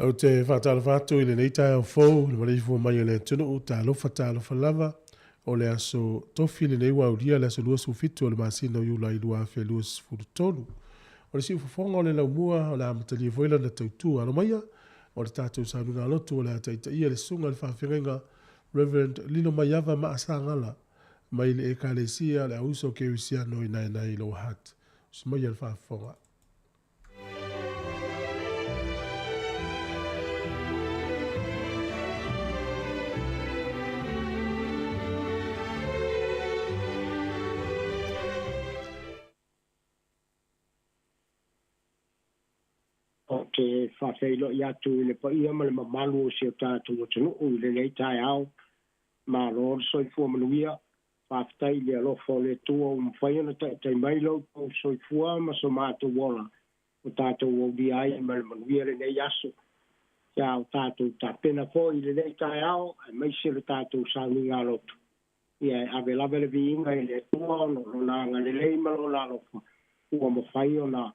Ou te faatalofa atu i lenei taeao fou i le maleifua mai o le atunuu, talofa talofa lava. O le aso Tofi lenei ua aulia le aso 27 o le masina o Iulai 2023. O le siufofoga o le laumua o le a amatalia foi lana tautua. Alo maia, o le tatou sauniga lotu o le a taitaia le susuga i le faafeagaiga Reverend Lilomaiava Maasagala mai le Ekalesia le Auuso Kerisiano i Naenae i Lower Hutt. Usi maia le faafofoga. Ou te faafeiloai atu i le paia ma le mamalu o si o tatou atunuu i lenei taeao. Malo le soifua manuia. Faafetai i le alofa o le Atua ua mafai ona taitai mai lo outou soifua ma so matou ola ua tatou aulia ai ma le manuia lenei aso. Ia o tatou tapena foi i lenei taeao aemaise le tatou sauniga lotu. Ia e ave lava le viiga i le Atua ona o lona agalelei ma lona alofa ua mafai ona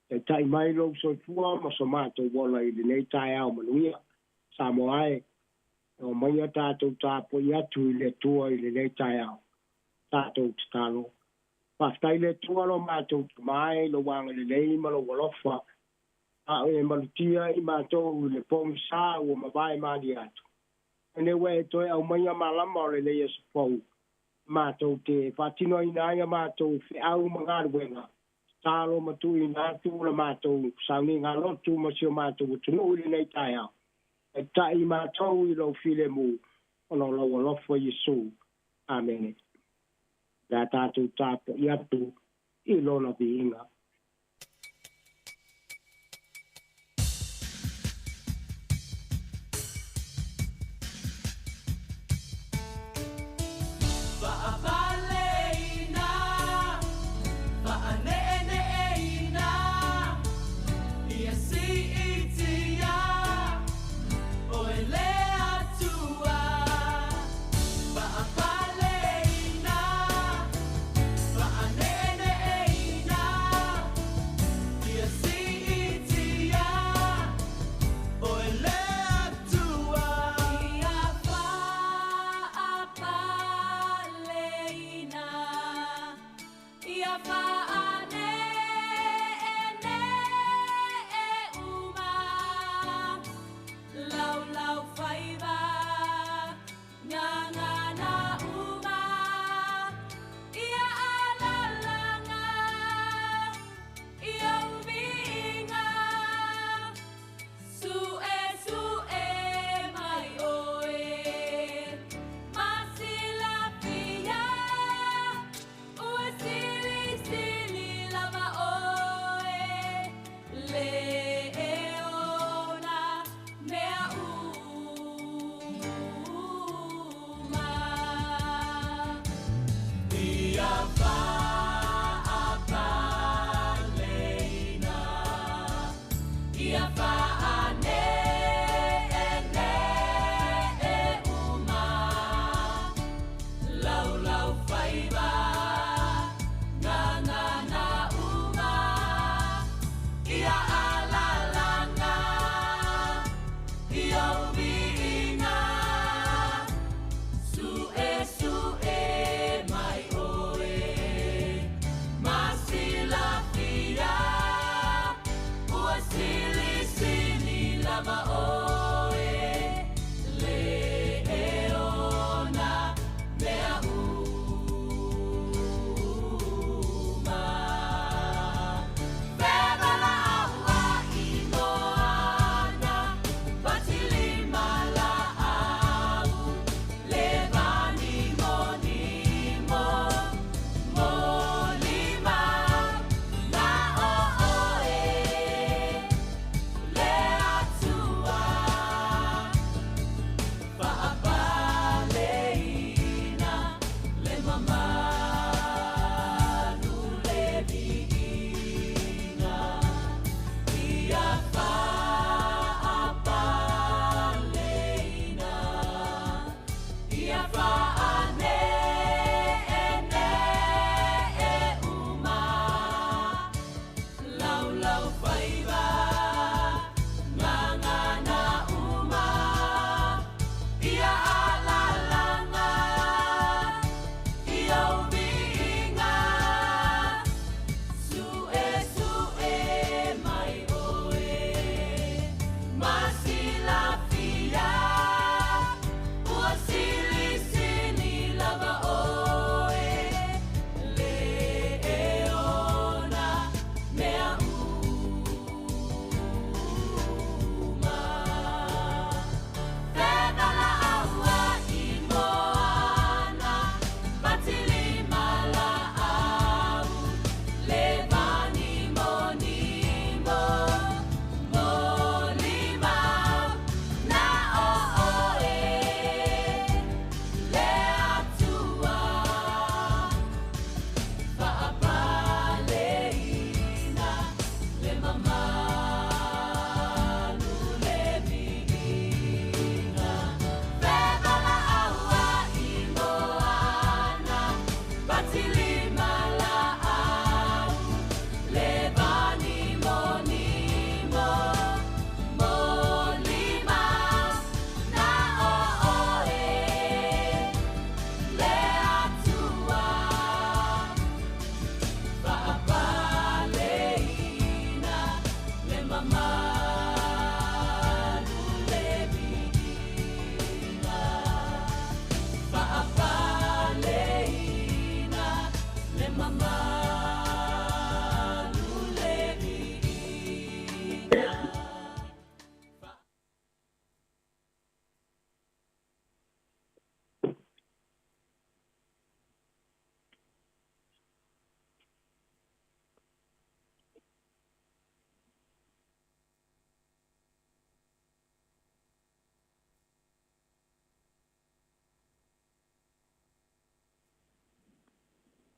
taitai mai lou soifua ma so matou ola i lenei taeao manuia. Samoa e, omaia tatou tapuai atu i le Atua i lenei taeao. Tatou tatalo. Faafetai le Atua lo matou Tama e i lou agalelei ma lou alofa, a o e malutia i matou i le pogisa ua mavae malie atu. Ene ua e toe aumaia malama o lenei aso fou, matou te faatinoina ai a matou feau ma galuega, tatalo ma tuuina atu la matou sauniga lotu ma si o matou atunuu i lenei taeao. Taitai matou i lou filemu, ona o lau alofa Iesu. Amene. Le a tatou tapuai atu i lona viiga. Faapaleina, faaneeneeina, ia siitia, oe le Atua. Faapaleina, faaneeneeina, ia siitia, oe le Atua. Ia faapaleina, ia faaneenee uma, laulaufaiva, gagana uma, ia alalaga, i ou viiga, suesue mai oe, ma silafia, ua silisili lava oe, le e ona mea uma.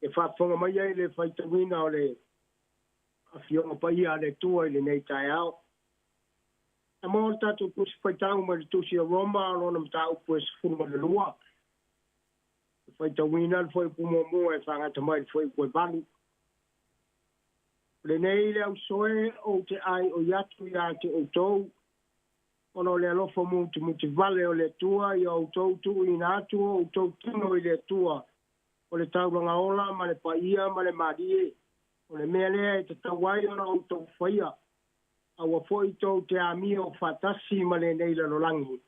E faafofoga mai ai le faitauina o le Afioga Paia a le Atua i lenei taeao. Na maua le tatou Tusi Faitau mai le Tusi a Roma o lona mataupu e 12. E faitauina le fuaiupu muamua e faagata mai le fuaiupu e 8. O lenei le ausoe ou te aioi atu ia te outou, ona o le alofa mutimutivale o le Atua ia outou tuuina atu o outou tino i le Atua, o le taulaga ola ma le paia ma le malie, o le mea lea e tatau ai ona outou faia, aua foi tou te amio faatasi ma lenei lalolagi,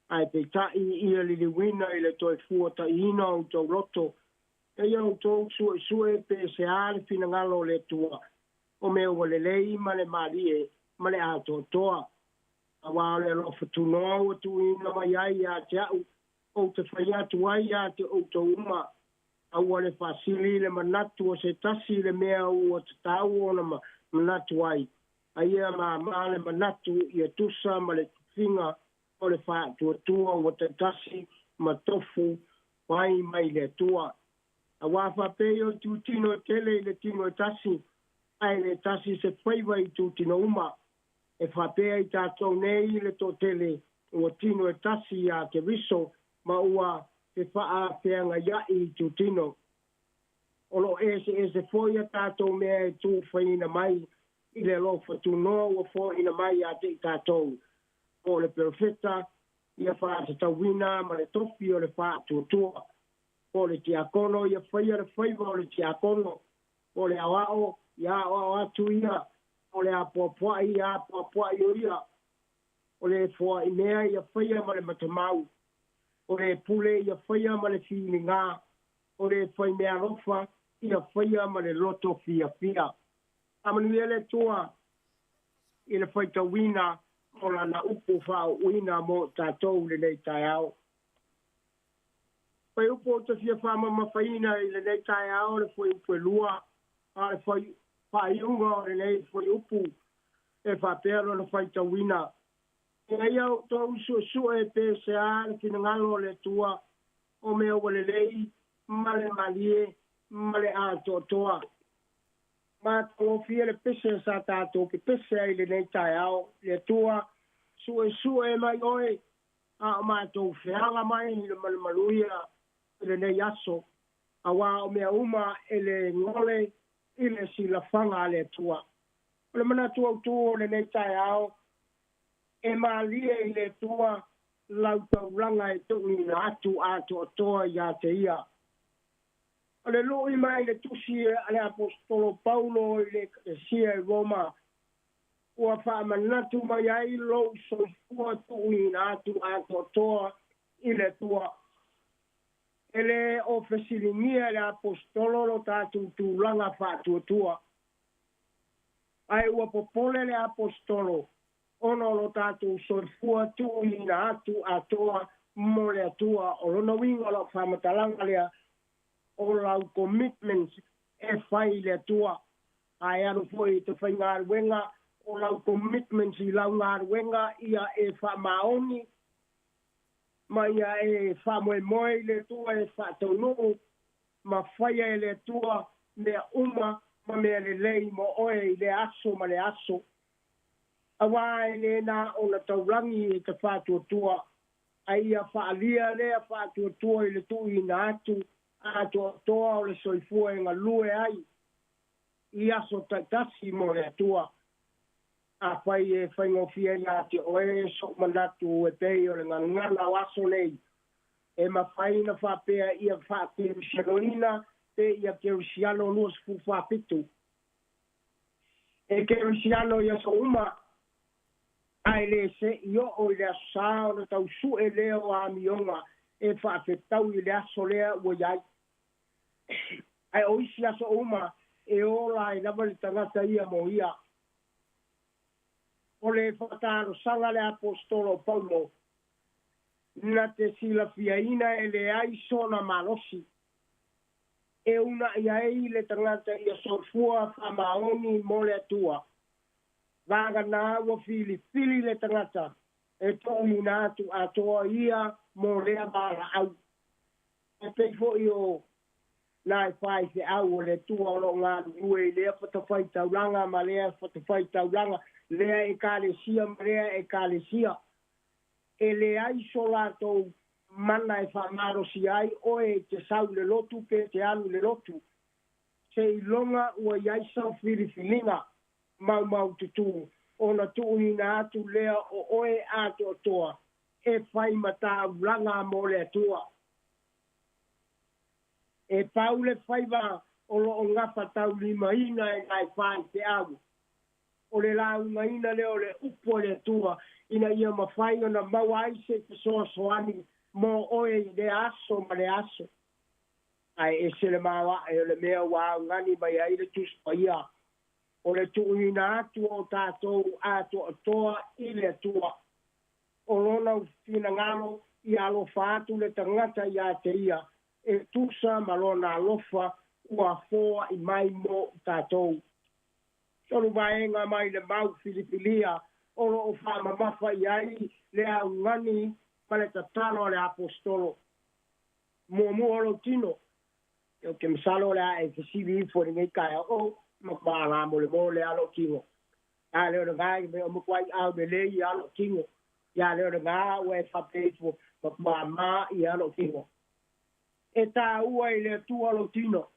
ae peitai ia liliuina i le toe fuataiina o outou loto, e ia outou suesue pe se a le finagalo o le Atua, o mea ua lelei ma le malie ma le atoatoa. Aua o le alofa tunoa ua tuuina mai ai ia te au, ou te fai atu ai ia te outou uma, aua le faasili le manatu o se tasi i le mea ua tatau ona manatu ai, a ia māmā le manatu ia tusa ma le tufiga o le faatuatua ua taitasi ma tofu fai mai le Atua. Aua faapei o itutino e tele i le tino e tasi, ae le tasi se faiva i itutino uma, e faapea i tatou nei i le toatele ua tino e tasi ia Keriso ma ua fefaafeagaiaʻi i itutino. O lo o eseese foi a tatou mea e tufaina mai i le alofa tunoa ua foaina mai ia te i tatou, po o le perofeta, ia faatatauina ma le tofi o le faatuatua, po o le tiakono, ia faia le faiva o le tiakono, po o le aoao, ia aoao atu ia, po o le apoapoai, ia apoapoai o ia, o le foaimea, ia faia ma le matamau, o le pule, ia faia ma le filiga, o le faimeaalofa, ia faia ma le loto fiafia. Faamanuia le Atua i le faitauina o Lana upu faaooina mo tatou i lenei taeao. Fuaiupu ou te fia faamamafaina i lenei taeao le fuaiupu e 2, a o le faaiuga o lenei fuaiupu e faapea lona faitauina. Ina ia outou suesue pe se a le finagalo o le Atua, o mea ua lelei ma le malie ma le atoatoa. Matagofie le pese sa tatou pepese ai i lenei taeao. Le Atua, suesue mai oe, a o matou feala mai i le malumaluia i lenei aso, auā o mea uma e le gole i le silafaga a le Atua. O le manatu autū o lenei taeao, e malie i le Atua lau taulaga e tuuina atu atoatoa ia te Ia. O le lui mai le tusi a le Aposetolo Paulo i le Ekalesia i Roma, ua faamanatu mai ai lou soifua tuuina atu atoatoa i le Atua. E le o fesiligia e le Aposetolo lo tatou tulaga faatuatua, ae ua popole le Aposetolo ona o lo tatou soifua tuuina atu atoa mo le Atua. O lona uiga o lau faamatalaga lea, o lau commitment e fai i le Atua. Ae alu foi i te faigaluega, o lau commitment i lau galuega ia e faamaoni ma ia e faamoemoe i le Atua e faataunuu ma faia e le Atua mea uma ma mea lelei mo oe i lea aso ma lea aso. Auā e le na ona taulagi e te faatuatua, a ia faaalia lea faatuatua i le tuuina atu atoatoa o le soifua e galue ai i aso taitasi mo le Atua. Afai e faigofie ia te oe sou manatu e pei o le gagana o aso nei, e mafai ona faapea ia faakerisianoina pe ia kerisiano 27. E kerisiano i aso uma, ae le se'i oo i le aso sa ona tau su'e lea o amioga e faafetau i le aso lea ua i ai. Ae o isi aso uma e ola ai lava le tagata ia mo ia. O le faatalosaga a le Aposetolo o Paulo, na te silafiaina e leai sona malosi e unaʻi ai le tagata ia soifua faamaoni mo le Atua. Vagana ua filifili le tagata e tuuina atu atoa ia mo lea valaau. E pei foi o Nai faifeau o le Atua o lo o galulue i lea fatafaitaulaga ma lea fatafaitaulaga, lea ekalesia ma lea ekalesia. E leai so latou mana e faamalosia ai oe e te sau i le lotu pe te alu i le lotu, seiloga ua i ai sau filifiliga maumaututu ona tuuina atu lea o oe atoatoa e fai ma taulaga mo le Atua. E pau le faiva o lo o gafataulimaina e nai faifeau, o le laugaina lea o le upu a le Atua ina ia mafai ona maua ai se fesoasoani mo oe i lea aso ma lea aso. Ae ese le maoae o le mea ua augani mai ai le Tusi Paia, o le tuuina atu o tatou atoatoa i le Atua. O lona finagalo ia alofa atu le tagata ia te ia e tusa ma lona alofa ua foai mai mo tatou. Tolu vaega mai le mau filifilia o lo o faamamafa i ai le augani ma le tatalo a le aposetolo. Muamua o lou tino, ou te masalo o le a e fesili ifo i lenei taeao, o matua lamolemole lava lou tino. A lea o lena e o matuai aulelei lava lou tino. Ia lea o lena ua e faapea ifo, matua ma'i lava lou tino. E taua i le Atua lou tino.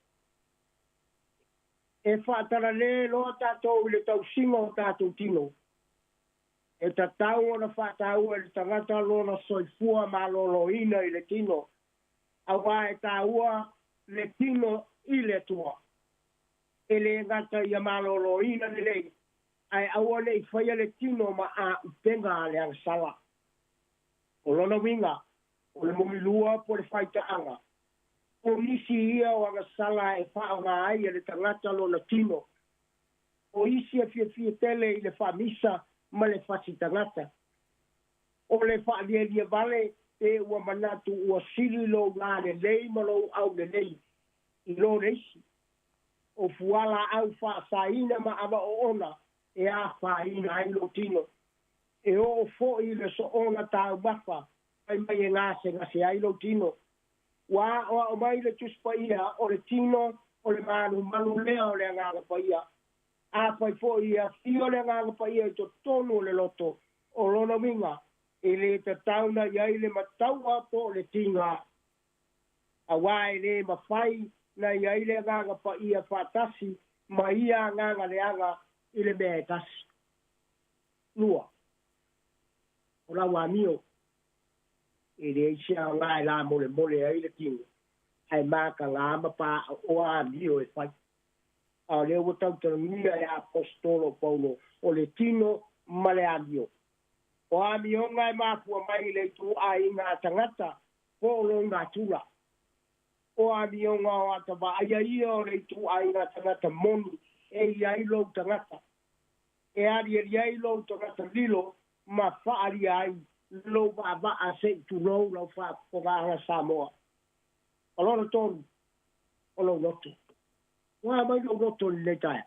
E faatalale loa tatou i le tausiga o tatou tino. E tatau ona faataua e le tagata lona soifua maloloina i le tino, auā e taua le tino i le Atua. E le gata ia maloloina lelei, ae aua ne i faia le tino ma āupega a le agasala. O lona uiga, o le momilua po o le faitaaga, o nisi ia o agasala e faaaoga ai e le tagata lona tino. O isi e fiafia tele i le faamisa ma le fasi tagata. O le faalielie vale pe ua manatu ua sili lou lalelei ma lou aulelei i lo le isi. O fualaau faasaina ma ava oona e afaina ai lou tino. E oo foi i le soona taumafa fai mai e gasegase ai lou tino. Ua aoao mai le Tusi Paia o le tino o le malumalu lea o le Agaga Paia. Afai foi e afio le Agaga Paia i totonu o le loto, o lona uiga, e le tatau ona i ai le mataua po o le tiga, auā e le mafai na i ai le Agaga Paia faatasi ma ia agaga leaga i le mea e tasi. Lua, o lau amio, e leai se aoga e lamolemole ai le tino, ae mataga ma paoa amio e fai. A o lea ua tautalagia e Aposetolo o Paulo, o le tino ma le amio. O amioga e mafua mai i le ituaiga a tagata po o lou natura. O amioga o ata vaaia ia o le ituaiga tagata moni e i ai lou tagata, e aliali ai lou tagata lilo ma faaalia ai lou vaavaa se i tulou lau faafofogaaga Samoa. O lona tolu, o lou loto. Ua mai lou loto i lenei taeao.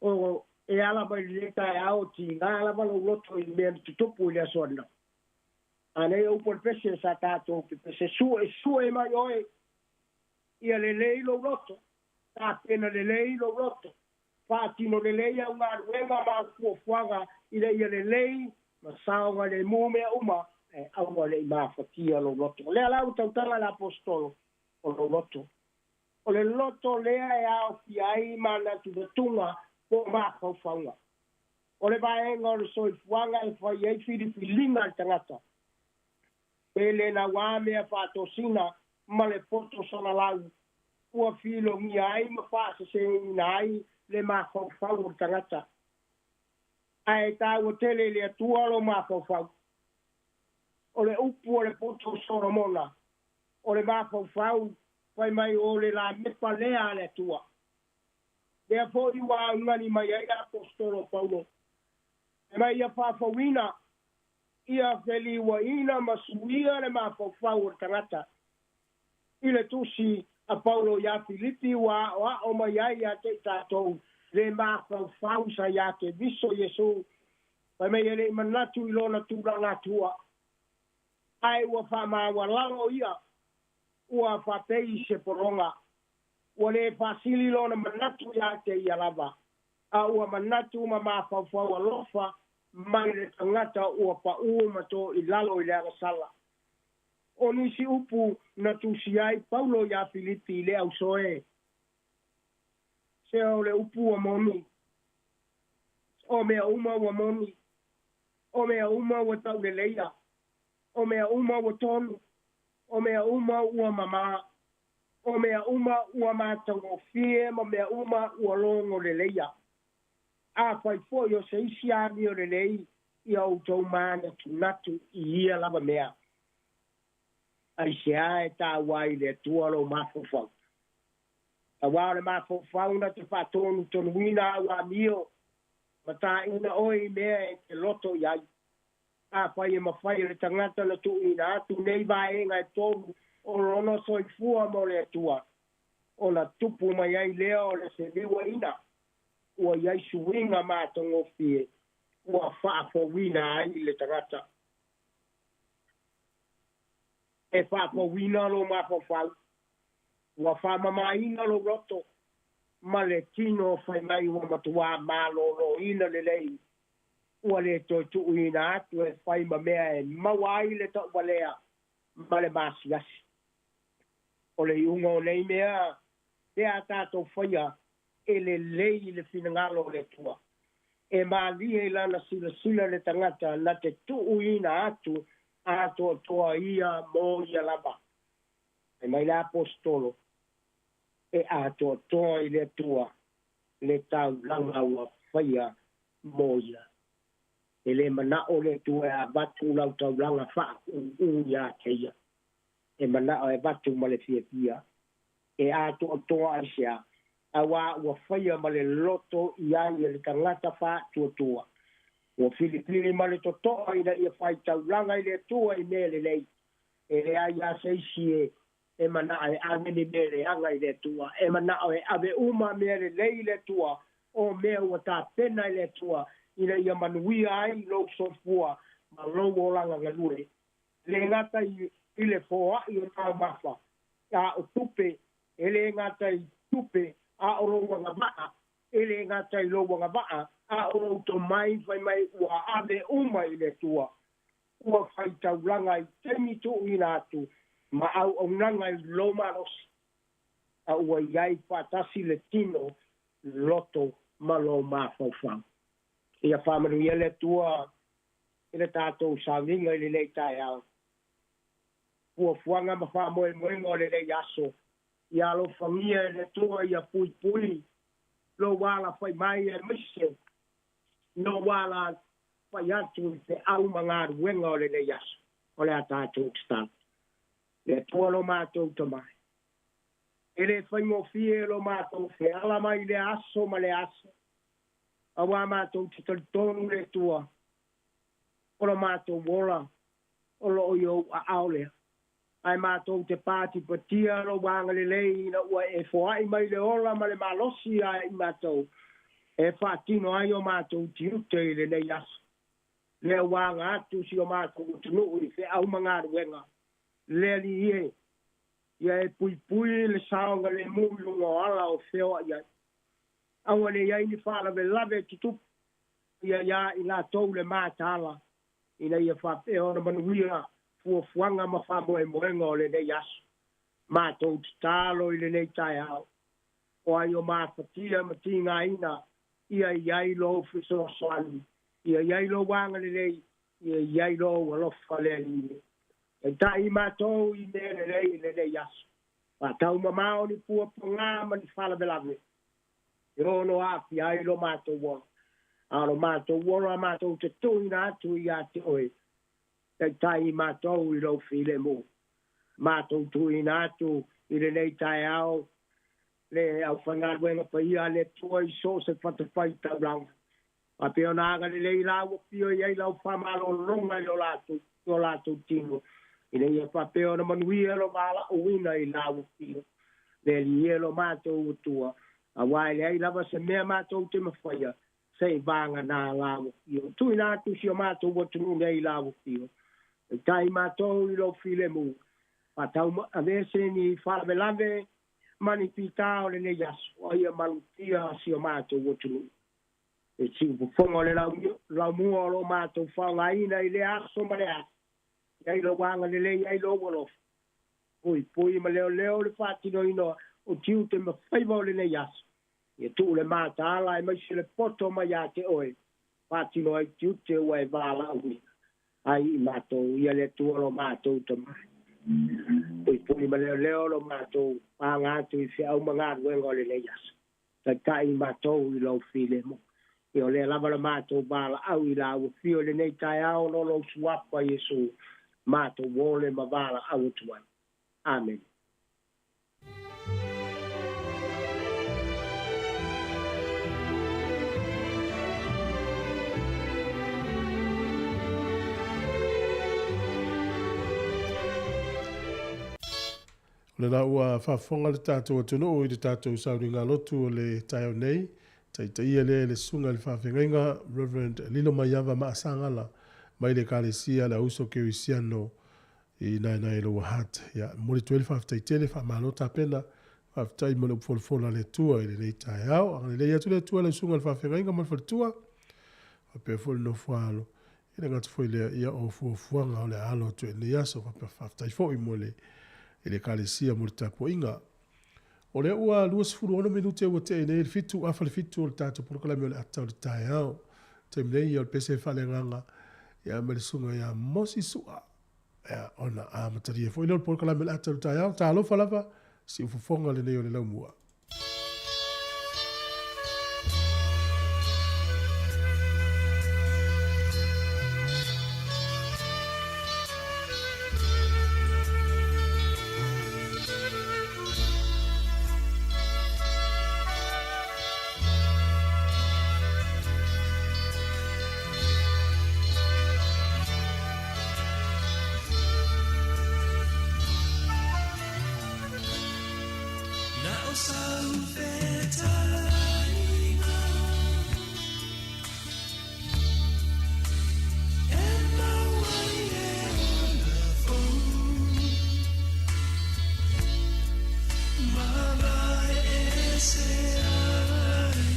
O e ala mai i lenei taeao o tiga lava lou loto i mea na tutupu i le aso ananafi. A nei o upu o le pese sa tatou pepese, suesue mai oe ia lelei lou loto, tapena lelei lou loto, faatino lelei au galuega ma au fuafuaga ina ia lelei ma saogalemu mea uma, ae aua ne i mafatia lou loto. O lea la ua tautala le Aposetolo, o lou loto. O le loto lea e aofia ai manatunatuga po o mafaufauga. O le vaega o le soifuaga e fai ai filifiliga a le tagata. E le nauā mea faatosina ma le poto salalau ua filogia ai ma faaseseina ai le mafaufau o le tagata. Ae taua tele i le Atua lou mafaufau. O le upu o le poto o Solomona, o le mafaufau fai mai o le lamepa lea a le Atua. Lea foi ua augani mai ai le Aposetolo o Paulo, fai mai ia faafouina, ia feliuaina ma suia le mafaufau o le tagata. I le tusi a Paulo iā Filipi ua aoao mai ai ia te i tatou le mafaufau sa iā Keriso Iesu, fai mai e le i manatu i lona tulaga Atua, ae ua faamaualalo ia, ua faapei i se pologa. Ua lē faasili lona manatu iā te ia lava, a ua manatu ma mafaufau alofa mai le tagata ua paʻū ma to i lalo i le agasala. O nisi upu na tusi ai Paulo iā Filipi i le auso e, se o le upu ua moni, o mea uma ua moni, o mea uma ua tauleleia, o mea uma ua tonu, o mea uma ua mamā, o mea uma ua matagofie ma mea uma ua logo leleia. Afai foi o se isi amio lelei, ia outou manatunatu i ia lava mea. Aisea e taua ai i le Atua lou mafaufau? Auā o le mafaufau na te faatonutonuina au amio ma tāina oe i mea e te loto i ai. Afai e mafai e le tagata ona tuuina atu nei vaega e tolu o lona soifua mo le Atua, ona tupu mai ai lea o le feliuaina, ua i ai suiga matagofie ua faafouina ai le tagata. E faafouina lou mafaufau, ua faamamaina lou loto, ma le tino fai mai ua matuā malōlōina lelei, ua lē toe tuuina atu e fai ma mea e maua ai le tauvalea ma le masiasi. O le iuga o nei mea pe a tatou faia e lelei i le finagalo o le Atua. E malie i lana silasila le tagata na te tuuina atu atoatoa ia mo ia lava. Fai mai le Aposetolo, E atoatoa i le Atua le taulaga ua faia mo ia. E lē manaʻo le Atua e avatu lau taulaga faaʻūʻū iā te ia. E manaʻo e avatu ma le fiafia. E atoatoa aisea? Auā ua faia ma le loto i ai e le tagata faatuatua. Ua filifili ma le totoa ina ia fai taulaga i le Atua i mea lelei. E leai lava se isi e e manaʻo e ave ni mea leaga i le Atua. E manaʻo e ave uma mea lelei i le Atua, o mea ua tapena e le Atua ina ia manuia ai lou soifua ma lou olaga galue. E lē gata i i le foaʻi o taumafa, a o tupe, e lē gata i tupe, a o lou agavaa, e lē gata i lou agavaa, a o lou tomai fai mai ua ave uma i le Atua. Ua fai taulaga i taimi tuuina atu ma auaunaga i lou malosi, a ua i ai faatasi le tino, loto ma lou mafaufau. Ia faamanuia le Atua i le tatou sauniga i lenei taeao. Fuafuaga ma faamoemoega o lenei aso, ia alofagia e le Atua ia puipui lou alafai mai aemaise lou alafai atu i feau ma galuega o lenei aso. O le a tatou tatalo. Le Atua lo matou Tama e, le faigofie lo matou feala mai lea aso ma lea aso, auā matou te talitonu le Atua o lo matou ola o loo i ou aao lea. Ae matou te patipatia lou agalelei ina ua e foai mai le ola ma le malosi ia i matou e faatino ai o matou tiute i lenei aso. Lea ua aga atu si o matou atunuu i feau ma galuega, le Alii e, ia e puipui le saogalemu i luga o ala o feoai ai. Aua ne i ai ni faalavelave e tutupu, ia iā i latou le mataala, ina ia faapea ona manuia fuafuaga ma faamoemoega o lenei aso. Matou tatalo i lenei taeao, o ai o mafatia ma tigaina, ia i ai lou fesoasoani, ia i ai lou agalelei, ia i ai lou alofa le Alii e. Taitai matou i mea lelei i lenei aso. Faataumamao ni pua pagā ma ni faalavelave e ono aafia ai lo matou ola. A o lo matou ola matou te tuuina atu iā te oe, taitai matou i lou filemu. Matou tuuina atu i lenei taeao le aufaigaluega paia a le Atua i so o se fatafaitaulaga. Faapea ona agalelei la ua pio i ai lau faamalologa i o latou tino, ina ia faapea ona manuia lo valaauina i la ua pio. Le Alii e lo matou Atua, auā e leai lava se mea matou te mafaia, se i vagana la ua pio. Tuuina atu si o matou atunuu nei i la ua pio. Taitai matou i lou filemu, faatauaveese ni faalavelave ma ni fitā o lenei aso, a ia malutia si o matou atunuu. E siufofoga o le laumua o loo matou faaaogaina i lea aso ma le aso, i ai lou agalelei ai lou alofa, puipui ma leoleo le faatinoina o tiute ma faiva o lenei aso, ia tuu le mataala aemaise le poto mai ia te oe, faatino ai tiute ua e valaauina ai i matou, ia le Atua lo matou tamai. Puipui ma leoleo lo matou paga atu i feau ma galuega o lenei aso. Taitai i matou i lou filemu. Ia o lea lava le matou valaau i la ua fio i lenei taeao o lou suafa Iesu, matou ole ma valaau atu ai. Amene. O lena ua faafofoga le tatou atunuu i le tatou sauniga lotu o le taeao nei, taitaia lea e le Susuga i le Faafeagaiga Reverend Lilo Maiava Maasagala mai le Ekalesia Le Auso Kerisiano i Naenae Lower Hutt. Ia, momoli atu ai le faafetai tele, faamalo tapena, faafetai mo le upu folafola a le Atua i lenei taeao. Agalelei atu le Atua i lau Susuga i le Faafeagaiga ma le faletua, faapea foi le nofoaalo. E le gata foi i lea, ia o fuafuaga o le a alo atu ai i lenei aso. Faapea faafetai foi mo le i le Ekalesia mo le tapuaiga. O lea ua 26 minute ua tea nei le 7 afa le 7 o le tatou polokalame o le ata o le taeao. Taimi nei ia o le pese faaleagaga ia ma le susuga ia Mosi Sua. Ia ona amatalia foi lea o le polokalame o le ata o le taeao. Talofa lava, siufofoga lenei o le laumua. Na o sau fetalaiga E mau ai le ola fou Mavae ese ai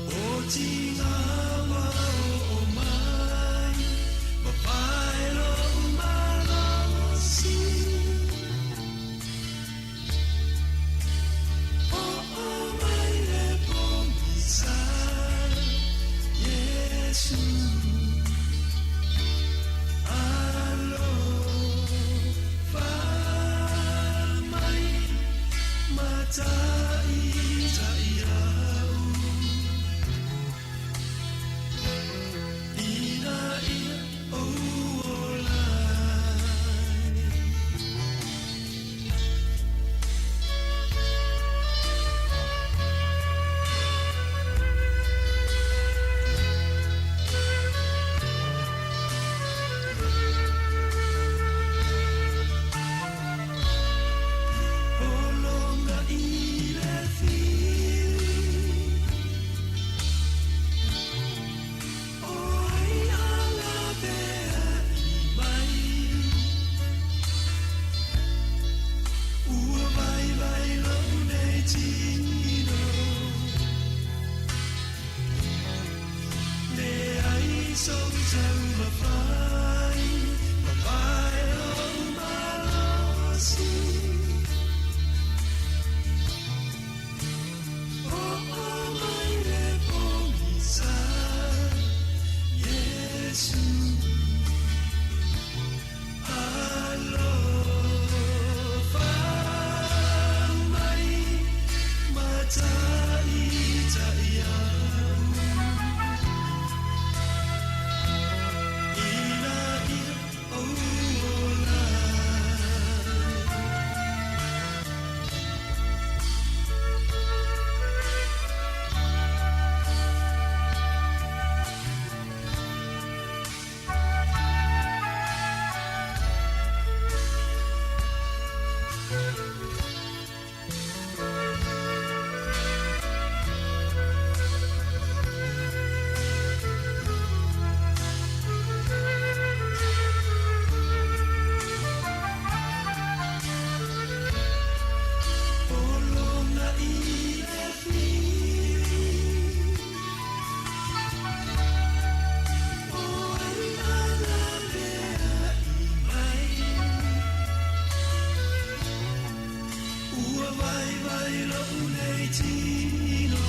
O tinga ua oo mai Papae lo'u malosi. tino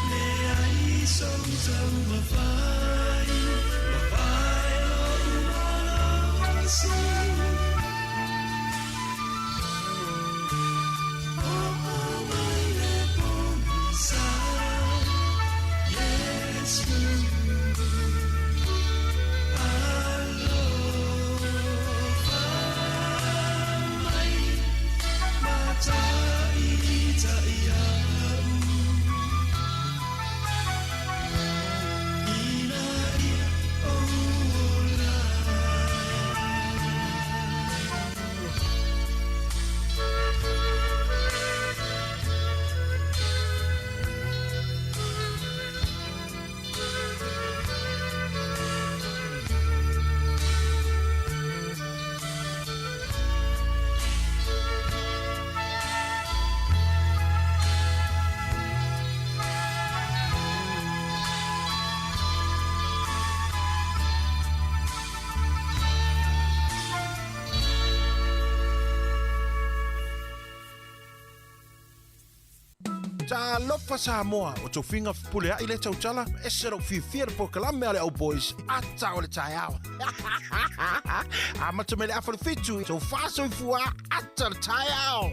Leai sou taumafai Papae lo'u malosi Oo mai le pogisa Iesu Alofa mai ma ta'ita'i a'u Ina ia ou ola. Talofa Samoa, o tofiga fepuleai lea tautala, ese lou fiafia le polokalame a le Au Boys, ata o le taeao. Amata mai le afa le fitu, tofa soifua, ata le taeao.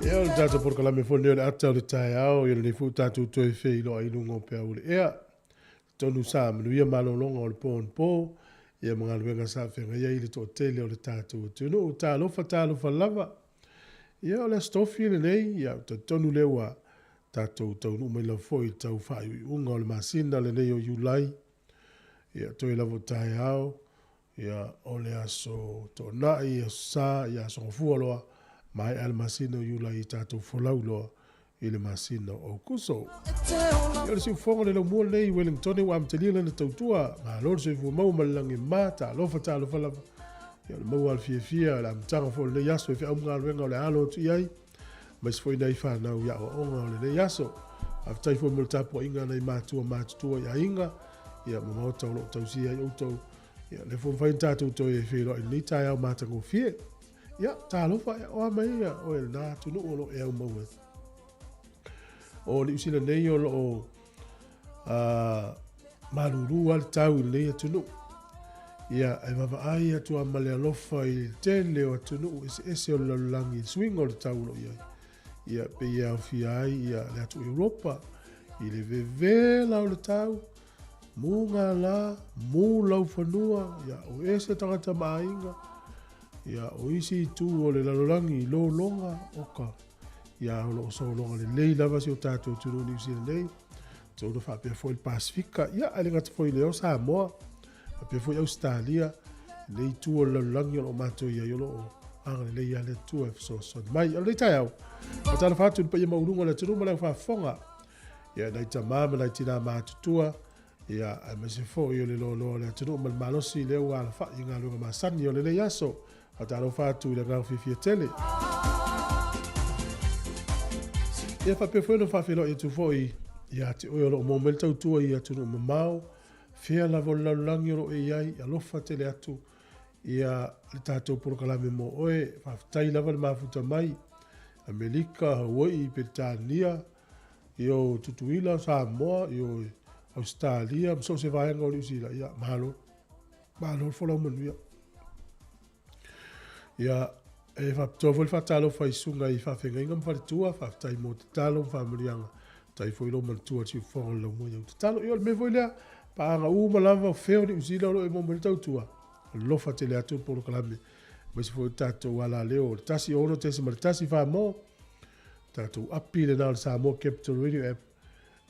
Ia, o le tatou polokalame foi lenei o le ata o le taeao, ia lenei foi ua tatou toe feiloai i luga o peau o le ea. Tonu sa manuia malologa o le po anapo, ia ma galuega sa feagai ai le toatele o le tatou atunuu. Talofa, talofa lava. Ia, o le Aso Tofi lenei, ia, ou te talitonu lea ua tatou taunuu mai lava foi i le tau faaiuiuga o le masina lenei o Iulai. Ia, toe lava o taeao, Ia, o le aso Toonai, aso Sa, ia aso Gafua loa, maea le masina o Iulai i tatou folau loa i le masina o Aukuso. Ia, o le siufofoga o le laumua lenei i Wellingtone ua amatalia lana tautua, malo le soifua maua ma le lagi e mama, talofa, talofa lava. Ia, o le maua lava o le fiafia, o le amataga foi o lenei aso i feau ma galuega o le a alo atu i ai, aemaise foi nai fanau i aoaoga o lenei aso. Faafetai foi mo le tapuaiga a nai matua matutua i aiga, ia ma maota o lo o tausia ai outou. Ia, lea foi mafai ona tatou toe feiloai i lenei taeao matagofie. Ia, talofa, ia, o a mai ia oe lena atunuu o lo o e aumau ai. O Niu Sila nei o lo o malūlū lava le tau i lenei atunuu. Ia, e vaavaai atu lava ma le alofa i le tele o atunuu eseese o le lalolagi i le suiga o le tau o lo o i ai. Ia, pei e aofia ai ia, le atu Europa i le vevela o le tau, Mū ngā lā, mū laufanua, ia, o ese tagata ma aiga, ia, o isi itu o le lalolagi i lologa, oka, ia, o lo o sologa lelei lava si o tātou atunuu Niu Sila nei, atonu faapea foi le Pasifika, ia, ae le gata foi i lea o Samoa, faapea foi Ausetalia, lenei itu o le lalolagi o lo o matou i ai, o lo o agalelei lava le Atua e fesoasoani mai. O lenei taeao, faatalofa atu i le paia maualuga o le atunuu ma le aufaafofoga, Ia, nai tama ma nai tinā matutua, ia, aemaise foi o le loaloa o le atunuu ma le malosi lea ua alafai i galuega masani o lenei aso. Faatalofa atu i le agaga fiafia tele. Ia, faapea foi ona faafeiloai atu foi Ia te oe o loo maua mai le tautua i atunuu mamao, fea lava o le lalolagi o loo e i ai, alofa tele atu ia le tatou polokalame mo oe. Faafetai lava le mafuta mai, Amerika, Hawaii, Peretania, io Tutuila, Samoa, io Ausetalia, ma so o se vaega o Niu Sila, ia malo, malo le folau manuia. Ia, e faapitoa foi le faatalofa i susuga i faafeagaiga ma faletua, faafetai mo tatalo ma faamanuiaga, faafetai foi lou manatua i le siufofoga o le laumua i au tatalo. Ia o le mea foi lea, paaga uma lava o fea o Niu Sila o lo o e maua mai ai le tautua, alofa tele atu le polokalame, aemaise foi o le tatou alaleo o le 106.1 Samoa, tatou api lena o le Samoa Capital Radio App,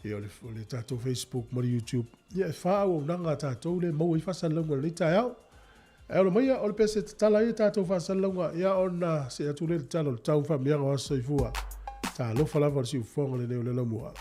ia o le, o le tatou Facebook ma le YouTube. Ia e fā auaunaga a tatou lea e maua ai faasalalauga i lenei taeao. Ae ola maia, o le pese e tatala ai a tatou faasalalauga, ia ona see atu lea i le tala o le tau ma faamanuiaga o aso soifua. Talofa lava o le siufofoga lenei o le Laumua.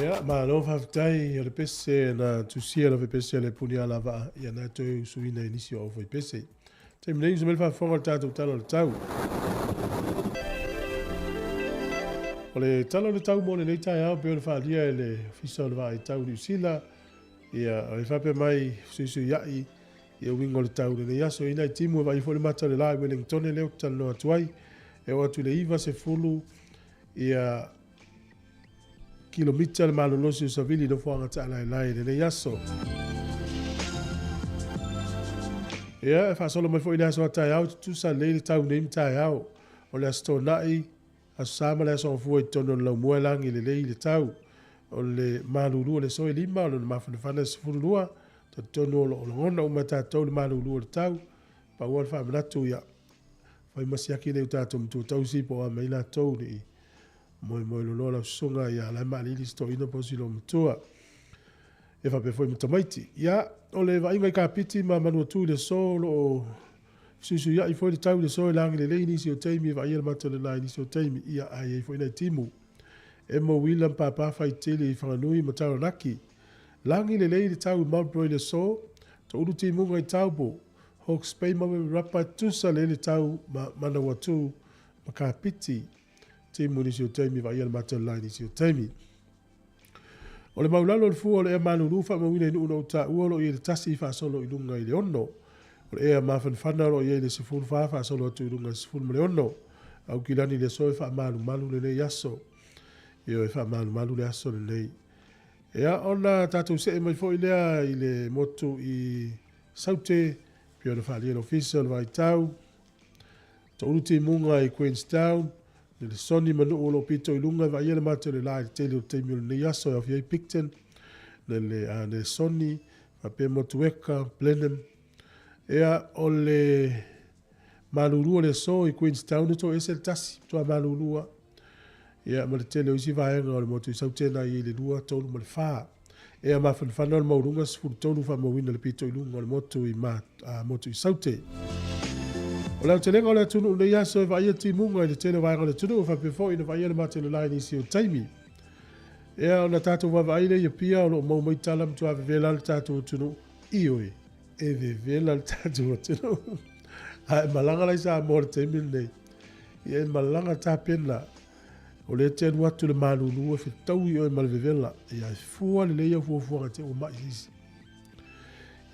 Ia, malo faafetai o le pese na tusia le pese le puni ala vaa ia na toe usuina i nisi o au fai pese. Taimi nei usu mai le faafofoga o le tatou Tala o le Tau. O le Tala o le Tau mo lenei taeao pei ona faaalia e le Ofisa o le Vaai Tau i Niu Sila, ia e faapea mai fesuisuiai ia uiga o le tau i lenei aso. E i ai nai timu e vaaia foi le mata o le la i Wellingtone lea ou te talanoa atu ai, e oo atu i le 90 ia kilomita le malolosi o savili i nofoaga taalaelae i lenei aso. Ia, e faasolo mai foi le aso a taeao, tutusa lelei le tau nei ma taeao. O le Aso Toonai, Aso Sa ma le Aso Gafua i totonu o le laumua e lagi lelei i le tau. O le malulu o le aso e 5, o lona mafanafana e 12, talitonu o lo o lagona uma e tatou le malulu o le tau. Pau lava le faamanatu, ia, fai ma siaki nei o tatou matua tausi po o a mai latou ne i moemoe loloa lau susuga ia la e maalili si toeaina po o si olomatua. Ia faapea foi ma tamaiti. Ia, o le vaaiga i Kapiti ma Manuatu i le aso o lo o fesuisuiai foi le tau i le aso e lagi lelei nisi o taimi e vaaia le mata o le la i nisi o taimi. Ia, ae i ai foi nai timu. E mauila ma pāpā faitele i Whanganui ma Taranaki. Lagi lelei le tau i Marlborough i le aso, toulu timuga i Taupo, Hawke's Bay ma Wairarapa e tutusa lelei le tau ma Manawatu ma Kapiti. Timu i nisi o taimi, vaaia le mata o le la i nisi o taimi. O le maulalo o le fua o le ea malulu faamauina i nuu na ou taua o lo o i ai le 1 faasolo i luga i le 6. O le ea mafanafana o lo o i ai le 14 faasolo atu i luga i le 16. Aukilani i le aso e faamalumalu lenei aso. Ioe, e faamalumalu le aso lenei. Ia, ona tatou see mai foi lea i le motu i Saute, pei ona faaalia e le Ofisa o le Vaitau. Toulu timuga i Queenstown, Nelesoni ma nuu o lo o pito i luga e vaaia le mate o le la i le tele o taimi o lenei aso e aofia ai Picton, Nele, Nelesoni, faapea Motueka, Blenheim. Ea, o le malulu o le aso i Queenstown e toese le tasi, matua malulu lava. Ia, ma le tele o isi vaega o le motu i Saute na i ai le 2, 3 ma le 4. Ea mafanafana o le maualuga 13 faamauina le pito i luga o le motu i, ma, a, motu i Saute. O le aotelega o le atunuu nei aso e vaaia timuga i le tele o vaega o le atunuu faapea foi ona vaaia le mate o le la i nisi o taimi. Ea ona tatou vaavaai lea i Apia o lo o mau mai tala matua vevela le tatou atunuu. Ioe, e vevela le tatou atunuu. A e malaga la i Samoa i le taimi lenei, ia e malaga tapena. O lea e te alu atu i le malulu e fetaui oe ma le vevela. Ia e fua lelei au fuafuaga te ua mai se isi.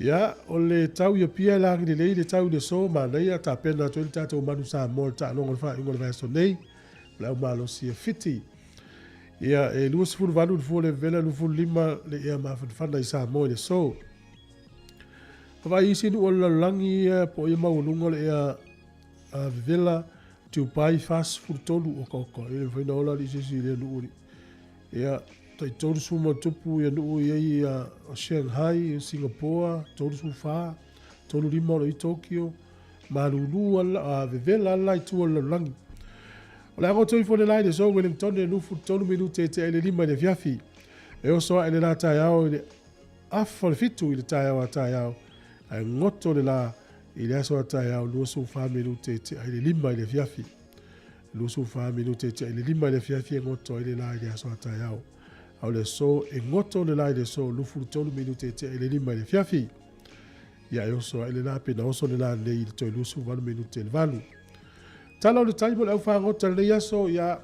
Ia, o le tau i Apia e lagi lelei le tau i le aso, manaia, tapena atu ai le tatou manu Samoa i le taaloga o le faaiuga o le vaiaso nei, o le au malosi a Fiti. Ia, e 28 le fua o le vevela, 25 le ea mafanafana i Samoa i le aso. Vaai isi nuu o le lalolagi ia po o ia maualuga o le ea vevela, Dubai 43 oka oka, e le mafai ona ola alii se isi i lea nuu alii. Ia, tai 30 ma tupu ia nuu i ai ia Shanghai, Singapore, 34, 35 o lo i Tokyo, malulu ala, vevela ala i tua o le lalolagi. O le a goto ifo le la i le aso Wellington e 23 minute e tea i le 5 i le afiafi. E oso ae le la taeao i le afa o le 7 i le taeao a taeao, ae goto le la i le aso a taeao 24 minute e tea i le 5 i le afiafi. 24 minute e tea i le 5 i le afiafi e goto ai le la i le aso a taeao. A o le aso e goto le la i le aso 23 minute e tea i le 5 i le afiafi. Ia e oso ae le la pe na oso le la nei i le toe 28 minute i le 8. Tala o le tai mo le au fagota i lenei aso, ia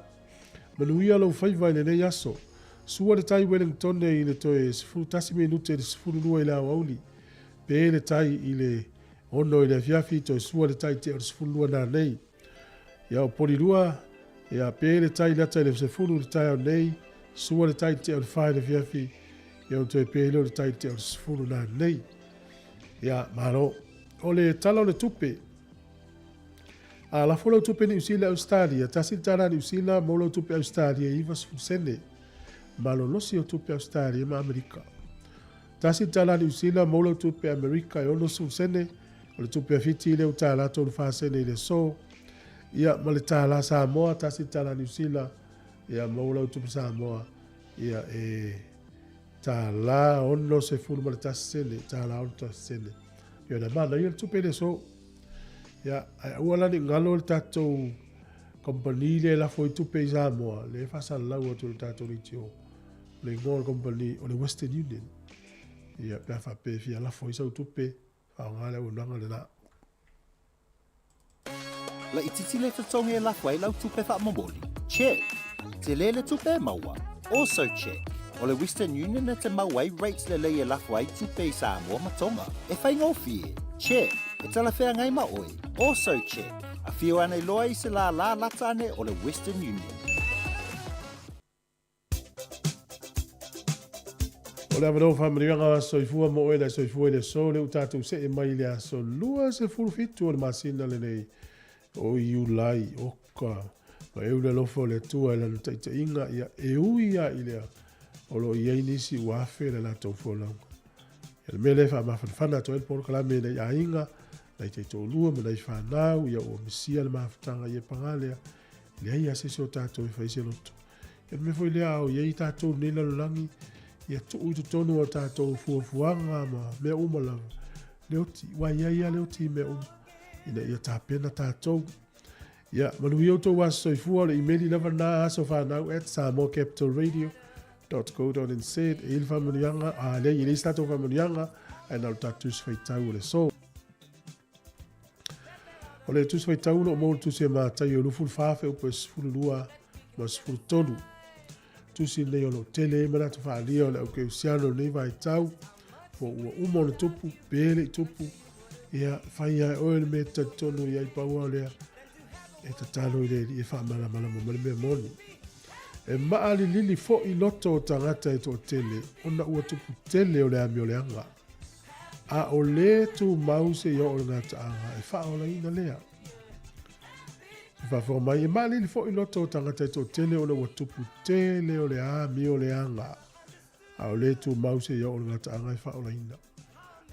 manuia lou faiva i lenei aso. Sua le tai Wellingtone i le toe 11 minute i le 12 i le aoauli. Pe le tai i le 6 i le afiafi, toe sua le tai tea o le 12 nanei. Ia o Polirua, ia pe le tai lata i le 10 i le taeao nei, sua le tai tea o le 4 i le afiafi, ia ona toe pe lea o le tai tea o le 10 nanei. Ia, malo. O le tala o le tupe. A lafo lau tupe Niu Sila Ausetalia, tasi le tala Niu Sila, maua lau tupe Ausetalia e 90 sene. Malolosi o tupe Ausetalia ma Amerika. Tasi le tala Niu Sila, maua lau tupe Amerika e 60 sene. O le tupe a Fiti lea ua tala 34 sene i le aso. Ia, ma le tala Samoa, tasi le tala Niu Sila, ia, maua lau tupe Samoa, ia, e tala 61 sene, tala 61 sene. Ia, na manaia le tupe i le aso. Ia, ae aua la ne i galo le tatou kamupani lea e lafo ai tupe i Samoa, lea e faasalalau atu e le tatou leitio. Le igoa o le company o le Western Union. Ia, pe a faapea e fia lafo ai sau tupe, faaaoga le auaunaga lena. Laitiiti le totogi e lafo ai lau tupe faamomoli? Check! Tele le tupe e maua? Also check! O le Western Union e te maua ai rates lelei e lafo ai tupe i Samoa ma Tonga. E faigofie? Check! E talafeagai ma oe? Also check! Afio ane loa i se lālā lata ane o le Western Union. O le avanoa faamanuiaga soifua mo oe le soifua i le aso lea ua tatou see mai i le aso 27 o le masina lenei o Iulai. Oka, ma eu le alofa o le Atua i lana taitaiga, ia e ui lava i lea o lo o i ai nisi ua afe le latou folauga. Ia le mea lea e faamafanafana atu ai le polokalame i nai aiga, nai taitoalua ma nai fanau, ia ua misia le mafutaga ia paga lea, leai lava se isi o tatou e fai se loto. Ia le mea foi lea a o i ai tatou i lenei lalolagi, ia tuu i totonu o tatou fuafuaga ma mea uma lava, le oti, ua i ai lava le oti i mea uma, ina ia tapena tatou. Ia, manuia outou aso soifua, o le imeli lava lena asofanau@samoacapitalradio.co.nz. E i ai le faamanuiaga, a leai, e leai se tatou faamanuiaga, ae na o le tatou tusi faitau o le aso. O le tusi faitau o lo o maua le tusi a Mataio 24 feaupe 12 ma 13. Tusi lenei o lo o tele ai manatu faaalia o le aukerisiano i lenei vaitau, po ua uma ona tupu, pe le i tupu, ia fai lava e oe le mea e te talitonu i ai, pau lava o lea, e tatalo i le Alii e faamalamalama mai le mea moni. E maalilili foi loto o tagata e toatele ona ua tupu tele o le amioleaga. A o lē tumau seia oo i le gataaga e faaolaina lea. E faafofoga mai, e maalili foi loto o tagata e toatele ona ua tupu tele o le amioleaga, a o lē tumau seia oo i le gataaga e faaolaina.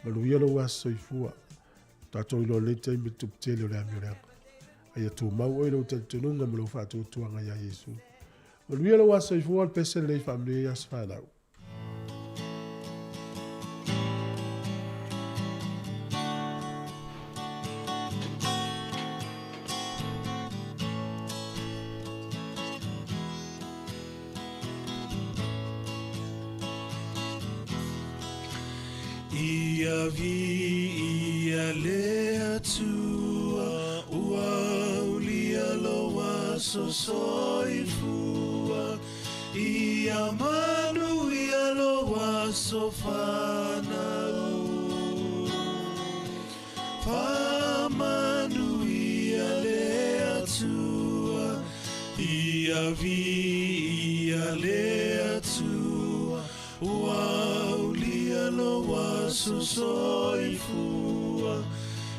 Manuia lou aso soifua. Tatou iloa lelei taimi le tupu tele o le amioleaga. A ia tumau oe i lou talitonuga ma lou faatuatuaga iā Iesu. Manuia lou aso soifua, o le pese lenei faamanuia i aso fanau. Ia viia le Atua, ua aulia lou aso soifua. Ia manuia lou aso fanau. Faamanuia le Atua, ia viia le Atua, ua aulia lou aso soifua.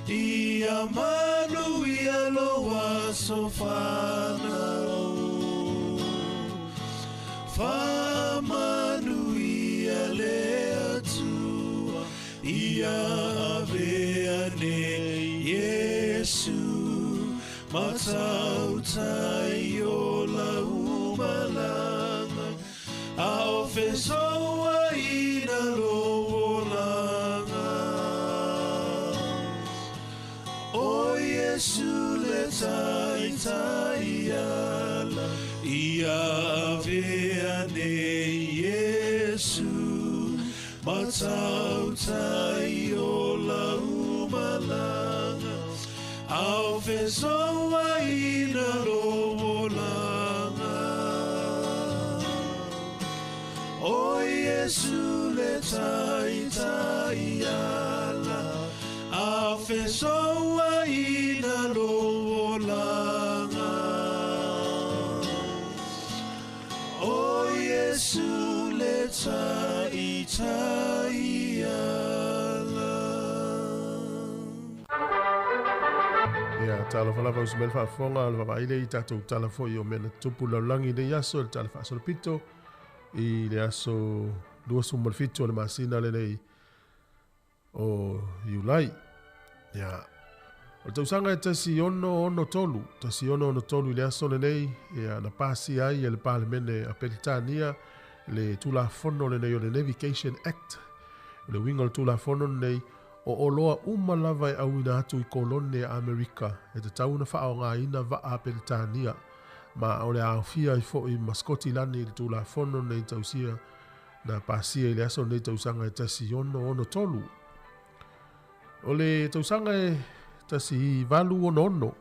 Ia manuia lou aso fanau. Faamanuia le Atua, ia avea nei Iesu, ma tautai o lau malaga, a o fesouaina lou olaga. O Iesu le taitai ala, ia avea nei Iesu, ma tautai o lau malaga, a o fesouaina lou olaga. O Iesu le taitai ala, a fesouaina lou olaga. O Iesu le taitai ala. Ia, talofa lava uso mai le faafofoga o le vaavaai lea i tatou tala foi o mea na tutupu i le lalolagi i lenei aso i le tala faasolopito i le aso 27 o le masina lenei o Iulai. Ia, o le tausaga e 1663, 1663 i le aso lenei, ia, na pasia ai e le Palemene a Peretania le Tulafono lenei o le Navigation Act. O le uiga o le Tulafono lenei, o oloa uma lava e auina atu i kolone a Amerika e tatau ona faaaogaina vaa a Peretania, ma o le a aofia ai foi ma Skotilani i le Tulafono lenei tausia Na pasia i le aso lenei tausaga e 1663. O le tausaga e 1866,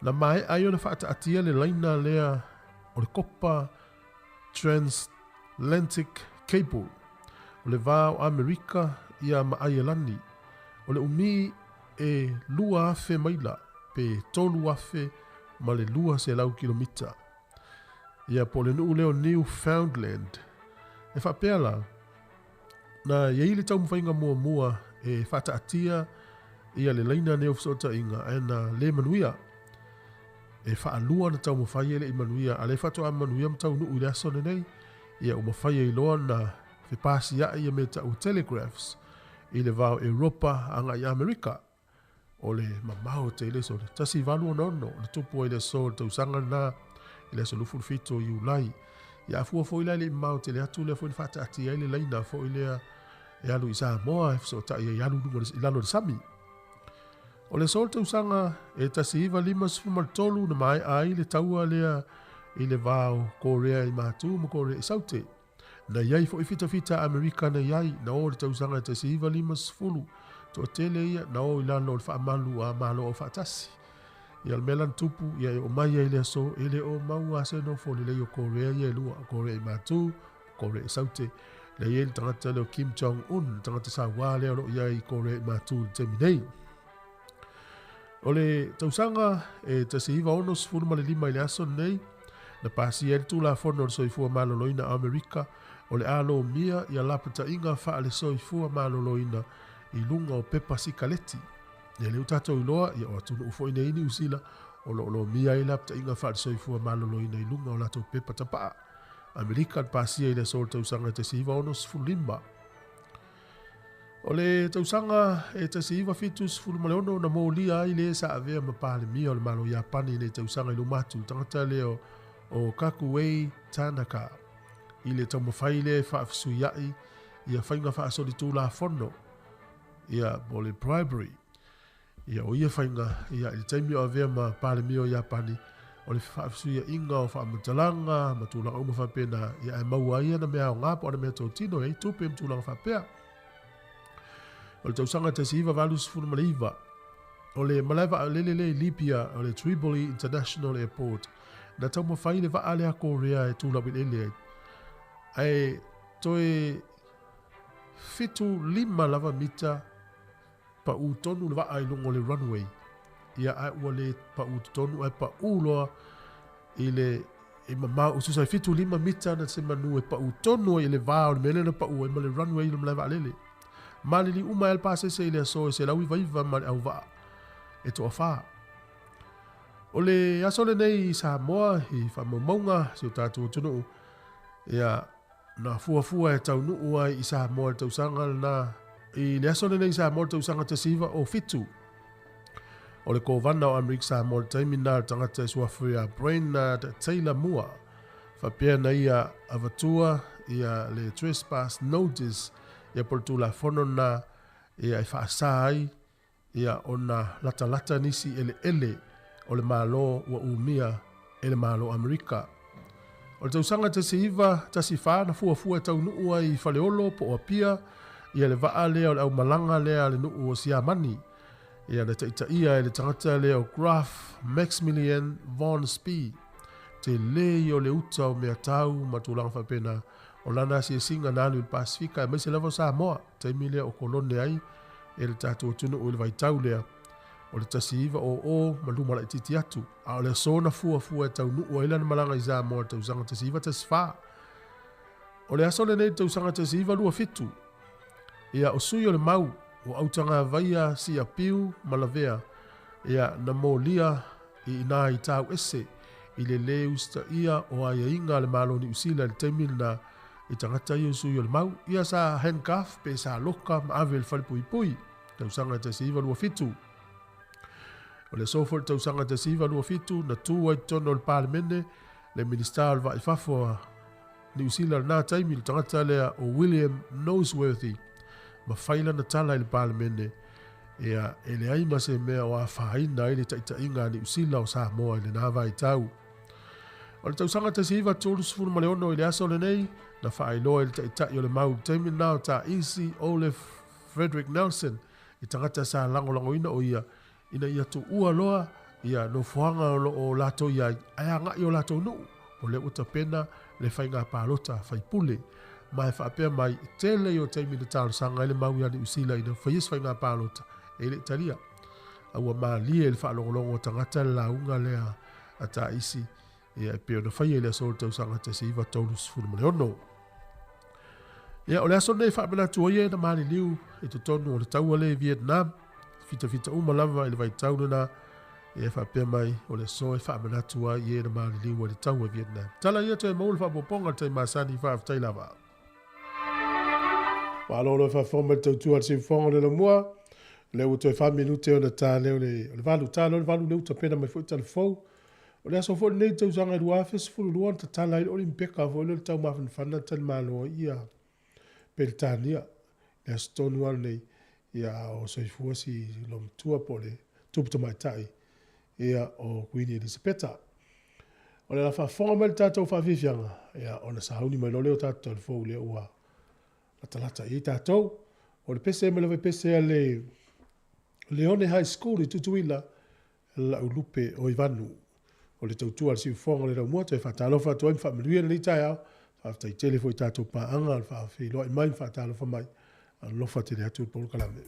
na maea ai ona faataatia le laina lea o le kopa Transatlantic Cable, o le va o Amerika ia ma Aielani. O le umi e 2,000 maila pe 3,200 kilomita. Ia po o le nuu lea o Newfoundland. E faapea la, na i ai le taumafaiga muamua e faataatia ia le laina nei o fesootaiga ae na le manuia. E faalua ona taumafai e le i manuia, a o lea faatoa manuia ma taunuu i le aso lenei. Ia ua mafai ai loa ona fepasiai ia mea tau o telegraphs i le va o Europa agai i Amerika. O le mamao tele so le 1866 na tupu ai le aso o le tausaga lena i le aso 27 o Iulai. Ia a fua foi la e le i mamao tele atu lea foi na faataatia ai le laina foi lea e alu i Samoa e fesootai ai alu i lalo i le sami. O le aso o le tausaga e 1953 na maea ai le taua lea i le va o Korea i Matu ma Korea i Saute. Na i ai foi fitafita a Amerika na i ai, na o i le tausaga e 1950, toatele ia na o i lalo o le faamalu a Malo Aufaatasi. Ia o le mea la na tupu, ia e oo mai ai i le aso, e le o maua lava se nofo lelei o Korea ia e lua, o Korea i Matu, Korea i Saute. Lea e i ai le tagata lea o Kim Jong Un, le tagata sauā lea o lo o i ai i Korea i Matu i le taimi nei. O le tausaga e 1965 i le aso lenei, na pasia ai le Tulafono o le Soifua Maloloina o Amerika o le a lomia ia lapataiga faale-soifua maloloina i luga o pepa sikaleti. Ia lea ua tatou iloa, ia o atunuu foi nei Niu Sila o lo o lomia ai lapataiga faale-soifua maloloina i luga o latou pepa tapaa. Amerika na pasia i le aso o le tausaga e 1965. O le tausaga e 1976 na molia ai le sa avea ma Palemia o le Malo Iapani i nei tausaga i luma atu, le tagata lea o Kakuei Tanaka, i le taumafai lea e faafesuia'i ia faiga faasolitulafono, ia po o le bribery. Ia o ia faiga, ia i le taimi o avea ma Palemia o Iapani, o le faafesuia'iga o faamatalaga ma tulaga uma faapena, ia ae maua ai ana mea aoga po o ana mea totino e ai tupe ma tulaga faapea. O le tausaga 1989, o le malae vaalele lea i Libya, o le Tripoli International Airport, na taumafai le vaa lea a Korea e tulaueleele ai, ae toe 75 lava mita Paʻū tonu le vaa i luga o le runway. Ia, ae ua le paʻū totonu, ae paʻū loa i le i mamao ususa e 75 mita na se manu e paʻū tonu ai i le va o le mea lea na paʻū ai ma le runway i le malae vaalele. Maliliu uma ai le pasese i le aso e 199 ma le auvaa e toafa. O le aso lenei i Samoa i faamaumauga si o tatou atunuu, ia, Na fuafua e taunuu ai i Samoa i le tausaga lena. I le aso lenei i Samoa i le tausaga 1907, o le Kovana o Amerika Samoa i le taimi lena le tagata e suafa ia Brainerd Taylor Moore, faapea na ia avatua ia le Trespass Notice ia po o le Tulafono lena ia e faasa ai ia ona latalata nisi eleele o le Malo ua umia e le Malo Amerika. O le tausaga 1914 na fuafua e taunuu ai i Faleolo po o Apia ia le vaa lea o le aumalaga lea a le nuu o Siamani, ia na taitaia e le tagata lea o Graf Maximilian von Spee. Tele ia o le uta o mea tau ma tulaga faapena o lana asiasiga na alu i le Pasefika aemaise lava o Samoa, taimi lea o kolone ai e le tatou atunuu i le vaitau lea o le 1900 ma luma laitiiti atu, a o le aso na fuafua e taunuu ai lana malaga i Samoa i le tausaga 1914. O le aso lenei i le tausaga 1927, ia o sui o le mau o Autagavaia Siapiu ma Lavea, ia na molia i ina i Tauese i le lē usitaia o aiaiga a le Malo o Niu Sila i le taimi lena i tagata ia o sui o le mau, ia sa handcuff pe sa loka ma ave i le fale puipui, tausaga e 1927. O le aso foi i le tausaga 1927 na tu ai totonu o le Palemene le Minisita o le Vaa i Fafo a Niu Sila i lena taimi, le tagata lea o William Noseworthy, ma fai lana tala i le Palemene, ia, e leai ma se mea o afaina ai le taitaiga a Niu Sila o Samoa i lena vaitau. O le tausaga 1936 i le aso lenei, Na faailoa e le taitai o le mau i le taimi lena o Taisi Olaf Frederick Nelson i tagata sa lagolagoina o ia ina ia tuua loa ia nofoaga o lo o latou i ai ae agai i o latou nuu, o lea ua tapena le faiga palota faipule. Ma e faapea mai, e tele ia o taimi na talosaga ai le mau ia Niu Sila ina faia se faiga palota, e le i talia. A ua malie i le faalogologo a tagata le lauga lea a Taisi ia e pei ona faia i le aso o le tausaga 1936. Ia, o le aso lenei e faamanatu ai e na maliliu i totonu o le taua lea i Vietnam, fitafita uma lava i le vaitau lena, ia e faapea mai o le aso e faamanatu ai i e na maliliu ai le taua i Vietnam. Tala ia toe maua le faaopoopoga i le taimi masani, faafetai lava. Malo le faafofoga mai le tautua a le siufofoga o le Lamua. Lea ua toe 4 minute ona ta lea o le 8. Ta lea o le 8 lea ua tapena mai foi talafou. O le aso foi lenei i le tausaga e 2012 na tatala ai le Olimpeka foi lea o le taumafanafana na talimalo ai ia Peretania. Le aso tonu lava lenei, ia a o soifua si loomatua po o le tupu tamaitai ia o Kuini Elisapeta. O le ala faafofoga mai le tatou faafiafiaga, ia ona sauni mai loa lea o tatou talafou lea ua latalata i ai tatou. O le pese mai lava i pese a le Leone High School i Tutuila, lau lupe o Ivanu. O le tautua a le siufofoga o le laumua, toe faatalofa atu ai ma faamanuia lenei taeao. Faafetai tele foi i tatou paaga o le faafeiloai mai ma faatalofa mai. Alofa tele atu le polokalame.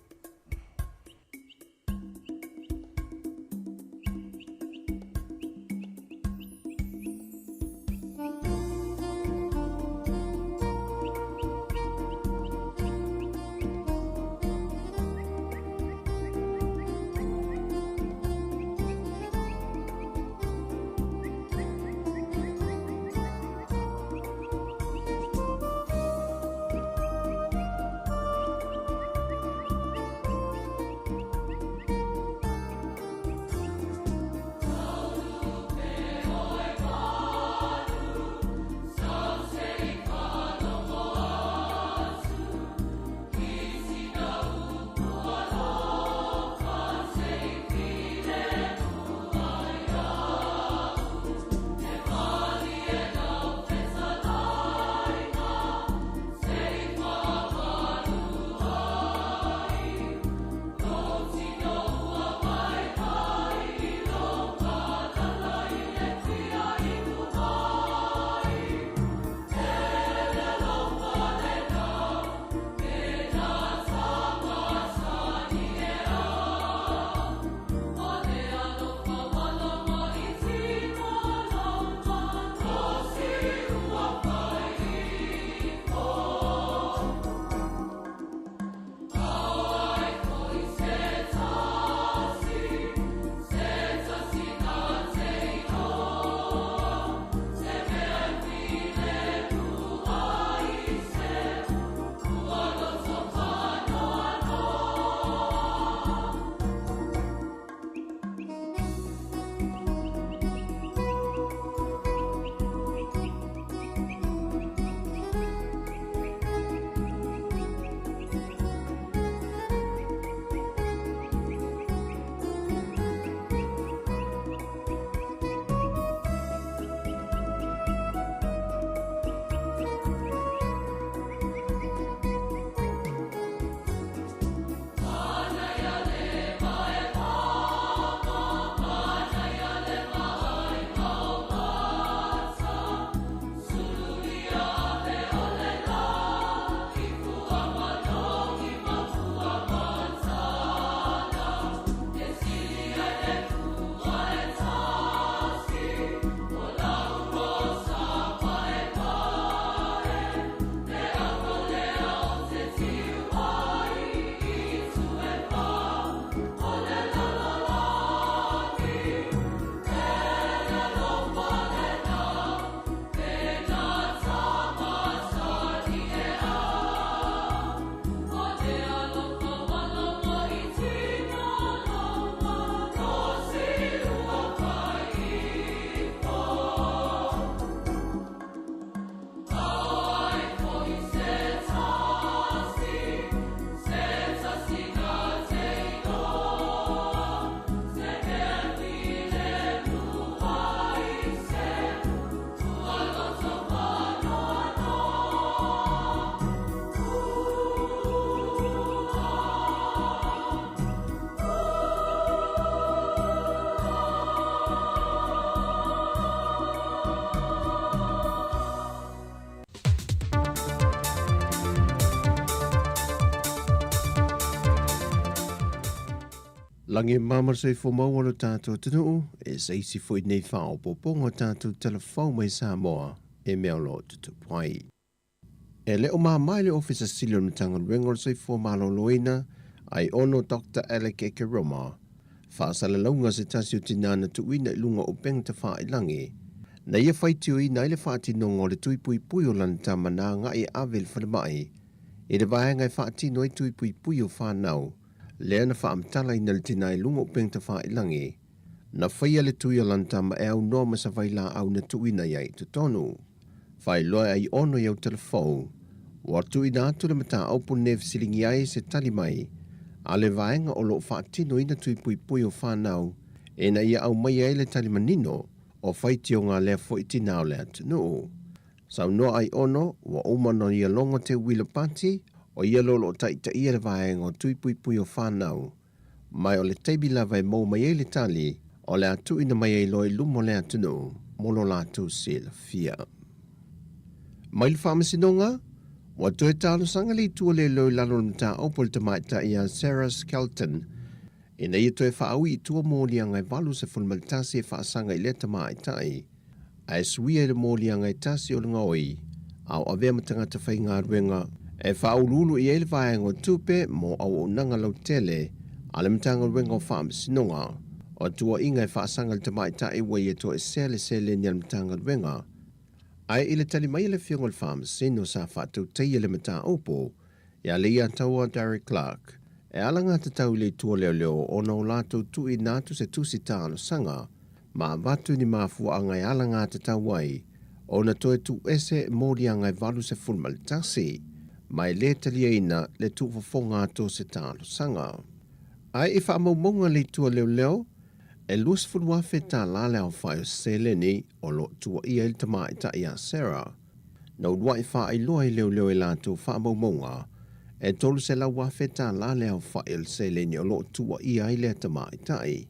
Lagi e mama le soifua maua o lo tatou atunuu, e se isi foi nei faaopoopoga o tatou talafou mai Samoa e mea o lo o tutupu ai. E le o mama i le Ofisa Sili o le Matagaluega o le Soifua Maloloina, Aiono Doctor Alec Ekeroma, faasalalauga se tasi o tinā na tuuina i luga o upega tafailagi, na ia faitioina ai le faatinoga o le tui puipui o lana tama na agai e ave i le falemai i le vaega e faatino ai tui puipui o fanau, lea na faamatalaina le tinā i luga o upega tafailagi, na faia le tui o lana tama e aunoa ma sa vailaau na tuuina i ai i totonu. Faailoa e Aiono i au telefou, ua tuuina atu le mataupu lenei e fesiligia ai se tali mai a le vaega o lo o faatinoina tui puipui o fanau ina ia aumaia ai le tali manino o faitioga a lea foi tinā o le atunuu. Saunoa Aiono, ua uma ona ia logo te uila pati, o ia lo o lo o taitaia le vaega o tui puipui o fanau, mai o le taimi lava e maua mai ai le tali, o le a tuuina mai ai loa i luma o le atunuu mo lo latou silafia. Mai le Faamasinoga, ua toe talosaga le Itu o Leoleo i lalo o le mataupu a le tamaitai ia Sarah Skelton ina ia toe faaui i tua moliaga e 81 e faasaga i lea tamaitai, ae suia i le moliaga e tasi o le gaoi a o avea ma tagata faigaluega e faauluulu i ai le vaega o tupe mo auaunaga lautele a le Matagaluega o Faamasinoga. O tuuaiga e faasaga i le tamaitai ua ia toesea le seleni a le Matagaluega. Ae i le tali mai a le Afioga i le Faamasino sa faatautaia le mataupu ia Leiataua Derek Clark, e alagatatau i le itu o leoleo ona o latou tuuina atu se tusi talosaga ma avatu ni mafuaaga e alagatatau ai ona toe tuuese moliaga e 81, ma e le taliaina le tuufofoga atu o se talosaga. Ae i faamaumauga a le itu a leoleo, e $20,000 tala le aofai o seleni o lo o tuuaia ai le tamaitai ia Sarah. Na uluai faailoa i leoleo e latou faamaumauga, e $300,000 tala le aofai o le seleni o lo o tuuaia ai lea tamaitai.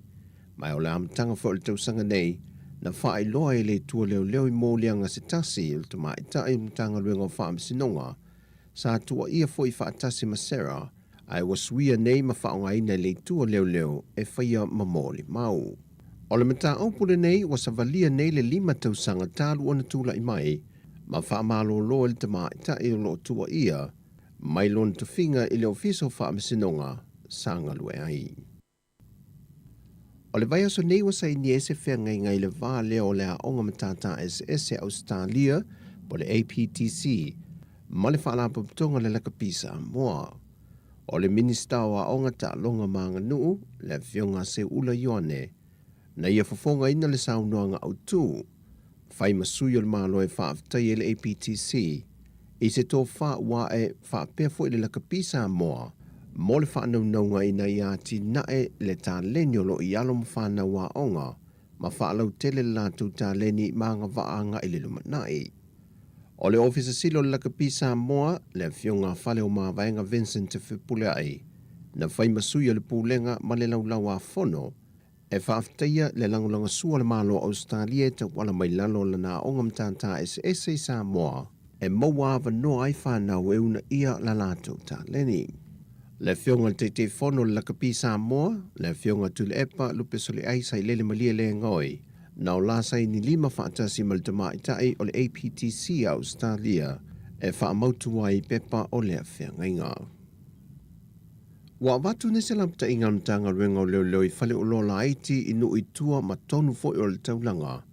Ma o le amataga foi o le tausaga nei, na faailoa ai e le Itu a Leoleo i moliaga se tasi o le tamaitai o le Matagaluega o Faamasinoga, sa tuuaia foi faatasi ma Sarah, ae ua suia nei ma faaaogaina e le Itu a Leoleo e faia ma molimau. O le mataupu lenei ua savalia nei le 5 tausaga talu ona tulai mai ma faamalolo ai le tamaitai o lo o tuuaia mai lona tofiga i le Ofisa o Faamasinoga sa galue ai. O le vaiaso nei ua sainia ai se feagaiga i le va lea o le Aoga Matata Eseese a Ausetalia po o le APTC ma le Faalapotopotoga o le Lakapi Samoa. O le Minisita o Aoga, Taaloga ma Aganuu, le Afioga a Seuula Ioane, na ia fofogaina le saunoaga autu, fai ma sui o le Malo e faafetai ai le APTC i se tofa ua ae faapea foi le lakapi Samoa mo le faanaunauga ina ia atinae le taleni o lo o i alo ma fanau aoga ma faalautele le latou taleni ma agavaa agai i le lumanai. O le Ofisa Sili o le Lakapi Samoa, le Afioga a Faleomavaega Vincent Te Fepuleai, na fai ma sui o le Pulega ma le Laulau-a-Fono E faafetaia le lagolagasua o le Malo o Ausetalia e tauala mai lalo o lana aoga matata eseese i Samoa e maua avanoa ai fanau e uunaia la latou taleni. Le Afioga i le Taitaifono o le Lakapi Samoa, le Afioga Tuilaepa Lupesoliai Sailele Malie Legaoi, na o la saini lima faatasi ma le tamaitai o le APTC a Ausetalia e faamautu ai pepa o lea feagaiga. Ua avatu nei se lapataiga a le Matagaluega o Leoleo i Faleoloa Laiti i nuu i tua ma tonu foi o le taulaga.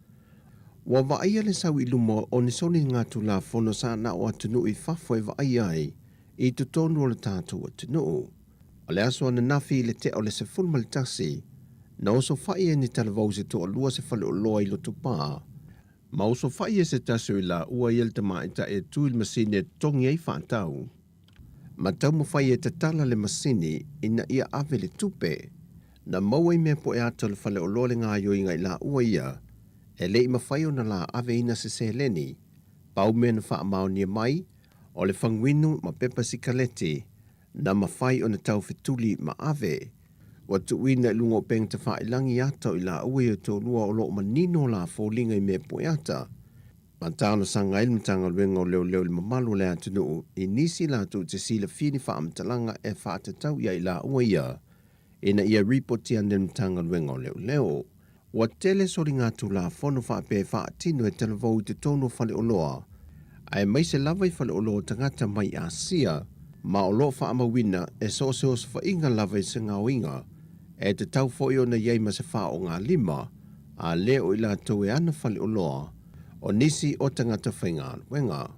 Ua vaaia le sau i luma o ni soligatulafono sa na o atunuu i fafo e vaaia ai i totonu o le tatou atunuu. O le aso ananafi i le tea o le 11, na osofai ai ni talavou se toalua se faleoloa i Lotopa, ma osofai e se tasi o i laua ia le tamaitai e tu i le masini e totogi ai faatau. Ma taumafai e tatala le masini ina ia ave le tupe. Na maua i mea poe ata o le faleoloa le gaoioiga i laua ia, e le i mafai ona la aveina se seleni. Pau mea na faamaonia mai, o le faguinu ma pepa sikaleti, na mafai ona taufetuli ma ave. Ua tuuina i luga o upega tafailagi ata o i laua ia toalua o lo o manino la foliga i mea poe ata. Ma talosaga ai le Matagaluega o Leoleo i le mamalu o le atunuu i nisi latou te silafia ni faamatalaga e faatatau i ai laua ia. ina ia ripoti ane le Matagaluega o Leoleo. Ua tele soligatulafono faapea e faatino e talavou i totonu o faleoloa, aemaise lava i faleoloa o tagata mai Asia, ma o lo o faamauina e so o se osofaiga lava i se gaoiga, e tatau foi ona i ai ma se faaaogalima, a le o i latou e ana faleoloa, o nisi o tagata faigaluega.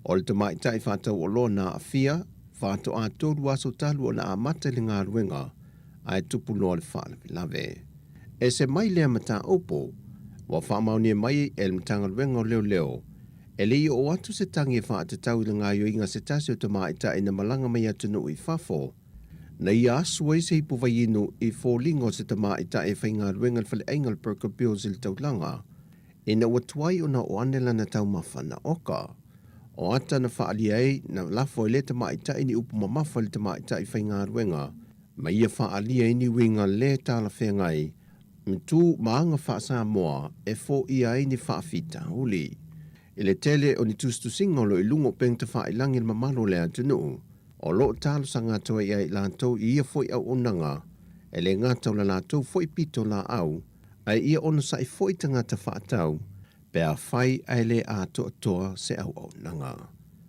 O le tamaitai faatauoloa na aafia, faatoa 3 aso talu ona amata i le galuega, ae tupu loa le faalavelave. Ese mai lea mataupu, ua faamaonia mai e le Matagaluega o Leoleo, e le i oo atu se tagi e faatatau i le gaoioiga a se tasi o tamaitai na malaga mai atunuu i fafo, na ia asu ai se ipu vaiinu i foliga o se tamaitai e faigaluega i le faleaiga o le Burger Bills i le taulaga, ina ua tuai ona oo ane lana taumafa na oka. O ata na faaalia ai, na lafo ai lea tamaitai ni upu mamafa i le tamaitai faigaluega, ma ia faaalia ai ni uiga le talafeagai, ma tu ma aga faa-Samoa e foia ai ni faafitauli. I le tele o ni tusitusiga o lo o i luga o upega tafailagi i le mamalu o le atunuu, o lo o talosaga atu ai ia i latou i ia foi auaunaga, e le gata o le latou foi pito laau, ae ia onosai foi tagata faatau pe afai ae le atoatoa se auaunaga.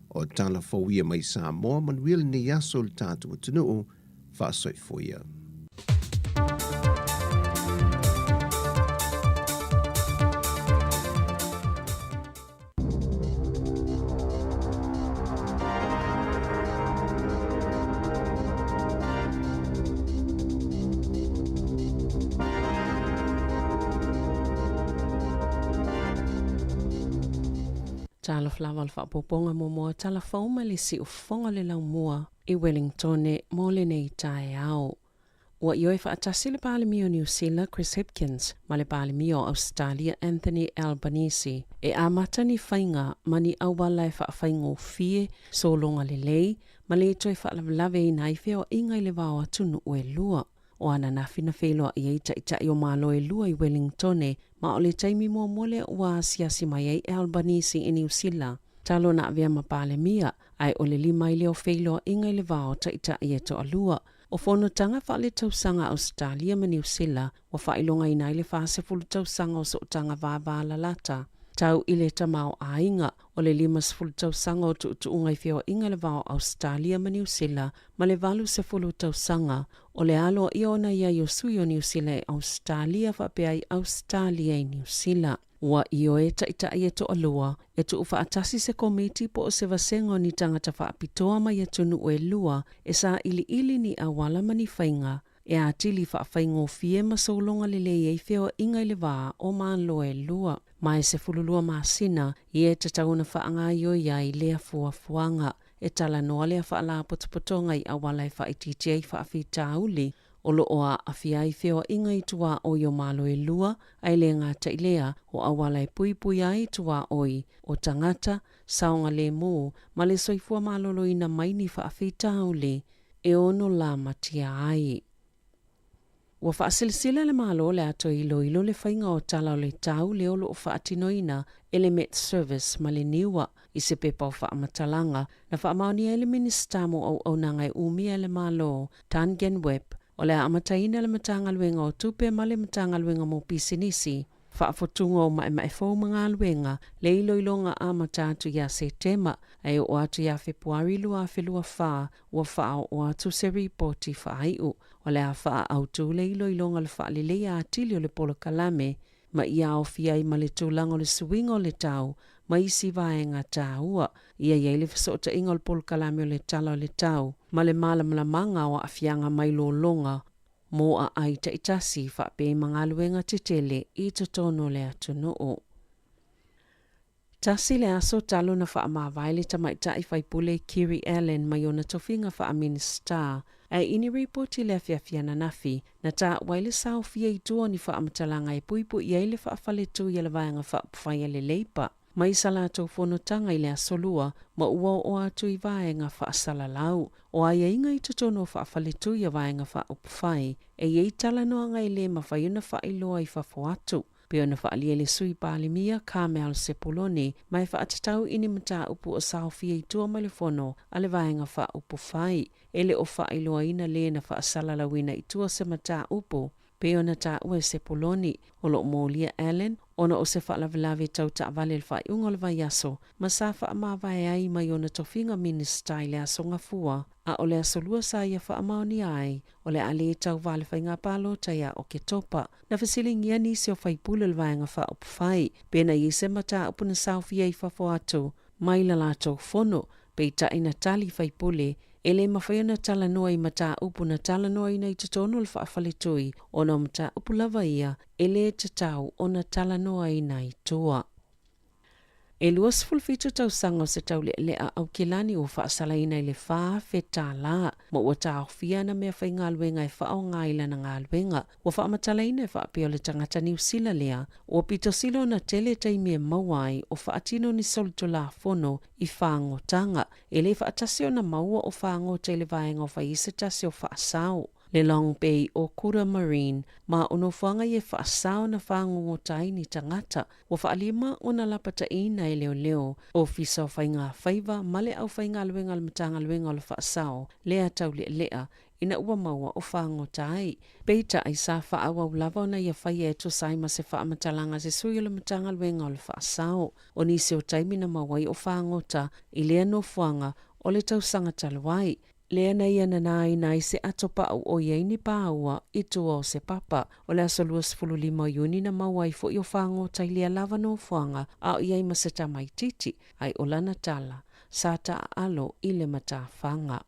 O tala fou ia mai Samoa, manuia lenei aso i le tatou atunuu, faasoifuia. Talofa lava o le faaopoopoga muamua o tala fou mai le siufofoga o le laumua i Wellingtone mo lenei taeao. Ua ioe faatasi le Palemia o Niu Sila Chris Hipkins ma le Palemia o Ausetalia Anthony Albanese e amata ni faiga ma ni auala e faafaigofie sologa lelei ma le toe faalavelave ai feoaiga i le va o atunuu e lua. O ananafi na feiloai ai taitai o Malo e lua i Wellingtone ma o le taimi muamua lea ua asiasi mai ai Albanese i Niu Sila talu ona avea ma Palemia, ae o le 5 ai lea o feiloaiga i le va o taitai e toalua. O fonotaga faaletausaga a Ausetalia ma Niu Sila ua faailogaina ai le 40 tausaga o sootaga vavalalata tau i le tamaoaiga, o le 50 tausaga o tuutuuga i feoaiga i le va o Ausetalia ma Niu Sila ma le 80 tausaga o le aloaia ona i ai o sui o Niu Sila i Ausetalia faapea ai Ausetalia i Niu Sila. Ua ioe taitai e toalua e tuufaatasi se komiti po o se vasega o ni tagata faapitoa mai atunuu e lua e sailiili ni auala ma ni faiga e atili faafaigofie ma sologa lelei ai feoaiga i le va o Malo e lua. Ma e 12 masina ia e tatau ona faagaoioi ai lea fuafuaga. E talanoa lea faalapotopotoga i auala e faaitiitia ai faafitauli o lo o aafia ai feoaiga i tuaoi o Malo e lua, ae le gata i lea o auala e puipui ai tuaoi o tagata, saogalemu ma le soifua maloloina mai ni faafitauli e ono lamatia ai. Ua faasilasila le Malo le ato iloilo le faiga o tala o le tau le o lo o faatinoina e le Met Service ma le Niua i se pepa o faamatalaga na faamaonia ai le Minisita mo auaunaga e umia e le Malo, Tan Webb, o le a amataina le Matagaluega o Tupe ma le Matagaluega mo Pisinisi, faafotuga o maemae fou ma galuega le iloiloga amata atu ia Setema ae oo atu ia Fepuari 2024 ua faaoo atu se ripoti faaiu. O le a faaautu le iloiloga o le faaleleia atili o le polokalame ma ia aofia ai ma le tulaga o le suiga o le tau ma isi vaega taua. Ia i ai le fesootaiga o le polokalame o le tala o le tau ma le malamalamaga o aafiaga mai lologa mo aai taitasi faapea ma galuega tetele i totonu o le atunuu. Tasi le aso talu na faamavae le tamaitai faipule Kiri Allan mai ona tofiga faaminista, ae i ni ripoti le afiafi ananafi na taua ai le saofia i tua o ni faamatalaga e puipui ai le faafaletui a le vaega faaupufai a le Leipa mai sa latou fonotaga i le aso lua ma ua oo atu i vaega faasalalau. O aiaiga i totonu o faafaletui a vaega faaupufai e i ai talanoaga e le mafai ona faailoa i fafo atu. Pei ona faaalia e le Sui Palemia Carmel Sepuloni ma e faatatau i ni mataupu o saofia i tua mai le fono a le Vaega Faaupufai. E le o faailoaina le na faasalalauina i tua se mataupu pei ona taua e Sepuloni. O lo o molia Allan ona o se faalavelave tau taavale i le faaiuga o le vaiaso ma sa faamavae ai mai ona tofiga Minisita i le Aso Gafua, a o le Aso Lua sa ia faamaonia ai o le a le tauva le faiga palota ia Oketopa. Na fesiligia nisi o faipule o le Vaega Faaupufai pe na i ai se mataupu na saofia i fafo atu mai la latou fono, peitai na tali faipule e le mafai ona talanoa i mataupu na talanoaina i totonu o le faafaletui ona o mataupu lava ia e le tatau ona talanoaina i tua. E 27 tausaga o se taulealea Aukilani ua faasalaina i le $4,000 ma ua taofia ana meafaigaluega e faaaoga i lana galuega. Ua faamatalaina e faapea o le tagata Niu Sila lea ua pito sili ona tele taimi e maua ai o faatino ni solitulafono i fagotaga. E le faatasi ona maua o fagota i le vaega o fai ai se tasi o faasao. Le Long Bay o Kura Marine ma o nofoaga ia e faasao na fagogota ai ni tagata. Ua faalima ona lapataiina e leoleo, Ofisa o Faiga Faiva ma le Aufaigaluega a le Matagaluega o le Faasao lea taulealea ina ua maua o fagota ai. Peitai, sa faaauau lava ona ia faia e tusa ai ma se faamatalaga a se sui o le Matagaluega o le Faasao. O nisi o taimi na maua ai o fagota i lea nofoaga o le tausaga talu ai, lea na ia nanaina ai se ato paʻu o i ai ni pāua i tua o se papa. O le aso 25 o Iuni na maua ai foʻi o fagota i lea lava nofoaga a o i ai ma se tamaititi, a i o lana tala, sa taaalo i le matafaga.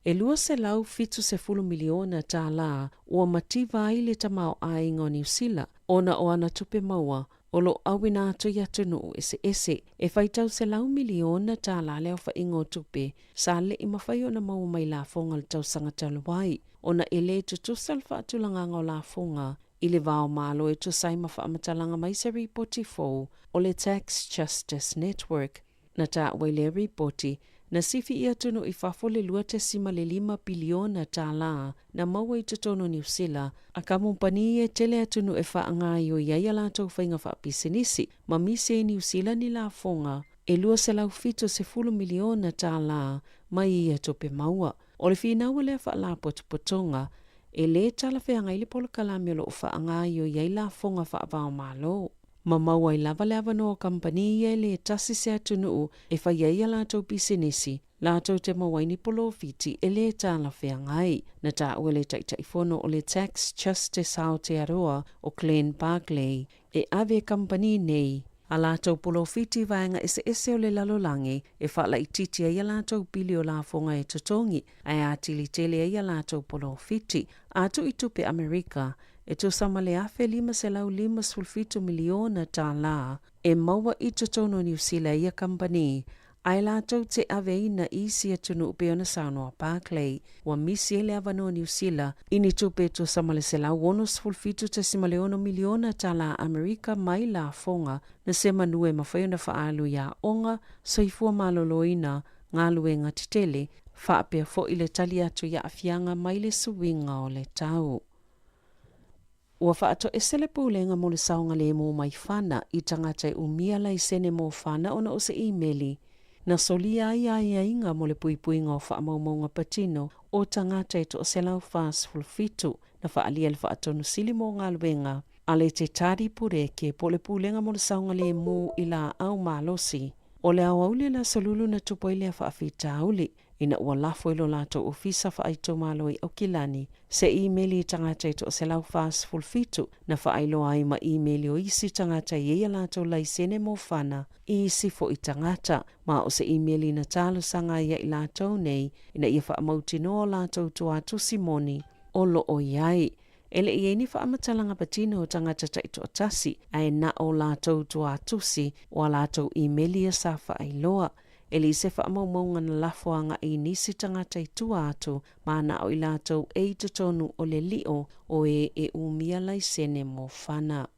E $270 miliona tālā ua mativa ai le tamaoaiga o Niu Sila ona o ana tupe maua o lo o auina atu i atunuu eseese. E faitau $100 miliona tālā le aofaiga o tupe sa le i mafai ona maua mai lafoga o le tausaga talu ai, ona e le tutusa le faatulagaga o lafoga i le va o Malo e tusa ai ma faamatalaga mai se ripoti fou o le Tax Justice Network. Na taua i lea ripoti, na sifi i atunuu i fafo le $2.5 piliona tālā na maua i totonu o Niu Sila a kamupani e tele atunuu e faagaioi ai a latou faiga faapisinisi ma misi ai Niu Sila ni lafoga e $270 miliona tālā mai ia tupe maua. O le finau a lea faalapotopotoga, e lē talafeagai le polokalame o lo o faagaioi ai lafoga faava-o-Malo. Ma maua ai lava le avanoa o kamupani ia e lē tasi se atunuu e fai ai a latou pisinisi, latou te maua ai ni polofiti e lē talafeagai. Na taua e le Taitaifono o le Tax Justice Aotearoa o Glenn Barclay, e ave e kamupani nei a latou polofiti i vaega eseese o le lalolagi e faalaitiiti ai a latou pili o lafoga e totogi ae atili tele ai a latou polofiti. A tuu i tupe Amerika, e tusa ma le $1,557 miliona tālā e maua i totonu o Niu Sila e ia kamupani, ae latou te aveina i isi atunuu pei ona saunoa Barclay. Ua misi ai le avanoa o Niu Sila i ni tupe e tusa ma le $167.6 miliona tālā Amerika mai lafoga na se manu e mafai ona faaalu i aoga, soifua maloloina, galuega tetele, faapea foi le tali atu i aafiaga mai le suiga o le tau. Ua faatoese le Pulega mo le Saogalemu mai Fana i tagata e umia laisene mo fana ona o se imeli na solia ai aiaiga mo le puipuiga o faamaumauga patino o tagata e 147 na faaalia le Faatonu Sili mo Galuega a le Te Tari Pureke po o le Pulega mo le Saogalemu i Laau Malosi. O le aoauli o le Aso Lulu na tupu ai lea faafitauli ina ua lafo i lo latou ofisa faaitumalo i Aukilani se imeli i tagata e 147 na faailoa ai ma imeli o isi tagata e i ai a latou laisene mo fana i isi foi tagata ma o se imeli na talosaga ai ia i latou nei ina ia faamautinoa o latou tuatusi moni o lo o i ai. E le i ai ni faamatalaga patino o tagata taitoatasi, ae na o latou tuatusi o a latou imeli ia sa faailoa. E leai se faamaumauga na lafo agai i nisi tagata i tua atu ma na o i latou e i totonu o le lio o e e umia laisene mo fana.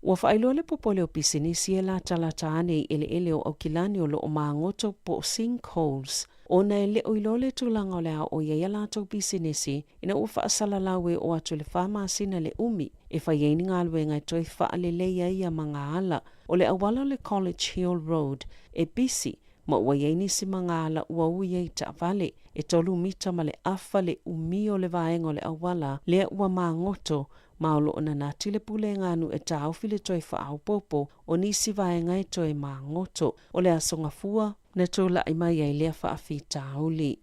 Ua faailoa le popole o pisinisi e latalata ane i eleele o Aukilani o loo magoto po o sinkholes ona e le o iloa le tulaga o le a oo i ai a latou pisinisi ina ua faasalalau e oo atu i le fa masina le umi e fai ai ni galuega e toe faalelei ai ia magaala. O le auala o le College Hill Road e pisi ma ua i ai nisi magaala ua ui ai i taavale. E tolu mita ma le afa le umi o le vaega o le auala lea ua magoto ma o loo nanati le pulega a nuu e taofi le toe faaopoopo o nisi vaega e toe magoto. O le Aso Gafua na tulai mai ai lea faafitauli.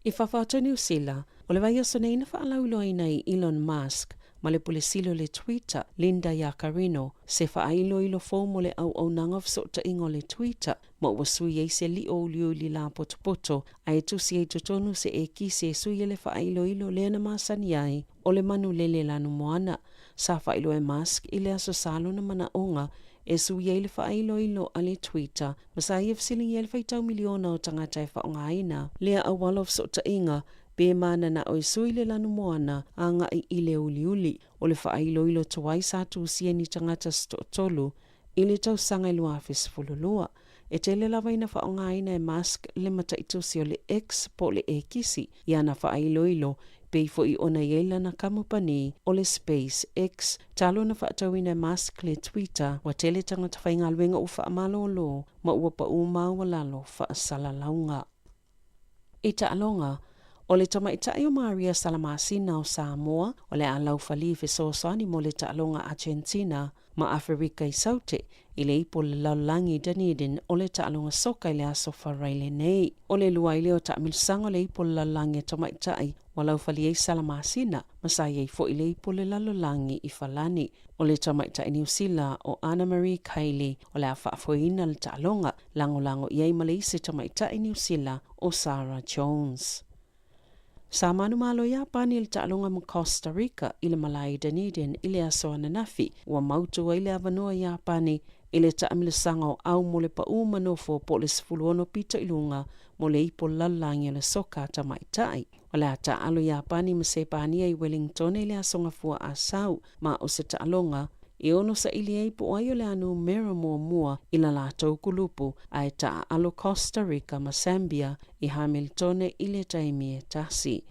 I fafo atu o Niu Sila, o le vaiaso nei na faalauiloaina ai Elon Musk ma le Pule Sili o le Twitter, Linda Yaccarino, se faailoilo fou mo le auaunaga o fesootaiga o le Twitter, ma ua sui ai se lio uliuli lapotopoto ae tusi ai i totonu se ekisi e sui ai le faailoilo lea na masani ai o le manulele lanumoana. Sa faailoa e Musk i le Aso Sa lona manaoga e sui ai le faailoilo a le Twitter ma sa ia fesiligia ai le faitau miliona o tagata e faaaogaina lea auala o fesootaiga pe mananao e sui le lanumoana agai i le uliuli. O le faailoilo tuai sa tusia e ni tagata se toatolu i le tausaga e 2012. E tele lava ina faaaogaina e Musk le mataitusi o le X po o le Ekisi i ana faailoilo pei foi ona i ai lana kamupani o le SpaceX. Talu ona faatauina e Musk le Twitter, ua tele tagata faigaluega ua faamalolo ma ua pau maualalo faasalalauga. I taaloga, o le tamaitai o Maria Salamasina o Samoa o le a laufali fesoasoani mo le taaloga Argentina ma Aferika i Saute i le ipu o le lalolagi i Dunedin o le taaloga soka i le aso Faraile nei. O le lua ai lea o taamilosaga o le ipu o le lalolagi a tamaitai ua laufali ai Salamasina ma sa i ai foi le ipu o le lalolagi i Falani. O le tamaitai Niu Sila o Ana Marie Kaili o le a faafoeina le taaloga, lagolago i ai ma le isi tamaitai Niu Sila o Sarah Jones. Sa manumalo Iapani i le taaloga ma Costa Rica i le malae i Dunedin i le aso ananafi, ua mautu ai le avanoa Iapani i le taamilosaga o au mo le pau ma nofo po o le 16 pito i luga mo le ipu o le lalolagi o le soka a tamaitai. O le a taaalo Iapani ma Sepania i Wellingtone i le Aso Gafua Asau, ma o se taaloga e ono saili ai po o ai o le a numera muamua i la latou kulupu ae taaalo Costa Rica ma Sambia i Hamiltone i le taimi e tasi.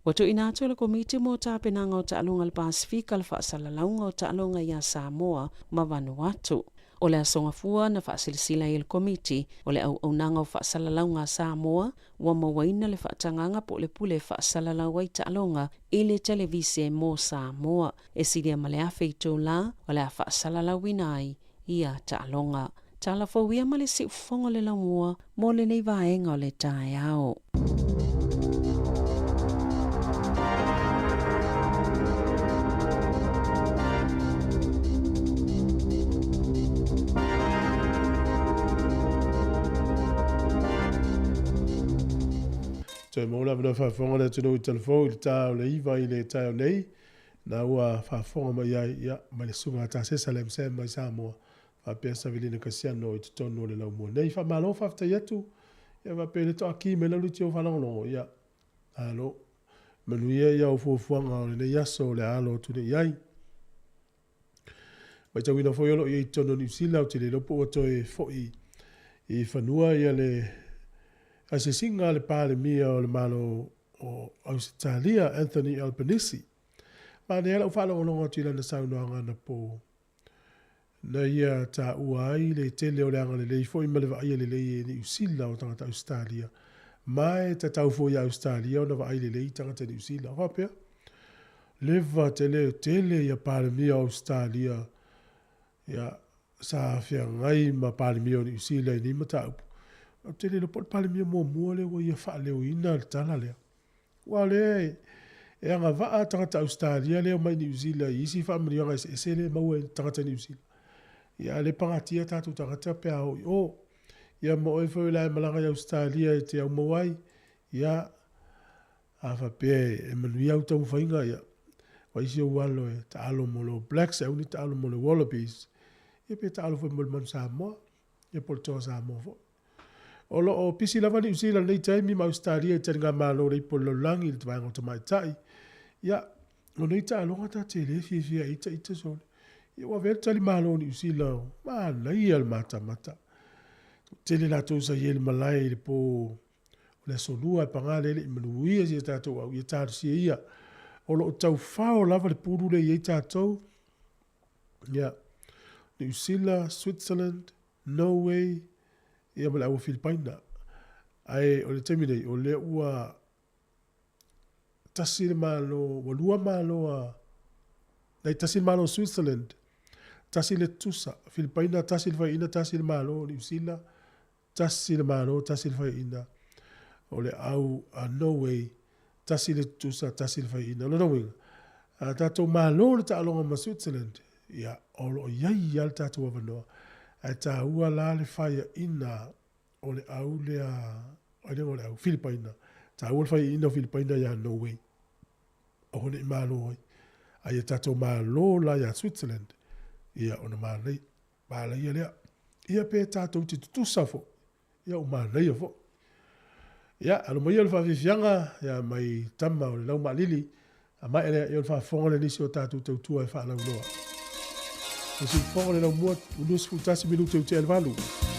Ua tuuina atu e le Komiti mo Tapenaga o Taaloga a le Pasefika le faasalalauga o taaloga iā Samoa ma Vanuatu. O le Aso Gafua na faasilasila ai e le Komiti o le Auaunaga o Faasalalauga a Samoa ua mauaina le faatagaga po o le pule e faasalalau ai taaloga i le televise mo Samoa. E silia ma le 1000 itulā o le a faasalalauina ai ia taaloga. Tala fou ia ma le siufofoga o le laumua mo lenei vaega o le taeao. Toe maua le avanoa faafofoga o le atunuu i Talafou i le ta o le 9 i le taeao nei, na ua faafofoga mai ai, ia, mai le susuga a Tasesa Lam Sam mai Samoa, faapea Savelina Kasiano i totonu o le laumua nei. Faamalo, faafetai atu, ia faapea le toaki mai lau leitio faalogologo, ia, malo. Manuia ia au fuafuaga o lenei aso o le a alo atu nei i ai. Matauina foi o lo o i ai i totonu o Niu Sila, ou te le iloa po ua toe foi i fanua ia le asiasiga a le Palemia o le Malo o Ausetalia, Anthony Albanese. Manaia lau faalogologo atu i lana saunoaga anapo na ia taua ai le tele o le agalelei foi ma le vaaia lelei e Niu Sila o tagata Ausetalia, ma e tatau foi ia Ausetalia ona vaai lelei i tagata Niu Sila. O faapea, leva tele tele ia Palemia o Ausetalia ia sa feagai ma Palemia o Niu Sila i nei mataupu. Ou te le iloa po o le Palemia muamua lea ua ia faaleoina le tala lea. Aua o lea e agavaa tagata Ausetalia lea e omai i Niu Sila i isi faamanuiaga eseese lea e maua e tagata Niu Sila. Ia a o lea e pagatia tatou tagata pe a o i o. Ia ma oe foi o le a e malaga i Ausetalia e te aumau ai, ia, a faapea e manuia au taumafaiga, ia, o isi ou alo e taalo mo le All Blacks, ae aua ne i taalo mo le Wallabies, ia pe taalo foi mo le Manu Samoa, ia po o le Toa Samoa foi. O lo o pisi lava Niu Sila i lenei taimi ma Ausetalia i taligamalo o le ipu o le lalolagi i le vaega o tamaitai. Ia, o nei taaloga ta te le fiafia ai ita ita sole. Ia ua avea le talimalo o Niu Sila, manaia le matamata. Toatele latou sa i ai i le malae i le po o le Aso Lua ae paga lea e le i manuia si a tatou au, ia talosia ia. O lo o taufao lava le pulu lea e i ai tatou, ia, Niu Sila, Switzerland, Norway, ia ma le au o Filipaina. Ae o le taimi nei, o lea ua tasi le Malo, ua lua Malo a, nai tasi le Malo o Switzerland, tasi le tutusa, Filipaina tasi le faiaina, tasi le Malo, Niu Sila, tasi le Malo, tasi le faiaina, o le au a Norway, tasi le tutusa, tasi le faiaina. O lona uiga, a tatou Malo le taaloga ma Switzerland, ia, o lo o i ai lava le tatou avanoa, ae taua la le faiaina o le au lea, ai lea o le au Filipaina, taua le faiaina o Filipaina ia Norway, aua ne i malo ai. A ia tatou malo la ia Switzerland, ia ona manaia, manaia lea. Ia pe tatou te tutusa foi, ia ua manaia foi. Ia, alo maia le faafiafiaga, ia mai tama o le laumaalili, a maea lea, ia o le faafofoga lea nisi o tatou tautua e faalauiloa. O se fofoga o le laumua, 21 minute i tea le 8.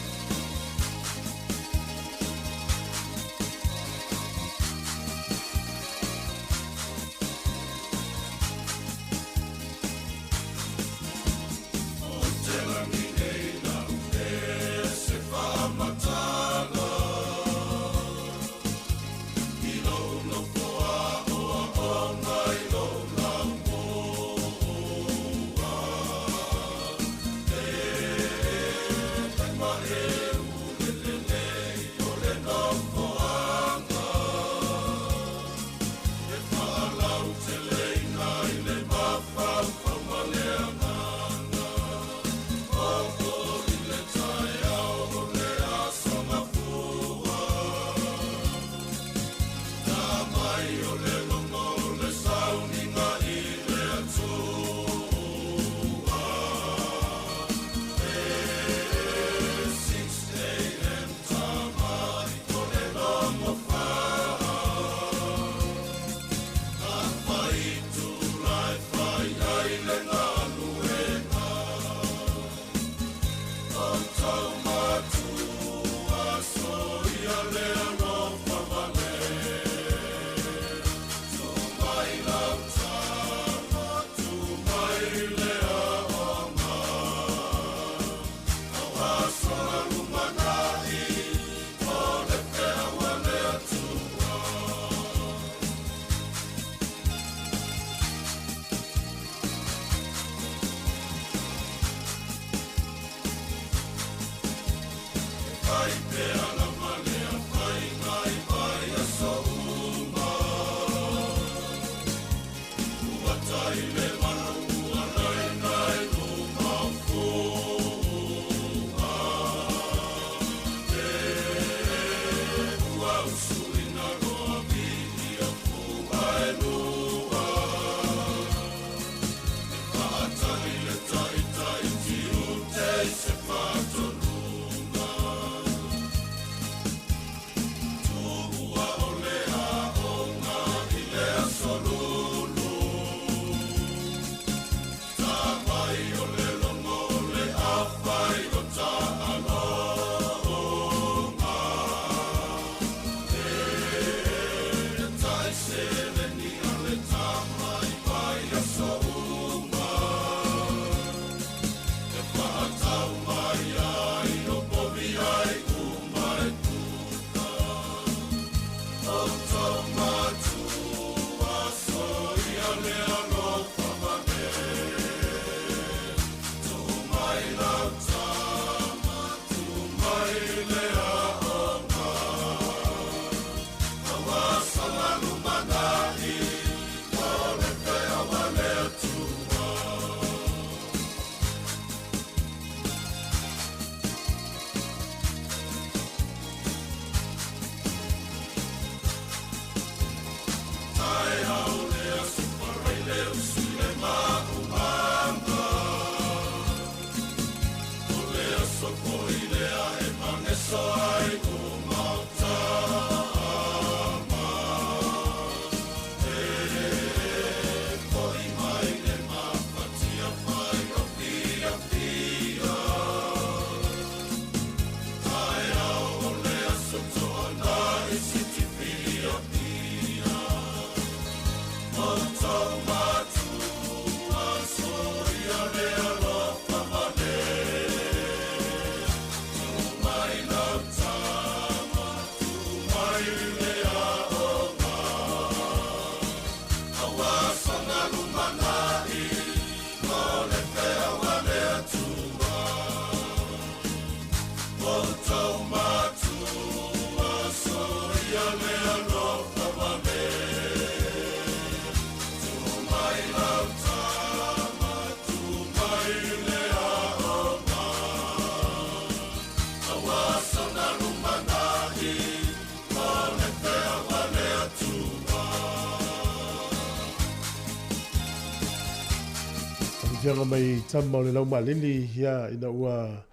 Tauafiaga mai tama o le laumaalili, ia, ina ua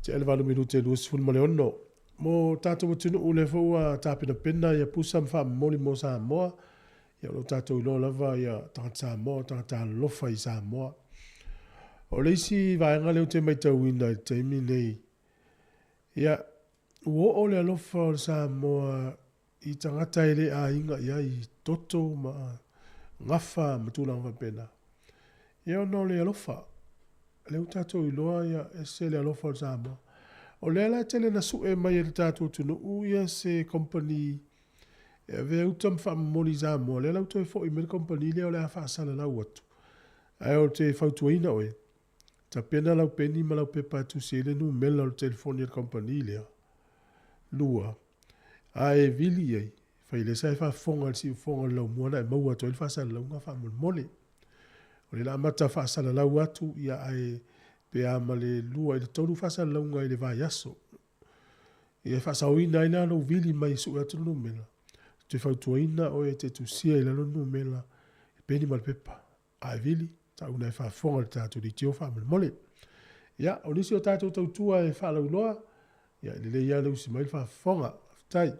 tea le 8 minute 26. Mo tatou atunuu lea foi ua tapenapena ia pusa ma faamomoli mo Samoa, ia o lo o tatou iloa lava ia tagata Samoa o tagata alolofa i Samoa. O le isi vaega lea ou te matauina i le taimi nei, ia, ua oo le alofa o le Samoa i tagata e le aiga i ai, i toto ma gafa ma tulaga faapena. Ia ona o le alofa, lea ua tatou iloa ia ese le alofa o le Samoa. O lea la e tele na sue mai e le tatou atunuu ia se company e avea uta ma faamomoli i Samoa, lea la ua toe foi mai le company lea o le a faasalalau atu. Ae ou te fautuaina oe, tapena lau peni ma lau pepa e tusi ai le numera o le telefoni a le company lea. 2, a e vili i ai, fai lea sa e faafofoga i le siufofoga o le laumua na e maua atu ai le faasalalauga faamolemole. O lea la amata faasalalau atu, ia ae pe a ma le 2 i le 3 faasalalauga i le vaiaso. Ia e faasaoina ai la lou vili mai e sue atu le numera. Ou te fautuaina oe e te tusia i lalo le numera, le peni ma le pepa. A e vili, tau ina e faafofoga i le tatou leitio faamolemole. Ia, o nisi o tatou tautua e faalauiloa, ia e lelei lava le usi mai le faafofoga. Faafetai.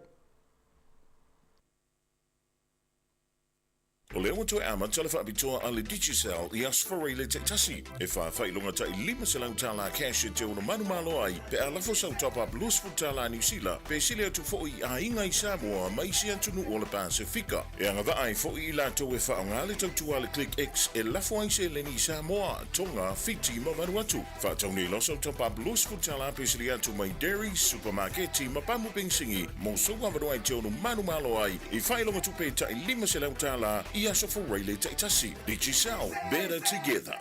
O lea ua toe amata le faapitoa a le Digicel i Aso Faraile taitasi, e faafailoga tai $500 cash e te ono manumalo ai pe a lafo sau top-up $20 Niu Sila pe sili atu foi i aiga i Samoa ma isi atunuu o le Pasefika. E agavaa ai foi i latou e faaaoga le tautua a le ClickX e lafo ai seleni i Samoa, Tonga, Fiti ma Vanuatu. Faatau nei loa sau top-up $20 pe sili atu mai Dairy, Supamaketi ma pamu penisini mo sou avanoa e te ono manumalo ai i faailoga tupe tai $500 i Aso Faraile taitasi. Digicel, better together.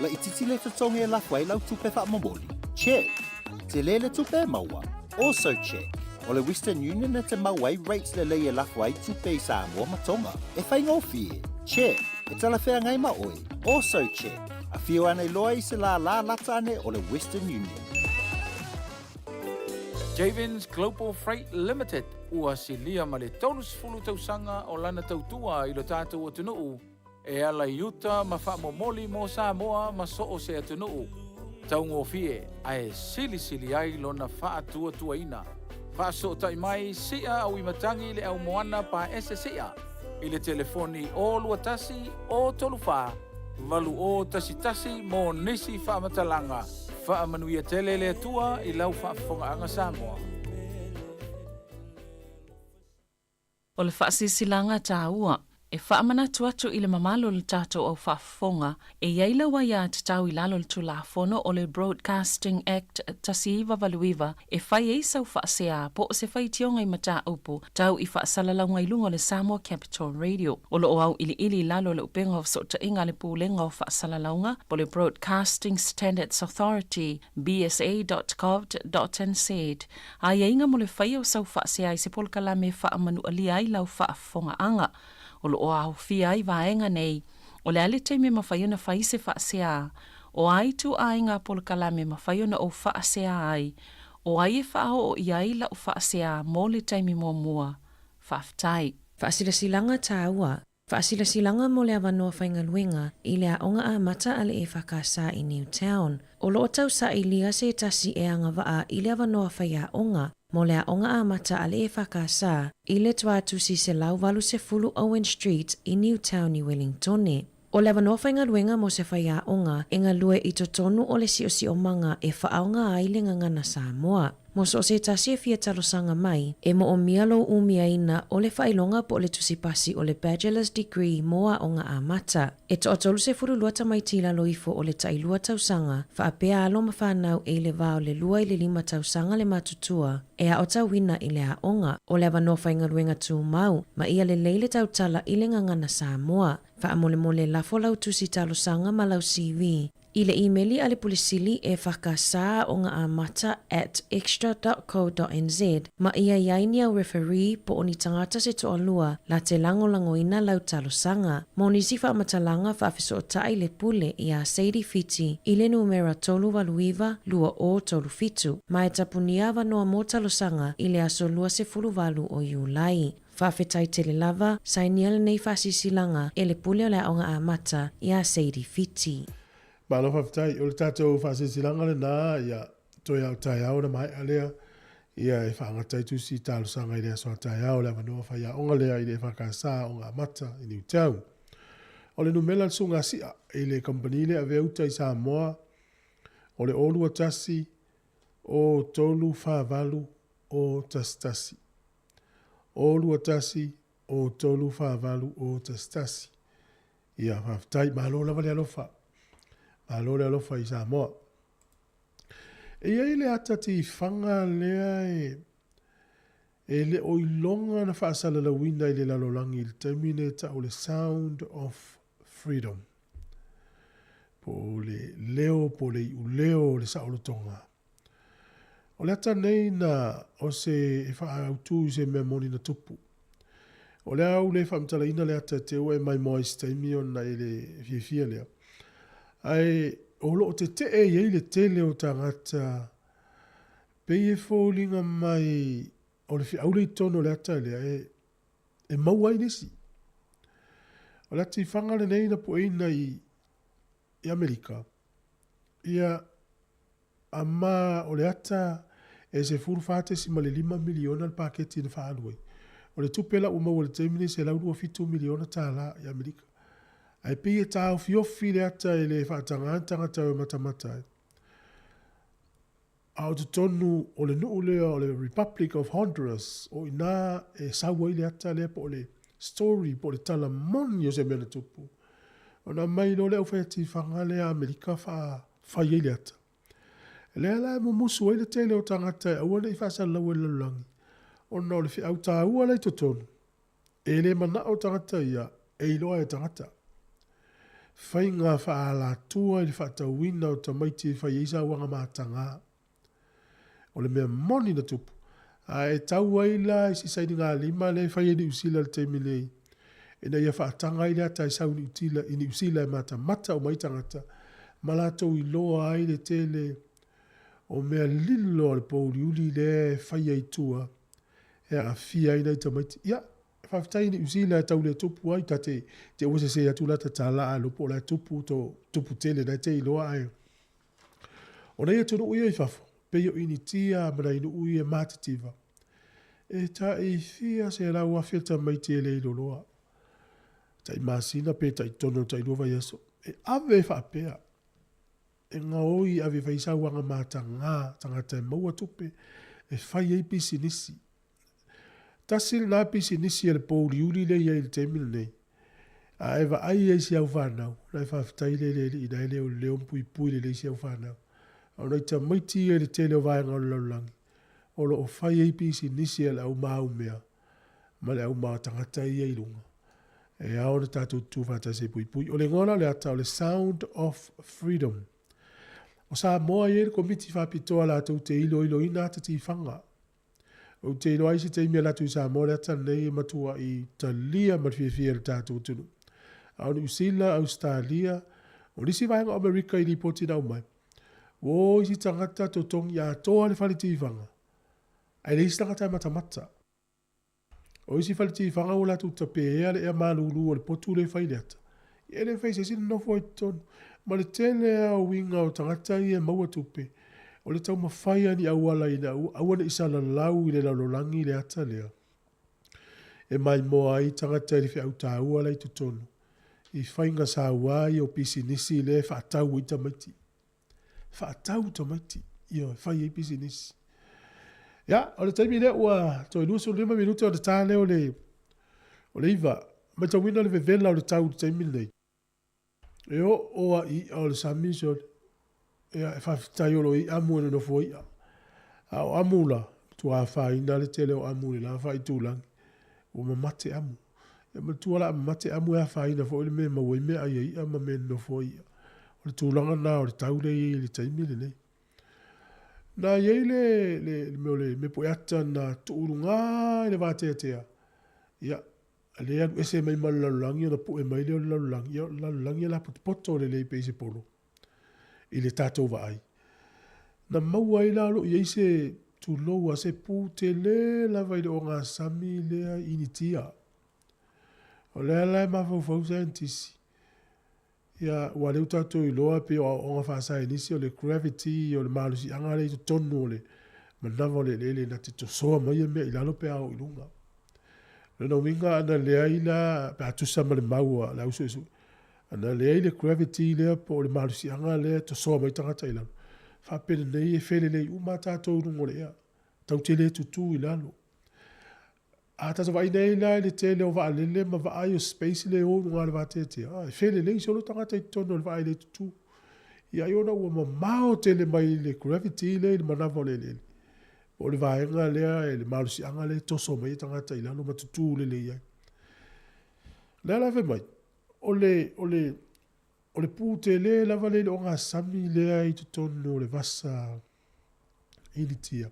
Laitiiti le totogi e lafo ai lau tupe faamomoli? Check! Tele le tupe e maua? Also check! O le Western Union e te mau ai rates lelei e lafo ai tupe i Samoa ma Tonga. E faigofie? Check! E talafeagai ma oe? Also check! Afio ane loa i se lālā lata ane o le Western Union. Javens Global Freight Limited ua silia ma le 30 tausaga o lana tautua i lo tatou atunuu e ala i uta ma faamomoli mo Samoa ma so o se atunuu taugofie ae silisili ai lona faatuatuaina. Faasootai mai sia auimatagi i le au moana paese sia i le telefoni 021 034 8011 mo nisi faamatalaga. Faamanuia tele le Atua i lau faafofogaaga Samoa. O le faasilasilaga taua, e faamanatu atu i le mamalu o le tatou au faafofoga, e i ai lau aiatatau i lalo o le Tulafono o le Broadcasting Act 1989 e fai ai sau faasea po o se faitioga i mataupu tau i faasalalauga i luga o le Samoa Capital Radio. O lo o auiliili i lalo o le upega o fesootaiga a le Pulega o Faasalalauga po o le Broadcasting Standards Authority, bsa.govt.nz, Aiaiga mo le faia o sau faasea i se polokalame e faamanualia ai lau faafofogaaga. O lo o aofia ai vaega nei, o le a le taimi e mafai ona fai se faasea, o a ituaiga polokalame e mafai ona ou faasea ai, o ai e faaoo i ai lau faasea mo le taimi muamua. Faafetai. Faasilasilaga taua Faasilasilaga mo le avanoa faigaluega i le aoga amata a le EFKS i Newtown. O lo o tausailia se tasi e agavaa i le avanoa faiaoga mo le aoga amata a le EFKS i le Tuatusi 180 Owen Street i Newtown i Wellingtone. O le avanoa faigaluega mo se faiaoga e galue i totonu o le siosiomaga e faaaoga ai le gagana Samoa. Mo so o se tasi e fia talosaga mai, e moomia lou umiaina o le faailoga po o le tusipasi o le Bachelor's Degree mo aoga amata. E toa-32 tamaiti i lalo ifo o le tailua tausaga, faapea alo ma fanau e i le va o le lua i le lima tausaga le matutua, e aotauina i le aoga. O le avanoa faigaluega tumau, ma ia lelei le tautala i le gagana Samoa. Faamolemole lafo lau tusi talosaga ma lau CV i le imeli a le Pule Sili e whakasaaogaamata at xtra dot co dot nz ma ia i ai ni au referee po o ni tagata se toalua la te lagolagoina lau talosaga. Mo nisi faamatalaga faafesootai le pule iā Sadie Fiti i le numera 389 2037 ma e tapunia avanoa mo talosaga i le aso 28 o Iulai. Faafetai tele lava, sainia lenei faasilasilaga e le Pule o le Aoga Amata ia Sadie Fiti. Malo faafetai. O le tatou faasilasilaga lena, ia, toe lava o taeao ona maea lea, ia, e faagata ai tusi talosaga i le aso a taeao le avanoa faiaoga lea i le EFKS Aoga Amata i Newtown. O le numela le susuga Si'a i le kamupani lea e avea uta i Samoa, o le 0 2 1 0 3 4 8 0 1 1. 0 2 1 0 3 4 8 0 1 1. Ia, faafetai. Malo lava le alofa. Malo le alofa i Samoa. E i ai le ata tifaga lea e, e le o iloga na faasalalauina i le lalolagi i le taimi lenei e tau o le Sound of Freedom. Po o le leo, po o le iuleo o le saolotoga. O le ata nei na o se e faaautu i se mea moni na tupu. O le a ou le faamatalaina le ata te ua e maimoa i se taimi ona e le fiafia lea. Ae o lo o tetee i ai le tele o tagata pei e foliga mai o le feau lea i totonu o le ata lea e, e maua ai nisi. O le atifaga lenei na pueina i, i Amerika, ia A ma o le ata e $14.5 miliona le paketi na faaalu ai. O le tupe la ua maua i le taimi lenei $127 miliona tala i Amerika. Ae pei e taofiofi le ata e le faataga ni tagata e matamata ai. A o totonu o le nuu lea o le Republic of Honduras, o i ina e sau ai le ata lea po o le story po o le tala moni o se mea na tupu. Ona aumai loa le aufaiatifaga lea a Amerika faafai ai le ata. Lea la e mumusu ai le tele o tagata e aua ne i faasalalau e le lalolagi, ona o le feau taua la i totonu, e le manao tagata ia e iloa e tagata. Faiga faaalatua i le faatauina o tamaiti e fai ai sauaga mataga. O le mea moni na tupu, a e tau ai la i si sainigalima lea e fai e Niu Sila i le taimi nei, ina ia faataga ai le ata e sau i Niu Sila e matamata uma ai tagata ma latou iloa ai le tele o mea lilo a le pouliuli lea e faia i tua e aafia ai nai tamaiti. Ia, faafetai i Niu Sila e tau le tupu ai, ta te te ua sese atu la ta tala ae iloa po o la e tupu to tupu tele na e te iloa ae o nai atunuu ia i fafo, pei o Initia ma nai nuu ia e matitiva, e tai fia 100,000 tamaiti e le iloloa. Tai masina pe tai tonu o tai lua vaiaso. E ave e faapea. E gaoi e ave e fai sauaga mataga tagata e maua tupe e fai ai pisinisi. Tasi lena pisinisi a le pouliuli lea e i ai i le taimi lenei. A e vaai ai i si au fanau, ona e faafetai lea i le Alii na e leoleo ma puipui lelei si au fanau. A o nai tamaiti ia i le tele o vaega o le lalolagi, o lo o fai ai pisinisi a le au maumea ma le au tagata ia i luga. E ao ona tatou tutū faatasi e puipui. O le igoa la o le ata o le Sound of Freedom. O Samoa e i ai le Komiti Faapitoa latou te iloiloina ata tifaga. Ou te iloa ai se taimi alu atu i Samoa le ata lenei e matuai talia ma le fiafia e le tatou atunuu. A o Niu Sila, Ausetalia, o nisi vaega o Amerika i lipoti na aumai, ua o isi tagata totogi atoa le fale tifaga, ae leai se tagata e matamata. O isi fale tifaga ua latou tapeea le ea malulu o le potu lea e fai i le ata, ia e le mafai e se isi ona nofo ai i totonu. Ma le tele lava o uiga o tagata ia e maua tupe, o le taumafai lava ni auala ina aua ne i salalau i le lalolagi le ata lea e maimoa ai tagata i le feau taua la i totonu i faiga saua ia o pisinisi lea e faatau ai tamaiti. Faatau tamaiti, ioe, fai ai pisinisi. Ia, o le taimi lea ua toe 25 minute ona ta lea o le o le 9. Matauina le vevela o le tau i le taimi lenei. E oo a i i'a o le sami sole. Ia, e faafetai o lo o i ai amu e nonofo ai i'a. A o amu la, matua afaina le tele o amu i le la faaitulagi. Ua mamate amu. Ia manatua la a mamate amu e afaina foi le mea e maua ai meaai a i'a ma mea e nonofo ai i'a. O le tulaga lena o le tau lea e i ai i le taimi lenei. Na i ai le, le, le mea o le mea pueata na tuu i luga i le vateatea. Ia, lea e alu ese mai ma le lalolagi ona pue mai lea o le lalolagi. Ia o le lalolagi e lapotopoto lelei pei se polo i le tatou vaai. Na maua ai la o lo o i ai se Tulou a se pu tele lava i le ogasami lea i Initia. O lea la e mafaufau saienitisi, ia, aua o lea ua tatou iloa pei o aoaoga faasaienisi o le gravity, o le malosiaga lea i totonu o le manava o le eleele na te tosoa mai ia mea i lalo pe a oo i luga. O lona uiga ana leai la, pe a tusa ma le mau a le au suesue, ana leai le gravity lea po o le malosiaga lea e tosoa mai tagata i lalo, faapenei e felelei uma lava tatou i luga o le ea, tatou te le tutū i lalo. A tatou vaai nei la i le tele o vaalele ma vaa ia o space lea e o i luga o le vateatea, a, e felelei solo tagata i totonu o le vaa e le tutū. Ia ai ona ua mamao tele mai le gravity lea i le manava o le eleele, po o le vaega lea i le malosiaga lea e toso mai ai tagata i lalo ma tutū lelei ai. O lea la e fai mai, o le, o le, o le pu tele lava lea i le ogasami lea i totonu o le vasa Initia.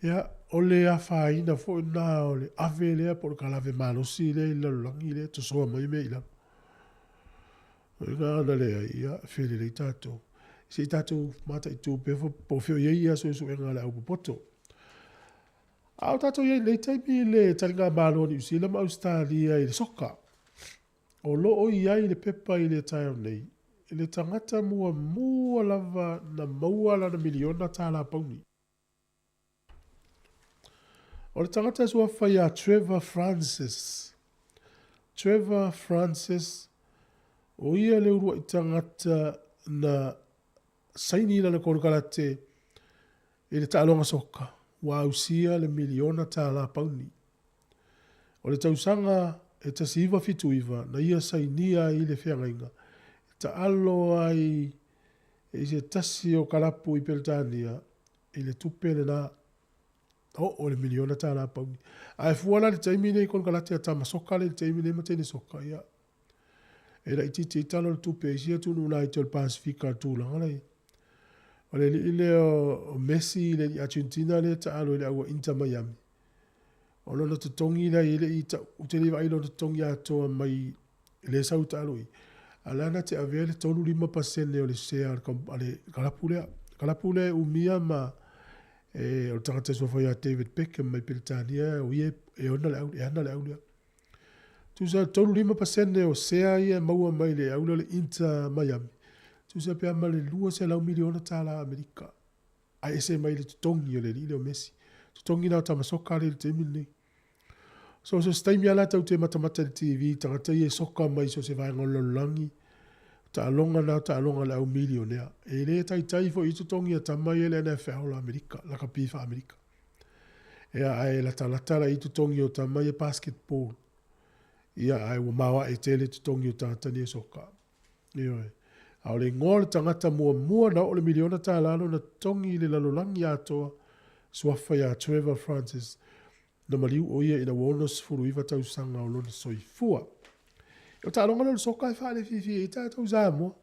Ia, o le afaina foi lena o le ave lea po o le kalave malosi lea i le lalolagi lea e tosoa mai mea i lalo. O ina ana leai, ia, felelei tatou. Se i tatou mataitu pea po o fea o i ai ia suesuega a le aupopoto. A o tatou i ai i lenei taimi i le taligamalo a Niu Sila ma Ausetalia i le soka. O lo o i ai le pepa i le taeao nei, le tagata muamua lava na maua lana miliona tālā pauni. O le tagata e suafa ia Trevor Francis. Trevor Francis, o ia le uluai tagata na saini lana konekarate i le taaloga soka, ua ausia le miliona tālā pauni. O le tausaga e 1979 na ia sainia ai le feagaiga e taalo ai i se tasi o kalapu i Peretania i le tupe lena oo i le miliona tālā pauni. A e fua la i le taimi nei i konekarate a tama soka lea i le taimi nei ma teine soka, ia, e laitiiti ai tala o le tupe a isi atunuu laiti o le Pasefika i le tulaga la i ai. O le alii lea o Messi le alii Argentina lea e taalo i le au a Inter Miami. O lona totogi la e le i tau, ou te le vaai i lona totogi atoa mai lea sau taalo i. A la na te avea le 35% o le share a le kalapu lea. Kalapu lea e umia ma e, o le tagata e suafa ia David Beckham mai Peretania, o ia e ona le au, e ana le au lea. Tusa 35% o sea ia e maua mai le au lea o le Inter Miami. Tusa pe a ma le 200 miliona tālā Amerika. Ae ese mai le totogi o le alii lea o Messi. Totogi na o tama soka lea i le taimi lenei. So, so se taimi lava la tau te matamata i le TV, tagata ia e soka mai so o se vaega o le lalolagi, taaloga na o taaloga a le au milionea. E le taitai foi i totogi a tama ia i le NFL a Amerika, lakapi faa-Amerika. Ia, ae latalata la i totogi o tama ia basketball. Ia, ae ua maoae tele totogi o tagata nei e soka. Ioe. A o le igoa o le tagata muamua na oo le miliona tālā lona totogi i le lalolagi atoa, suafa ia Trevor Francis, na maliu o ia ina ua 69 tausaga o lona soifua. O taaloga lea o le soka e faalefiafia ai tatou i Samoa.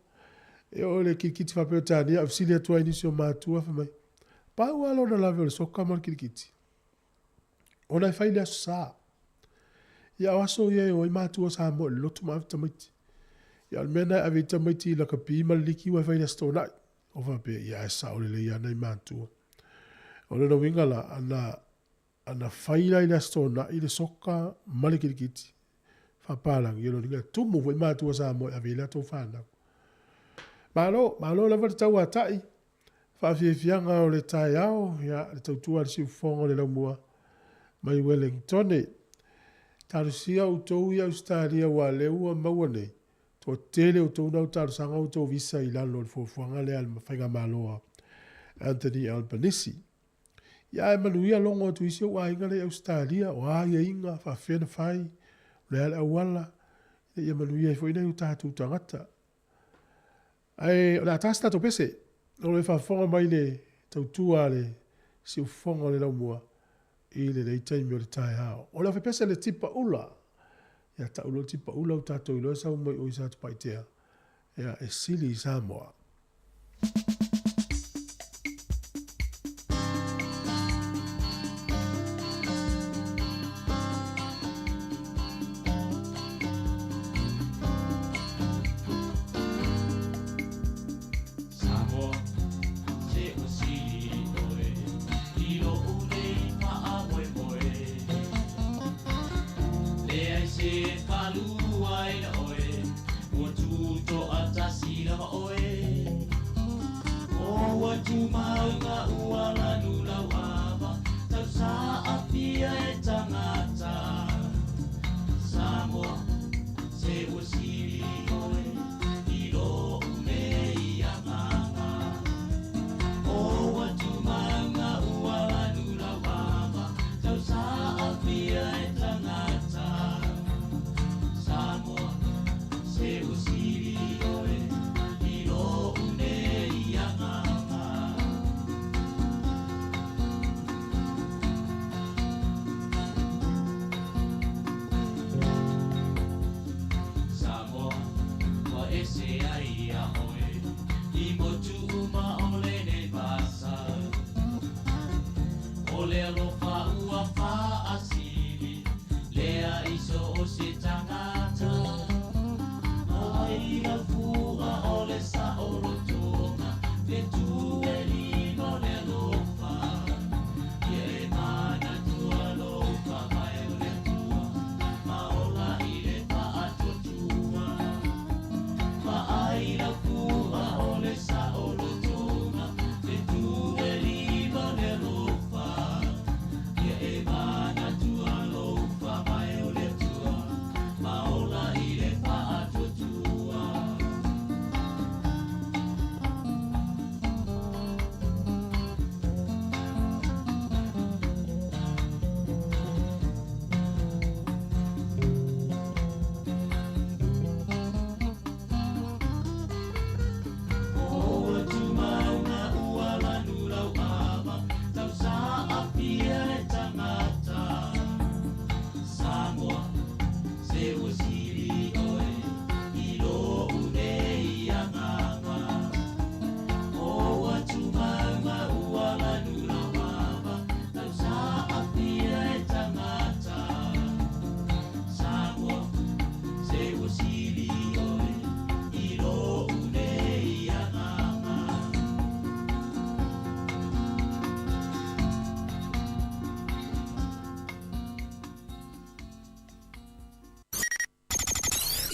E oo i le kilikiti faa-Peretania, a fesili atu ai i nisi o matua, fai mai, pau lava lona lave o le soka ma le kilikiti. Ona e fai le Aso Sa. Ia o aso ia e o ai matua Samoa i le lotu ma ave tamaiti. Ia o le mea na e ave ai tamaiti i lakapi ma le liki ua e fai le Aso Toonai. O faapea, ia ae sao lelei lava nai matua. O lona uiga la, ana, ana fai la i le Aso Toonai le soka ma le kilikiti, faapalagi, ia lona uiga e tumu foi matua Samoa e ave ai latou fanau. Malo, malo lava le tauatai. Faafiafiaga o le taeao, ia, le tautua a le siufofoga o le laumua mai Wellingtone. Talosia outou i Ausetalia aua o lea ua maua nei, toatele o outou na ua talosaga outou visa i lalo o le fuafuaga lea a le Faigamalo a Anthony Albanese. Ia ae manuia logo atu i si ou aiga lea i Ausetalia, o a aiaiga, faafefea ona fai, o le a le auala, ina ia manuia ai foi nai o tatou tagata. Ae o le a ta se tatou pese. O lo o faafofoga mai le tautua a le siufofoga o le laumua i lenei taimi o le taeao. O le aufepese le tipa ula. Ia tau loa le tipa ula ua tatou iloa e sau mai o i Satupaitea. Ia e sili i Samoa. Samoa, se ua sili oe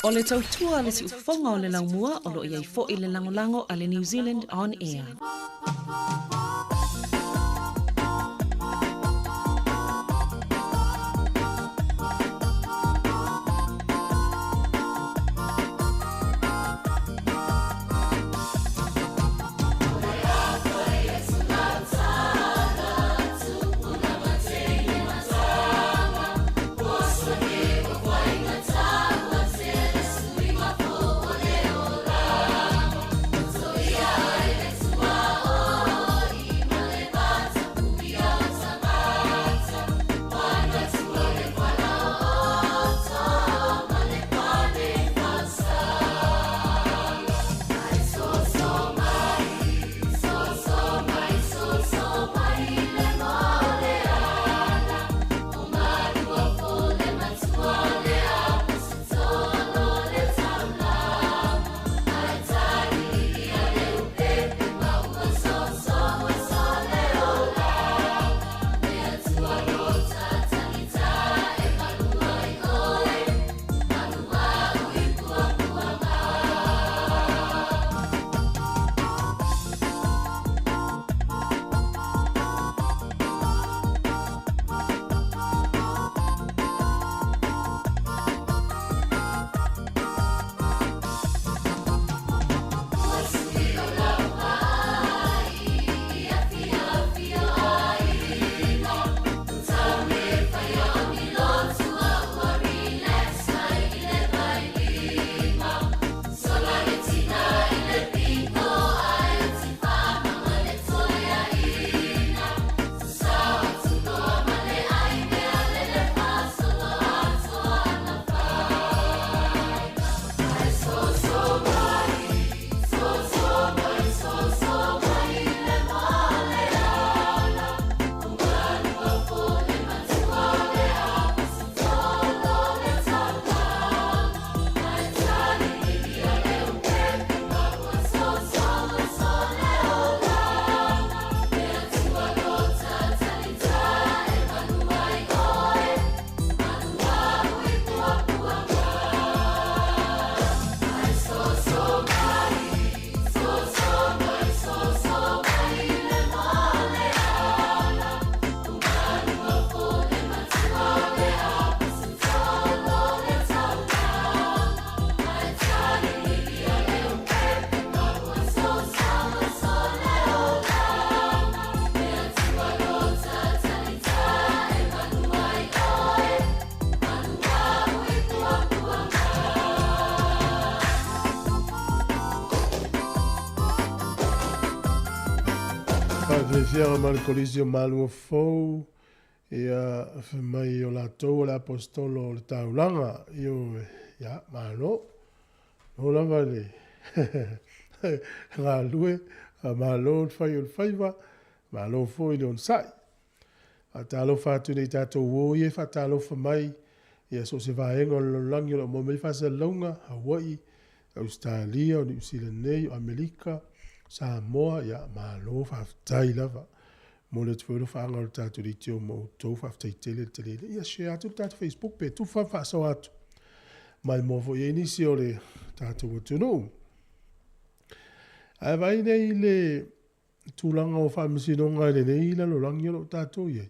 O le tautua a le siufofoga o le laumua o lo o i ai foi le lagolago a le New Zealand On Air. Faafiafiaga ma le Kolisi o Malua Fou, ia, fai mai o latou o le aposetolo o le taulaga. Ioe, ia, malo. Malo lava le galulue, malo le fai o le faiva, malo foi le onosai. Faatalofa atu nei tatou uo ia e faatalofa mai ia so o se vaega o le lalolagi o lo o maua mai faasalalauga, Hawaii, Ausetalia, o Niu Sila nei, o Amerika, Samoa, ia malo faafetai lava. Momoli atu foi alofaaga o le tatou leitio ma outou, faafetai tele le tele. Ia share atu le tatou Facebook pe tufa ma faasoa atu mai moa foi ai nisi o le tatou atunuu. Ae vaai nei i le tulaga o faamasinoga i lenei lalolagi o lo o tatou i ai,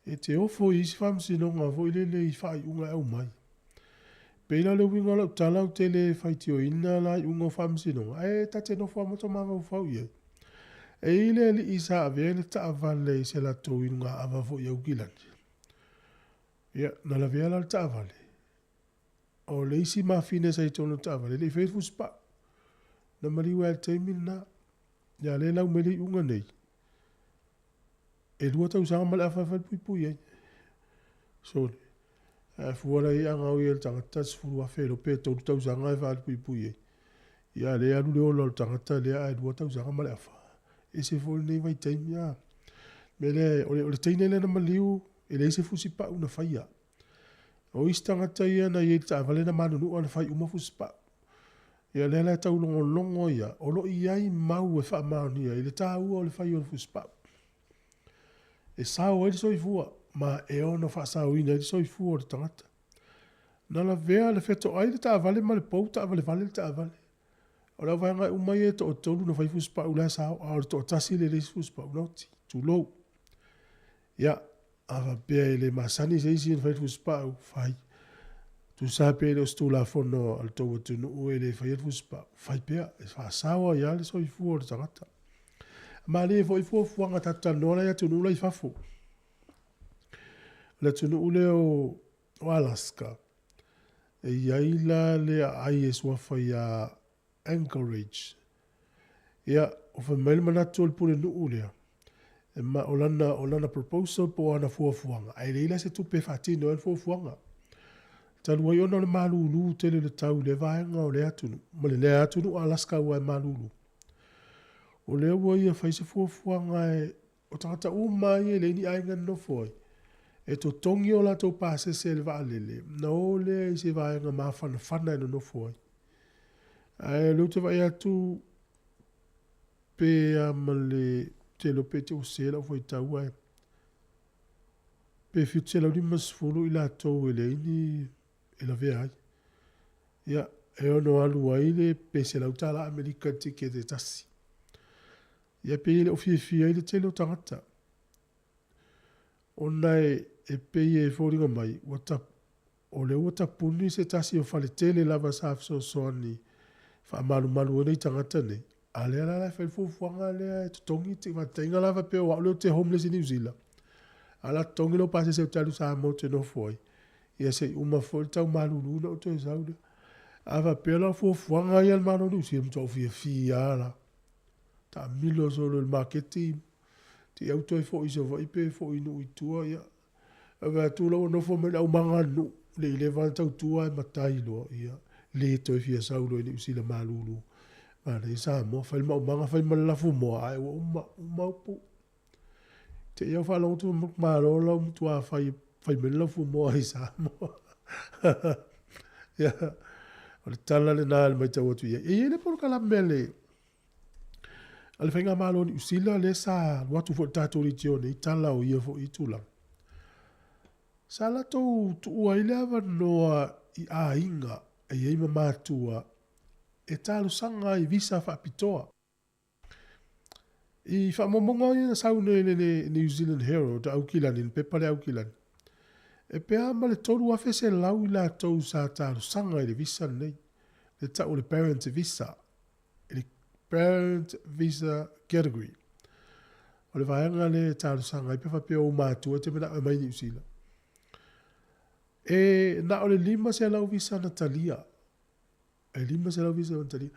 e te ofo i isi faamasinoga foi lele i faaiuga e aumai. Pei la o le uiga o lau tala ou te le faitioina la iuga o faamasinoga, ae ta te nofo lava ma tou mafaufau i ai. E i ai le alii sa avea le taavale i se latou inugaava foi i Aukilani. Ia, na lavea la le taavale. O le isi mafine sa i totonu o le taavale, e le i faia le fusipau. Na maliu ai lava i le taimi lena. Ia a o lea e lau mai le iuga nei, e 2 tausaga ma le afa e falepuipui ai. Sole, a fua la i ai a gaoi e le tagata le 10,000 iloa pe 3 tausaga e falepuipui ai. Ia a o lea e alu le ola o le tagata lea ae 2 tausaga ma le afa. E ese foi lenei vaitaimi a. O le mea lea, o le teine lea na maliu, e leai se fusipau na faia. O isi tagata ia na i ai i le taavale na manunua na fai uma fusipau. Ia lea la e taulogologo ia, o lo o i ai mau e faamaonia i le taua o le fai o le fusipau. E sao ai le soifua ma e ono faasaoina ai le soifua o le tagata. Na lavea le fetoai le taavale ma le pou taavalevale le taavale. O le auvaega uma ia e toatolu na fai fusipau la e sao, a o le toatasi lea e leai se fusipau na oti, tulou. Ia, a faapea e le masani se isi ona fai le fusipau, fai. Tusa pe le o se tulafono a le tou atunuu e le faia le fusipau, fai pea, e faasao ai lava le soifua o le tagata. Malie foi fuafuaga tatou talanoa la i atunuu la i fafo. O le atunuu lea o Alaska, e i ai la le aai e suafa ia Anchorage. Ia, ua fai mai le manatu o le pulenuu lea, e ma, o lana, o lana proposal po o ana fuafuaga, ae leai la se tupe e faatino ai le fuafuaga. Talu ai ona o le malulu tele o le tau i lea vaega o lea atunuu, ma le lea atunuu Alaska aua e malulu. O lea ua ia fai se fuafuaga e, o tagata uma ia e leai ni aiga e nonofo ai, e totogi o latou pasese i le vaalele, ona o lea i se vaega mafanafana e nonofo ai. Ae o lea ou te vaai atu pe a ma le te iloa pe te ua sese lau faitau ae pe 750 i latou e leai ni e lavea ai. Ia, e ono alu ai le pe $100 Amerika i le tikete e tasi. Ia pei e le o fiafia ai le tele o tagata. Ona e pei e foliga mai ua O lea ua tapuni se tasi o fale tele lava sa fesoasoani faamalumalu ai nai tagata nei, a o lea la e fai le fuafuaga lea e totogi te faataitaiga la faapea o au lea ou te homeless i Niu Sila, a o le a totogi lou pasese ou te alu i Samoa ou te nofo ai, ia se i uma foi le tau malulu ona ou toe sau lea. A faapea la o fuafuaga ia a le Malo o Niu Sila, matua ou fiafia lava la. Taamilo solo i le maketi, te i au toe foi i Savaii pe foi i nuu i tua, ia Vaai atu la ua nofo mai le aumaga a le nuu, le i leva ona tautua ae matai loa, ia, le toe fia sau loa i Niu Sila malulu. Manaia Samoa, fai le maumaga, fai ma le lafumoa, ae ua uma, uma upu. Te i au faalogo atu malo lau matua fai, fai mai le lafumoa i Samoa. Ia, o le tala lena i le matau atu i ai. E i ai le polokalame a le, a le Faigamalo o Niu Sila lea sa alu atu foi i le tatou leitio nei tala o ia foi tulaga. Sa latou tuua ai le avanoa i aiga e i ai ma matua e talosaga ai visa faapitoa. I faamaumauga ia na sau nei i le New Zealand Herald a Aukilani, le pepa lea a Aukilani, e pe a ma le 3,100 i latou sa talosaga i le visa lenei, le tau o le parent visa. i le Parent Visa Category. O le vaega lea e talosaga ai pe faapea o ou matua e te manao e mai Niu Sila. E na o le 500 visa na talia. E 500 visa na talia.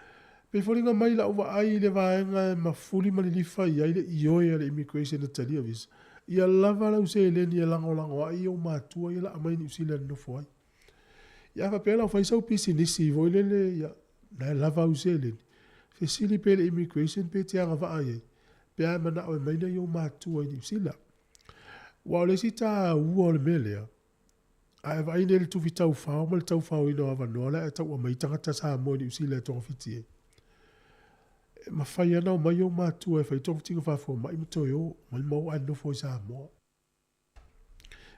Pei e foliga mai lau vaai i le vaega e mafuli ma lilifa i ai le ioe a le Immigration e talia visa, ia lava lau seleni e lagolago ai i ou matua ia laa mai Niu Sila e nonofo ai. Ia a faapea la ua fai sau pisinisi foi lele, ia, na e lava au seleni, fesili pea i le Immigration pe te agavaa i ai, pe a e manao e aumai nai ou matua i Niu Sila. Aua o le isi taua o le mea lea, A e vaai nei i le tufi taufao ma le taufaoina o avanoa la e tau aumai tagata Samoa i Niu Sila e togafiti ai. E mafai lava ona omai ou matua e fai togafitiga faafomai ma toe o mai ma o ae nofo i Samoa.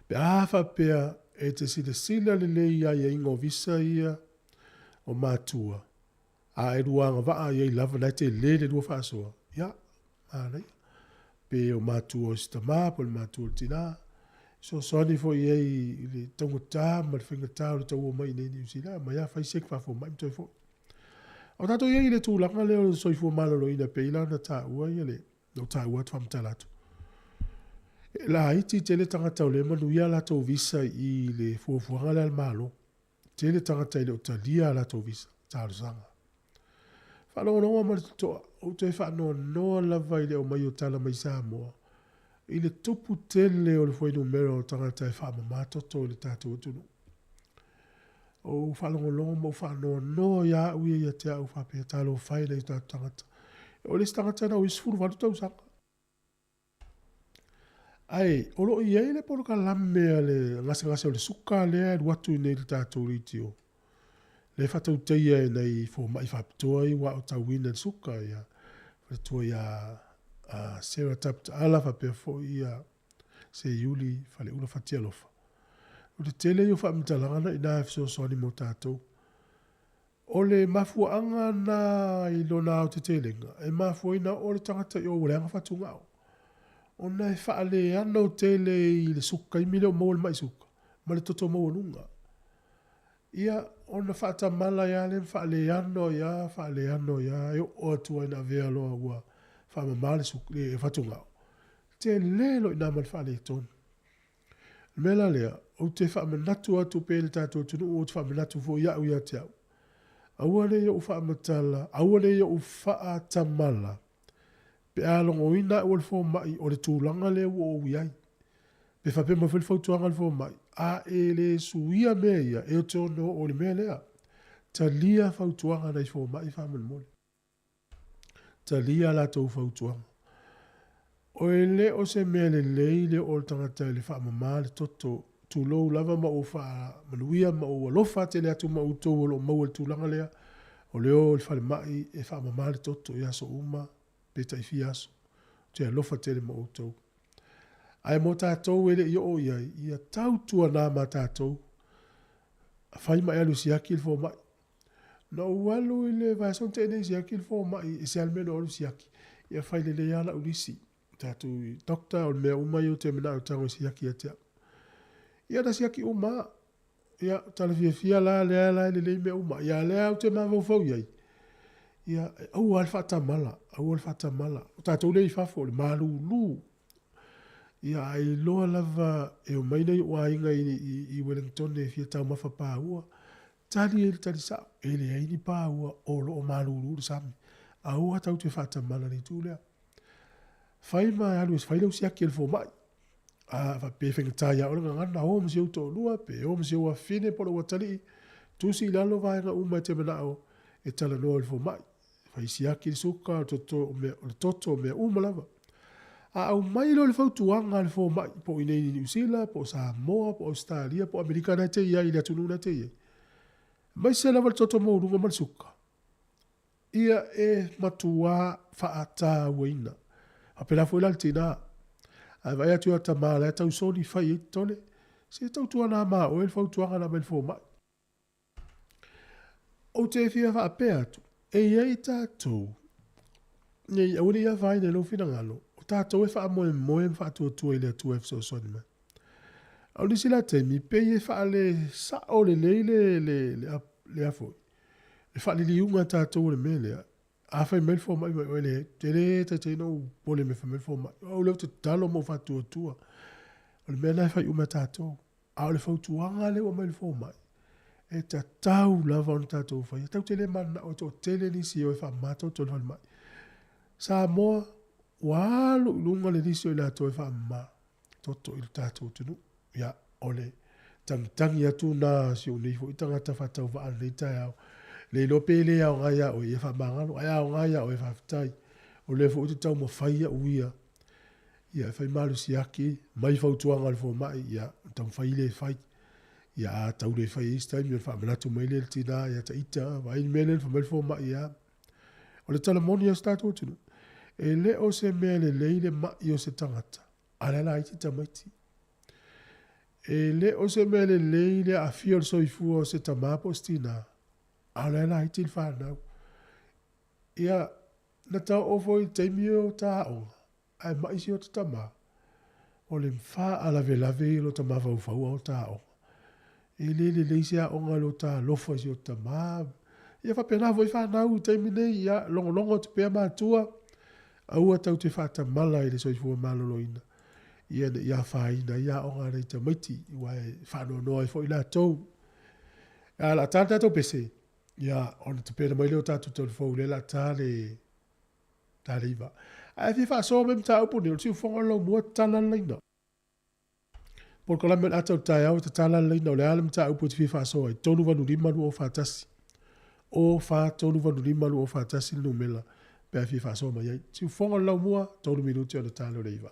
Pe a faapea e te silasila lelei i aiaiga o visa ia o matua, A e lua agavaa i ai lava, na e tele le lua faasoa, ia, manaia. Pe o matua o si tama, po o le matua o le tina, fesoasoani foi i ai i le taugata ma le faigata o le tau omai i inei i Niu Sila, aumai lava fai seki faafomai ma toe foi. A o tatou i ai i le tulaga lea o le soifua maloloina e pei la ona taua ia le, na ou taua atu faamatala atu. E laiti tele tagata o lea e manuia a latou visa i le fuafuaga lea a le Malo. Tele tagata e le o talia a latou visa talosaga. Faalogologo ma le totoa, ou toe faanoanoa lava i le aumai o tala mai Samoa i le tupu tele o le fuainumera o tagata e faamama toto i le tatou atunuu. Ou faalogologo ma ou faanoanoa ia au ia ia te au faapea, talofa e nai o tatou tagata. O le isi tagata na o i 18 tausaga. Ae o lo o i ai le polokalame a le gasegase o le suka lea e alu atu i inei i le tatou leitio, lea e faatautaia e nai fomai faapitoa ia ua aotauina i le suka, ia faletua ia Sarah Taputaala faapea foi ia Seiuli Faleula Fatialofa. O le tele ia o faamatalaga na i ina e fesoasoani mo tatou. O le mafuaaga na i lona aotetelega e mafua ai ona oo le tagata i o ua leaga fatugao, ona e faaleano tele i le suka taimi lea o maua le mai suka ma le toto maualuga. Ia, ona faatamala ai lava lea ma faaleano ai lava, faaleano ai lava e oo atu lava ina avea loa ua faamama le suka, le fatugao. Tele loa i ina ma le faaletonu. O le mea la lea, ou te faamanatu atu pea i le tatou atunuu, ou te faamanatu foi au ia te au, aua ne i ou faamatala, aua ne i ou faatamala pe a logoina au e le fomai o le tulaga lea ua ou i ai. Pe faapea mai foi le fautuaga a le fomai, a e le suia mea ia, e te ono oo i le mea lea. Talia fautuaga a nai fomai faamolemole. Talia a latou fautuaga. E le o se mea lelei le oo o le tagata i le faamama le toto, tulou lava ma ou faamanuia ma ou alofa tele atu ma outou o lo o maua i le tulaga lea, o le o i le falemai e faamama le toto i aso uma pe tai fia aso. Ou te alofa tele ma outou. Ae mo tatou e le i oo i ai, ia tautuana ma tatou, fai ma e alu e siaki le fomai. Na ou alu i le vaiaso na tea nei e siaki le fomai, e se lava le mea na ou alu siaki, ia fai lelei lava lau lisi. Tatou i doctor, o le mea uma ia ou te manao e tago e siaki ia te au. Ia na siaki uma lava. Ia, tala fiafia la lea la e lelei mea uma. Ia lea ou te mafaufau i ai, ia, aua le faatamala, aua le faatamala. O tatou lea i fafo, o le malulu. Ia, a iloa lava e omai nai ou aiga i Wellington e fia taumafa paua, Tali ai le tali sao, e leai ni pāua o lo o malūlū le sami. Aua tatou te faatamala i le itu lea. Fai ma e alu e fai lau siaki e le fomai. A faapea e faigata ia oe le gagana, o ma si ou toalua, pe o ma si ou afafine po o lou atalii, tusi i lalo vaega uma e te manao e talanoa i le fomai. Fai siaki le suka, o le toto, o mea, o le toto, o mea uma lava. A aumai loa le fautuaga a le fomai, po o i inei i Niu Sila, po o Samoa, po o Ausetalia, po o Amerika na e te i ai i le atunuu na e te i ai, aemaise lava le toto maualuga ma le suka, ia e matuā faatauaina. Faapena foi la le tinā. A e vaai atu ia tama la e tau soli fai ai tole, se tautuana ma oe le fautuaga na aumai e le fomai. Ou te fia faapea atu, e i ai tatou, nei, aua ne i afaina i lou finagalo, o tatou e faamoemoe ma faatuatua i le Atua e fesoasoani mai. A o nisi la taimi, pei e faale sao lelei le, le, le, le a foi, le faaliliuga a tatou o le mea lea. A fai mai le fomai mai oe, leai, ou te le taitai ona ou popole i le mea e fai mai le fomai. O au lea ou te tatalo ma ou faatuatua. O le mea lena e fai uma e tatou. A o le fautuaga lea ua aumai e le fomai, E tatau lava ona tatou faia. Tatou te le mananao e toatele nisi e o e faamama toto i le falemai. Samoa, ua alu i luga le lisi o i latou e faamama toto i le tatou atunuu. Ia, o le tagitagi atu na a si ou nei foi tagata faatauvaa i lenei taeao. Le iloa pe le aoga ia oe, ia faamagalo, ae a aoga ia oe, faafetai. O lea foi ou te taumafai au ia, ia e fai malosi ake mai fautuaga a le fomai, ia taumafai lea e fai. Ia a tau le fai i isi taimi, ona faamanatu mai lea i le tina ia ita, vaai le mea lea na fai mai le fomai ia. O le tala moni a si tatou atunuu, e le o se mea lelei le mai o se tagata, a o la e laiti tamaiti. E le o se mea lelei le aafia o le soifua o se tama po o se tina, a o la e laiti le fanau. Ia, na ta oo foi i le taimi o ta aoga, ae mai si ota tama, o le faalavelave ia o lota mafaufau a o ta aoga. E le lelei se aoga i lota alofa i si ota tama. Ia faapena foi fanau i taimi nei, ia logologo atu pea matua, aua tatou te faatamala i le soifua maloloina, ia ne i afaina ai aoga a nai tamaiti, aua e faanoanoa ai foi latou. Ae o le a ta le tatou pese, ia ona tapena mai lea o tatou taulefou lea o le a ta le ta le 9. Ae fia faasoa mai mataupu nei, o le siufofoga o le laumua tatala le laina. Polokalame o le ata o le taeao e tatala le laina o le a le mataupu e te fia faasoa ai, 385 241. O 4 385 241 le numera pe a fia faasoa mai ai. Siufofoga o le laumua, 3 minute ona ta lea o le 9.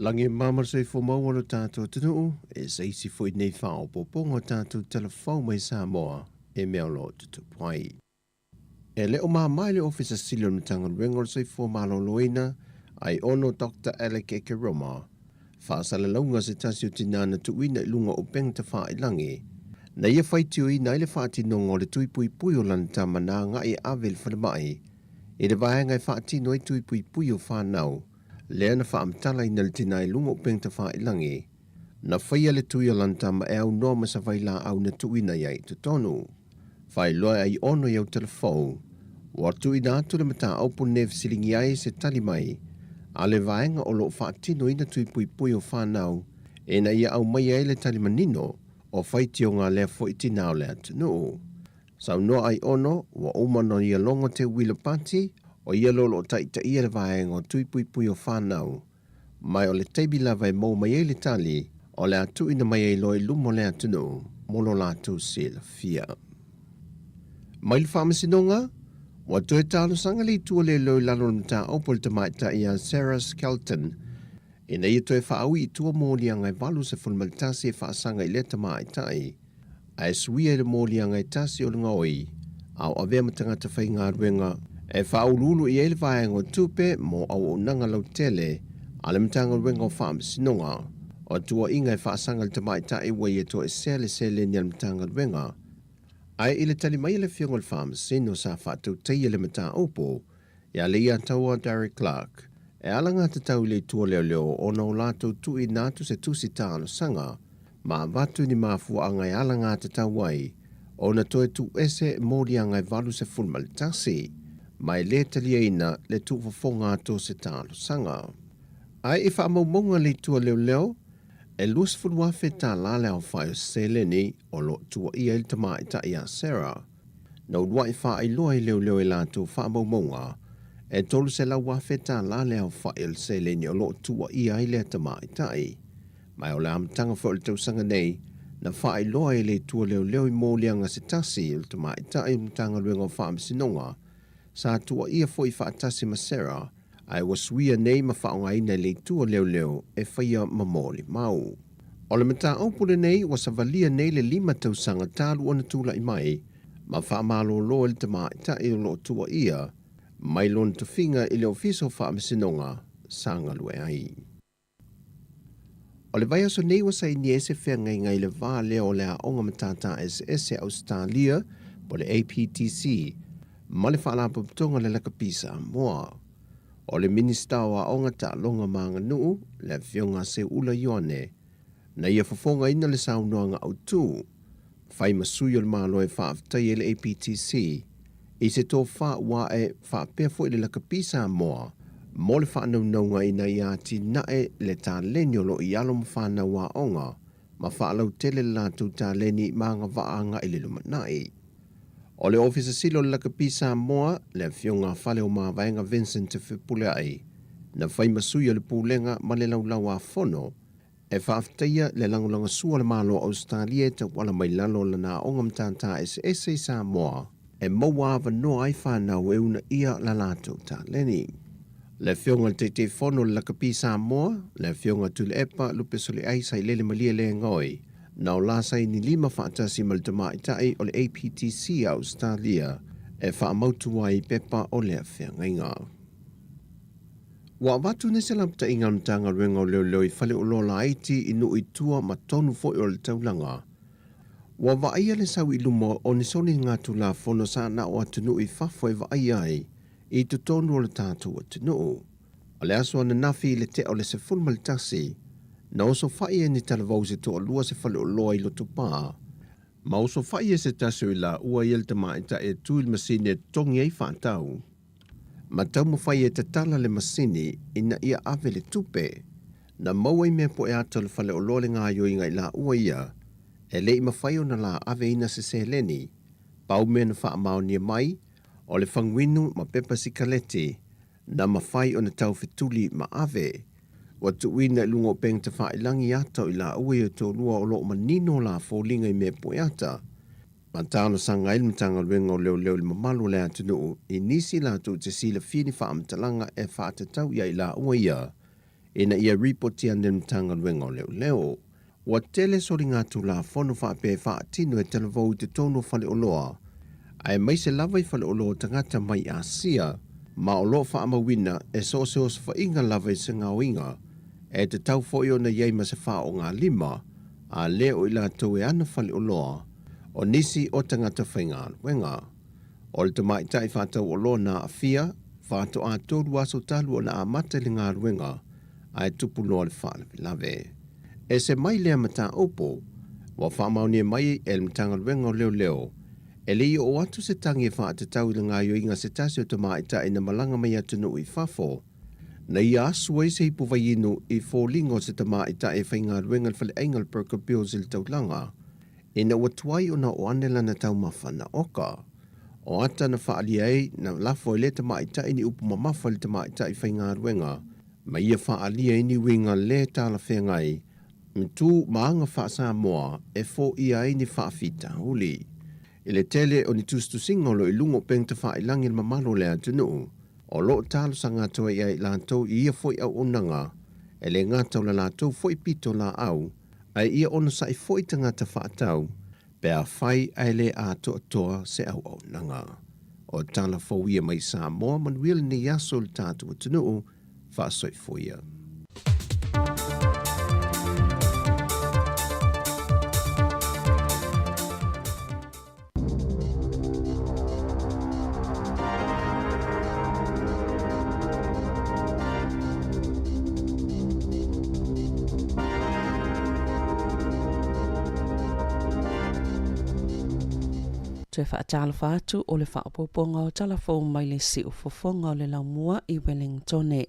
Lagi e mama le soifua maua o lo tatou atunuu, e se isi foi nei faaopoopoga o tatou talafou mai Samoa e mea o lo o tutupu ai. E le o mama i le Ofisa Sili o le Matagaluega o le Soifua Maloloina, ai ono Doctor Alec Ekeroma, faasalalauga se tasi o tinā na tuuina i luga o upega tafailangi, na ia faitioina ai le faatinoga o le tui puipui o lana tama na agai e ave i le falemai i le vaega e faatino ai tui puipui o fanau. lea na faamatalaina e le tina i luga o upega tafailagi, na faia le tui o lana tama e aunoa ma se vailaau na tuuina i ai i totonu. Faailoa e Aiono i Autalafou, ua tuuina atu le mataupu lenei e fesiligia ai se tali mai a le vaega o lo o faatinoina tui puipui o fanau ina ia aumaia ai le tali manino o faitioga a lea foi tina o le atunuu. Saunoa Aiono, ua uma ona ia logo Teuila Pati, o ia lo o lo o taitaia le vaega o tui puipui o fanau, mai o le taimi lava e maua mai ai le tali, o le a tuuina mai ai loa i luma o le atunuu mo lo latou silafia. Mai le Faamasinoga, ua toe talosaga le Itu o Leoleo i lalo o le mataupu a le tamaitai ia Sarah Skelton ina ia toe faaui i tua moliaga e 81 e faasaga i lea tamaitai, ae suia i le moliaga e tasi o le gaoi a o avea ma tagata faigaluega e faauluulu i ai le vaega o tupe mo auaunaga lautele a le Matagaluega o Faamasinoga. O tuuaiga e faasaga i le tamaitai ua ia toesea le seleni a le Matagaluega. Ae i le tali mai a le Afioga i le Faamasino sa faatautaia le mataupu ia Leiataua Derek Clark, e alagatatau i le itu o leoleo ona o latou tuuina atu se tusi talosaga ma avatu ni mafuaaga e alagatatau ai ona toe tuuese moliaga e 81, ma e le taliaina le tuufofoga atu o se talosaga. Ae i faamaumauga a le itu a leoleo, e $20,000 tala le aofai o seleni o lo o tuuaia ai le tamaitai ia Sarah. Na uluai faailoa i leoleo i latou faamaumauga, e $300,000 tala le aofai o le seleni o lo o tuuaia ai lea tamaitai. Ma o le amataga foi o le tausaga nei, na faailoa ai e le Itu a Leoleo i moliaga se tasi o le tamaitai o le Matagaluega o Faamasinoga, sa tuuaia foi faatasi ma Sarah, ae ua suia nei ma faaaogaina e le Itu a Leoleo e faia ma molimau. O le mataupu lenei ua savalia nei le 5 tausaga talu ona tulai mai ma faamalolo ai le tamaitai o lo o tuuaia mai lona tofiga i le Ofisa o Faamasinoga sa galue ai. O le vaiaso nei ua sainia ai se feagaiga i le va lea o le Aoga Matata Eseese a Ausetalia po o le APTC ma le Faalapotopotoga o le Lakapi Samoa. O le Minisita o Aoga, Taaloga ma Aganuu, le Afioga a Seuula Ioane, na ia fofogaina le saunoaga autu, fai ma sui o le Malo e faafetai ai le APTC i se tofa ua ae faapea foi le lakapi Samoa mo le faanaunauga ina ia atinae le taleni o lo o i alo ma fanau aoga ma faalautele le latou taleni ma agavaa agai i le lumanai. O le Ofisa Sili o le Lakapi Samoa, le Afioga a Faleomavaega Vincent Fepuleai, na fai ma sui o le Pulega ma le Laulau-a-Fono E faafetaia le lagolagosua a le Malo o Ausetalia e tauala mai lalo o lana aoga matata eseese i Samoa e maua avanoa ai fanau e uunaia la latou taleni. Le Afioga i le Taitaifono o le Lakapi Samoa, le Afioga Tuilaepa Lupesoliai Sailele Malie Legaoi, na o la saini lima faatasi ma le tamaitai o le APTC a Ausetalia e faamautu ai pepa o lea feagaiga. Ua avatu nei se lapataiga a le Matagaluega o Leoleo i Faleoloa Laiti i nuu i tua ma tonu foi o le taulaga. Ua vaaia le sau i luma o ni soligatulafono sa na o atunuu i fafo e vaaia ai i totonu o le tatou atunuu. O le aso ananafi i le tea o le 11, na osofai ai ni talavou se toalua se faleoloa i Lotopa, ma osofai e se tasi o i laua ia le tamaitai e tu i le masini e totogi ai faatau. Ma taumafai e tatala le masini ina ia ave le tupe. Na maua i mea poe ata o le faleoloa le gaoioiga i laua ia, e le i mafai ona la aveina se seleni. Pau mea na faamaonia mai, o le faguinu ma pepa sikaleti, na mafai ona taufetuli ma ave. Ua tuuina i luga o upega tafailagi ata o i laua ia toalua o lo o manino la foliga i mea poe ata. Ma talosaga ai le Matagaluega o Leoleo i le mamalu o le atunuu i nisi latou te silafia ni faamatalaga e faatatau i ai laua ia ina ia ripotia ane le Matagaluega o Leoleo. Ua tele soligatulafono faapea e faatino e talavou i totonu o faleoloa, aemaise lava i faleoloa o tagata mai Asia, ma o lo o faamauina e so o se osofaiga lava i se gaoiga, e tatau foi ona i ai ma se faaaogalima a le o i latou e ana faleoloa, o nisi o tagata faigaluega. O le tamaitai faatauoloa na aafia, faatoa tolu aso talu ona amata i le galuega ae tupu loa le faalavelave. Ese mai lea mataupu, ua faamaonia mai e le Matagaluega o Leoleo, e le i oo atu se tagi e faatatau i le gaoioiga a se tasi o tamaitai na malaga mai atunuu i fafo, na ia asu ai se ipu vaiinu i foliga o se tamaitai e faigaluega i le faleaiga o le Burger Bills i le taulaga, ina ua tuai ona oo ane lana taumafa na oka. O ata na faaalia ai, na lafo ai lea tamaitai ni upu mamafa i le tamaitai faigaluega, ma ia faaalia ai ni uiga le talafeagai ma tu ma aga faa-Samoa e foia ai ni faafitauli. I le tele o ni tusitusiga o lo o i luga o upega tafailagi i le mamalu o le atunuu, o lo o talosaga atu ai ia i latou i ia foi auaunaga, e le gata o le latou foi pito laau, ae ia onosai foi tagata faatau pe afai ae le atoatoa se auaunaga. O tala fou ia mai Samoa, manuia lenei aso i le tatou atunuu, faasoifuia. Toe faatalofa atu o le faaopoopoga o tala fou mai le siufofoga o le laumua i Wellingtone.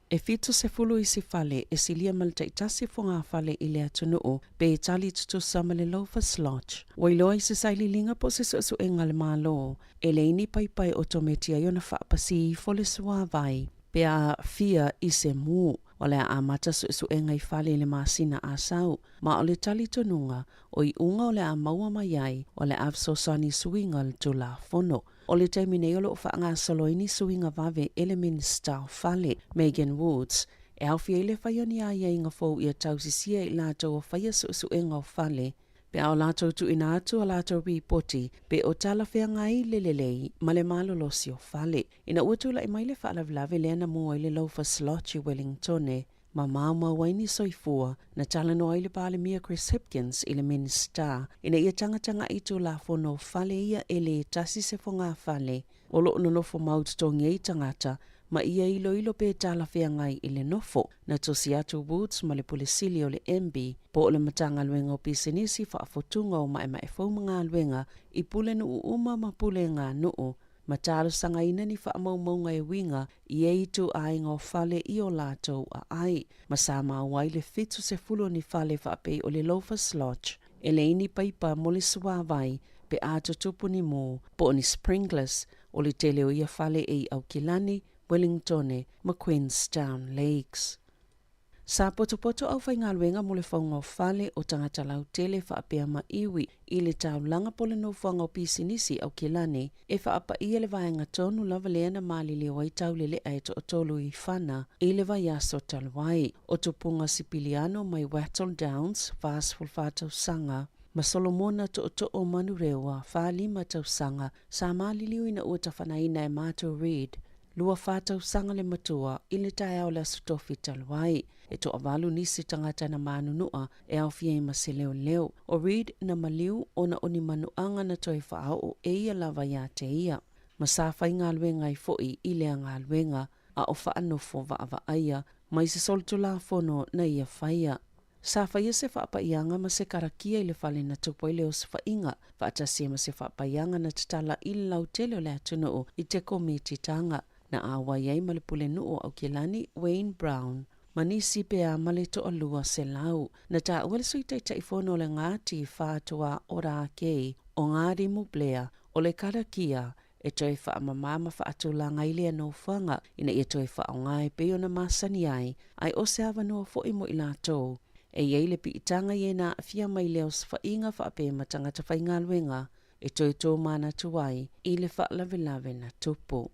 E 70 isi fale e silia ma le taitasi fogafale i le atunuu pe tali tutusa ma le Loafers Lodge. Ua iloa i se sailiiliga po o se suesuega a le Malo, e leai ni paipai otometi ai ona faapasi ifo le suavai pe a fia i se mu. O le a amata suesuega i fale i le masina Asau, ma o le talitonuga, o iuga o le a maua mai ai, o le a fesoasoani i suiga o le Tulafono. O le taimi nei o lo o faagasolo ai ni suiga vave e le Minisita o Fale, Megan Woods, e aofia ai le fai o ni aiaiga fou ia tausisia i latou o faia suesuega o fale, pe a o latou tuuina atu a latou ripoti pe o talafeagai le lelei ma le malolosi o fale. Ina ua tulai mai le faalavelave lea na mua ai le Loafers Lodge i Wellingtone, ma maumau ai ni soifua, na talanoa ai le Palemia Chris Hipkins i le Minisita ina ia tagatagai i Tulafono o fale ia e lē tasi se fogafale o lo o nonofo mau totogi ai tagata ma ia iloilo pe talafeagai i le nofo. Na tusi atu Woods ma le Pule Sili o le MB po o le Matagaluega o Pisinisi Faafotuga o Maemae Fou ma Galuega i pulenuu uma ma puleganuu ma talosagaina ni faamaumauga e uiga i e ituaiga o fale i o latou aai, ma sa maua ai le 70 o ni fale faapei o le Loafers Lodge, e leai ni paipa mo le suāwai pe a tutupu ni mū, po o ni sprinklers, o le tele o ia fale e i Aukilani, Wellingtone ma Queenstown Lakes. Sa potopoto au faigaluega mo le fauga o fale o tagata lautele faapea ma iwi i le taulaga po le nofoaga o pisinisi Aukilani e faapaia le vaega tonu lava lea na maliliu ai taulelea e toatolu i Fana i le vaiaso talu ai. O Tupuga Sipiliano mai Wattle Downs, 44 tausaga, ma Solomona Tootoo Manurewa, 45 tausaga, sa maliliu ina ua tafanaina e Mato Reid, 24 tausaga le matua, i le taeao o le Aso Tofi talu ai. E toavalu nisi tagata na manunua e aofia ai ma se leoleo. O Reid na maliu ona o ni manuaga na toe faaoo e ia lava iā te ia. Ma sa faigaluega ai foi i lea galuega a o faanofo vaavaaia mai se solitulafono na ia faia. Sa faia se faapaiaga ma se karakia i le fale na tupu ai le osofaiga, faatasi ai ma se faapaiaga na tatala i le lautele o le atunuu i te komititaga na auai ai ma le pulenuu o Aukilani, Wayne Brown, ma nisi pea ma le toalua selau. Na taua le Sui Taitaifono o le Ngāti Whātua Ōrākei o Ngārimu Blair o le karakia e toe faamamā ma faatulaga ai lea nofoaga ina ia toe faaaoga e pei ona masani ai, ae o se avanoa foi mo i latou e i ai le piitaga i e na aafia mai lea osofaiga faapea ma tagata faigaluega e toe tōmanatu ai i le faalavelave na tupu.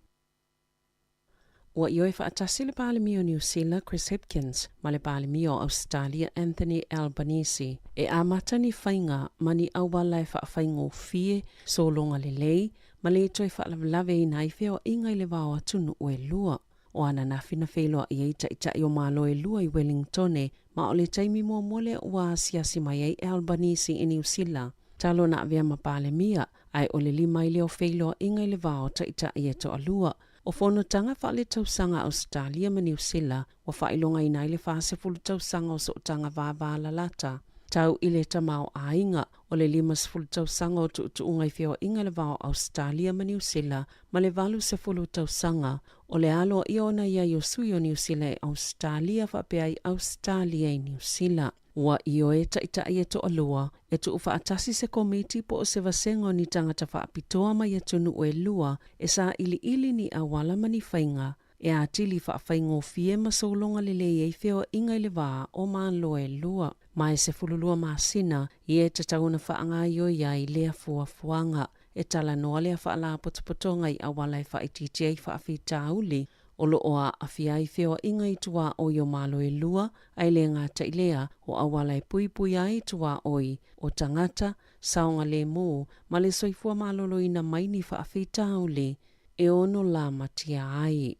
Ua ioe faatasi le Palemia o Niu Sila Chris Hipkins ma le Palemia o Ausetalia Anthony Albanese e amata ni faiga ma ni auala e faafaigofie, sologa lelei ma le toe faalavelave ai feoaiga i le va o atunuu e lua. O ananafi na feiloai ai taitai o Malo e lua i Wellingtone ma o le taimi muamua lea ua asiasi mai ai Albanese i Niu Sila talu ona avea ma Palemia, ae o le lima ai lea o feiloaiga i le va o taitai e toalua. O fonotaga faaletausaga a Ausetalia ma Niu Sila ua faailogaina ai le 40 tausaga o sootaga vavalalata tau i le tamaoaiga, o le 50 tausaga o tuutuuga i feoaiga i le va o Ausetalia ma Niu Sila ma le 80 tausaga o le aloaia ona i ai o sui o Niu Sila i Ausetalia faapea ai Ausetalia i Niu Sila. Ua ioe taitai e toalua e tuufaatasi se komiti po o se vasega o ni tagata faapitoa mai atunuu e lua e sailiili ni auala ma ni faiga e atili faafaigofie ma sologa lelei ai feoaiga i le va o Malo e lua. Ma e 12 masina ia e tatau ona faagaoioi ai lea fuafuaga. E talanoa lea faalapotopotoga i auala e faaitiitia ai faafitauli o lo o aafia ai feoaiga i tuaoi o Malo e lua, ae le gata i lea, o auala e puipuia ai tuaoi o tagata, saogalemu, ma le soifua maloloina mai ni faafitauli e ono lamatia ai.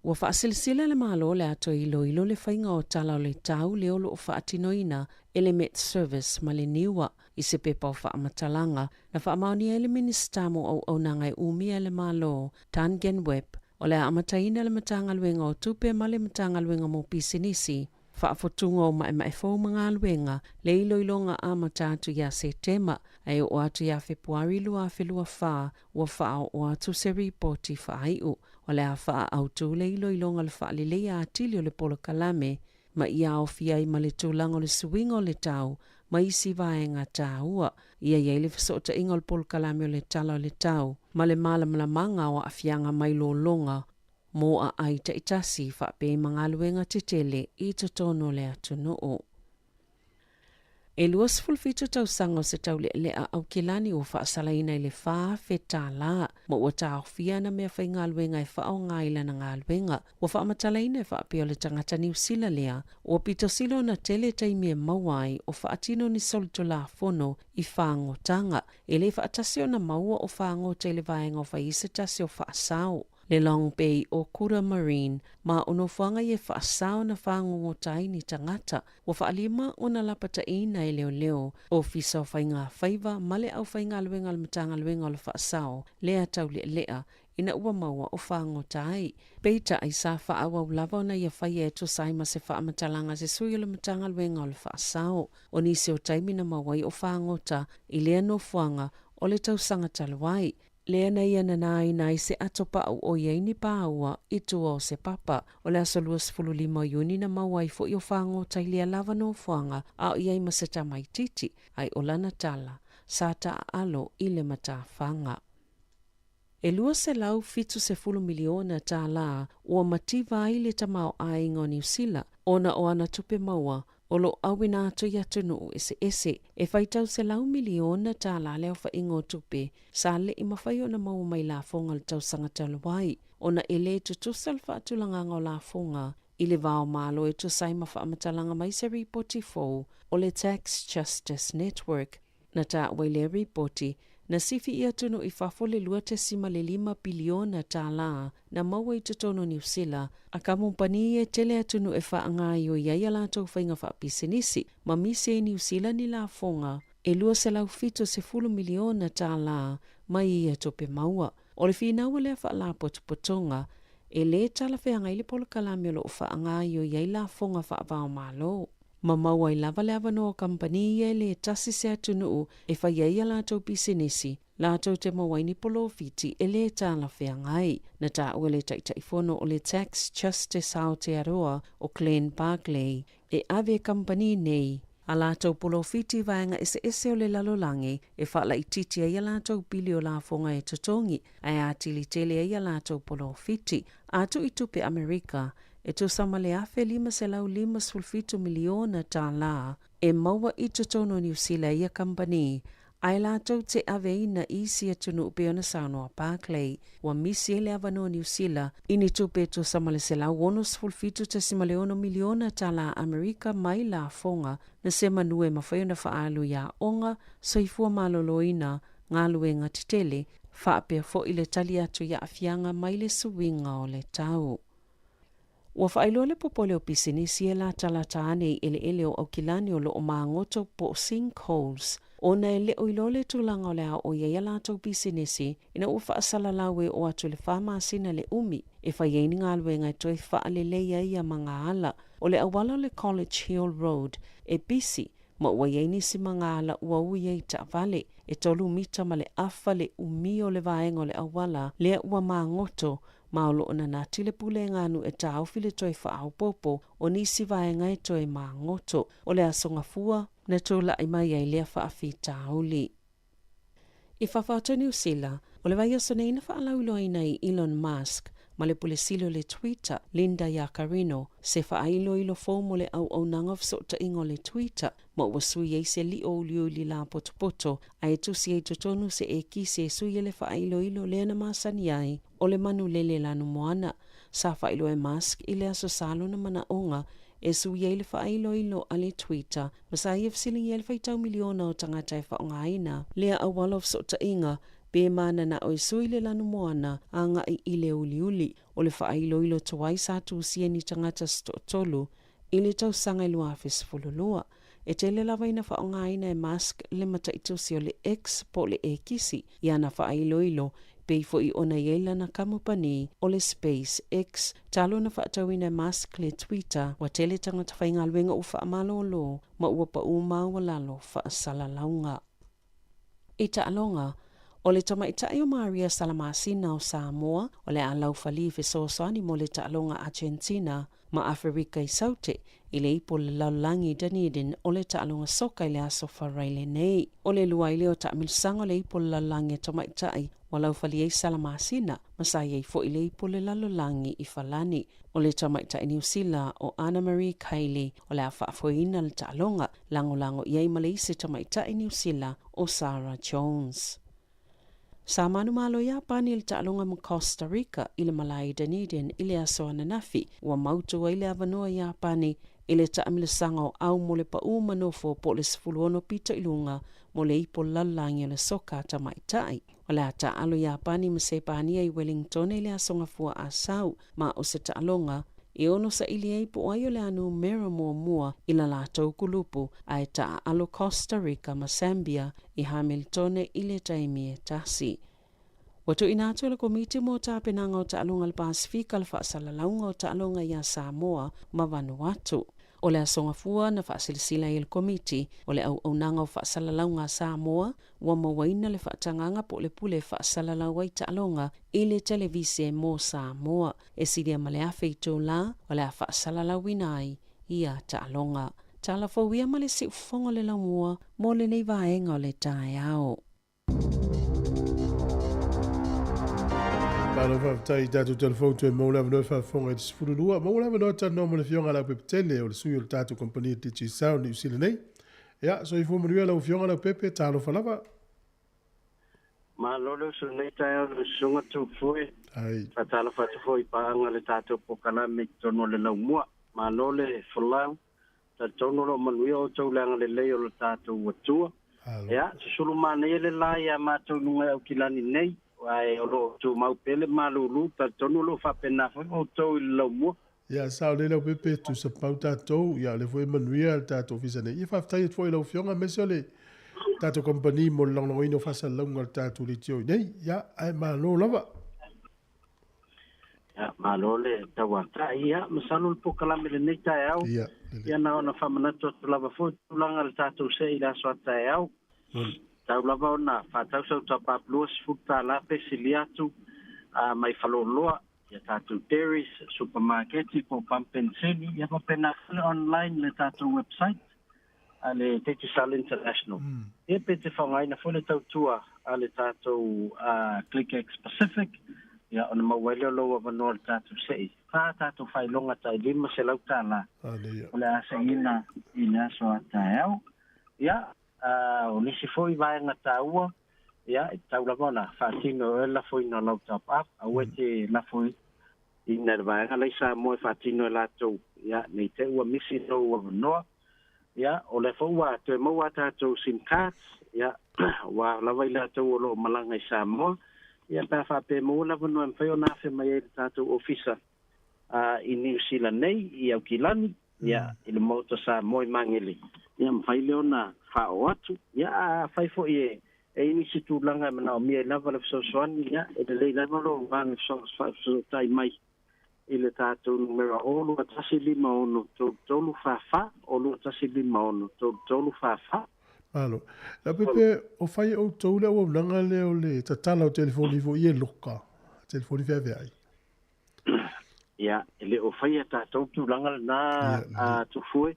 Ua faasilasila le Malo o le a toe iloilo le faiga o tala o le tau lea o lo o faatinoina e le Met Service ma le NIWA i se pepa o faamatalaga na faamaonia ai le Minisita mo Auaunaga e Umia e le Malo, Tan Genweb, o le a amataina le Matagaluega o Tupe ma le Matagaluega mo Pisinisi, Faafotuga o Maemae Fou ma Galuega, le iloiloga amata atu ia Setema ae oo atu ia Fepuari 2024 ua faaoo atu se ripoti faaiu. O le a faaautu le iloiloga o le faaleleia atili o le polokalame ma ia aofia ai ma le tulaga o le suiga o le tau ma isi vaega taua. Ia i ai le fesootaiga o le polokalame o le Tala o le Tau ma le malamalamaga o aafiaga mai lologa mo aai taitasi faapea ma galuega tetele i totonu o le atunuu. E 27 tausaga o se taulealea Aukilani ua faasalaina i le $4,000 ma ua taofia ana meafaigaluega e faaaoga i lana galuega. Ua faamatalaina e faapea o le tagata Niu Sila lea ua pito sili ona tele taimi e maua ai o faatino ni solitulafono i fagotaga. E le faatasi ona maua o fagota i le vaega o fai ai se tasi o faasao. Le Long Bay o Kura Marine ma o nofoaga ia e faasao na fagogota ai ni tagata. Ua faalima ona lapataiina e leoleo, Ofisa o Faigafaiva ma le aufaigaluega a le Matagaluega o le Faasao lea taulealea ina ua maua o fagota ai. Peitai, sa faaauau lava ona ia faia e tusa ai ma se faamatalaga a se sui o le Matagaluega o le Faasao. O nisi o taimi na maua ai o fagota i lea nofoaga o le tausaga talu ai, lea na ia nanaina ai se ato paʻu o i ai ni pāua i tua o se papa. O le aso 25 o Iuni na maua ai foʻi o fagota i lea lava nofoaga a o i ai ma se tamaitiiti, a i o lana tala, sa taaalo i le matafaga. E $270 miliona tālā ua mativa ai le tamaoaiga o Niu Sila ona o ana tupe maua o lo o auina atu i atunuu eseese. E faitau $100 miliona le aofaiga o tupe sa le i mafai ona maua mai lafoga o le tausaga talu ai, ona e le tutusa le faatulagaga o lafoga i le va o Malo e tusa ai ma faamatalaga mai se ripoti fou o le Tax Justice Network. Na taua i lea ripoti, na sifi i atunuu i fafo le $2.5 piliona na maua i totonu o Niu Sila a kamupani e tele atunuu e faagaoioi ai a latou faiga faapisinisi ma misi ai Niu Sila ni lafoga e $270 miliona mai ia tupe maua. O le finau a lea faalapotopotoga, e lē talafeagai le polokalame o lo o faagaoioi ai lafoga faava-o-Malo. Ma maua ai lava le avanoa o kamupani ia e lē tasi se atunuu e fai ai a latou pisinisi, latou te maua ai ni polofiti e lē talafeagai. Na taua e le Taitaifono o le Tax Justice Aotearoa o Glenn Barclay e ave e kamupani nei a latou polofiti i vaega eseese o le lalolagi e faalaitiiti ai a latou pili o lafoga e totogi ae atili tele ai a latou polofiti. A tuu i tupe Amerika, e tusa ma le $1,557 miliona e maua i totonu o Niu Sila e ia kamupani, ae latou te aveina i isi atunuu pei ona saunoa Barclay. Ua misi ai le avanoa o Niu Sila i ni tupe e tusa ma le $167.6 miliona Amerika mai lafoga na se manu e mafai ona faaalu i aoga, soifua maloloina, galuega tetele, faapea foʻi le tali atu i aafiaga mai le suiga o le tau. Ua faailoa le popole o pisinisi e latalata ane i eleele o Aukilani o lo o magoto po o sinkholes ona e le o iloa le tulaga o le a oo i ai a latou pisinisi ina ua faasalalau e oo atu i le 4 masina le umi e fai ai ni galuega e toe faalelei ai ia magaala. O le auala o le College Hill Road e pisi ma ua i ai nisi magaala ua ui ai taavale. E 3 mita ma le afa le umi o le vaega o le auala lea ua magoto, ma o lo o nanati le pulega a nuu e taofi le toe faaopoopo o nisi vaega e toe magoto. O le Aso Gafua na tula'i mai ai lea faafitauli. I fafo atu o Niu Sila, o le vaiaso nei na faalauiloaina ai Elon Musk ma le pule sili o le Twitter, Linda Yaccarino, se faailoilo fou mo le auaunaga o fesootaiga o le Twitter, ma ua sui ai se lio uliuli lapotopoto ae tusi ai totonu se ekisi e sui ai le faailoilo lea na masani ai o le manulele lanumoana. Sa faailoa e Musk i le Aso Sa lona manaoga e sui ai le faailoilo a le Twitter, ma sa ia fesiligia le faitau miliona o tagata e faaaogaina lea auala o fesootaiga pe mananao e sui le lanumoana agai i le uliuli. O le faailoilo tuai sa tusia ni tagata se toatolu i le tausaga i 2012. E tele lava ina faaaogaina e Musk le mataitusi o le X po o le ekisi i ana faailoilo, pei foi ona i ai lana kamupani o le SpaceX. Talu na faatauina e Musk le Twitter, ua tele tagata faigaluega ua faamalōlō ma ua paʻū maualalo faasalalauga. I taaloga, o le tamaita'i o Maria Salamasina o Samoa o le a laufali fesoasoani mo le taaloga Argentina ma Aferika i Saute i le Ipu o le Lalolagi i Dunedin o le taaloga soka i le Aso Faraile nei. O le lua ai lea o taamilosaga o le Ipu o le Lalolagi a tamaitai ua laufali ai Salamasina, ma sa i ai foi le Ipu o le Lalolagi i Falani. O le tamaitai Niu Sila o Anna Marie Kaili o le a faafoeina le taaloga, lagolago i ai ma le isi tamaitai Niu Sila o Sarah Jones. Sa manumalo Iapani i le taaloga ma Costa Rica i le malae i Dunedin i le aso ananafi. Ua mautu ai le avanoa Iapani i le taamilosaga o au mo le paʻū manofo po o le 16 pito i luga mo le Ipu o le Lalolagi o le soka a tamaitai. O le a taaalo Iapani ma Sepania i Wellington i le Aso Gafua asau, ma o se taaloga e ono saili ai po o ai o le a numera muamua i la latou kulupu, ae taaalo Costa Rica ma Sambia i Hamiltone i le taimi e tasi. Ua tuuina atu e le Komiti mo Tapenaga o Taaloga a le Pasefika le faasalalauga o taaloga iā Samoa ma Vanuatu. O le Aso Gafua na faasilasila ai e le Komiti o le Auaunaga o Faasalalauga a Samoa ua mauaina le faatagaga po o le pule e faasalalau ai taaloga i le televise mo Samoa. E silia ma le 1,000 itulā o le a faasalalauina ai ia taaloga. Tala fou ia ma le siufofoga o le laumua mo lenei vaega o le taeao. Malo faafetai i tatou telefoni toe maua le avanoa e faafofoga i le 12. Maua le avanoa talanoa ma le Afioga Leaupepe Tele, o le sui o le tatou kamupani Digicel Niu Sila nei. Ia, soifua manuia lau Afioga Leaupepe, talofa lava. Malo le uso nei taeao le susuga Tufue. Ai. Faatalofa atu foi i paaga le tatou polokalame i totonu o le laumua. Malo le folau. Talitonu o loo manuia outou le agalelei o le tatou Atua. Ia, susulu manaia le la ia matou i luga e Aukilani nei, ae o loo tumau pea le malūlū. Talitonu o loo faapena foi outou i le laumua. Ia, sao lelei Leaupepe, tusa pau tatou, ia o lea foi e manuia le tatou ofisa nei. Ia faafetai atu foi i lau Afioga aemaise o le tatou kamupani mo le lagolagoina o faasalalauga o le tatou leitio i nei. Ia, ae malo lava. Ia, malo le tauatai. Ia, masalo le polokalame i lenei taeao. Ia, Ia, na ona faamanatu atu lava foi tulaga le tatou se'i i le aso a taeao. Tau lava ona faatau sau top-up $20 pe silia atu mai faleoloa, ia tatou dairies, supermarket po o pamu penisini, ia faapena foi le online le tatou website a le Digicel International. Ia pe te faaaogaina foi le tautua a le tatou ClickX Pacific, ia ona maua ai lea o lou avanoa le tatou se'i. Fa tatou faailoga tai $500 o le a se'iina i le aso a taeao. Ia, o nisi foi vaega taua, ia, e tatau lava ona faatino e oe le lafoina o lau top up. Aua e te lafo ina le vaega lai Samoa e faatino e latou, ia, nei te ua misi lou avanoa. Ia, o lea foi ua toe maua a tatou SIM cards, ia, ua lava i latou o loo malaga i Samoa. Ia, pe a faapea maua le avanoa e mafai ona afe mai ai le tatou ofisa. i Niu Sila nei, i Aukilani, ia, i le Maota Samoa i Magele, ia, mafai lea ona faaoo atu. Ia, a afai foi e e i ai nisi tulaga e manaomia ai lava le fesoasoani, ia, e lelei lava lou agaga faafesootai mai i le tatou numera 0 2 1 5 6 3 4 4, 0 2 1 5 6 3 4 4. Malo. Leaupepe, o fai e outou le auaunaga lea o le tatala o telefoni foi e loka, telefoni feaveai. Ia, e le o faia tatou tulaga lena a Tufue.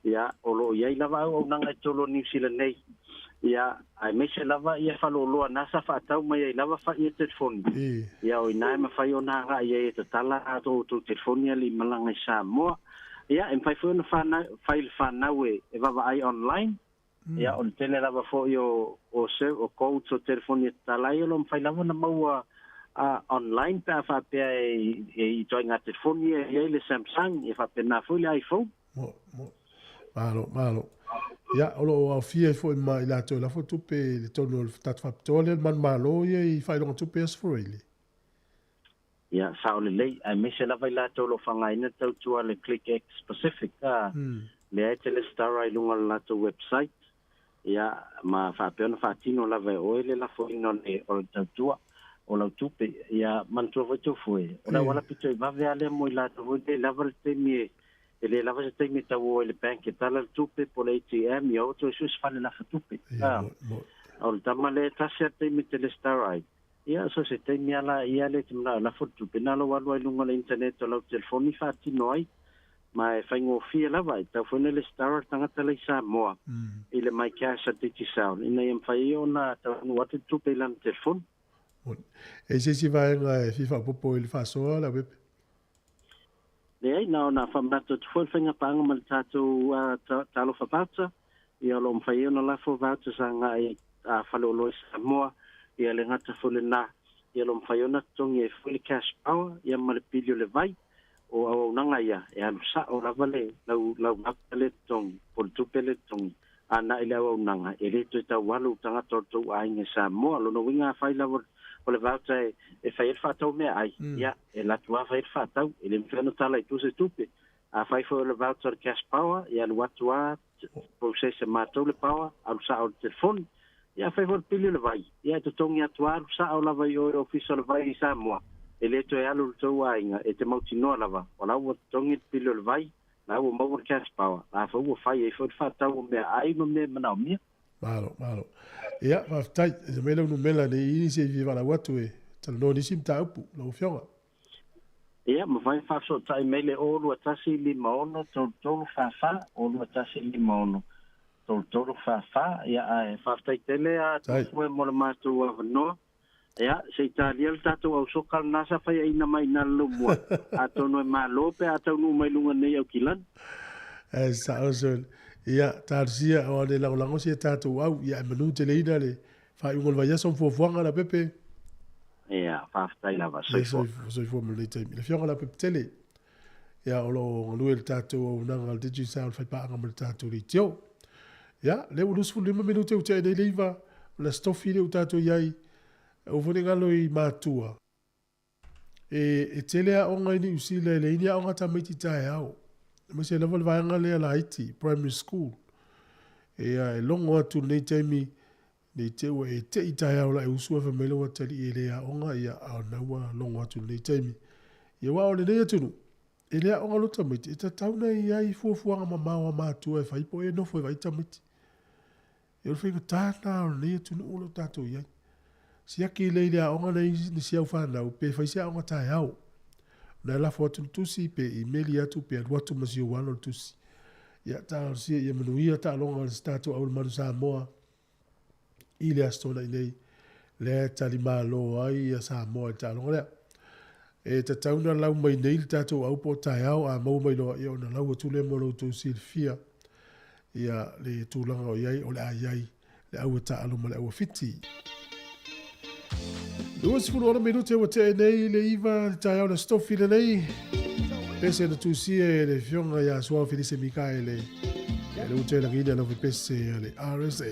Ia, o lo o i ai lava auaunaga i totonu o Niu Sila nei. Ia, aemaise lava ia faleoloa na sa faatau mai ai lava ia telefoni. Ia, o i ina e mafai ona agai ai e tatala a outou telefoni alii malaga i Samoa. Ia, e mafai foi ona fai le fanau e vaavaai online. Ia, o le tele lava foi o o o codes o telefoni e tatala ai, o lo o mafai lava ona maua online pe a faapea e i ituaiga telefoni ia e i ai le Samsung, ia faapena foi le iPhone. Mo, mo. Malo, malo. Ia, o lo o aofia ai foi ma i latou e lafo tupe i le tonu o le tatou faapitoa lea, le manumalo ia i faailoga tupe Aso Faraile. Ia, sao lelei, aemaise lava i latou o lo o faaaogaina le tautua a le Click X Pacific, a, lea e te lesitara i luga o le latou website, ia, ma faapea ona faatino lava e oe le lafoina o le, o le tautua o lau tupe. Ia, manatua foi Tofue, o le auala pito i vave lava lea mo i latou foi lea e lava le taimi e, e le lava se taimi e tau o ai i le bank e tala le tupe po o le ATM, ia o toe sue se fale lafa tupe. A, o le tama lea e tasi lava le taimi e te lesitara ai, Ia, so se taimi a la ia lea e te manao e lafo le tupe, na lou alu ai luga o le internet o lau telefoni faatino ai, ma e faigofie lava, e tatau foi ona lesitara le tagata la i Samoa i le MyCash a Digicel ina ia mafai ai ona taunuu atu le tupe i lana telefoni. E i se isi vaega e fia faaopoopo i le faasoa, Leaupepe? Leai, na ona faamanatu atu foi le faigapaaga ma le tatou Talofa Voucher, ia o lo o mafai ai ona lafo vouchers agai a faleoloa i Samoa, ia le gata foi lena, ia o lo o mafai ona totogi ai foi le cash power ia ma le pili o le vai, o auaunaga ia e alu sao lava le lau lau voucher lea totogi po o le tupe lea totogi ana i le auaunaga e le toe tau alu tagata o le tou aiga i Samoa. Lona uiga afai lava o le voucher e fai ai le faatau meaai, ia e alu atu lava fai ai le faatau, e le mafai ona tala i tua se tupe. Afai foi o le voucher o le cash power, ia alu atu lava process e matou le power, alu sao i le telefoni. Ia afai foi o le pili o le vai, ia e totogi atu lava alu sao lava i o i le ofisa o le vai i Samoa, e le toe alu i le tou aiga, e te mautinoa lava, o la ua totogi le pili o le vai, la ua maua le cash power, la foi ua fai ai foi le faatau o meaai ma mea e manaomia. Malo, malo. Ia, faafetai. Aumai mai lau numela nei i nisi e fia valaau atu e talanoa nisi mataupu, lau Afioga. Ia, mafai faafesootai mai le 0 2 1 5 6 3 4 4, 0 2 1 5 6 3 4 4. Ia, ae faafetai tele a Tufue mo le matou avanoa. Ia, se i talia le tatou au soka lena sa faiaina mai i ina le laumua, atonu e malo pe a taunuu mai luga nei Aukilani. E sao sole. Ia, talosia aua ne lagolago sia tatou au, ia e manu teleina le faaiuga o le vaiaso ma fuafuaga Leaupepe. Ia, faafetai lava. Soifua. Ia, soifua ma lenei taimi. Le Afioga Leaupepe Tele, ia, o lo o galue le tatou auaunaga a le Digicel faipaaga ma le tatou leitio. Ia, lea ua 25 minute ua tea nei le 9, o le Aso Tofi lea ua tatou i ai, aua foi ne i galo i matua. E, e tele aoga i Niu Sila, e leai ni aoga tamaiti taeao. Aemaise lava le vaega lea laiti, primary school. Ia, e logo atu i lenei taimi, nei te ua e te i taeao la e usu ae fai mai lou atalii e le aoga, ia, a o lena ua logo atu i lenei taimi. Ia, aua o lenei atunuu, e le aoga loa tamaiti, e tatau ona i ai fuafuaga mamao a matua e fai po o e nofo e vaai tamaiti. Ia o le faigata lena o lenei atunuu o lo o tatou i ai. Siaki lelei i le aoga nei ni si au fanau pe fai se aoga taeao. Ona e lafo atu le tusi pe imeli atu pe alu atu ma si ou alo le tusi. Ia talosia ia manuia taaloga a si tatou au le Manu Samoa i le Aso Toonai nei lea e tali malo ai ia Samoa i le taaloga lea. E tatau ona lau mai nei le tatou au po o taeao a maua mai loa ia ona lau atu lea mo lo outou silafia ia le tulaga o i ai o le a i ai le au e taaalo ma le au a Fiti. 26 minute ua tea nei le 9 le taeao le Aso Tofi lenei. Pese na tusia e le Afioga ia Suao Felise Mikaele. E le ua toe lagiina lau pese a le RSA.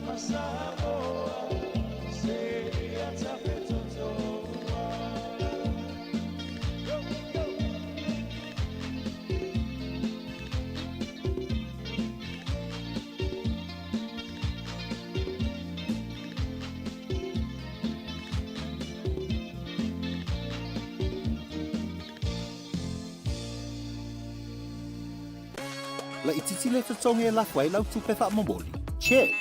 ma Samoa Seia tafetotoa. Go, go! Laitiiti le totogi e lafo ai lau tupe faamomoli. Check.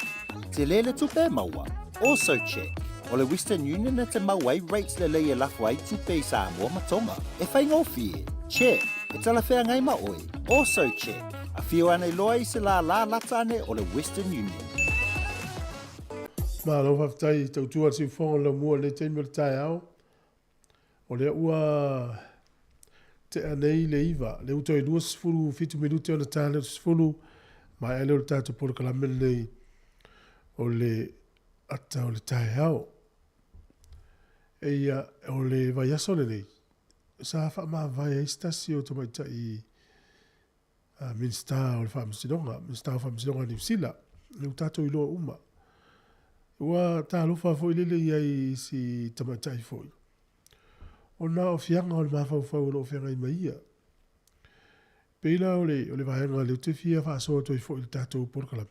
Tele le tupe e maua. Also check. O le Western Union e te maua ai rates lelei e lafo ai tupe i Samoa ma Tonga. E faigofie. Check. E talafeagai ma oe. Also check. Afio ane loa i se lālā lata ane o le Western Union. Malo faafetai tautua le siufofoga o le laumua i lenei taimi o le taeao. O lea ua tea nei le 9, lea ua toe 27 minute ona ta lea o le 10, maea lea o le tatou polokalame lenei o le ata o le taeao. Eia, o le vaiaso lenei, sa faamavae ai se tasi o tamaitai Minisita o le Faamasinoga, Minisita o Faamasinoga a Niu Sila, lea ua tatou iloa uma. Ua talofa foi lele i ai i si tamaitai foi, ona o fiaga o le mafaufau o lo o feagai ma ia. Pei la o le, o le vaega lea ou te fia faasoa atu ai foi i le tatou polokalame.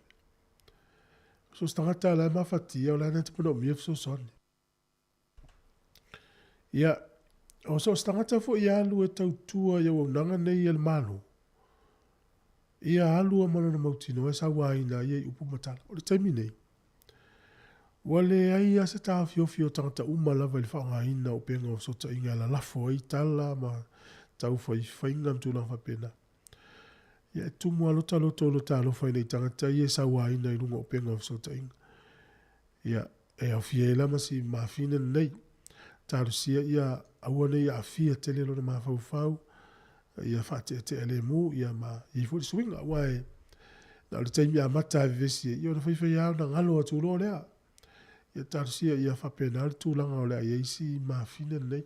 So se tagata la e mafatia, o la e na te manaomia fesoasoani. Ia, o so o se tagata foi e alu e tautua i auaunaga nei a le Malo, ia alu a ma lona mautinoa e sauaina ai ia i upu ma tala. O le taimi nei, ua leai lava se taofiofi o tagata uma lava i le faaaogaina o upega o fesootaiga e lalafo ai tala ma taufaifaiga ma tulaga faapena. Ia, e tumu lava lota loto o lota alofa i nai tagata ia e sauaina i luga o upega o fesootaiga. Ia, e aofia ai la ma si mafine lenei. Talosia ia aua ne i aafia tele lona mafaufau, ia faateatea lemu, ia ma i ai foi le suiga. Aua e na o le taimi amata e vevesi ai, ia ona faifai lava ona galo atu loa lea. Ia talosia ia faapena le tulaga o le a i ai si mafine lenei.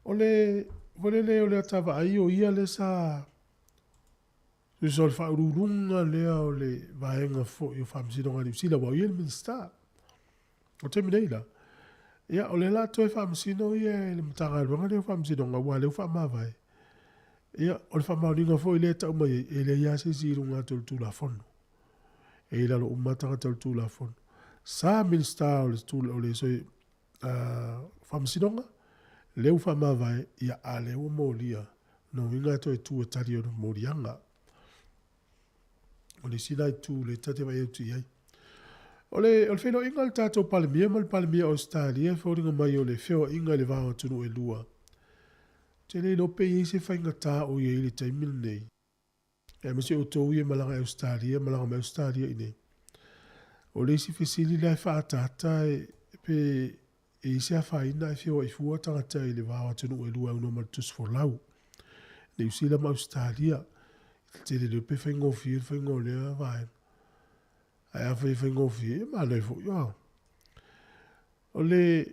O le foi lele o le ata vaai o ia lea sa Tusa o le faauluuluga lea o le vaega foi o Faamasinoga a Niu Sila, aua o ia le Minisita. O le taimi nei la, ia o lea la toe faamasino ia e le Matagaluega lea o Faamasinoga, aua o lea ua faamavae. Ia, o le faamaoniga foi lea e tau mai ai, e leai lava se isi i luga atu o le Tulafono. E i lalo uma lava tagata o le Tulafono. Sa Minisita o le, o le Faamasinoga, lea ua faamavae, ia a lea ua molia, lona uiga e toe tu e tali ona moliaga. O le isi la itu lea ta te vaai atu i ai. O le, o le feiloaiga a le tatou Palemia ma le Palemia o Ausetalia e foliga mai o le feoaiga i le va o atunuu e lua. Ou te le iloa pe i ai se faigata o i ai i le taimi lenei. Aemaise outou ia e malaga i Ausetalia, malaga mai Ausetalia i inei. O le isi fesili la e faaataata pe e i ai se afaina ae feoai fua tagata i le va o atunuu e lua e aunoa ma le tusifolau, Niu Sila ma Ausetalia. I te tele leo pe faigofie le faiga o lea vaega. Ae afai e faigofie, ia manaia foi. Oh. O le,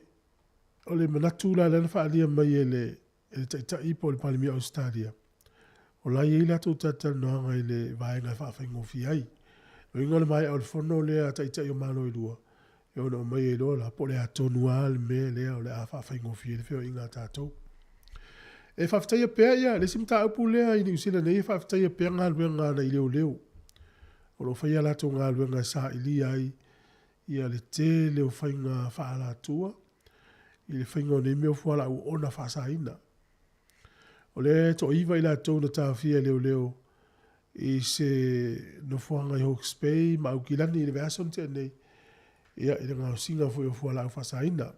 o le manatu la lea na faaalia mai e le, e le Taitai po o le Palemia o Ausetalia, o la e i ai latou talatalanoaga i le vaega e faafaigofie ai. O lona uiga o le maea o le fono lea a Taitai o Malo e lua, e ono aumai ai loa la, po o le a tonu lava le mea lea o le a faafaigofie ai le feoaiga a tatou. E faafetaia pea ia, le isi mataupu lea i Niu Sila nei, e faafetaia pea galuega a nai leoleo. O lo o faia a latou galuega e sailia ai ia le tele o faiga faaalatua i le faiga o nei mea o fualaau oona faasaina. O lea e toaiva i latou na taofia e leoleo i se nofoaga i Hawke's Bay ma Aukilani i le vaiaso na tea nei, ia, i le gaosiga foi o fualaau faasaina.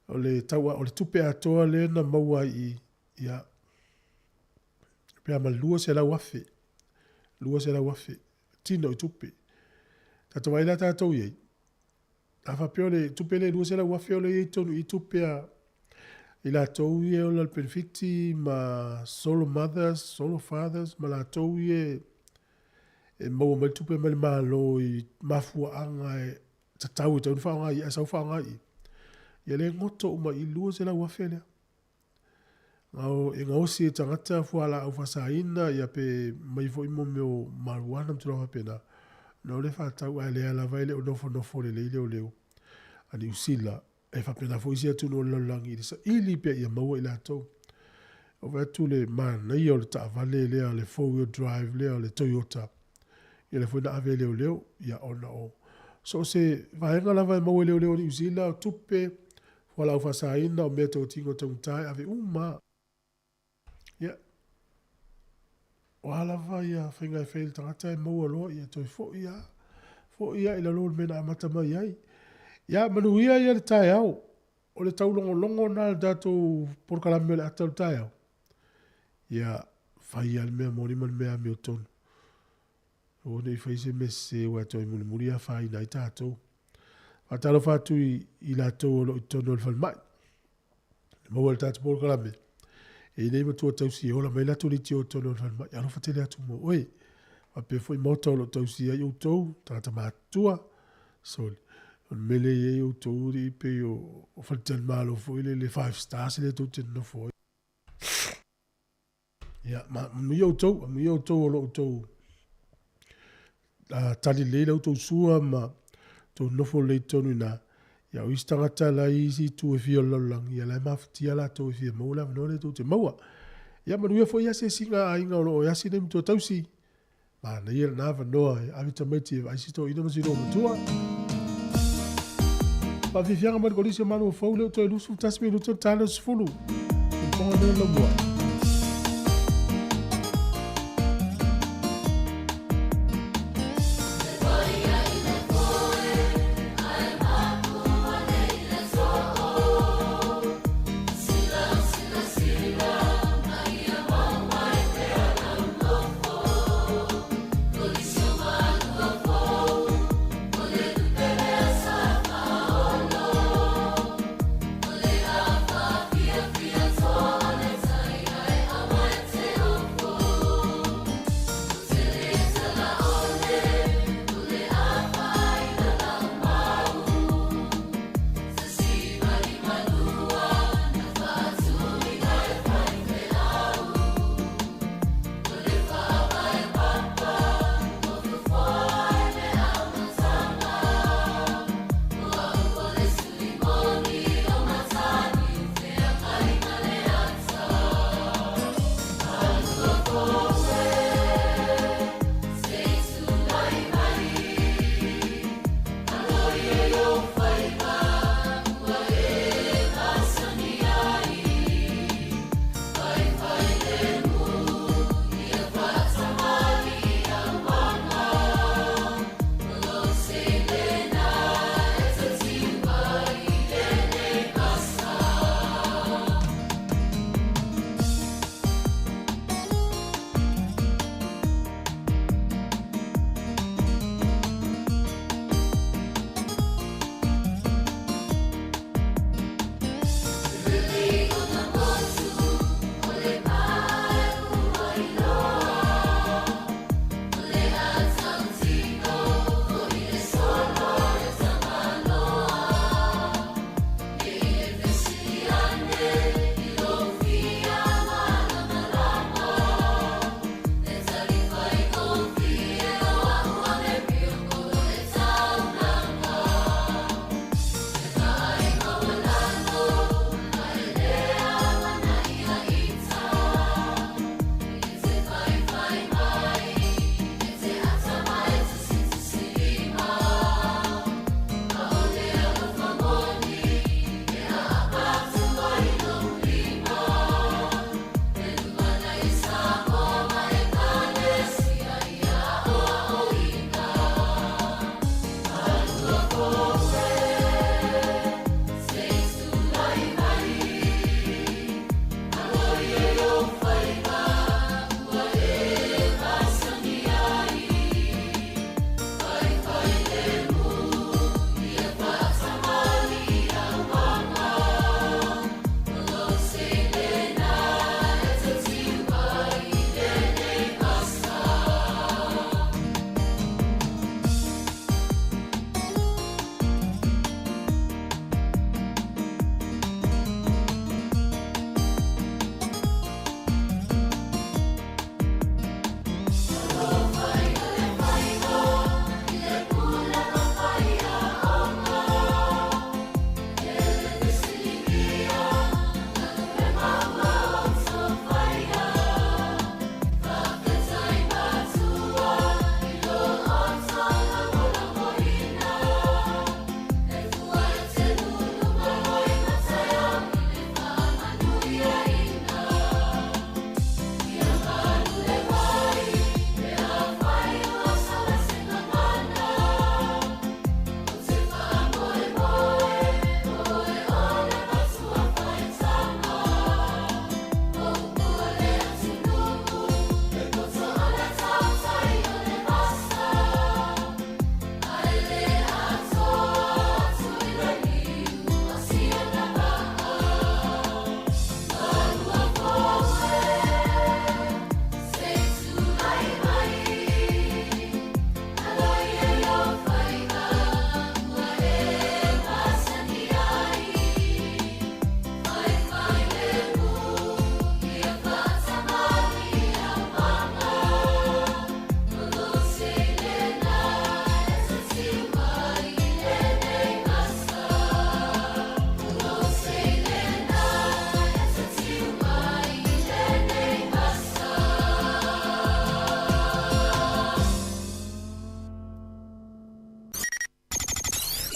O le tau, o le tupe atoa lea na maua ai i, ia, pe a ma le 200,000, 200,000, tino i tupe. Tatou vaai la tatou i ai, A faapea o le tupe lea e 200,000 o lea e i ai totonu i i tupe a i latou ia e ola i le penefiti ma solo mothers, solo fathers ma latou ia e maua mai le tupe mai le Malo i mafuaaga e tatau e tatau ona faaaoga i ai ae sau faaaoga i i. Ia lea e goto uma i i le 200,000 lea. E gaosi e tagata fualaau faasaina ia pe mai foi mo mea o marijuana ma tulaga faapena. Ona o le faatau ae lea lava e le o nofonofo lelei leoleo a Niu Sila e faapena foi isi atunuu o le lalolagi i le saili pea ia maua i latou. E vaai atu le manaia o le taavale lea le 4 wheel drive lea o le Toyota ia lea foi na ave e leoleo ia ona o so o se vaega lava e maua e leoleo a Niu Sila o tupe, fualaau faasaina, o mea tautino taugata e ave uma lava. Ia, o a lava ia faiga e fai e le tagata e maua loa ia toe foi lava, foi lava i lalo o le mea na amata mai ai. Ia, manuia ia le taeao. O le taulogologo lena i le tatou polokalame o le ata o le taeao. Ia, fai lava le mea moni ma le mea amiotonu. Aua ne i fai se mea sese aua e toe mulimuli afaina ai tatou. Faatalofa atu i, i latou o lo o i totonu o le falemai. E maua le tatou polokalame. E i nei matua tausi e ola mai latou leitio i totonu o le falemai. Alofa tele atu mo oe. Faapea foi maota o lo o tausi ai outou, tagata matutua. Sorry. O le mea lea e i ai outou alii pei o, o faletalimalo foi lele five stars lea tou te nonofo ai. Ia, ma manuia outou, manuia outou o lo o outou tali lelei la outou sua ma tou nofo lelei i totonu i ina. Ia, o isi tagata la e i isi itu e fia o le lalolagi, ia la e mafatia latou e fia maua le avanoa lea tou te maua. Ia, manuia foi asiasiga a aiga o lo o e asi nei matua tausi. Manaia lena avanoa e ave tamaiti e vaai si toeaina ma si loomatua. Faafiafiaga mai le Kolisi o Manuafou lea ua toe 21 minute o le taeao 10. Fofoga lea lamua.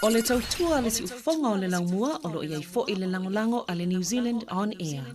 O le tautua a le siufofoga o le laumua o lo o i ai foi le lagolago a le New Zealand On Air.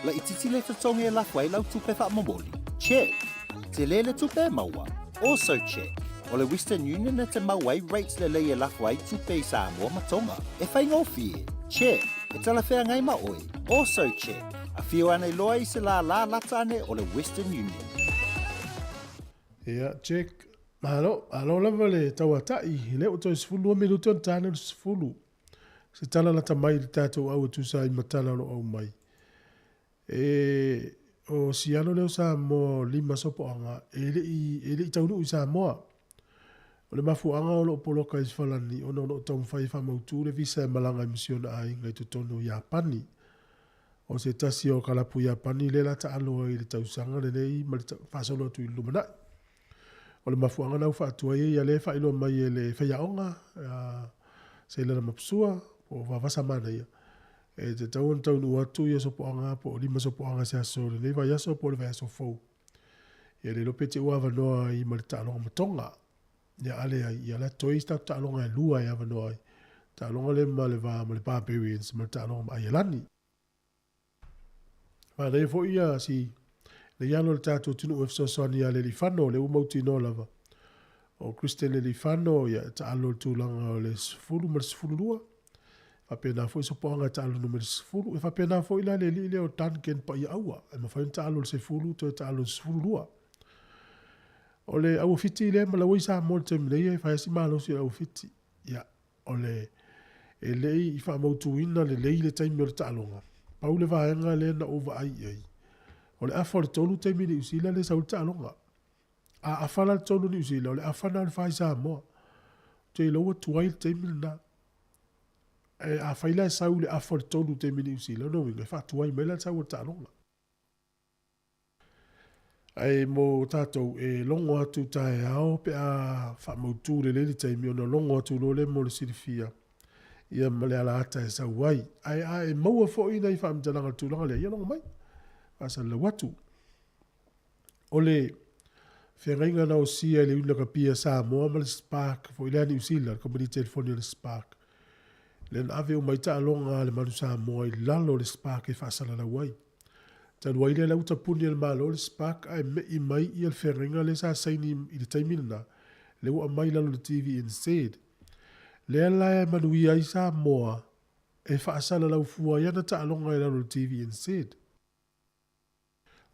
Laitiiti le totogi e lafo ai lau tupe faamomoli. Check. Tele le tupe e maua. Also check. O le Western Union e te maua ai rates lelei e lafo ai tupe i Samoa ma Tonga. E faigofie. Check. E talafeagai ma oe. Also check. Afio ane loa i se lālā lata ane o le Western Union. Ia, check. Malo, malo lava le tauata'i, e le o toe 12 minute ona ta ane o le 10. Se tala lata mai i le tatou au e tusa ai ma tala o lo o aumai. E o si alo lea o Samoa o Lima Sopoaga e le i, e le i taunuu i Samoa. O le mafuaaga o lo o poloka i Falani ona o lo o taumafai e faamautu le visa e malaga ai ma si ona aiga i totonu o Iapani. O se tasi o kalapu Iapani lea la taalo ai i le tausaga lenei ma le faasolo atu i le lumanai. O le mafuaaga na ua faatuai ai ia lea e faailoa mai e le faiaoga a Seilana Mapusua po o Vavasa Manaia e tatau ona taunuu atu ia Sopoaga po o Lima Sopoaga i se aso o lenei vaiaso po o le vaiaso fou. Ia le iloa pe te i ua avanoa ai ma le taaloga ma Tonga. Ia a leai, ia la toe isi tatou taaloga e lua e avanoa ai. Taaloga lea ma le va ma le Barbarians ma le taaloga ma Aielani. Manaia foi ia si nei alo o le tatou atunuu e fesoasoani ia Lealiifano, lea ua mautinoa lava. O Christian Lealiifano, ia, e taalo i le tulaga o le 10 ma le 12. Faapena foi Sopoaga e taalo numera 10. E faapena foi la le alii lea o Duncan Paiaaua, e mafai ona taalo i le 10 toe taalo i le 12. O le auawhiti lea ma laua i Samoa i le taimi nei e fai lava si malosi o le auawhiti. Ia, o le, e le i faamautuina lelei le taimi o le taaloga. Pau le vaega lea na ou vaai i ai, o le afa o le 3 taimi i Niu Sila lea e sau ai le taaloga. A afa la le 3 i Niu Sila, o le afa lena o le 4 i Samoa. Ou te iloa ua tuai le taimi lena. Ae afai la e sau i le afa o le 3 i le taimi i Niu Sila, o lona uiga e faatuai mai la le sau o le taaloga. Ae mo tatou e logo atu taeao pe a faamautu lelei le taimi ona logo atu loa lea mo le silafia ia ma le alaata e sau ai. Ae a e maua foi nai faamatalaga i le tulaga lea, ia logo mai, faasalalau atu. O le feagaiga na osia e le Iuni Lakapi a Samoa ma le Spark foi lea a Niu Sila, le kamupani telefoni a le Spark, lea na ave uma ai taaloga a le Manu Samoa i lalo o le Spark e faasalalau ai. Talu ai lea la ua tapuni e le Malo le Spark ae me'i mai ia le feagaiga lea sa saini i le taimi lena, lea ua aumai i lalo o le TVNZ. Lea la e manuia ai Samoa e faasalalau fua ai ana taaloga i lalo o le TVNZ.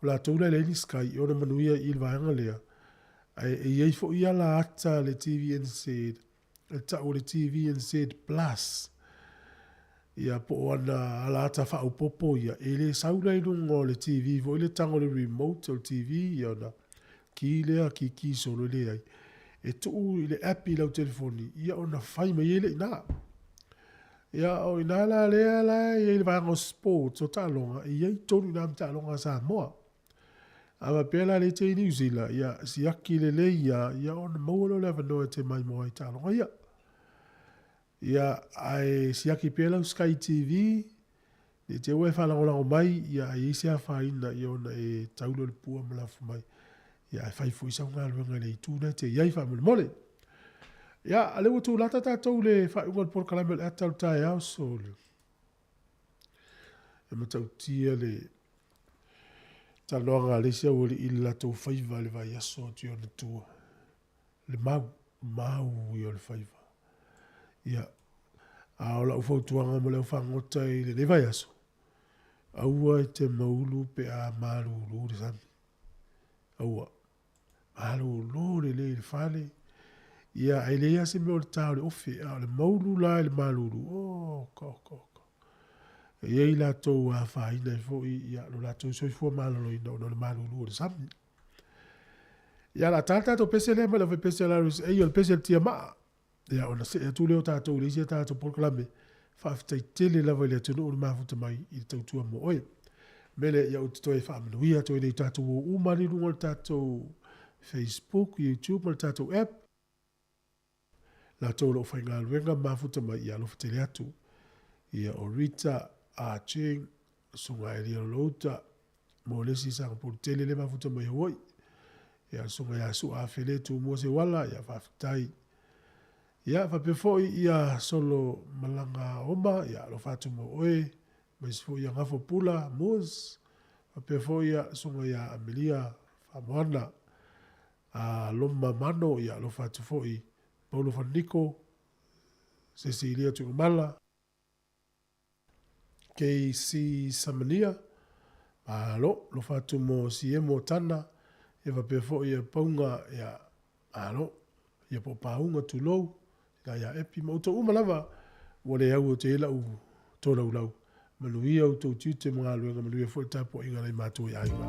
O latou la e leai ni Sky e ono manuia i i le vaega lea, ae e i ai foi ala ata a le TVNZ e tau o le TVNZ Plus, ia po o ana ala ata faaopoopo ia, e le sau la i luga o le TV foi le tago o le remote o le TV ia ona ki lea kiki solo e leai. E tuu i le app i lau telefoni ia ona fai mai ai lea i ina. Ia o ina la lea la e i ai le vaega o sports o taaloga, e i ai tonu i ina ma taaloga a Samoa. A faapea la lea e te i Niu Sila, ia siaki lelei ia, ia ona maua lea o le avanoa e te maimoa ai i taaloga ia. Ia, ae siaki pea lau Sky TV, ne i te i ua e faalagolago mai, ia a i ai se afaina, ia ona e tau lea o le pua ma lafo mai. Ia ae fai foi sau galuega i le itu lena e te i ai faamolemole. Ia, a lea ua tulata tatou i le faaiuga o le polokalame o le ata o le taeao, so le e matautia le talanoaga a le isi aualii i le latou faiva i le vaiaso atu i ona tua. Le mau, mau ia o le faiva. Ia, a o lau fautuaga mo le aufagota i lenei vaiaso, aua e te maulu pe a malulu le sami. Aua. Malolo lelei i le fale. Ia, ae leai lava se mea o le ta o le ofe, a o le maulu la i le malulu, oka, oka, oka. E i ai latou ua afaina ai foi ia, lo latou soifua maloloina ona o le malulu o le sami. Ia, o le a ta le tatou pese lea mai le aufaipese a le RSA, o le pese a le Tiamaa. Ia, ona see atu lea o tatou i le isi a tatou polokalame. Faafetai tele lava i le atunuu na mafuta mai i le tautua mo oe. Mea lea, ia ou te toe faamanuia atu ai nei i tatou o uma i luga o le tatou Facebook, YouTube ma le tatou app. Latou o lo o faigaluega ma mafuta mai, ia alofa tele atu. Ia, o Rita, Ah Cheng, Susuga Elia Lolouta, mo le isi Sangapuru tele le mafuta mai Hawaii. Ia, le Susuga ia Sua Afele Tumua Seuala, ia faafetai. Ia, faapea foi ia Solo Malaga Oma, ia alofa atu mo oe, aemaise foi ia Gafo Pula Moores, faapea foi ia Susuga ia Amelia Faamoana, a Loma Mano, ia alofa atu foi Paulo Faniko, Cecilia Tuigamala, KC Samania, malo, alofa atu mo Siemo Tana, ia faapea foi ia Paunga, ia, malo, ia po o Paunga tulou, sina ia Epi ma outou uma lava, ua le au ou te i ai lau tolaulau. Manuia outou tiute ma galuega, manuia foi le tapuaiga a nai matou i aiga.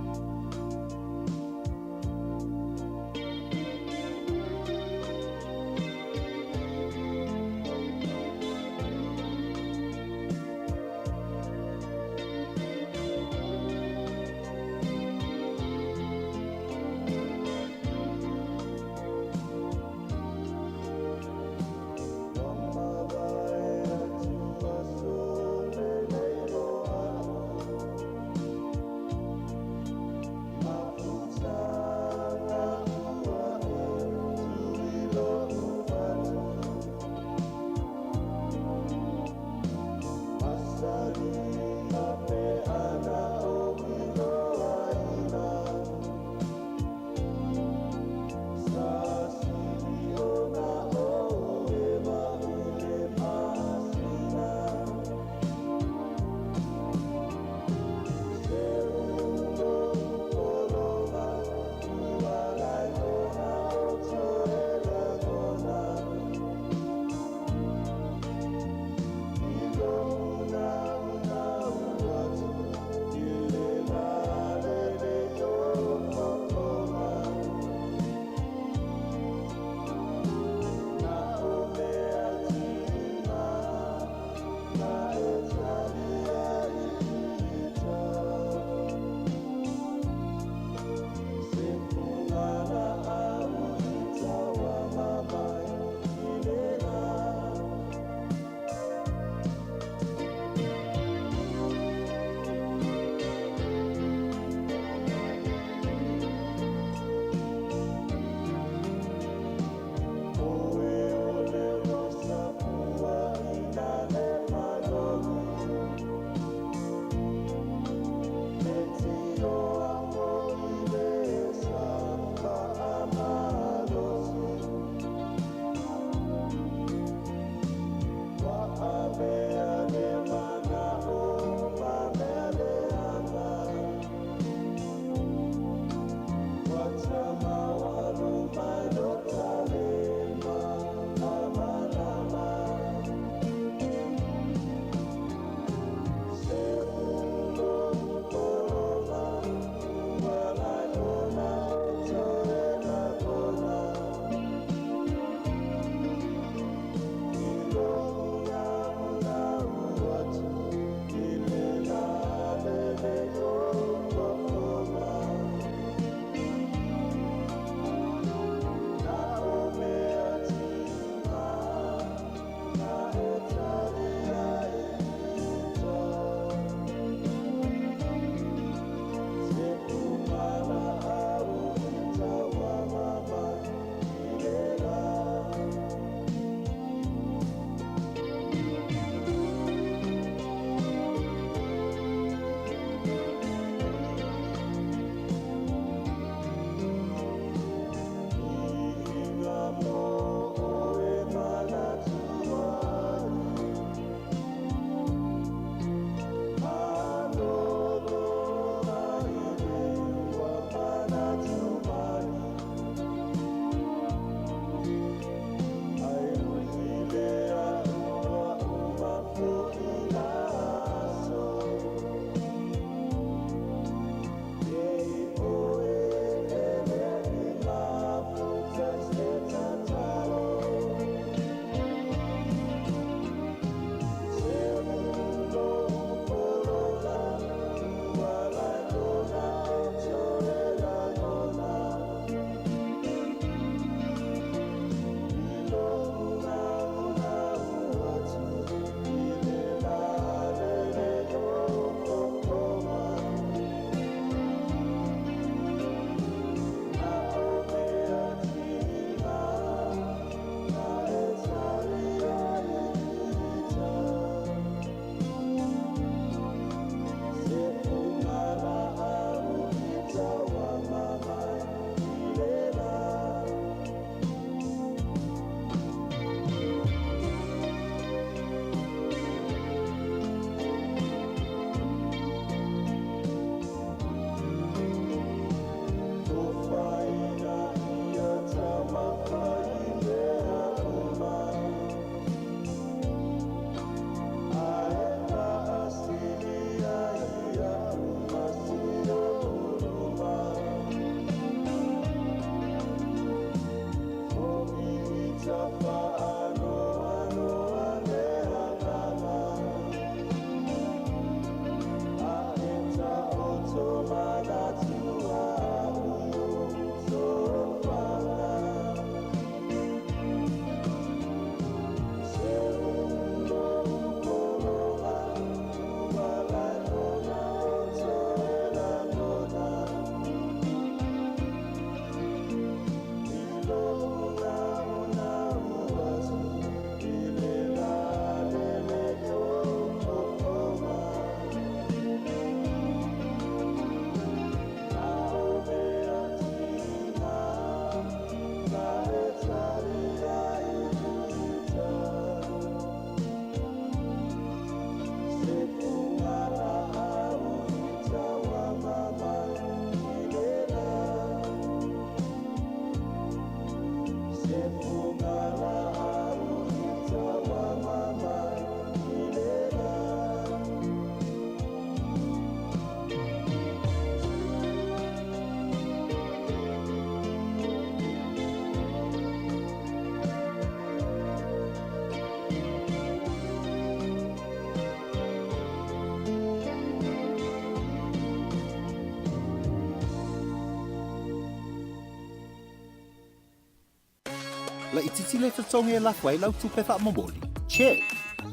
Laitiiti le totogi e lafo ai lau tupe faamomoli? Check.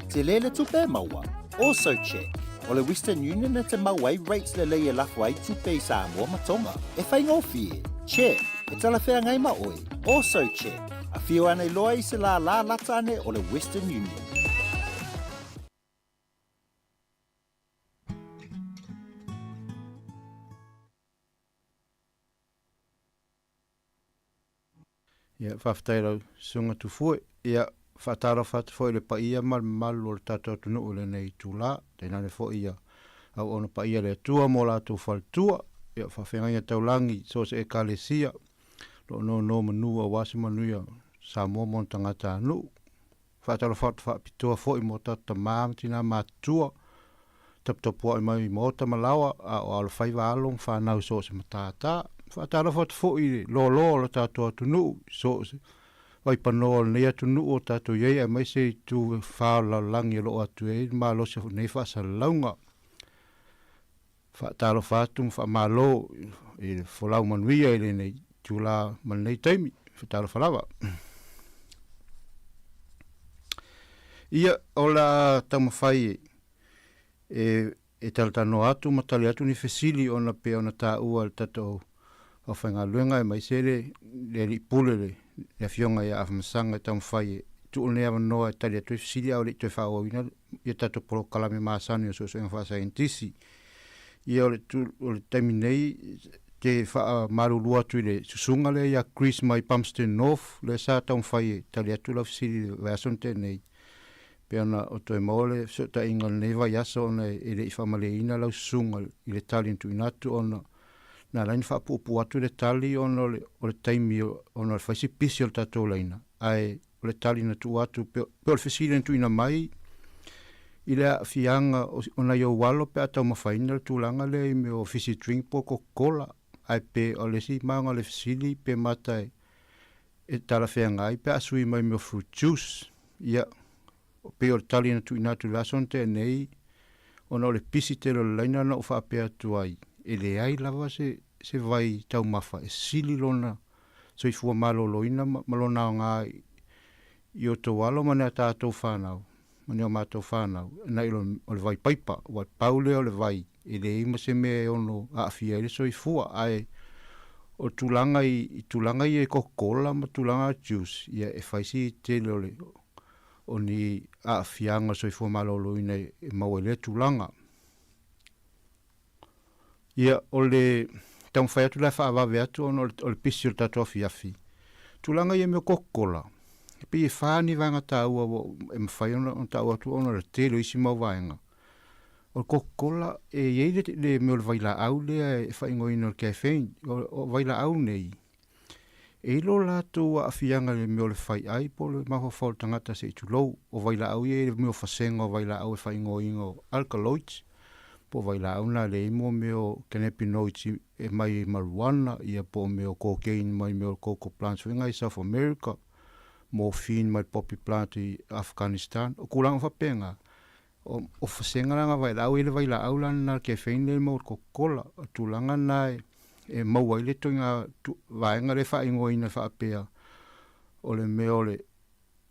Tele le tupe e maua? Also check. O le Western Union e te maua ai rates lelei e lafo ai tupe i Samoa ma Tonga. E faigofie? Check. E talafeagai ma oe? Also check. Afio ane loa i se lālā lata ane o le Western Union. Ia, faafetai i lau Susuga Tufue. Ia, faatalofa atu foi i le paia ma le mamalu o le tatou atunuu i lenei itula, tainane foi ia auauna paia a le Atua mo latou faletua, ia faafeagaiga taulagi i so o se Ekalesia o lo o nonomanu aua se manuia o Samoa ma ona tagatanuu. Faatalofa atu faapitoa foi mo tatou tama ma tina matutua, taputapuai mai i maota ma laoa, a o alofaiva alo ma fanau i so o se matata. Faatalofa atu foi i le loaloa o lo tatou atunuu i so o se vaipanoa o lenei atunuu o tatou i ai aemaise i itu e fa o le lalolagi o lo o atu ai le malosi o nei faasalalauga. Faatalofa atu ma faamalo i le folau manuia i lenei itula ma lenei taimi. Faatalofa lava. Ia, o le a taumafai e, e talatalanoa atu ma tali atu ni fesili ona pei ona taua e le tatou aufaigaluega aemaise le, le alii pule le, le afioga ia Afamasaga e taumafai e tuu lenei avanoa e tali atu ai fesili a o le i toe faaauauina ia tatou polokalame masani o suesuega faasaienitisi. Ia o le, tu, o le taimi nei te faamalulu atu i le susuga lea ia Chris mai Palmerston North lea sa taumafai e tali atu lau fesili i le vaiaso na tea nei. Pei ona o toe maua le fesootaiga o lenei vaiaso ona e le i faamalieina lau susuga i le tali na tuuina atu ona na ala ai ona faapuupuu atu le tali ona o le, o le taimi ona o le fai si pisi o le tatou laina ae o le tali na tuu atu pe, pe o le fesili na tuuina mai i le aafiaga o, o nai ou alo pe a taumafaina le tulaga lea i mea o fizzy drink po o Coca-Cola ae pe o le isi maga o le fesili pe mata e, e talafeagai pe a sui mai mea o fruit juice. Ia, pei o le tali na tuuina atu i le aso na tea nei, ona o le pisi tele o le laina na ou faapea atu ai, e leai lava se, se vai taumafa e sili lona soifua maloloina ma, ma lona aoga i, i outou alo ma ni a tatou fanau, ma ni o matou fanau, nai lo o le vai paipa, ua pau lea o le vai, e leai ma se mea e ono aafia ai le soifua, ae o tulaga i, i tulaga ia i Coca-Cola ma tulaga juice, ia e fai si tele o le, o ni aafiaga o le soifua maloloina e maua i lea tulaga. Ia, o le taumafai atu la e faavave atu ona o le pisi o le tatou afiafi. Tulaga ia mea o Coca-Cola, e pei e fa ni vaega taua ua e mafai ona taua atu ona o le tele o isi mau vaega. O le Coca-Cola, e i ai le, le mea o le vailaau lea e faaigoaina o le caffeine. O, o vailaau nei, e i lo latou aafiaga i le mea o le faiai po o le mafaufau o le tagata se i tulou. O vailaau ia i le mea o fasega o vailaau e faaigoaina o alkaloids, po o vailaau na leai mo mea o cannabinoids e mai i marijuana, ia po o mea o cocaine mai mea o coca plants foi na i South America, morphine mai poppy plant i Afghanistan. O tulaga faapena, o, o fasega la na vailaau e le vailaau la na caffeine le maua i le Coca-Cola. O tulaga na e, e maua ai le toiga tu, vaega le faaigoaina faapea o le mea o le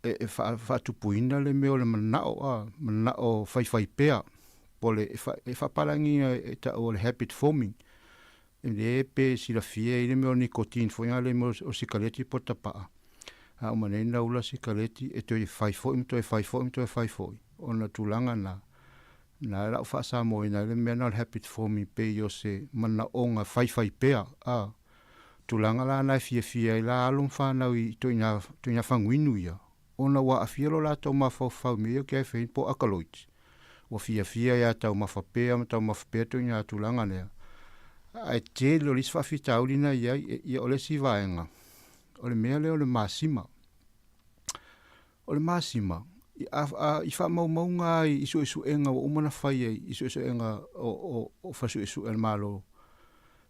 e, e faatupuina le mea o le manao a, manao faifaipea po o le e, fa, e faapalagiina e ta'u o le habit forming. E le pe silafia i le mea o nicotine foi na le mea o sikaleti po o tapa'a. A uma nei na ula sikaleti e toe fai foi ma toe fai foi ma toe fai foi ona tulaga na na la'u faasamoaina ai le mea na o le habit forming pei o se manaoga faifaipea a tulaga la na e fiafia ai la alo ma fanau i ituaiga ituaiga faguinu ia ona ua aafia lo latou mafaufau i mea ia o caffeine po o alkaloids ua fiafia ia taumafa pea ma taumafa pea ituaiga tulaga lea ae tele o le isi faafitauli na i ai ia o le isi vaega o le mea lea o le masima. O le masima, i, a, a, i faamaumauga ai i suesuega ua uma ona fai ai i suesuega o, o, o fasuesue a le Malo,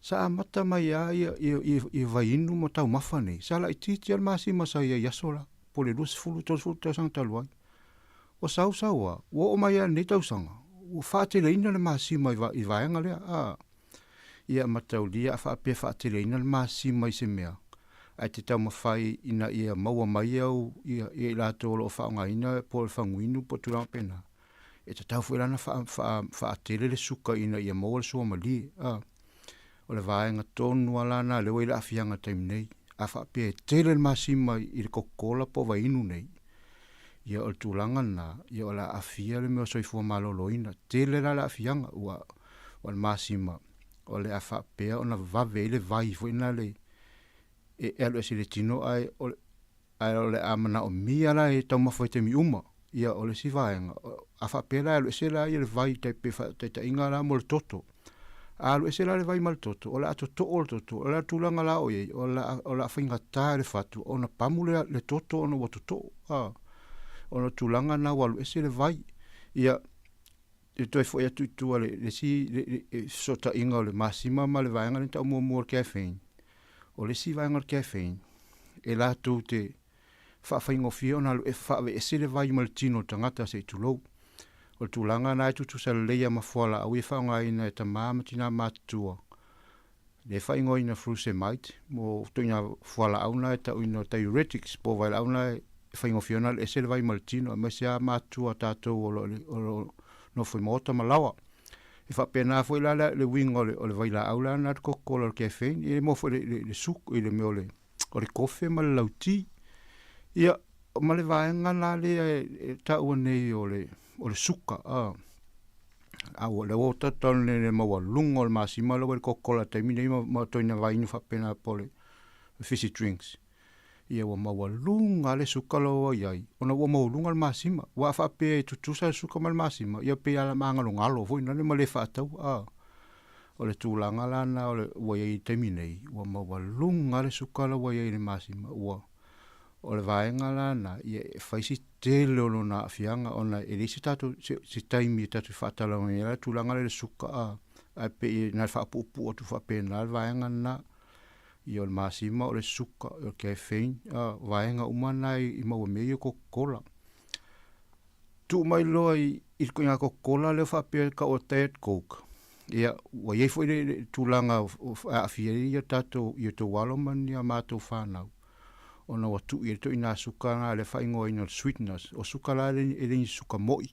sa amata mai lava ia, ia, ia, ia vaiinu ma taumafa nei, sa laitiiti lava le masima sa i ai i aso la, po o le 20, 30 tausaga talu ai. Ua sau sau lava, ua oo mai lava i lenei tausaga, ua faateleina le masima i, va, i vaega lea, a. Ia mataulia a faapea faateleina le masima i se mea, Ae te taumafai ina ia maua mai au ia, ia i latou o lo o faaaogaina po o le faguinu po o tulaga faapena. E tatau foi la ona faatele le suka ina ia maua le suamalie. A. O le vaega tonu lava la lena lea ua i ai le aafiaga i le taimi nei. A faapea e tele le masima i le Coca-Cola po o vaiinu nei, ia o le tulaga lena, ia o le a aafia le mea o soifua maloloina. Tele la le aafiaga ua o le masima o le a faapea ona vave ai le vai foi lena le e alu ese i le tino ae o ae o le a manaomia la e taumafa i taimi uma. Ia o le isi vaega, a faapea la e alu ese la ia le vai tai pei faataitaiga la mo le toto. A alu ese la le vai ma le toto, o le a totoo le toto, o le a tulaga la o i ai, o le a, o le a faigata i le fatu ona pamu le, le toto ona ua totoo. A, ona o tulaga na ua alu ese le vai. Ia, e toe foi atu i tua le, le isi le, le, le fesootaiga o le masima ma le vaega lea na tau muamua o le caffeine. O le isi vaega o le caffeine, e latou te faafaigofie ona alu e faaveese le vai ma le tino o le tagata se i tulou. O le tulaga lena e tutusa lelei lava ma fualaau ia e faaaogaina e tama ma tina matutua, lea e faaigoaina frusemide, mo ituaiga fualaau na e tauina o diuretics po o vailaau na e faigofie ona alu ese le vai ma le tino, aemaise lava matutua a tatou o lo o nofo i maota ma laoa. E faapena foi la le uiga o le vailaau la na le Coca-Cola o le caffeine, e maua foi i le suku i le mea o le o le kofe ma le lauti. Ia, ma le vaega la lea e taua nei o le, o le suka, a, a ua, lea ua tatou nei le maualuga o le masima lea ua i le Coca-Cola i le taimi nei ma, ma toina vainu faapena po o le fizzy drinks. Ia ua maualuga le suka la ua i ai, ona ua maualuga le masima. Ua a faapea e tutusa le suka ma le masima, ia pei a magalogalo foi nale ma le faatau, a. O le tulaga la lena o le, ua i ai i le taimi nei, ua maualuga le suka la ua i ai i le masima, ua, o le vaega la lena, ia e fai si tele o lona aafiaga ona e leai se tatou, se, se taimi e tatou te faatalanoaina ai le tulaga lea i le suka, a, ae pei na faapuupuu atu faapena le vaega lena. Ia o le masima, o le suka, o le caffeine, a, o vaega uma na i maua mea ia o Coca-Cola. Tuu mai loa i, i le ituaiga Coca-Cola lea faapea e tau o Diet Coke, ia, ua i ai foi le, le tulaga e aafia ai ia tatou, i o outou alo ma ni a matou fanau, ona ua tuu i ai le ituaiga suka lena lea e faaigoaina o le sweeteners. O suka la e le ni suka moi.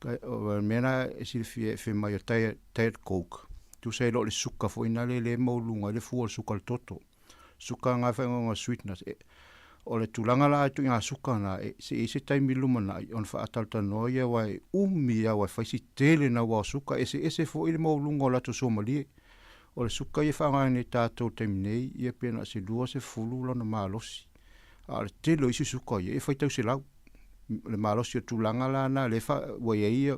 O le mea la e silafia e fai mai o Diet, Diet Coke, tusa e le o le suka foi lena lea e maualuga ai le fua o le suka o le toto. Suka na e faaigoaina o sweeteners. E, o le tulaga la e ituaiga suka na, e, se i ai se taimi i le lumanai ona faatalatalanoa ia aua e umi lava aua e fai si tele naua o suka, eseese foi le maualuga o latou suamalie. O le suka ia e faaaoga nei e tatou i le taimi nei, ia pe na o se 20 lona malosi. A o le tele o isi suka ia, e faitau 100 le malosi o tulaga la na lea fa, ua i ai ia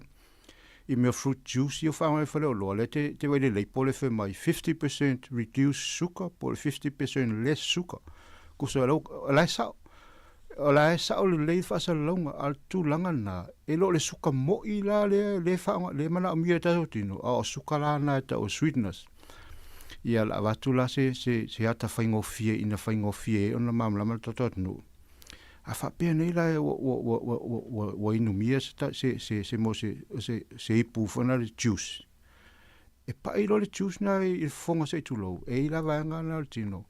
i mea fruit juice ia ua faaaoga i faleoloa lea te, te vaai i le label e fai mai 50% reduced sugar po o le 50% less sugar. Kusa o la e sao. O la e sao lelei le faasalalauga, a o le tulaga lena, e le o le suka moi la lea, lea faaaoga, lea e manaomia e tatou tino, a o suka la na e tau o sweeteners. Ia, o le a avatu la se, se, se ata faigofie ina faigofie ai ona malamalama le tatou atunuu. A faapea nei la ua, ua, ua, ua, ua, ua, ua inumia se, se, se, se, mo se, se, se ipu foi na le juice. E pai loa le juice na i le fofoga se i tulou, e i la vaega na o le tino.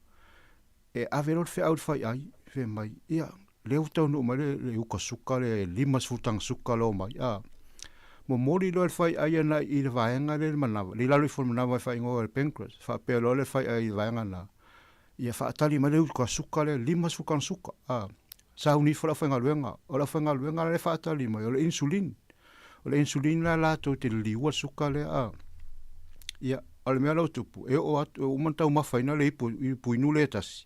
E ave loa le feau i le faiai, fai mai, ia, lea ua taunuu mai le, le uka suka le 50 taga suka lea ua mai, a. Momoli loa e le faiai ana i le vaega lea i le manava, le i lalo ifo o le manava e faaigoa e le pancreas, faapea loa le faiai i le vaega lena, ia faatali mai le uka suka lea, 50 taga suka, a. Sauni ifo le aufaigaluega, o le aufaigaluega la e faatali mai, o le insulin. O le insulin la latou te liliua le suka lea, a. Ia, o le mea la ua tupu, e oo atu, ua uma ona taumafaina le ipu, ipu inu lea e tasi,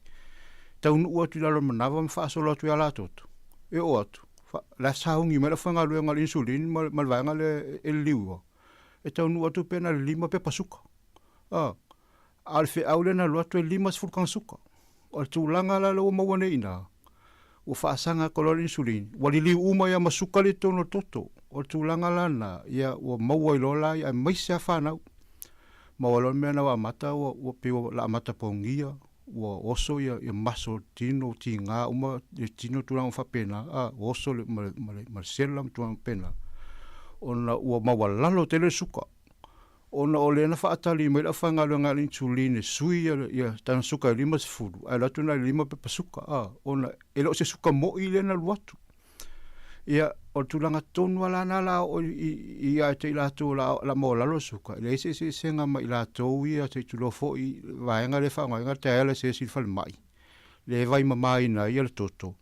taunuu atu i lalo o le manava ma faasolo atu ia latoto, e oo atu, fa, la e sauni mai le aufaigaluega o le insulin ma, ma le vaega lea e liliua, e taunuu atu pe na le lima pepa suka. A, a o le feau lea na alu atu e 50 taga suka. O le tulaga la lea ua maua nei i ina, ua faasaga atu loa le insulin, ua liliu uma ia ma suka lea i totonu o le toto. O le tulaga la lena, ia ua maua ai loa la ia aemaise lava fanau. Maua loa le mea na ua amata ua, ua pei ua la amata pogia, ua oso ia, ia maso tino, tiga uma le tino tulaga uma faapena, a, ua oso le, ma le, ma le, ma le sela ma tulaga faapena, ona ua maualalo tele le suka. Ona o lea na faatali mai le aufaigaluega a le insulin e sui ia tana suka e 50, ae alu atu na o le 5 pepa suka, a, ona e le o se suka mo'i lea na alu atu. Ia, o le tulaga tonu lava la na la oo i ia te i latou o le a maualalo le suka, e leai se eseesega ma i latou ia se i tulou foi i le vaega lea e faaaogaina le dialysis i le falemai, lea e vaimamaina ai le toto.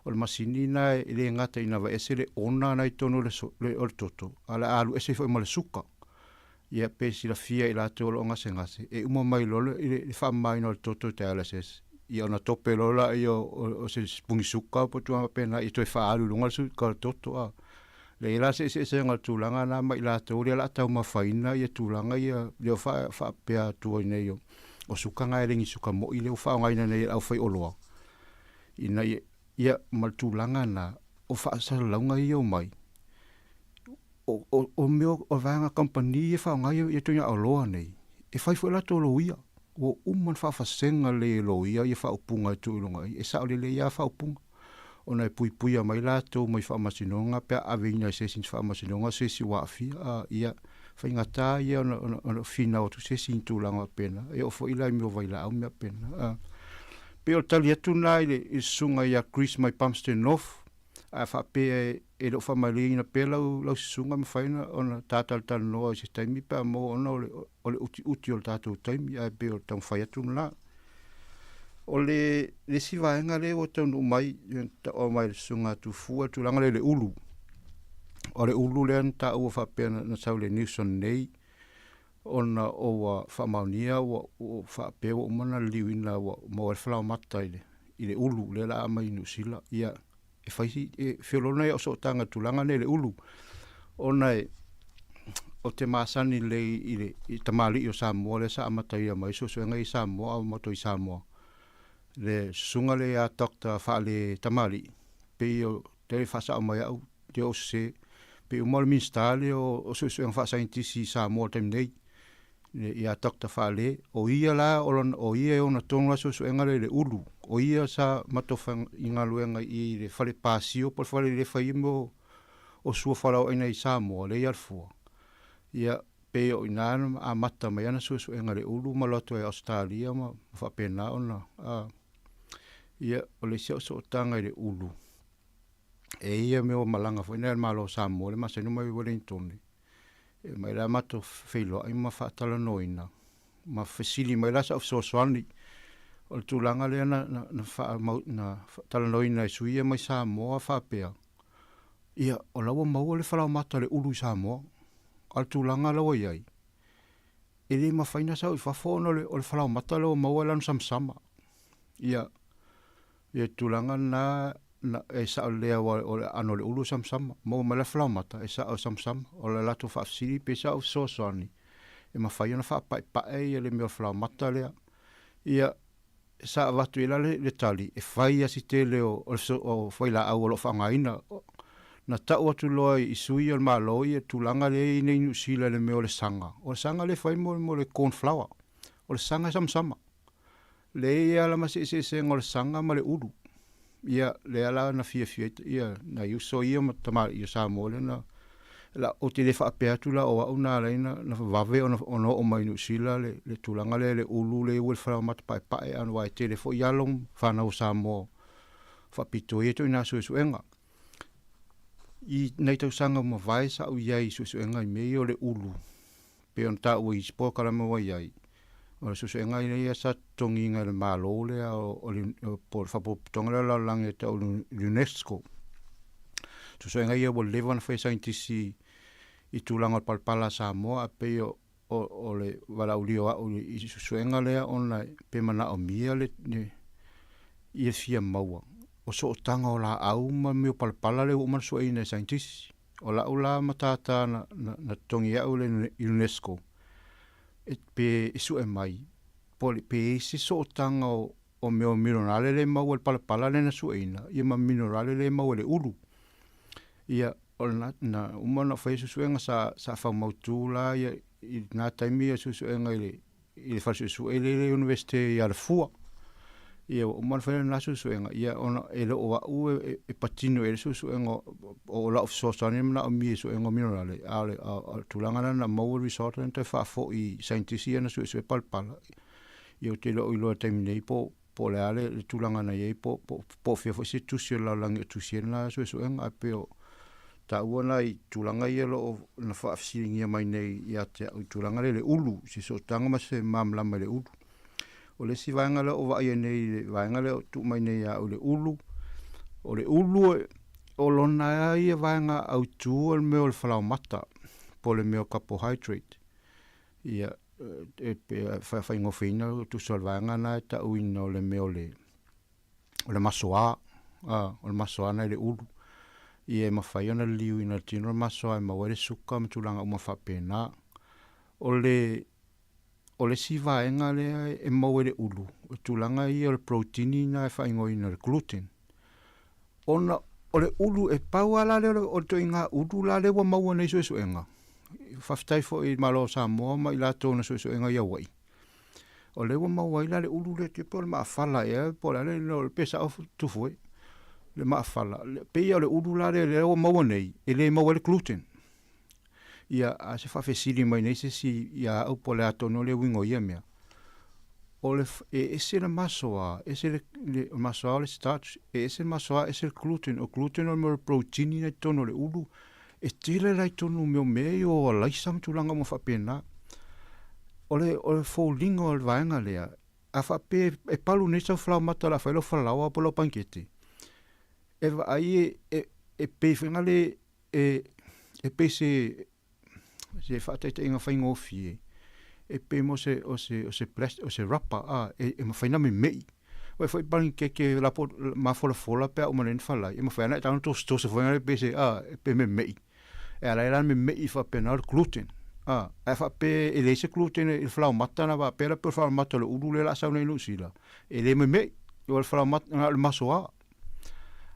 O le masini lena e le gata ina aveese le ona na i totonu o le toto, a o le a alu ese foi ma le suka. Ia pe silafia e i latou o lo o gasegase, e uma mai loa le faamamaina o le toto i dialysis, ia ona tope loa lea o se sipuni suka po o tulaga faapena ia toe faaalu i luga le suka o le toto. A leai la se eseesega o le tulaga lena ma i latou lea o le a taumafaina ia tulaga ia lea ua faapea atu ai nei o suka na e le ni suka moi lea ua faaaogaina nei e le aufaioloa ina ia ia ma le tulaga lena o faasalalauga ia omai o mea o vaega kamupani ia e faaaoga ia ituaiga oloa nei, e fai foi latou loia. Ua uma ona faafasega lelei e loia ia faaupuga e tuu i luga i i, e sao lelei lava faaupuga, ona e puipuia mai latou mai faamasinoga pe a aveina e se isi faamasinoga se isi ua aafia. A, ia, faigata ia ona finau atu se isi i ni tulaga faapena, e oo foi la i mea o vailaau ma mea faapena. A, pei o le tali atu lena i le susuga ia Chris mai Palmerston North. A faapea e le o faamalieina pea lau, lau susuga, mafai ona ta talatalanoa i se taimi pe a maua ona o le, o le utiuti o le tatou taimi, ae pei o le taumafai atu lena. O le, le isi vaega lea ua taunuu mai, taua mai le susuga a Tufua, le tulaga lea i le ulu. O le ulu lea na taua faapea na, na sau i le news ananei, ona o ua faamaonia ua, ua faapea ua uma ona liliuina ua maua ai le falaoamata i le, i le ulu lea o le a aumai i Niu Sila. Ia, e fai si, e feololo nai au sootaga i le tulaga lenei i le ulu, ona e, ou te masani lelei i le i tamalii o Samoa lea sa amataia mai suesuega i Samoa a o matou i Samoa. Le susuga lea ia Doctor Faale Tamalii, pei o te faasao mai au te oo sese, pei uma o le Minisita lea o Suesuega Faasaienitisi i Samoa i le taimi nei, ia Doctor Faale, o ia la, o ia e ona tonu la suesuega lea i le ulu, o ia sa matou faigaluega i le fale pasio po o le fale lea e fai ai mea o sua fualaauaina i Samoa, lea i Alafua. Ia, pei o i ina na amata mai ana suesuega i le ulu ma alu atu ai i Ausetalia ma faapena ona, ia, o le isi au sootaga i le ulu, e ia mea ua malaga foi nai a le Malo o Samoa le masani mai Wellington e mai la matou feiloai ma faatalanoaina ma fesili mai la sau fesoasoani o le tulaga lea na na na faamau na talanoaina e sui ia mai Samoa faapea ia o la ua maua le falaoamata o le ulu i Samoa a o le tulaga la ua i ai e le mafai ona sau i fafo ona o le falaoamata la ua maua e lanu samasama ia Ia tulaga na, na e sao lelei aua o le aano o le ulu e samasama. Maua mai la falaoamata, e sao e samasama. O le latou faafesili pe sao fesoasoani e mafai ona faapaepae ia le mea o le falaoamata lea. Ia, sa avatu i ai la le, le tali, e fai lava si tele o, o, o fuailaau o lo o faaaogaina. Na tau atu loa i sui o le Malo ia tulaga lea e i ai nei Niu Sila i le mea o le saga. O le saga lea e fai mo, mo le corn flour. O le saga e samasama. Leai lava la ma se eseesega o le saga ma le ulu. Ia, lea la na fiafia ai ia nai uso ia ma tamalii o Samoa lea na la, ou te le faapea atu la o au na ala ai na, na vave ona, ona oo mai i Niu Sila le, le tulaga lea i le ulu lea ua i le falaoamata paepae aua e tele foi alo ma fanau o Samoa faapito ai ia ituaiga suesuega. I nai tausaga ua mavae sa ou i ai i suesuega i mea ia o le ulu, pei ona taua i isi polokalame ua i ai, o le suesuega ia sa totogiina e le Malo lea o le po o le Faapotopotoga lea o le Lalolagi e tau o le UNESCO. Suesuega ia ua leva ona fai e saienitisi i tulaga o le palapala a Samoa ae pei o o le valaaulia o au i suesuega lea ona pe manaomia le ia fia maua o sootaga o laau ma mea o palapala lea ua uma ona sueina e saienitisi. O lau la matata na, na, na totogi au e le UNESCO e, pe e sue mai po pe i ai se sootaga o, o mea o minerale lea e maua i le palapala lea na sueina ia ma minerale lea e maua i le ulu. Ia, o lena, na uma ona faia suesuega sa, sa faamautu la ia i lena taimi ia suesuega i le, i le fale suesue lea i le Iunivesite i Alafua. Ia ua uma ona fai lena suesuega, ia ona e le o a'u e, e patino i ai le suesuega o la'u fesoasoani e manaomia i suega o minerale, a o le, a o le tulaga lena na maua le result lea na toe faafo'i i saienitisi ia na suesue palapala. Ia ou te le o iloa i le taimi nei po po o le a le, le tulaga na i ai po, po, po o fea foi se tusi o le lalolagi o tusi ai lena suesuega, ae pei o taua na i tulaga ia o lo o na faafesiligia mai nei ia te au i tulaga lea i le ulu, se sootaga ma se malamalama i le ulu. O le isi vaega lea o vaaia nei i le vaega lea o tuu mai nei ia au i le ulu, o le ulu o lona ia vaega autu o le mea o le falaomata po o le mea o carbohydrate. Ia, e faigofieina tusa o le vaega lena e tauina o le mea o le o le masoa, a, o le masoa na i le ulu. Ia e mafai ona liliuina i le tino le masoa e maua ai le suka ma tulaga uma faapena. O le O le isi vaega lea e maua i le ulu, o tulaga ia o le protein na e faaigoaina o le gluten. Ona o le ulu, e pau lava la lea o le ituaiga ulu la lea ua maua nei suesuega, faafetai foi i le Malo o Samoa ma i latou na suesuega i Hawaii, o lea ua maua ai la le ulu lea e pei o le maafala ea po o le a le, pe sao Tufu e, le maafala. Pei o le ulu la lea ua maua nei, e le maua ai le gluten. Ia, a se faafesili mai nei se isi ia au po o le a tonu le uiga o ia mea. O le, e ese le masoa, ese le, le masoa o le starch, e ese le masoa, ese le gluten. O gluten o le mea o le protein na i totonu o le ulu. E tele la i totonu mea o mea ia o alaisa ma tulaga uma faapena. O le, o le foliga o le vaega lea, a faapea e palu nei sau falaomata o le a fai lau falaoa po o lau panikete, e vaai e, e, e pei foi na le E, e pei se, se faataitaiga faigofie, e pei mo se, o se, o se plastic, o se rapa, a, e, e mafai ona meme'i. Uae foi panikeke lapo mafolafola pe a uma nei ona falai, e mafai lava ona e tago ona tosetoso foi lea pei se, a, pe meme'i. E ala ai la ona meme'i faapena o le gluten, a, ae faapea e leai se gluten i le falaomata na faapea la pei o le falaomata o le ulu lea o le a sau nei i Niu Sila, e le meme'i, o le falaomata, na o le masoa.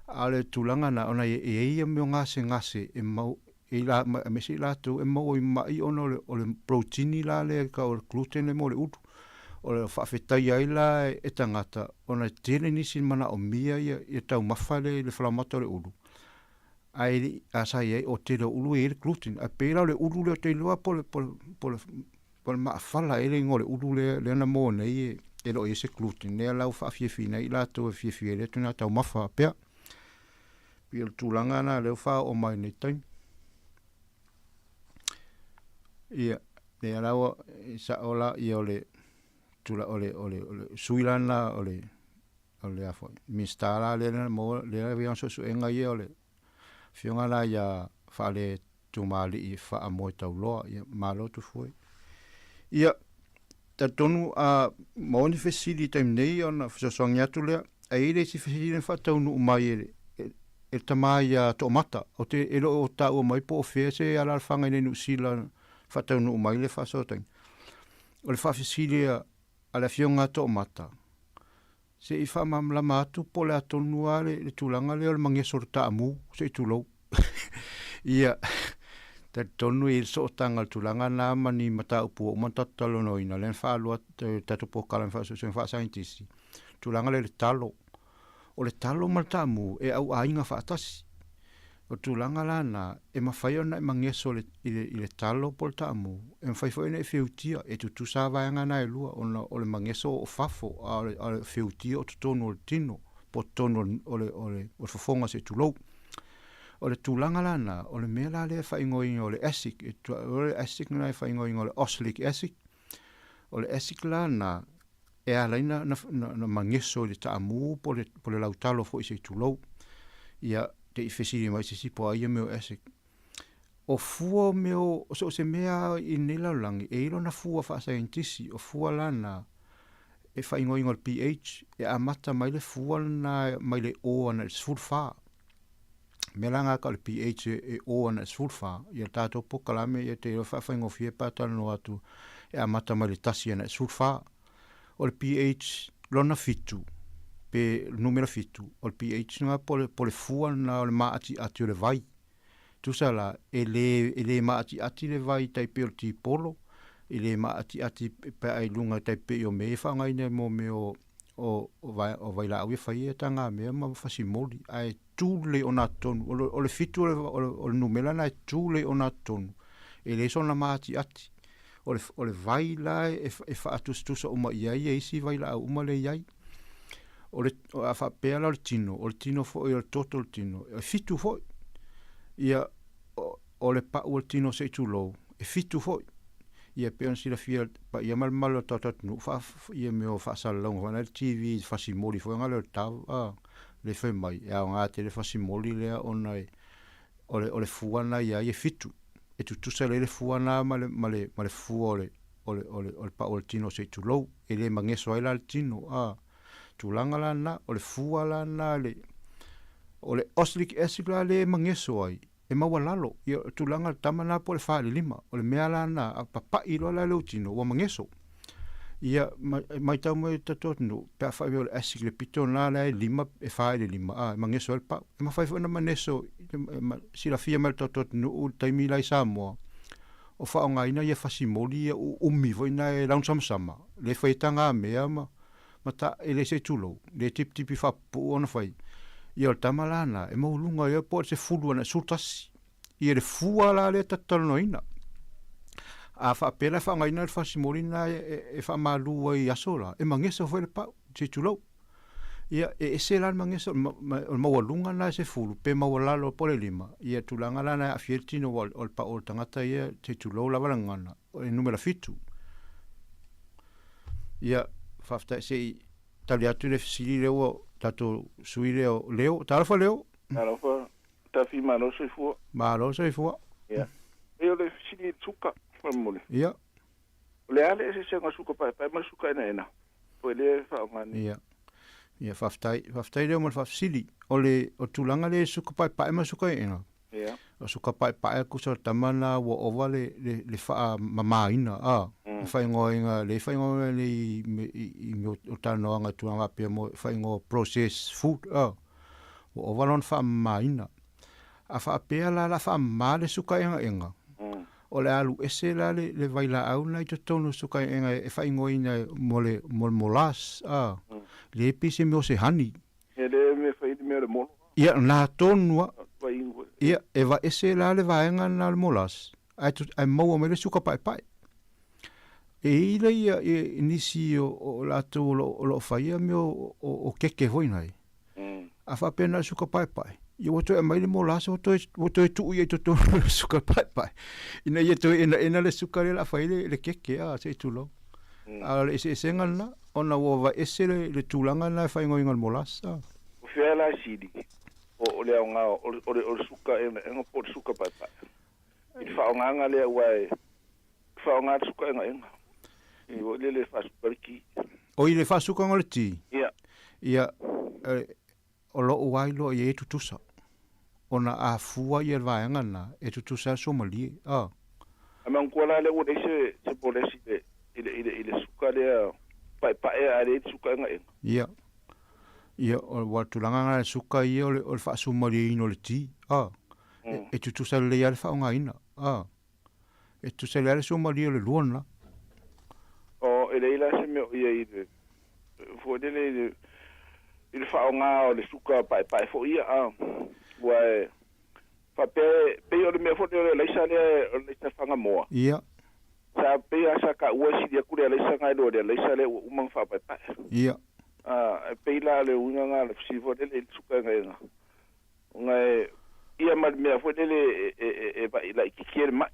A o le tulaga lena, ona e i ai ia mea o gasegase e mau, e i la, aemaise i latou e maua i ma'i ona o le, o le protein la lea e tau o le gluten lea e maua i le ulu. O le faafetaia ai la e tagata ona e tele nisi e manaomia ia, ia taumafa lea i le falaomata o le ulu, ae le i, a sa i ai, o le tele o ulu e i ai le gluten. Ae pei la o le ulu lea ou te iloa po o le, po o le, po o le, O le maafala ea le igoa o le ulu lea, lea na maua nei e, e le o i ai se gluten, lea la ua faafiafiina ai i latou e fiafia ai lea tuna taumafa faapea. Pei o le tulaga lena lea ua faaoo mai i lenei taimi. Ia, lea la ua e sao la ia o le tula o le o le o le sui la lena o le o le a foi Minista la lea na maua lea e avea suesuega ia o le Afioga la ia Faale Tumalii Faamoe Tauloa, ia malo Tufue. Ia, talitonu a maua ni fesili i taimi nei ona fesoasoani atu lea. Ae i ai le isi fesili na faataunuu mai e, e, e le tama ia Toomata. O te, e le o taua mai po o fea se alaalafaga i nei Niu Sila faataunuu mai le faasoataiga. O le faafesili a, a le afioga a Toomata, Se i faamalamalama atu po o le a tonu lava le, le tulaga lea o le mageso o le taamu, se i tulou. Ia, talitonu e i ai le sootaga o le tulaga lena ma ni mataupu ua uma ona tatou talanoaina, lea na faalua le tatou polokalame faasuesuega faasaienitisi, tulaga lea i le talo. O le talo ma le taamu e auaiga faatasi. O le tulaga la lena, e mafai ona e mageso i le, i le, i le talo po o le taamu, e mafai foi ona e feutia, e tutusa lava vaega na e lua, ona o le mageso o fafo, a o le, a o le feutia o totonu o le tino, po o totonu o le, o le, o le, o le fofoga se i tulou. O le tulaga la lena, o le mea la lea e faaigoaina o le acid, e, o le acid lena e faaigoaina o le oxalic acid, o le acid la lena, e ala ai na, na, na, na mageso i le taamu po o le, po o le lautalo foi se i tulou. Ia, te i fesili mai se isi po o ai ia mea o acid. O fua o mea o, so o se mea i lenei lalolagi, e i ai lona fua faasaienitisi, o fua la na, e faaigoaina o le pH, e amata mai le fua lena mai le o ana i le 14. Mea la nga ka o le pH e o ana i le 14, ia le tatou polokalame ia te iloa faafaigofie pe a talanoa atu e amata mai le tasi ana i le 14. O le pH lona fitu, pe numera fitu, o le pH lena po o le fua lena o le maatiati o le vai. Tusa la, e lē, e lē maatiati le vai tai pei o le tipolo, e lē maatiati pe a i luga tai pei o mea ia e faaaogaina mo mea o, o o vailaau ia fai e tagamea ma fasimoli, ae tu lelei ogatotonu. O le 7 o le numera lena e tu lelei ogatotonu, e leai sona maatiati. O le vai la e faatusatusa uma i ai e isi vailaau uma le i ai. O le a faapea la o le tino, o le tino foi o le toto o le tino, e 7 foi. Ia o le pau o le tino se i tulou, e 7 foi. Ia pei ona silafia paia ma le mamalu o le tatou atunuu ia mea o faasalalauga foi na i le TV fasimoli foi na le o le tava le fai mai e aoga tele fasimoli lea ona e o le fua na i ai e 7. E tutusa lelei le fua na ma le ma le ma le fua o le o le o le o le pau o le tino se i tulou. E le mageso ai la le tino a tulaga la na o le fua la na le o le oxalic acid la le mageso ai e maualalo. Ia o tulaga le tama na po o le 4 i le 5. O le mea la na a papai loa la le tino ua mageso. Ia matau mai tatou atunuu pe afai o le acid le pito na la e 5 e 4 i le 5 a e mageso ai le pau. E mafai foi ona mageso silafia mai le tatou atunuu le taimi la i Samoa o faaaogaina ia fasimoli ia uumi foi na e lausamasama le fai e tagamea ma ta e le se i tulou le tipitipi faapupuu ona fai. Ia o le tama la na e maualuga ia po o le 10 ana 11. Ia le fua la lea tatou talanoaina. A faapea la e faaaogaina le fasimoli na e faamalu ai i aso la, e mageso foi le pau, se i tulou. Ia e ese la le mageso, o le maualuga na e 10, pe maualalo po o le 5, ia tulaga la na e aafia ai le tino o le pau o le tagata ia, se i tulou lava le gagana, o le numera 7. Ia, faafetai se i tali atu le fesili lea ua tatou sui lea o Leo. Talofa Leo. Talofa, Tafi, malo soifua. Malo soifua. Ia. E o le fesili i le suka, faamolemole. Ia. O le a le eseesega o suka paepae ma le suka enaena? Po e lea e faaaoga nei. Ia. Ia, faafetai. Faafetai Leo mo le faafesili. O le o tulaga lea i suka paepae ma suka enaena. Ia. O suka paepae tusa o le tama lena ua ova le le le faamamaina a. E faaigoaina le faaigoaina le i i i mea o talanoaga i tulaga faapea mo faaigoa processed food a. Ua ova lona faamamaina. A faapea la la faamama le suka egaega, o le a alu ese la le, le vailaau na i totonu o suka egaega e faaigoaina mo le, mo le molasses, a, le pei se mea o se honey. E le mea fai le mea o le molo. Ia, na tonu a. Ia, e vaese la le vaega lena o le molasses, ae, ae maua mai le suka paepae. E i ai la ia nisi o latou o lo o faia mea o keke foi nei. A faapea na o le suka paepae, ia ua toe aumai le molasa ua toe, ua toe tuu ia i totonu o le suka paepae, ina ia toe enaena le suka lea o le a fai ai le keke, a, se i tulou. A o le eseesega lena, ona ua vaese le tulaga lena e faaigoaina o le molasa. O fea la e sili, o le aoga o le suka enaena po o le suka paepae? I le faaaogaga lea aua e faaaoga le suka egaega. I foi lele e faasuka le ti. O i le faasukaga o le ti? Ia. Ia, o lou lava iloa i ai e tutusa. Ona a fua ia le vaega lena, e tutusa lava le suamalie. A. A manatua la lea ua leai se se polesi i le i le i le suka lea paepae ae leai le suka egaega. Ia. Ia, o le tulaga lena i le suka ia o le o le faasumalieina o le ti. A. E tutusa lelei lava le faaaogaina. A. E tusa le a le suamalie o le lua lena. O, e leai la se mea o i ai i le, foi lele i le, i le faaaoga o le suka paepae foi ia, a, ua e, faapea e, pei o le mea foi lea o le alaisa lea, o le alaisa fagamoa. Ia. Sa, pei lava sa taua e sili atu le alaisa na i lo le alaisa lea ua uma ona faapaepae. Ia. A, e pei la o le uiga na o le fesili foi lele i le suka egaega. Ona e ia ma le mea foi lele e vaai laitiiti ai le mai.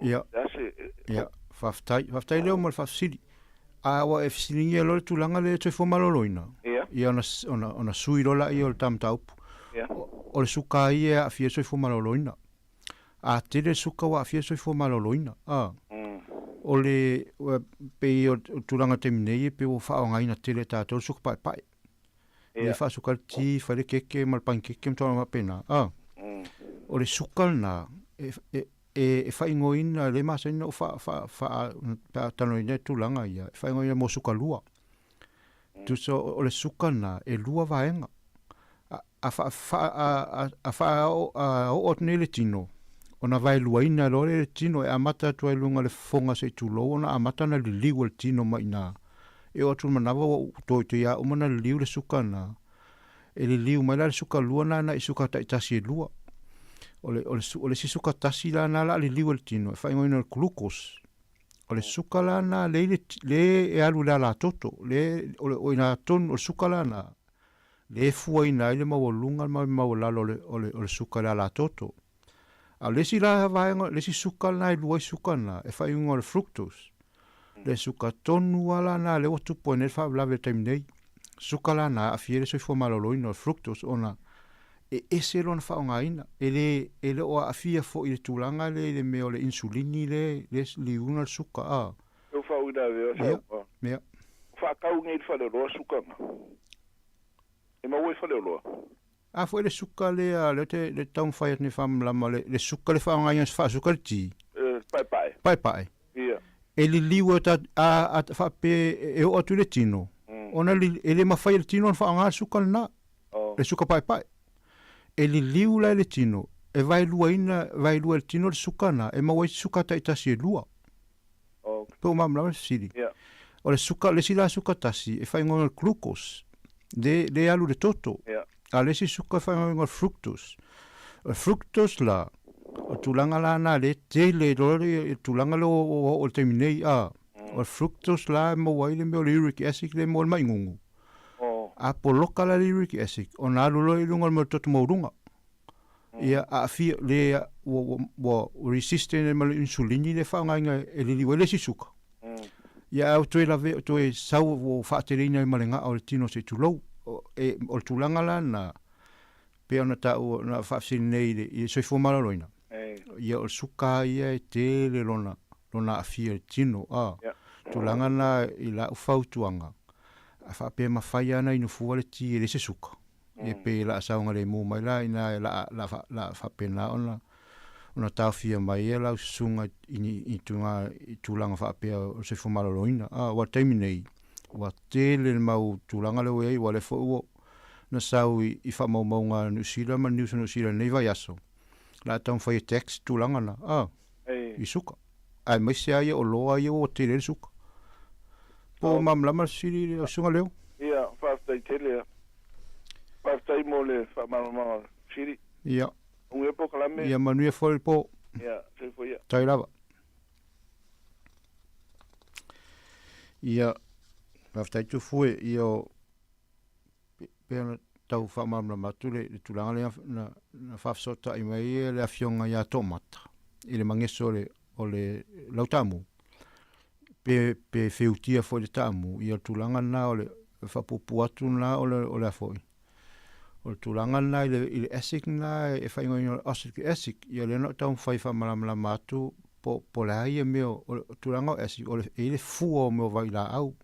Ia, ia, faafetai. Faafetai Leo mo le faafesili. A ua e fesiligia loa le tulaga lea i le soifua maloloina, ia, ia ona sui loa lea o le ta mataupu. Ia. O le suka ia e aafia ai le soifua maloloina. A tele le suka ua aafia le soifua maloloina. A. O le, pei o le tulaga i le taimi nei, e pei ua faaaogaina tele e tatou le suka paepae. Ia. Le faasuka le ti, fai le keke ma le panikeke ma tulaga faapena. A. O le suka lena, e, e, e, e faaigoaina, le masani ona ou fa, fa, fa, pe a talanoaina i tulaga ia, e faaigoaina mo suka lua. Tusa o le suka lena, e lua vaega. A, a fa, fa, a, a, a faaoo a oo atu nei le tino, ona vaeluaina loa lea le tino e amata atu ai i luga o le fofoga se i tulou ona amata ona liliu e le tino mai i ina. E oo atu i le manava ua ou toe ia uma ona liliu le suka lena, e liliu mai la le suka lua lena agai i suka taitasi e lua. O le, o le, o le isi suka tasi la lena o le a liliu e le tino e faaigoaina o le glucose. O le suka la lena lea i le, lea e alu i le alatoto, lea, o le, o i ina tonu, o le suka la lena, lea e fuaina ai le maualuga ma le maualalo o le, o le, o le suka i le alatoto. A o le isi la vaega, le isi suka lena e lua ai suka lena, e faaiuga o le fructose. Le suka tonu lava la lena lea ua tupu ai nei le faalavelave i le taimi nei. Suka la lena e aafia ai le soifua maloloina o le fructose ona e ese lona faaaogaina. E le, e le o aafia foi i le tulaga lea i le mea o le insulini le, le liuina le suka, a. Ua faauilavea Ia, saunoa. ia. Faatau nei i le faleoloa suka na. E maua i faleoloa. A foi le suka lea, lea ou te le taumafai atu nei faamalamalama, le, le suka le faaaogaina e faasuka le ti. E, paepae. Paepae. Ia. E liliu e ta, a, a faapea e oo atu i le tino, ona li, e le mafai e le tino ona faaaoga le suka lena, Oh. le suka paepae. E liliu la e le tino, e vaeluaina, vaelua e le tino le suka lena, e maua ai suka taitasi e lua. Oh. Pe ua malamalama le fesili. Ia. O le suka, le isi la suka tasi, e faaigoaina o le glucose, le, le alu i le toto. Ia. A o le isi suka e faaigoaina o le fructose. O le fructose la, o le tulaga la lena lea e tele ai loa le tulaga lea ua oo i le taimi nei, a. O le fructose la e maua ai le mea o le uric acid lea e maua i le ma'i gugu. Oh. A poloka la le uric acid, ona alu loa i luga o le mea o le toto maualuga. Ia aafia le ua ua resistant ai ma le insulini le faaaogaina e liliu ai le isi suka. Ia ae toe lave toe sau ua faateleina ai ma le ga'a o le tino se i tulou. E o le tulaga la lena pei ona taua na faafesili nei i le i le soifua maloloina. Ia o le suka ia e tele lona lona aafia i le tino a. Tulaga lena i la'u fautuaga a faapea e mafai lava ona inu fua le ti e leai se suka. Ia pe la saogalemu mai la ina la la la faapena ona ona taofia mai e lau susuga i ni i tulaga i tulaga faapea o le soifua maloloina. A aua o le taimi nei, ua tele le mau tulaga lea ua i ai, aua o lea foi ua na sau i i faamaumauga a Niu Sila ma le News o Niu Sila i lenei vaiaso, o le a taumafai e tax tulaga na, a, i suka. Aemaise lava ia oloa ia ua tele ai le suka. Po o malamalama le fesili lau susuga Leo? Ia, faafetai tele a. Faafetai mo le faamalamalamaga o le fesili. Ia. Manuia polokalame. Ia manuia foi le po. Ia, soifua ia. Tai lava. Ia, faafetai Tufue, ia o pei ona tau faamalamalama atu le, le tulaga lea na, na faafesootai mai ai le afioga ia Toomata i le mageso o le, o le lautaamu, pe, pe feutia foi le taamu, ia o le tulaga lena o le faapuupuu atu lena o le, o le a foi, o le tulaga lena i le, i le acid lena e faaigoaina o le oxalic acid, ia lea na ou taumafai e faamalamalama atu po, po o le a ia mea o le tulaga o acid, o le, e i ai le fua o mea o vailaau.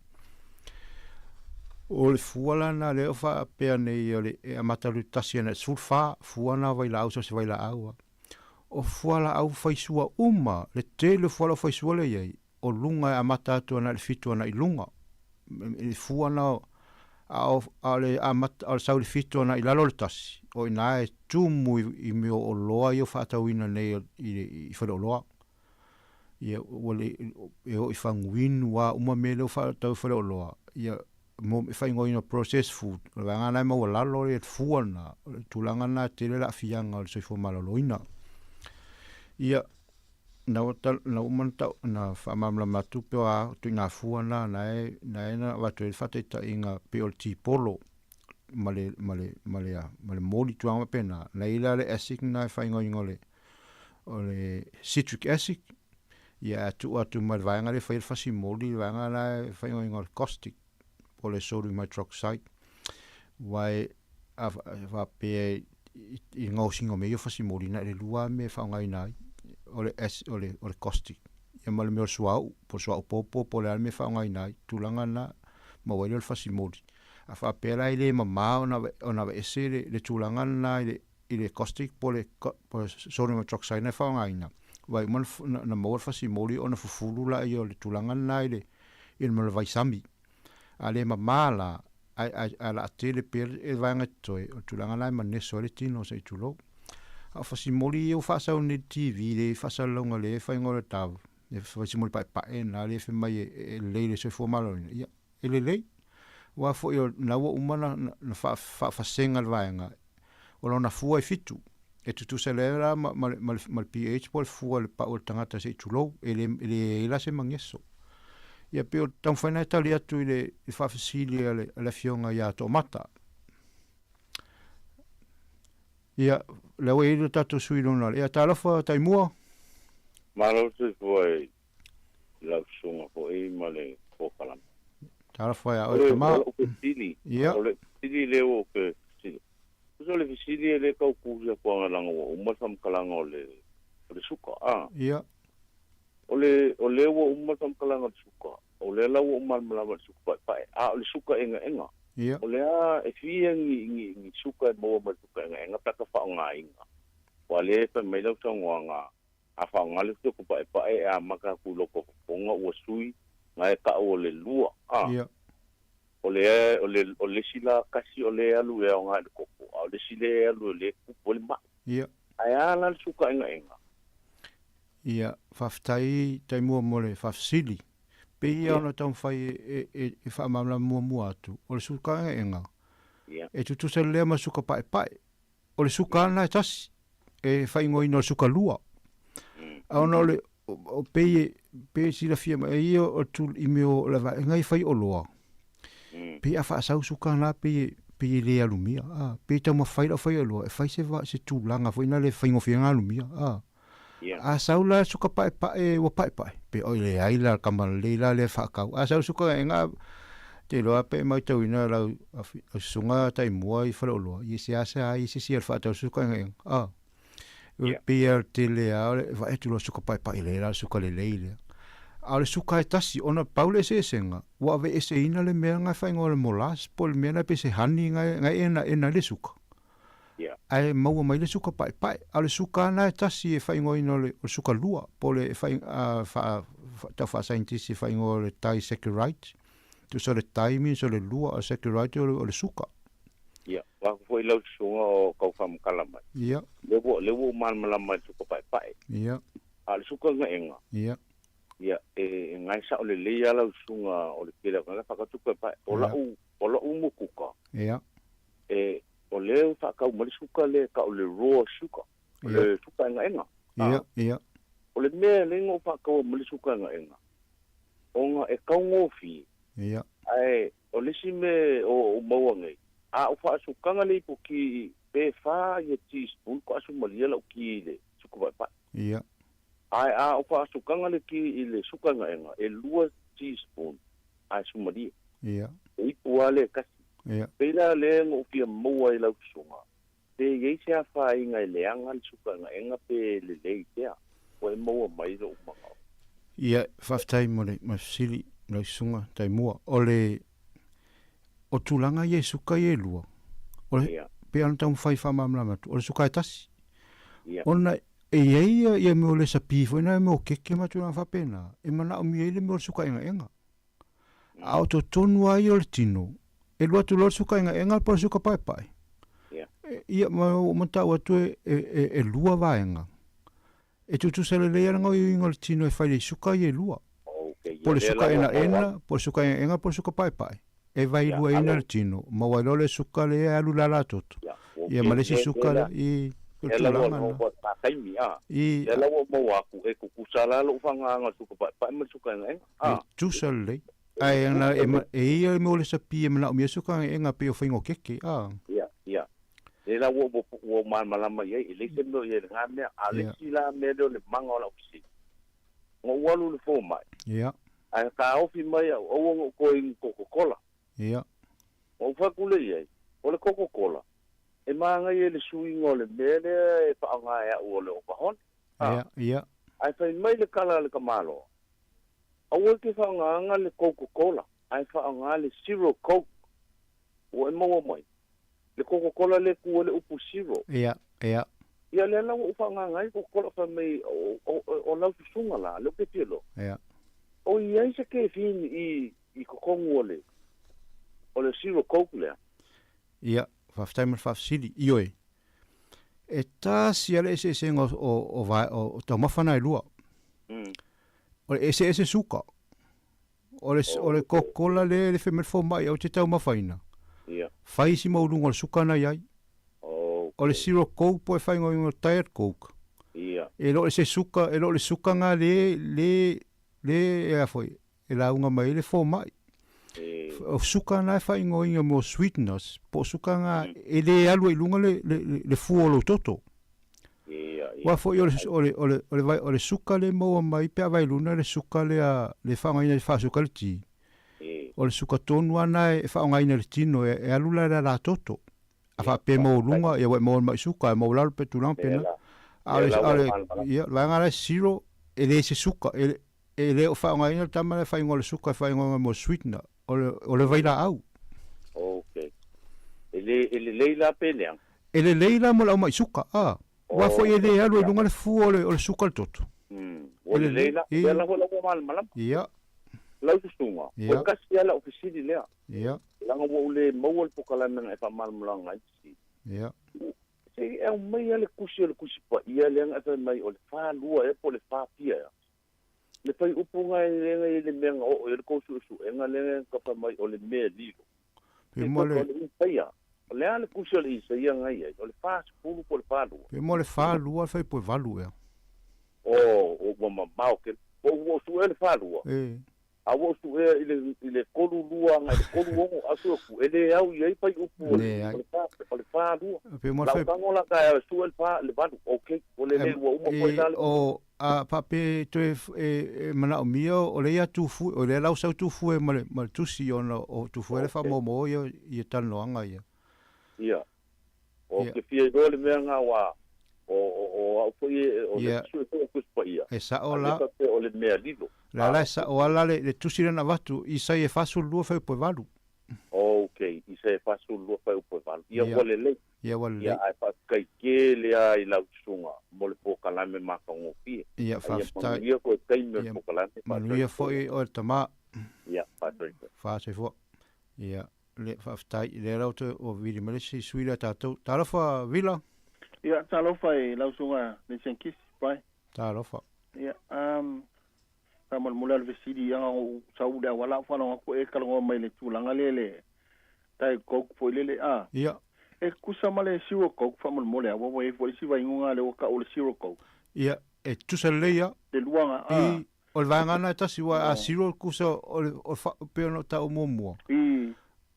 O le fua la lena lea o faapea nei o le e amata atu i le 1 agai i le 14, fua lena o vailaau so o se vailaau lava. O fualaau faisua uma, le tele o fualaau faisua lea e i ai, o luga e amata atu agai i le 7 agai i luga. I le fua lena o, a o, a o le amata, o le sau i le 7 agai i lalo o le 1, o i ina e tumu i, i mea o oloa ia ua faatauina nei i, i faleoloa. Ia ua le, e oo i faguinu a uma mea lea ua faatau i faleoloa, ia mo e faaigoaina processed food, o le vaega lena e maualalo le fua lena, o le tulaga lena e tele le aafiaga o le soifua maloloina. Ia, na ua tal, na uma ona tau, na faamalamalama atu pe o a tuuina fua na, na e, na e na avatu ai le faataitaiga pei o le tipolo ma le, ma le, ma le, ma le moli tulaga faapena. Na i ai la le acid lena e faaigoaina o le, o le citric acid, ia ae tuu atu ma le vaega lea e fai ai le fasi moli, le vaega la e faaigoaina o le caustic, po o le sodium hydroxide. Aua e, a faapea i le gaosiga o mea ia o fasi moli, na o le lua lava mea e faaaogaina ai, o le acid, o le, o le caustic, ia ma le mea o le suauu, po o le suauu popo po o le a le mea e faaaogaina ai, tulaga lena, maua ai lea o le fasi moli. A faapea la e le mama ona, ona aveese le, le tulaga lena i le, i le caustic po o le sodium hydroxide na e faaaogaina, aua e uma ona maua le fasimoli ona fufulu lea o le tulaga lena i le i le mea o le vaisami. A le mama la, ae ae ae o le a tele pea le vaega e totoe, o le tulaga lena e maneso ai le tino se i tulou. A o fasimoli ia ua faasau nei i le TV, le faasalalauga lea e fai igoa o le tau, le fasimoli paepae lena lea e fai mai e lelei i le soifua maloloina, ia. E lelei. Aua foi o lena ua uma ona na faafasega le vaega, o lona fua e fitu. E tutusa lea la ma, ma, ma, le, ma le pH po o le fua o le pau o le tagata se i tulou, e le, e leai la se mageso. Ia pei o le taumafai lena e tali atu i le, i le faafesili a le, a le Afioga ia Toomata. Ia, lea ua i ai le tatou sui lona. Ia, talofa Taimua. Malo soifua i lau susuga foi ma le polokalame. Talofa ia oe tama. O lau fesili, o le fesili lea ua ou fesili, tusa o le fesili e le tau kusi atu langa ua uma le faamatalaga o le o le suka, a. Ia. O le o lea ua uma le faamatalaga o le suka, o lea la ua ou malamalama i le suka paepae, a o le suka egaega, Ia. o le a e fia ni ni ni suka e maua mai le suka egaega pe a ta faaaogaina? Aua o lea e fai mai lau saunoaga A faaaoga le suka paepae e amata atu i lou tofofoga ua sui na e tau o le lua, a. Ia. O le, o le, o le isi la kasi o lea e alu e aoga i le toto, a o le isi lea e alu o lea e tupu ai le mai. Ia. Ae a la le suka egaega? Ia, faafetai Taimua mo le faafesili. Pei ia ona taumafai e, e, e faamalamalama muamua atu, o le suka egaega, Ia. e tutusa lelei ma le suka paepae. O le suka lena e tasi, e faaigoaina o le suka lua. A ona o le, o pei e, pei e silafia mai, e ia o tu, i mea o le vaega i fai oloa, pei a faasau suka lena pei e, pei e le alumia, a, pei e taumafai lau fai oloa e fai se, va, se tulaga foi lena le faigofie ona alumia, a. A sau la suka paepae ua paepae, pe oi leai la kama lelei la lea faakau. A sau suka egaega, te iloa pe matauina lau susuga taimua i Faleoloa, ia seasea ai se isi o le faatau suka egaega. A, pei lava o le tele lava o le vaai atu loa suka paepae lea la o le suka lelei lea. A o le suka e tasi, ona pau le eseesega, ua aveeseina le mea lena e faaigoa o le molasses po o le mea lena e pei se honey na e enaena ai le suka. Ae maua mai le suka paepae. A o le suka lava lena e tasi e faaigoaina o le suka lua, po o le tau faasaienitisi e faaigoa o le disaccharide. Tusa o le di means o le lua, o le saccharide o le suka. Ia, o aku foi lau susuga o kau faamatala mai. Ia. Lea ua, lea ua ou malamalama i le suka paepae. Ia. A o le suka gaega. Ia. Ia, e gae sao lelei lava lau susuga o le tele o tagata faatau suka paepae. O lau, o lau umukuka. Ia. E, o lea ua faatau mai le suka lea e tau o le raw sugar, o le suka egaega. Ia, ia. O le mea e ala ai ona ou faataua mai le suka egaega, ona e taugofie. Ia. Ae o le isi mea o ou maua nei, a ou faasukaga le ipu ki pe fa ia teaspoon faatoa sumalia lau ki i le suka paepae. Ia. Ae a ou faasukaga le ki i le suka egaega, e lua teaspoon ae sumalia. Ia. E ipu lava lea e tasi. Ia. Pei la lea na ou fia maua ai lau susuga, pe i ai se afaina e leaga le suka egaega pe lelei pea, ua e maua mai lou manao. Ia, faafetai mo le fesili lau susuga Taimua. O le, o tulaga ia i suka ia e lua, o le, Ia. pei ona taumafai faamalamalama atu, o le suka e tasi. Ia. Ona e i ai ia, ia mea o le sapi foi na, mea o keke ma tulaga faapena, e manaomia ai le mea o le suka egaega. A o totonu lava ia o le tino, e alu atu loa le suka egaega po o le suka paepae. Ia, ma ua matau atu e, e, e, e lua vaega. E tutusa lelei lava le gaoioiga o le tino e fai i le suka ia e lua. Po o le suka enaena, po o le suka egaega po o le suka paepae. E vailuaina le tino, maua ai loa le suka lea e alu i le alatoto. Ia ma le isi suka lea i o le Lea la ua tulaga lena. ua taimi a. I Lea la ua maua atu e tutusa la lou fagaga o le suka paepae ma le suka egaega. E A. tutusa lelei. Ae ana e ma e ia le mea o le sapi e manaomia suka egaega pei o faiga o keke a. Ia, ia. Lea la ua ua ua malamalama i ai, e leai se mea o i ai i lena mea. A o le isi la mea lea o le maga o lau fesili, na ou alu i le fomai, Ia. ae taofi mai au, aua na ou toe inu Coca-Cola. Ia. Na ou fai atu lea i ai, o le Coca-Cola, e manaia i le suiga o le mea lea e faaaoga e au o le Okahone. A. Ia, ia. Ae fai mai le tala a le tamaloa, aua e te faaaogaina le Coca-Cola, ae faaaoga le Zero Coke. Ua e maua mai, le Coca-Cola lea e tu ai le upu Zero. Ia, ia. Ia, lea la ua ou faaaogaina ai le Coca-Cola, fai mai, o, o, o lau susuga la, lea ou te fia iloa. Ia. O i ai se kefini i, i totonu o le, o le Zero Coke lea? Ia, faafetai mo le faafesili. Ioe, e tasi lava le eseesega o, o, o, o taumafa na e lua. O le eseese suka. O le o le Coca-Cola lea e le fai mai le fomai aua e te taumafaina. Ia. Fai si maualuga o le suka na i ai. O le Zero Coke po o e faaigoaina o le Diet Coke. Ia. E le o se suka, e le o le suka na le le le e a foi, e lauga mai ai le fomai. O suka na e faaigoaina mo sweeteners, po o suka na e le alu ai i luga le le le fua o lou toto. Aua foi o le o le o le o le o le suka lea e maua mai pe a vaai i luna le suka lea le faaaogaina i le faasuka le ti. O le suka tonu lava lena e faaaogaina i le tino e alu la i le alatoto. A faapea e maualuga, ia ua e maua mai suka, e maualalo pe tulaga pena. A o le, a o le, ia, le vaega la e zero, e le se suka, e, e le o faaaogaina le tama lea e faaigoa o le suka e faaigoa mo le sweetener, o le, o le vailaau. Okay. E le, e lelei la pe leaga? E lelei la mo le aumai suka, a. Aua foi e le alu ai luga le fua o le, o le suka i le toto. Ua lelei la. Lea la foi la ua malamalama. Ia. Lau susuga, ua tasi lava lau fesili lea. Ia. Leaga ua ou le maua le polokalame na e faamalamalama ai le fesili. Ia. Se i aumai lava le tusi o le Tusi Paia lea na e fai mai o le fa lua ea po o le fa fia ea. Le fuaiupu na e lea na i ai le mea na oo i ai le tou suesuega lea na e fai mai o le mea lilo. Pe mo le. O le Isaia. O le a le tusi o le Isaia na i ai? O le 40 po o le 42? Pe mo le 42 le fuaiupu e valu ea. Oh, ua mamao tele. Ua ou suea le 42. E. A ua ou suea i le, i le 32 agai i le 36, a sue atu, e le au i ai fuaiupu o le, o le fa, o le 42. Pe mo le Lau fai. tago la taeao e sue le fa, le valu, okay, ua lelei, ua uma foi la le. O, a faapea e toe e, e manaomia o lea ia tufue, o lea la ua sau tufue ma le, ma le tusi ona o tufue le faamoemoe ia, ia talanoaga ia. Ia. O te fia iloa le mea lena aua o, o, o au foi e, o le sue foi o Tusi Paia. E sao A la. lea faapea o le mea lilo. La la e sao lava la le tusi lea na avatu, Isaia e 42 fuaiupu e valu. Ok, Isaia e 42 fuaiupu e valu. Ia ua lelei. Ia ua lelei. Ia ae faafetai tele lava i lau susuga mo le polokalame matagofie. Ia A ia faafetai. manuia koe taimi o le Ia polokalame. manuia foi oe le tama. Ia, faafetai. Fasoifua. Ia. Le faafetai i lea lau toe ua vili mai le isi sui lea tatou. Talofa Vila. Ia, talofa i lau susuga Nathan Kisi, Brian. Talofa. Ia, um, faamolemole lava le fesili, ia na ou sau i le auala ou faalogo atu e talanoa mai i le tulaga lea le Diet Coke foi lele, a. Ia. E tutusa ma le Zero Coke faamolemole lava, ua i ai foi le isi vaiguga lea ua tau o le Zero Coke. Ia, e tutusa lelei lava. Le lua na, a. I, o le vaega lena e tasi, aua a zero tutusa o le, o le fa, pei ona ou taua muamua. I.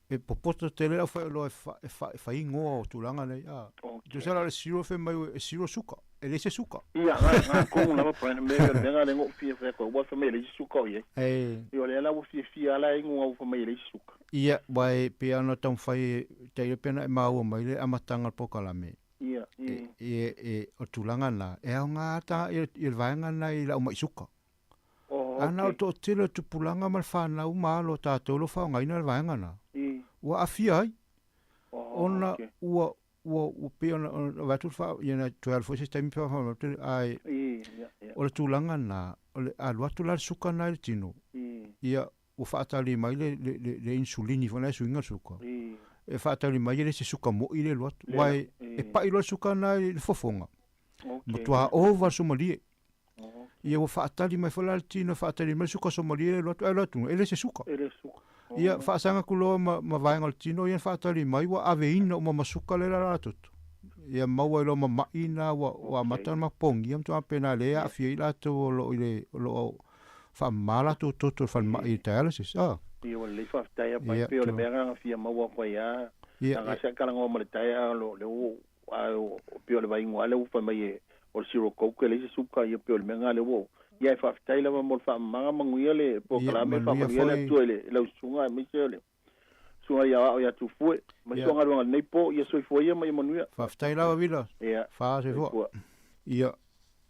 E popoto tele le aufaioloa e fa, e fa, e faigoa o tulaga nei, a. Okay. Tusa la o le zero fai mai e zero suka, e leai se suka. Ia, na, na tonu lava Brian, me o le mea na lea na ou fia fai atu ai, ua fai mai e leai se suka o i ai. E. Ia, o lea la ua fiafia lava la inuga ua fai mai e leai se suka. Ia, aua e pei lava ona taumafai e tailo pe ana e maua mai le amataga o le polokalame. Ia, i. E, e, o le tulaga lena, e aoga ta i le vaega lena i le aumai suka. Oh, A na o okay. le toatele o tupulaga ma le fanau ma alo o tatou o lo o faaaogaina le vaega lena, I. ua aafia ai, Oh, ona okay. ua, ua, ua pei ona, ona avatu le faa, ia na toe alu foi se isi taimi pe faa, ae I, ia, ia. o le tulaga lena, o le alu atu la le suka lena i le tino, I. ia, ua faatali mai le, le, le, le insulini foi lena e suiga le suka. I. E faatali mai e le se suka mo'i le alu atu, Le, aua e, i. e pa'i loa le suka lena i le fofoga, Okay. matua ova le somalie. Ia ua faatali mai foi la le tino e faatali mai le suka somalie le alu atu, ae alu atu, e le se suka. E le suka. Ia faasaga atu loa ma, ma vaega o le tino ia na faatali mai ua aveina uma ma suka le la toto. Ia maua ai loa ma ma'i na ua, ua amata ona mapogia ma tulaga faapena lea e aafia ai latou o lo o i le, o lo o faamama latou toto i le falemai i le dialysis. Ah. Ia ua lelei faafetai a pai Ia, pei o le to. mea na fia maua atu ai a. Ia, Na se talanoa ma le taea lo le ua a o pei o le vaaiga lea ua fai mai e o le zero coke e leai se suka ia pei o le mea lena lea ua ia e faafetai lava mo le faamamaga manuia le Ia, polokalame manuia faamanuia le foi. Atua i le lau susuga aemaise o le susuga ia Aao ia Tufue ma Ia. se galuega lenei po ia soifua ia ma ia manuia. Faafetai lava Vila. Ia. Faasoifua. Soifua. Ia,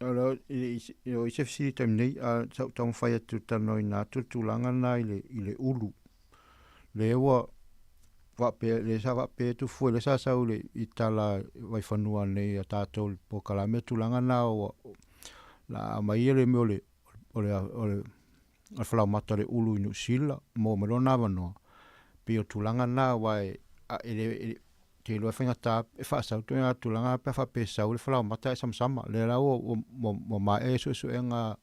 o lea i, i, o i se fesili i le taimi nei, a sa ou taumafai atu e talanoaina atu le tulaga lena i le, i le ulu. Lea ua faapea, lea sa faapea atu fua, lea sa sau i le, i tala vaifanua nei a tatou i le polokalame tulaga lena ua, la aumai le mea o le, o le, o le, o le falaoamata o le ulu i Niu Sila, maua mai lona avanoa. Pei o tulaga lena aua e, a, e le, e, te iloa e faigata e faasau ituaiga tulaga pe a faapea e sau le falaoamata ae samasama. Lea la ua, ua, ua, ua maea suesuega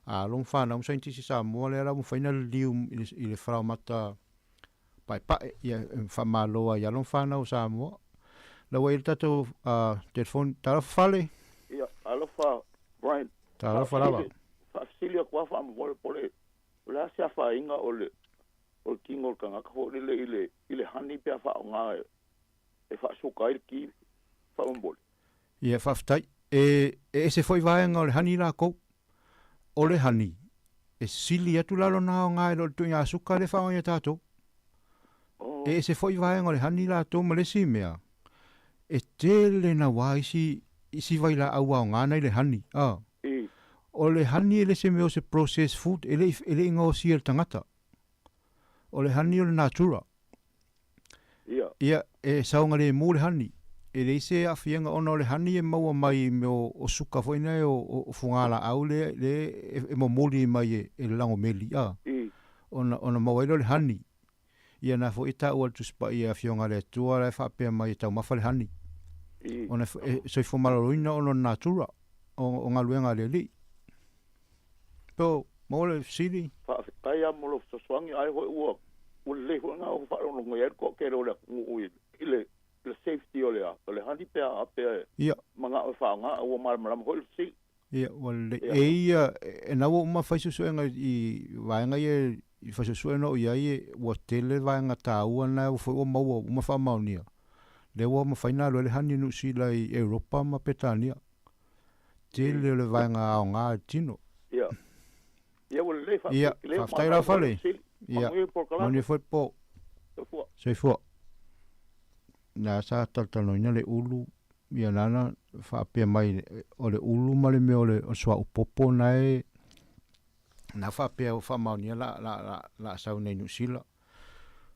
A alo ma fanau ma saienitisi Samoa lea la ua mafai ona liliu i le falaoamata paepae ia e faamalo ai i alo ma fanau a Samoa. La ua i ai le tatou telefoni. Talofa Fale. Ia, alofa Brian. Talofa lava. Faafesili atu lava faamolemole po o le a se afaina o le o le tino o le tagata foi lele i le i le honey pe a faaaoga e faasuka ai le ti faamolemole. Ia, faafetai. E e ese foi vaega o le honey lakou. O le honey, e sili atu la lona aoga i lo le tuiga suka lea e faaaoga ia tatou. E ese foi vaega o le honey latou ma le isi mea, e tele naua isi isi vailaau aoga na i le honey. A. O le honey e le se mea o se processed food, e le i e le i gaosia e le tagata. O le honey o le natura. Ia, e saogalemu le honey. E leai se aafiaga ona o le honey e maua mai i mea o suka foi nei o fugalaau lea lea e momoli mai e le lagomeli, a. Ona ona maua ai lea o le honey. Ia na foi e taua e le Tusi Paia e Afioga a le Atua la e faapea mai e taumafa le honey. Ona e soifua maloloina ona o le natura o galuega a le Alii. Po maua le fesili? Faafetai lava mo lou fesoasoani, ai foi ua ua lelei foi ona ou faalogologo i ai le toatele o le atunuu i le le safety o le a o le honey pe a pe manao e faaaoga a ua malamalama foi le fesili. Ia, ua lelei. E ia, e na ua uma fai suesuega i vaega ia i fai suesuega na oo i ai, ua tele vaega taua na ua foi ua maua uma faamaonia. Lea ua mafai ona alu ai le honey i Niu Sila i Europa ma Petania. Tele o le vaega aoga i le tino. Ia. Ia ua lelei faafetai. Ia, faafetai Laufale. Ia, manuia foi le po. Soifua. Soifua. Na sa talatalanoaina le ulu, ia lana faapea mai o le ulu ma le mea o le suauu popo na e na faapea ua faamaonia la la la la sau nei Niu Sila.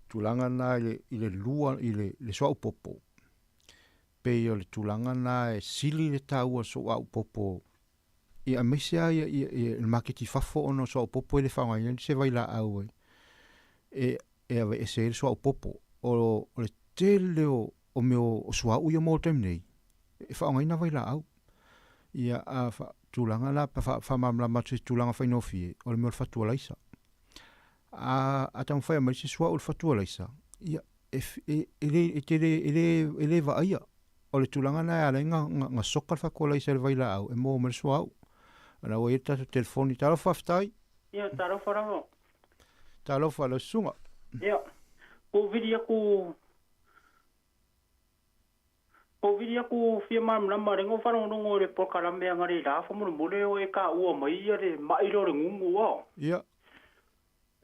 Tulaga na i le i le lua i le le suauu popo. Pei o le tulaga lena e sili le taua o le suauu popo ia aemaise lava ia ia ia le maketi i fafo ona o suauu popo e le faaaogaina ai se vailaau e e e aveese ai le suauu popo. O le tele o o mea o suauu ia mo le taimi nei e faaaogaina vailaau. Ia a tulaga la pe faamalamalama atu i se tulaga faigofie o le mea o le fatualaisa. A a taumafai e aumai se suauu i le fatualaisa, ia e e le e te le e le e le vaaia. O le tulaga lena e ala ai ona soka le fatualaisa i le vailaau e maua mai le suauu. O lena ua i ai le tatou telefoni. Talofa faafetai. Ia, talofa lava. Talofa lau susuga. Ia, ua vili aku Ua vili aku fia malamalama le faalogologo i le polokalame analeila faamolemole o e taua mai ia le ma'i lea o le gugu a. Ia.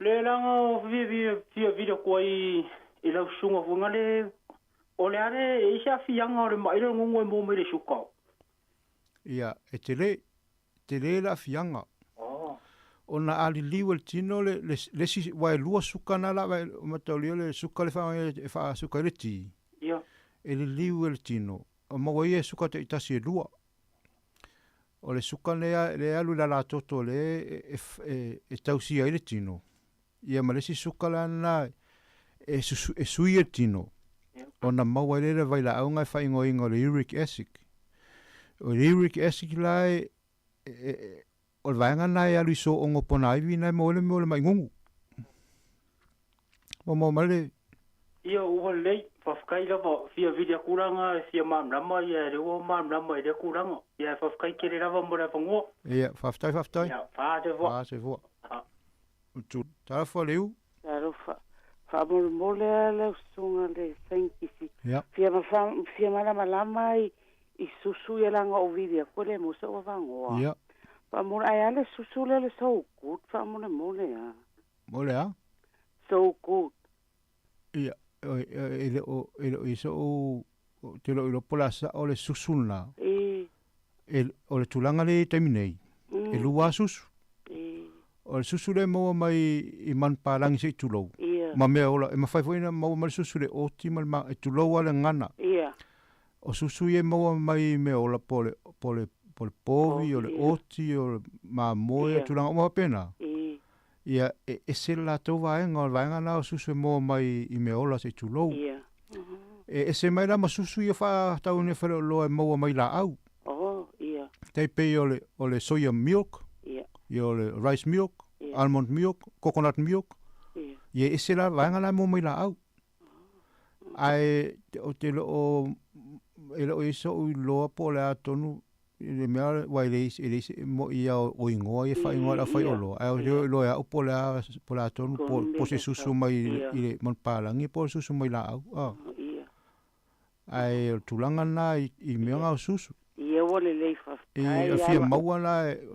Le laga o fia fia vili atu ai i lau susuga foi le o le a le e i ai se aafiaga o le ma'i lea o le gugu e maua mai le suka? Ia, e tele, tele le aafiaga. Ona a liliu e le tino le, le, le isi, aua e lua suka na la mataulia le suka le e faasuka ai le ti. Ia. E liliu e le tino, o maua ia e suka taitasi e lua. O le suka lea le alu i le alatoto le e, e, e tausia ai le tino. Ia ma le isi suka la na e, susu, e sui e le tino. Ona maua ai lea le vailaauga e faaigoaina o le uric acid. O le uric acid la e, e, o le vaega lena e alu i sooga o ponaivi na e maua ai le mea o le maʻi gugu. Ua maua mai le Ia, ua lelei, faafetai lava, fia vili atu la e fia malamalama, ia lea ua malamalama i lea tulaga. Ia, faafetai tele lava mo le avanoa. Ia, faafetai, faafetai. Ia, fa soifua. Fa soifua. Talofa Leu. Talofa. Faamolemole lava lau susuga le saienitisi. Ia. Fia fia malamalama i i susu ia leaga ou vili atu e le maua so'u avanoa. Ia. Faamole ae a le susu lea o le so good faamolemole a. Mo le a? So good. Ia, e le o e le o i ai so'u ou te le o iloa po o le a sa'o le susu lena. I. E, o le tulaga lea e i ai taimi nei, e lua lava susu. I. O le susu lea e maua mai i manupapalagi se i tulou. Ia. Ma mea ola, e mafai foi ona maua mai le susu i le oti ma le ma, e tulou lava le gagana. Ia. O susu ia e maua mai i mea ola po o le, po o le, po o le povi, o le oti, o le mamoe, tulaga uma faapena. I. Ia, e ese le latou vaega, o le vaega lena o susu e maua mai i mea ola se i tulou. Ia. E ese mai la ma susu ia faatau nei faleoloa e maua mai laau. Oh, ia. Tai pei o le, o le soya milk. Ia. Ia o le rice milk, almond milk, coconut milk. Ia e ese la vaega la e maua mai laau. Ae ou te le o e le o i ai so'u iloa po o le a tonu i le mea aua e leai e leai se mo'i ia o igoa ia e faaigoa e le aufaioloa ae ou te le o iloa e a'u po o le a po o le a tonu po po o se susu mai i le manupapalagi po o se susu mai laau a. Ae o le tulaga lena i mea na o susu. Ia ua lelei faafetai. E fia maua la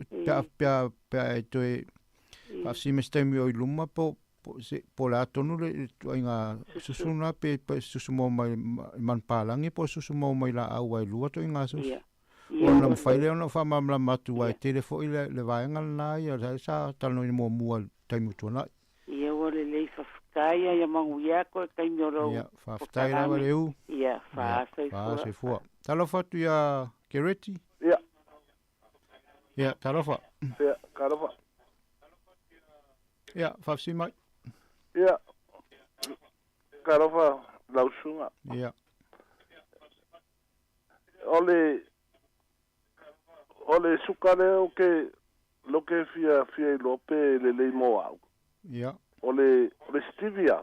pe a pe a pe a e toe faafesili mai se taimi o i luma po po o le a tonu le ituaiga susu lena pe pe susu maua mai i manupapalagi po o susu maua mai laau aua e lua ituaiga susu. Ona mafai lea ona ou faamalamalama atu aua e tele foi le vaega lena ia sa talanoaina muamua i le taimi ua tuanai. Ia ua lelei faafetai ia manuia atu le taimi o lou Ia, faafetai lava Leu. Ia, faasoifua. Faasoifua. Talofa atu ia Kereti. Ia. Ia, talofa. Ia, talofa. Ia, faafesili mai. Ia, talofa lau susuga. Ia. O le o le suka lea ou te lea ou te fia fia iloa pe lelei mo au. Ia. O le o le stevia.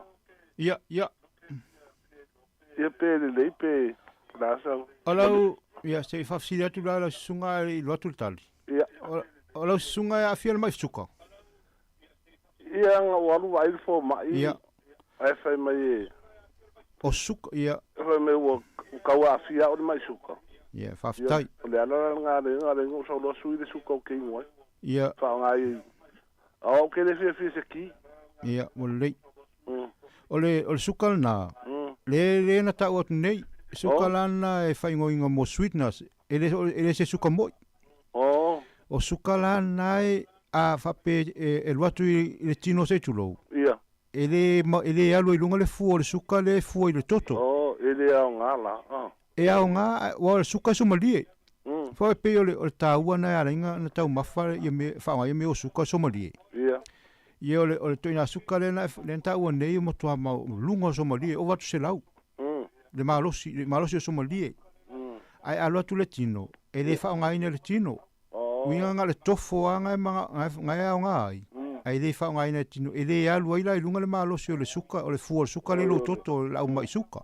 Ia, ia. Ia pe lelei pe o le a sau. O lau, ia, se i faafesili atu la lau susuga ae le i alu atu le tali. Ia. O lau susuga e aafia le mai suka. Ia, na ou alu vaai le fomai. Ia. Ae fai mai e. O suka, ia. Fai mai ua tau aafia au i le mai suka. Ia, faafetai. Ia, o le ala la lena lea na ala ai ona ou sau loa sui le suka ou te inu ai. Ia. Faaaoga ai. A o au ke le fiafia i se ki. Ia, ua lelei. O le, o le suka lena, le, le na ta'u atu nei, suka la lena e faaigoaina mo sweeteners, e le, e le se suka mo'i. O suka la lena e, a faape e, e alu atu i le tino se i tulou. Ia. E le, e le alu ai luga le fua o le suka lea e fua i le toto. Oh, e le aoga la, ah. E aoga, aua o le suka e sumalie. Foi e pei o le, o le taua na e ala ai na taumafa ia mea, faaaoga ia mea o suka somalie. Ia. Ia o le, o le ituaiga suka lea na, lea na taua nei e matua maualuga o somalie, ova atu 100. Le malosi, le malosi o somalie. Ae a alu atu le tino, e le faaaogaina e le tino. Uiga na o le tofo lava na e aoga ai, ae le faaaogaina e tino, e le alu ai la i luga le malosi o le suka, o le fua o le suka lea i lou toto, o le lau mai suka.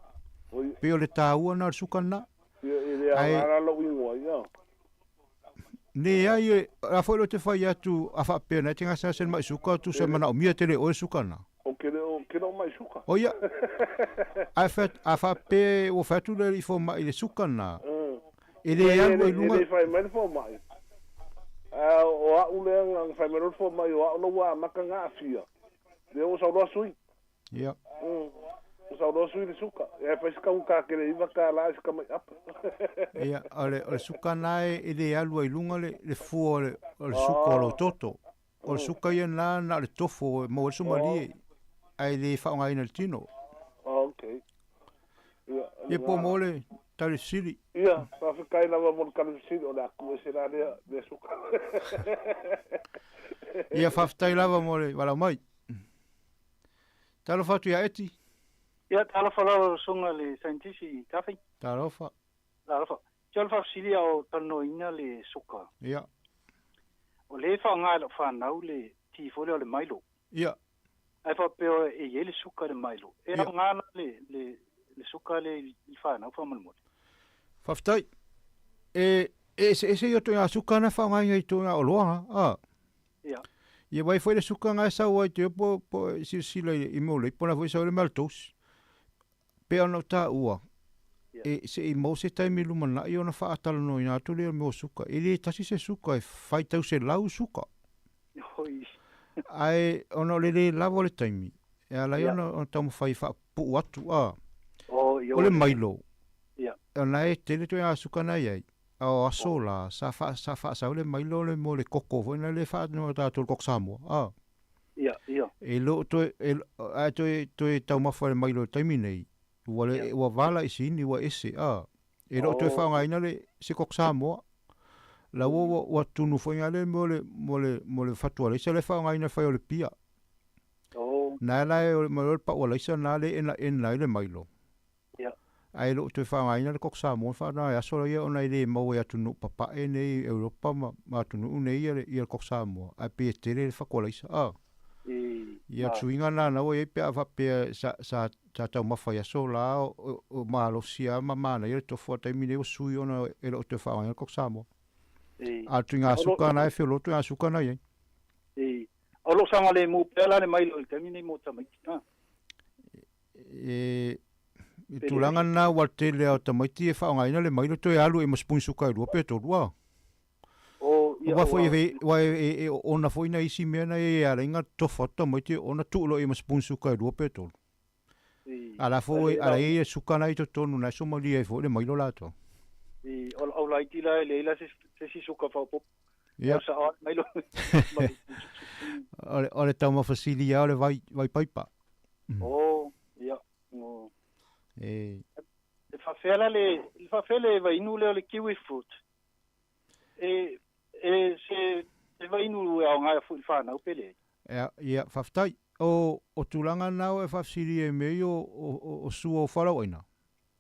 Pei o le taua lena o le suka lena. E le aoga la lou igoa ia. Leai, o le a foi lea ou te fai atu a faapea na e te gasegase i le mai suka, tusa e manaomia tele e oe le suka lena. Ou te le o, ke le o mai suka. O ia, a fai, a faapea ua fai atu le alii fomai i le suka lena, e le alu ai luga. E le fai mai le fomai. A o a'u lea na fai mai loa le fomai o a'u la ua amata na aafia. Lea ua sau loa sui. Ia. Ua sau loa sui le suka. Ia e fai si kauta kele $9 ai si tamai apo. Ia, o le, o le suka lena e le alu ai luga le, le fua o le, o le suka o lou toto. O le suka ia lena na o le tofo e maua ai le sumalie, ae le faaaogaina i le tino. Okay. Ia, Ia po mo le tali fesili. Ia, faafetai lava mo le tali fesili, o le a tuu ese la lea mea suka. Ia, faafetai lava mo le valaau mai. Talofa atu ia Eti. Ia, talofa lava lau Susuga i le Saienitisi i Tafei. Talofa. Talofa. Te o le faafesili a o talanoaina le suka. Ia. O lea e faaaoga e lau fanau le ti foi lea o le Milo. Ia. Ae faapea e i ai le suka i le Milo. E aoga la le, le, le suka lea i fanau faamolemole. Faafetai. E, e eseese ia ituaiga suka na faaaogaina i ituaiga oloa, a. Ia. Ia vai foi le suka na e sau ai te po, po e silasila i, i mea o leipo na foi sau ai le maltose. Pei ona ou taua, e, se i maua se taimi lumanai ona faatalanoaina atu lea o le mea o suka. E le tasi se suka, e faitau 100 suka. Oi. Ae ona o le le lava o le taimi, e ala ai ona, ona taumafai e faapupuu atu, a. Oh, ia O le mailo, Ia. ona e tele ituaiga suka na i ai. A o aso la, sa faa, sa faasau le mailo le mo le koko foi na le faanoa tatou le koko Samoa, a. Ia, ia. E le o toe, e, ae toe, toe taumafa le mailo i le taimi nei, ua le, ua vala i sini, ua ese, a. E le o toe faaaogaina le, se koko Samoa. La ua, ua, ua tunu foi nga le mo le, mo le, mo le fatu alaisa le faaaogaina le fai o le pia. Oh. Na la e o le, mo le pau alaisa na le ena ena ai le mailo. Ia. Ae le o toe faaaogaina le koko Samoa na faaaoga i aso ia ona e le maua i atunuu papae nei Europa ma ma atunuu nei ia le ia le koko Samoa ae pei e tele le fatualaisa a. Ia o le suiga lena na ua i ai pe a faapea sa sa sa taumafa i aso la o o malosi lava ma manaia le tofu a le taimi lenei ua sui ona e le o toe faaaogaina le koko Samoa. A o le tuiga suka lena e feoloolo tuiga suka lena e i ai. O lo o saogalemu pea la le mailo i le taimi lenei mo tamaiti a. E i tulaga lena ua tele lava o tamaiti e faaaogaina le mailo toe alu i ma spoon suka e lua pe tolu a. Aua foi e aua e oona foi nai isi mea na e ala ai ona tofa atu tamaiti ona tuu loa i ai ma spoon suka e lua pe tolu. A la foi a la i ai suka na i totonu na e somalia ai foi le mailo latou. O lau laiti la e leai la se isi suka faaopoopo. Ia. O le taumafa sili lava o le vai, vai paipa. Oh, ia. Oh. E. E faafefea la le, e faafefea le vainu lea o le kiwi fruit? E, e se, se vainu e aoga foi i le fanau pe leai? Ia, ia, faafetai. O, o tulaga na e faafesili ai mea ia o, o, o sua o fualaauaina.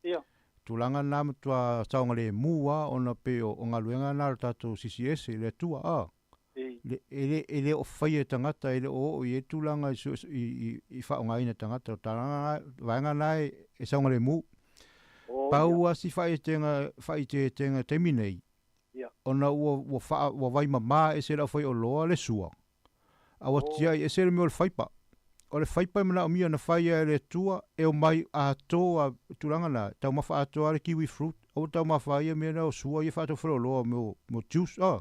Ia. Tulaga na matua saogalemu lava ona pei o galuega na a le tatou CCS i le Atua a. Le, e le, e le o faia e tagata, e le o oo i ai tulaga i, i, i, i faaaogaina e tagata. O tulaga na, vaega na e, e saogalemu. Pau lava si faaeteetega, faaeteetega i taimi nei, ona ua, ua faa, ua vaimama ese le aufaioloa le sua. A ua tiai ese le mea o le faipa. O le faipa e manaomia na faia e le Atua e omai atoa tulaga na, taumafa atoa le kiwi fruit, aua taumafa ai ia mea na o sua ia faatau faleoloa mea o juice a.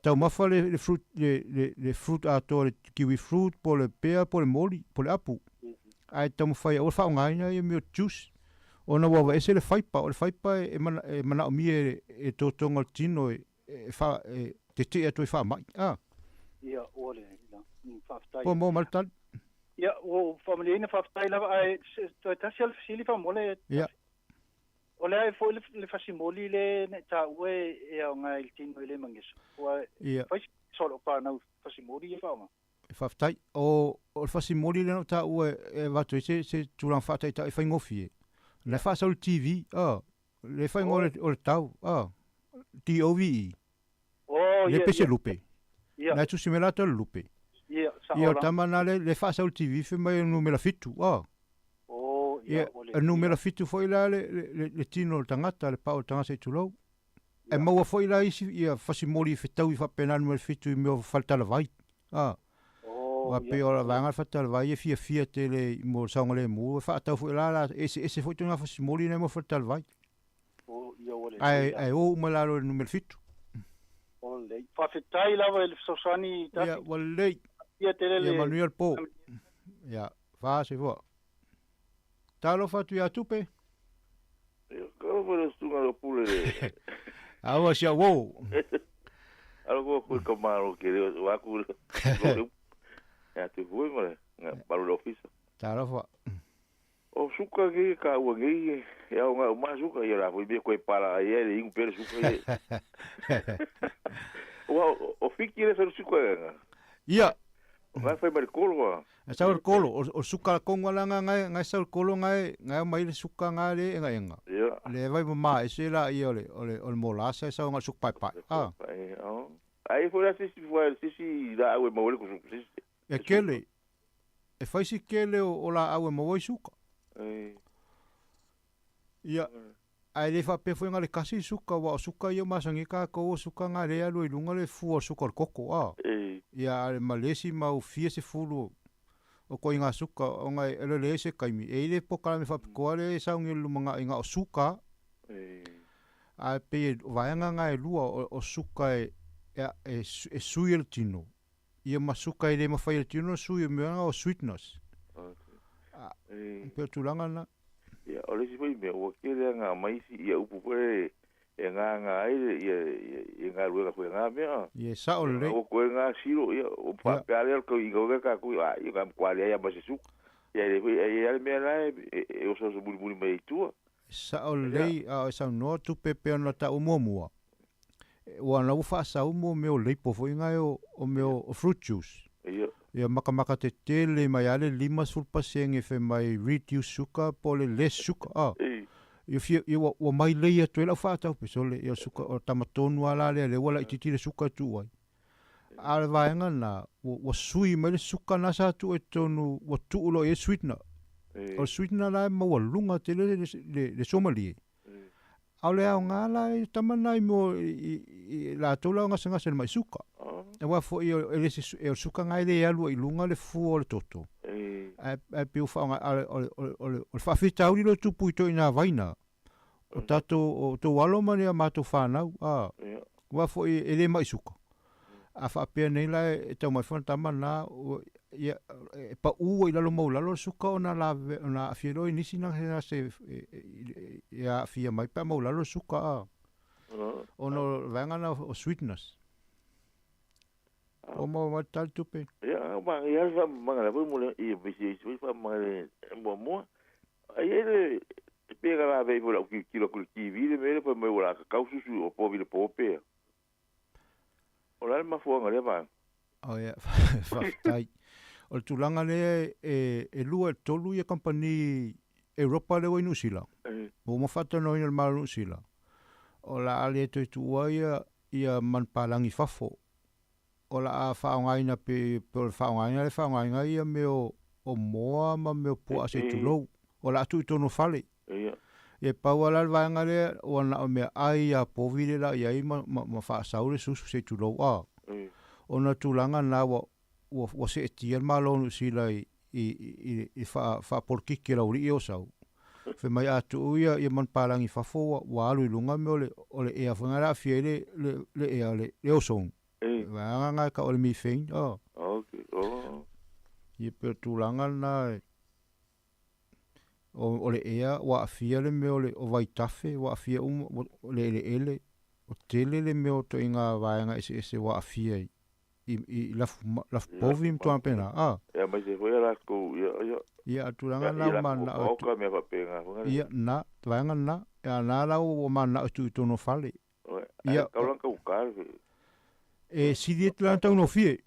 Taumafa le, le fruit le, le, le fruit atoa le kiwi fruit po le pea po le moli po le apu. Ae taumafai aua le faaaogaina ia mea o juice ona ua aveese le faipa, o le faipa e, mana, e manaomia e, e totoga o le tino e, e, fa, e tetee atu ai faamai. Ah. Ia, ua le, ila, faafetai. Po mo ma le tali. Ia, ua ou faamalieina faafetai lava, ae toe tasi lava le fesili faamolemole. Ia. O le a foi le, le fasimoli le na e taua e aoga i le tino e le mageso. Ua fai si solo whanau fasimoli e whaonga. Faafetai. O, o le fasimoli lea na ou taua e avatu ai se, se tulaga faataitai faigofie. O la e faasau i le TV, a, le faigofie o le, o le tau, a, T-O-V-E. Oh, Le ia, pese ia. lupe. Ia. Na e tusi mai latou le lupe. Ia, sao Ia, o la. tama na le, le faasau i le TV fai mai e numera fitu, a. Oh, ia, Ia, ua le. e numera fitu foi la le, le, le, le tino o le tagata, le pao o le tagata sei tulou. E maua foi la isi ia fasimoli i fetaui faapena numera fitu i mea o faletalavai. A. Oh, Aua ia. pei o le vaega le faletalavai e fiafia tele i mo le saogalemu, e faatau foi la la eseese foi ituaiga fasimoli nei mo faletalavai. Oh, ia ua lelei Ae la. ae o uma i lalo i le numera fitu. Ua lelei. Faafetai lava i le fesoasoani Ia, Tafi. ua lelei. Ia tele Ia le manuia le po. Ia, fa se fua. Talofa atu ia Tupe. Ia, talofa le susuga le pule le. Aua si au uo. Alo ko koe ka malo ke leo o aku le le ia te hui ma le nga palo le ofisa. Talofa. O suka ke ka ua ngei e au nga uma suka ia la foi me koe pala ia le ingu pere suka ia. Ua o fiki le suka nga. Ia. Ngai fai mai le kolo a. E sau le kolo, o, o suka la konga la nga ngai ngai sau le kolo ngai ngai mai le suka nga le enga enga. Ia. Le vai ma e se la ia o le o le o le molasa e sau nga suka pai pai. Ah. Pai, oh. Ai foi la sisi foi sisi la au e maua le kusuku sisi. E kele. E fai si kele o, o la au e maua i suka. E. Ia. Ae le faapea foi nga le kasi suka ua o suka ia masani kākou o suka nga le alu i luga le fua o suka o le koko a. E. Ia a ma le isi mau fia sefulu o koiga suka ona e le leai se kaimi e i le pokalame faapitoa le sauni o le lumanaiga o suka. E. Ae pei e vaega nga e lua o, o suka e e, e, e sui e le tino. Ia ma suka e le mawhai e le tino sui e mea o sweetness. Okay. E. Pei o tulaga na. Ia, o le isi foi mea, ua tele lava na aumai isi ia upu foi lele e ngāngā ai le, ia, ia, ia galuega foi a ngā mea. Ia, e sao lelei. Ua koe ngā silo, ia, o faapea lea o le tauiga foi lea tatou, a, ia, na matua leai lava ma se suka. Ia, e le foi, e i ai lava le mea la e, e, e osoaoso mulimuli mai ai i tua. E sao lelei, a o e saunoa tupe e pei ona taua muamua. Ua na ua faasau mo mea o leipo foi ngai o, o mea o fruit juice. Ia. Ia makamaka tetele mai lava le 50% fai mai reduce sugar po o le less sugar a. Ia fia ia ua mai lei atu ai lau faatau pe sole ia suka o tamatonu ala lea le ua laitiiti le suka e tuu ai. A o le vaega lena ua sui mai le suka lena sa tuu ai totonu ua tuu loa i ai le sweetener. O le sweetener la e maualuga tele le suamalie. A o le aoga la i tama na i mo i latou la o gasegase i le mai suka. Aua foi e le se o le suka lena e le alu ai i luga le fua o le toto. Ae pei ua faaaoga o le faafitauli lea e tupu i ituaiga vaina o tatou o tou alo ma ni a matou fanau a. Aua foi e le mai suka. A faapea nei la e tau mai foi tama lena ia e pau ai i lalo maualalo le suka ona ona aafia loa i nisi gasegase e aafia mai pe a maualalo le suka a. Ona o le vaega lena o sweetness. O maua mai le tali tupe. Ia, manaia le faamamaga lea foi mo le ia pisi isi foi faamamaga le muamua. Ai ai le pe ka la vei foi lau tilotilo atu i le TV le mea lea fai mai ua la kakau susu o povi le po pea. O le a le mafuaaga o lea vaega? Oh ia, faafetai. O le tulaga lea e lua i le tolu ia kamupani Europa lea ua i Niu Sila. Ua uma faatalanoaina e le Malo o Niu Sila, o le a le toe tuua ia manupapalagi i fafo. O le a faaaogaina pe o le faaaogaina lea e faaaogaina ai ia mea o moa ma mea o puaa se i tulou. O le a tuu i totonu o fale. Ia e pau lava la le vaega lea, ua na o meaai a povi lea la i ai ma faasau le susu se i tulou a. Ona o le tulaga lena ua seetia le Malo o Niu Sila i le faapolokiki e le aualii ia o sau. Fai mai a tuu ia manupapalagi i fafo ua alu i luga mea o le ea foi lena e aafia ai le ea, le ozone. Vaega lena e tau o le methane. Ia pei o le tulaga lena o le ea ua aafia le mea o le o vaitafe ua aafia uma o le eleele o tele le mea o ituaiga vaega eseese ua aafia i lafu povi ma tulaga faapena a. Ia aemaise foi a latou ia ia. Ia a tulaga na ua mananao e tuu. Mea faapena foi lea. Ia na vaega na a na la ua mananao e tuu i totonu o fale. Ia tau la tauta le. E sili atu la ona taugofie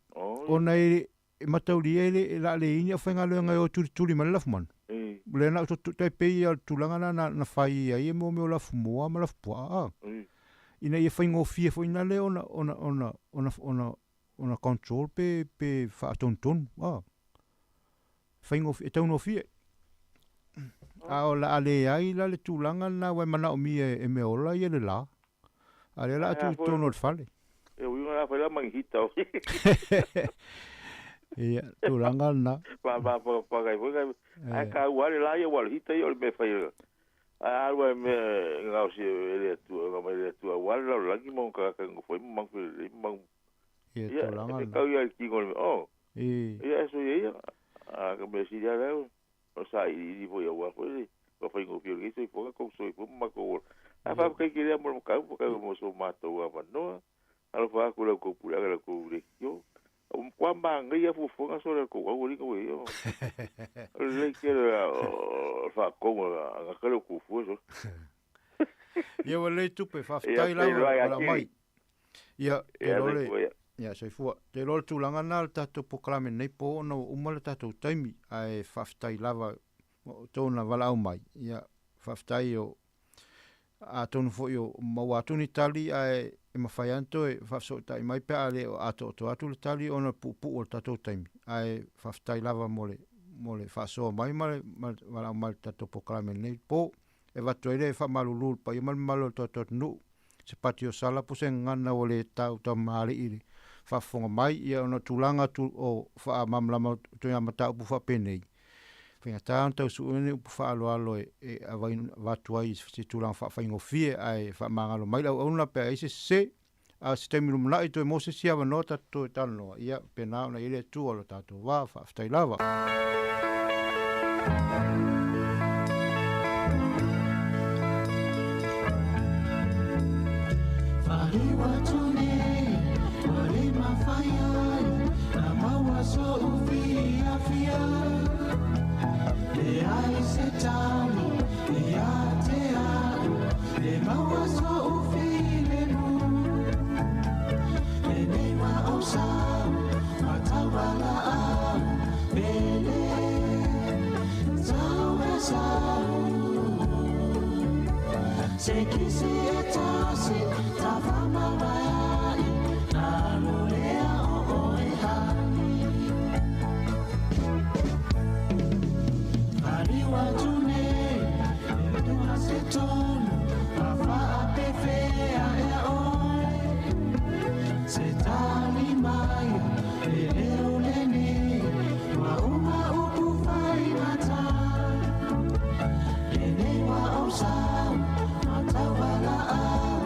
ona e E mataulia e le a leai ni aufaigaluega e o tulituli mai le lafumanu. O lea na ou tai pei o le tulaga lena na fai ai e mea o lafumoa ma lafupuaa a. Ina ia faigofie foi na lea ona ona ona ona ona ona control pe pe faatonutonu a. Faigofie e taugofie. A o le a leai la le tulaga lena aua e manaomia e mea ola ia le la. A lea o le a tuu i totonu o le fale. E uiga la fai la manihita o. Ia, tulaga lena. Pa pa pa pa kai foi kai. Ai ka ua le la ia ua le hita ia o le mea fai. Ai alu ai mea ngau si e le atua nga mai le atua ua le lau lagi mo ka ka ngo foi mo mang le mang. Ia tulaga lena. Kau ia ki ngo oh. Ia so ia ia. A ka me si ia leo. O sa iliili foi aua foi le faafaigofie o lenei soifuaga kou soifua ma matou ola. Ae faafetai tele lava mo le mataupu faatasi ma so matou avanoa. Alofa atu i la outou puleaga i la outou leitio. Ua matua manaia fuafuaga so le tou aualii ua i ai. O le lelei tele o le faatonu a gata le outou fua so. Ia ua lelei tupe, faafetai lava o le aumai. Ia, te iloa le, ia, soifua. Te iloa le tulaga lena o le tatou polokalame nei po ona ua uma le tatou taimi, ae faafetai lava o outou na valaau mai. Ia, faafetai o, atonu foi o maua atu ni tali ae e mafai lava ona toe faafesootai mai pe a le o atoatoa atu le tali ona o le puupuu o le tatou taimi. Ae faafetai lava mo le, mo le faasoa mai ma le valaau mai i le tatou polokalame nei po. E avatu ai le faamalulu i le paia ma le mamalu o le tatou atunuu, se pati o sala po o se gagana ua le tau tamalii i le faafofoga mai, ia ona o tulaga o faamalamalama o ituaiga mataupu faapenei, faigata ona tau sue ni upu faaaloalo e avatu ai i se tulaga faafaigofie, ae faamagalo mai le auauna pe a i ai se sese. A o se taimi lumanai toe maua se isi avanoa tatou toe talanoa, ia pena ona i ai le Atua o lo tatou va, faafetai lava. Se kisi e tasi ta whamawai Nā lulea o oe hani Pariwa tune e tua se tonu Ma whaapewhea e oe Se tali mai e leo lene Wa uma upu whai mata Lene wa o sau Matawala au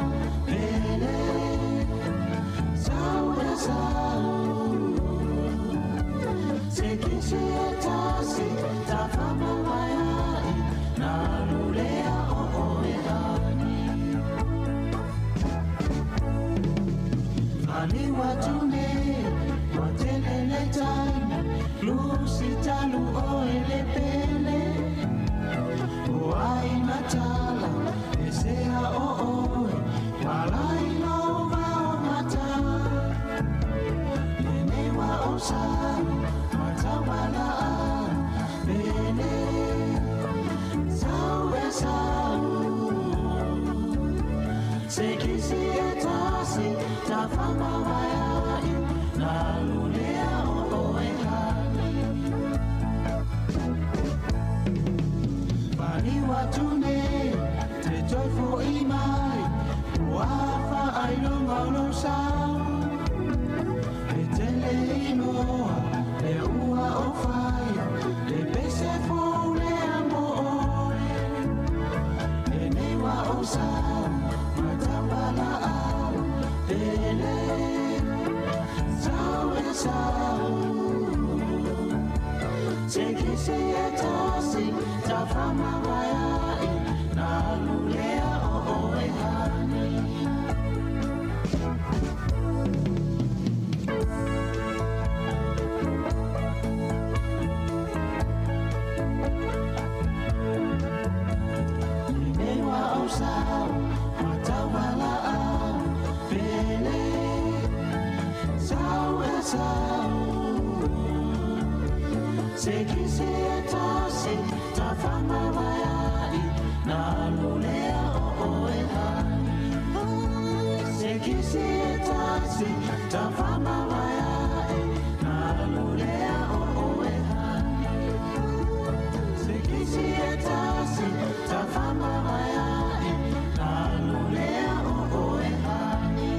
Pele Sau e sau Se kisi e tasi Ta whamawai ai Nā lulea o oe hani Whaniwa tune Wa tele le taimi Lusi talu oe le pele O ai matala E sea o oe Walai lo vao mata Lene wa o sau Matawala au Pele Sau e sau Se kisi e tasi Ta whamawai ai Nā lulea o oe hani Pariwa tune Te toi fo i mai Ua wha ai longa o lo sau E tele inoa Le ua o whai Le pese fo le amo oe E nei wa o sau Matawala au Pele Sau e sau Se kisi e tasi Ta whamawai ai Nā lulea o oe hani Lene wa o sau Matawala au Pele Sau e sau Se kisi e tasi Ta whamawai ai Nā lulea o oe hani Se kisi e tasi Ta whamawai ai Nā lulea o oe hani Se kisi e tasi Ta whamawai ai Nā lulea o oe hani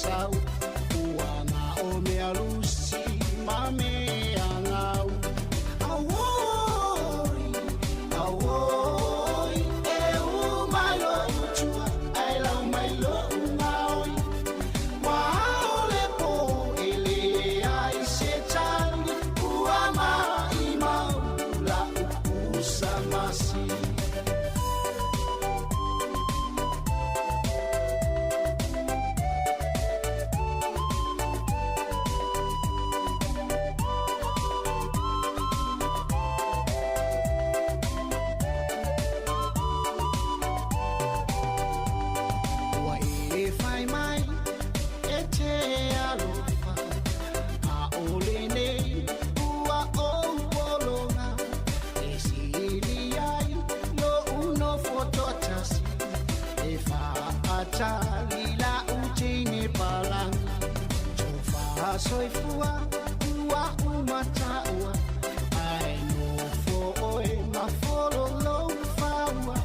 Ua nga o mea lusi ma mea ngau. Auoi, Soifua ua uma taua ae nofo oe ma fololou faua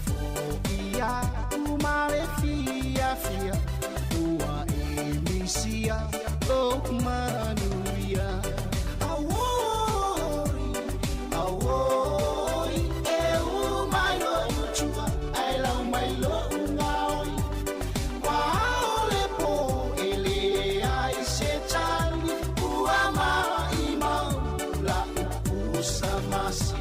foʻi aku ma le fiafia ua e misia lou manuia. Auoi, auoi, e umai loʻu tua ae lau mai loʻu gaoi ua ao le pō e leai se tali ua maʻimau laʻu pusa masi.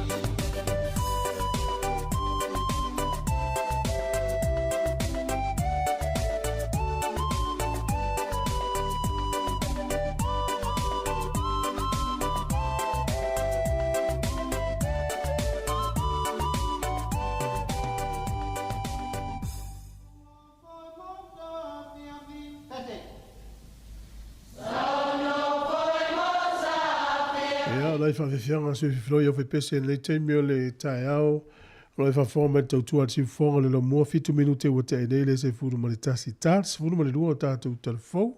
Ia, o lai whaawhiwhianga sui whiwhiloi o whepese i nei taimi o le taeao. O lai whaafonga mai le tautua a le siufofoga le laumua 7 minute ua tea nei le 11 12 o tātou talafou.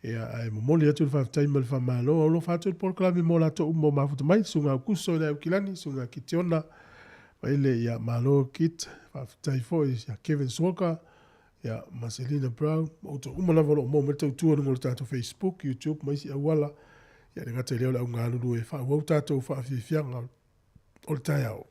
Ia, ae momoli atu le faafetai ma le faamalo. Alofa atu le polokalame mo latou uma o mafuta mai, susuga Aukuso i le Aukilani, susuga Kitiona, Vaile, ia, malo Kit, faafetai foi ia Kevin Suoka, ia ma Selina Brown, ma outou uma lava o lo o maua mai le tautua i luga o le tatou Facebook, YouTube ma isi auala. Ia le gata i lea o le augalulue e faaauau tatou faafiafiaga o le taeao.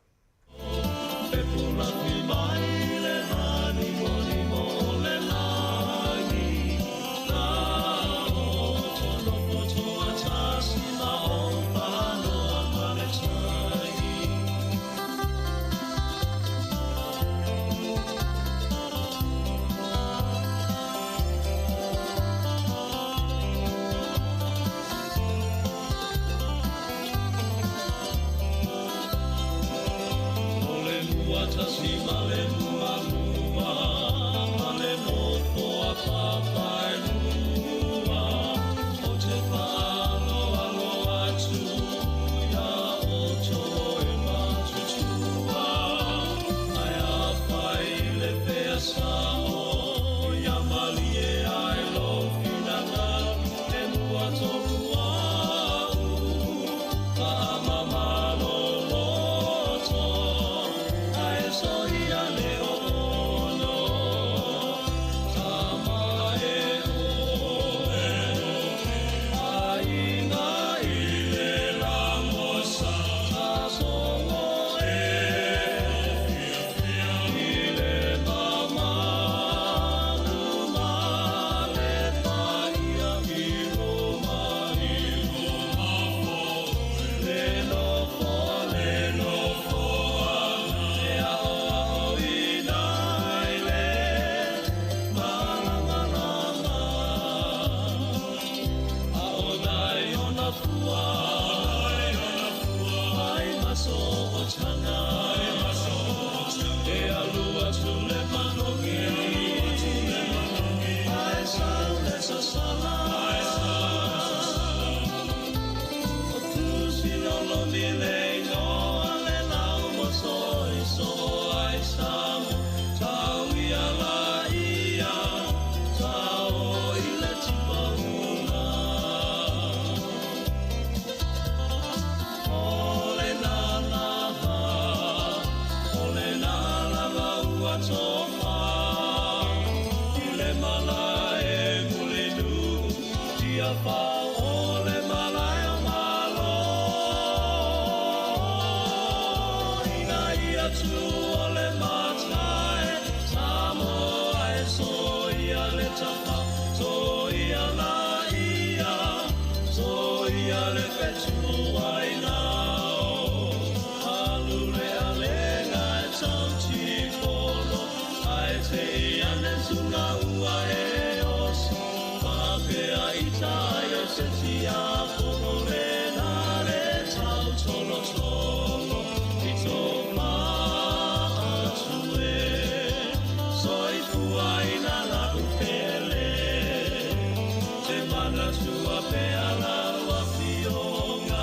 Te mana tua pe ala ua fionga.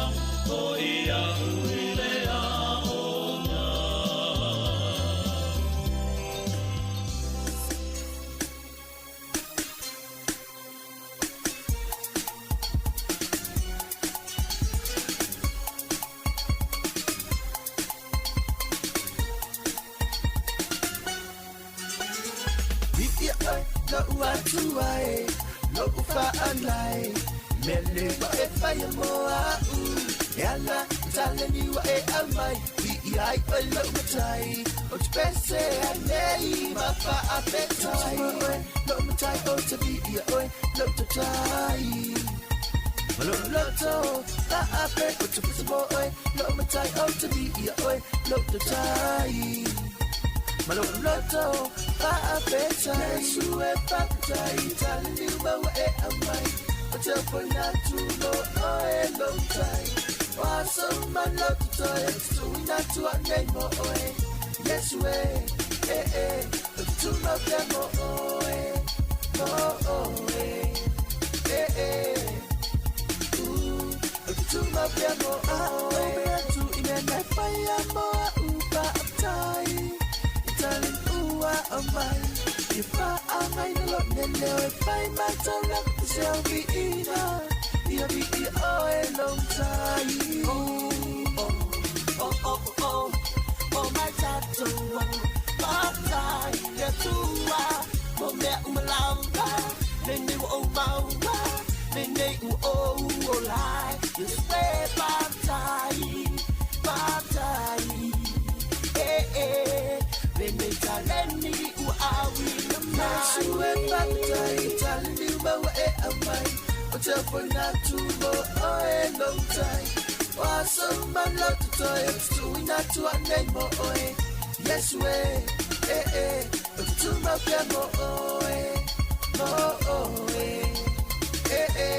Yesu ai Lo'u fa'anai Mele wa e whaia mo au E ala taleni wa e amai I i ai o lo'u matai O te pese anei ma fa'afetai Lo'u matai o te vi ia oe lo'u tautai Ma lo'u loto fa'afe o te pese mo oe Lo'u matai o te vi ia oe lo'u tautai Ma lo'u loto fa'afetai Yesu e fa'atai Taleni maua e amai O te foina tu mo oe lo'u tai O aso ma lo'u toi E te tuina atu a nei mo oe Yesu e, e e O te tumau pea mo oe Mo oe, e e O te tumau pea mo oe atu i mea nei whaia mo au fa'afetai I taleni ua amai I whaangai na lo nele o e whai mātou la te se au viina Ia vi i oe long tai Oh, oh, oh, oh, oh Oh my tatou Fa'afetai le Atua Mo mea uma lava Nei ua ou maua Nei ua ou ola Yesu e fa'afetai Fa'afetai Eh, eh Nei taleni ua awina mai Yesu e fa'afetai Taleni maua e amai O te foina atu mo oe lou tai O aso ma lo'u toi E te tuina atu a nei mo oe Yesu e, e e O te tumau pea mo oe Mo oe, e e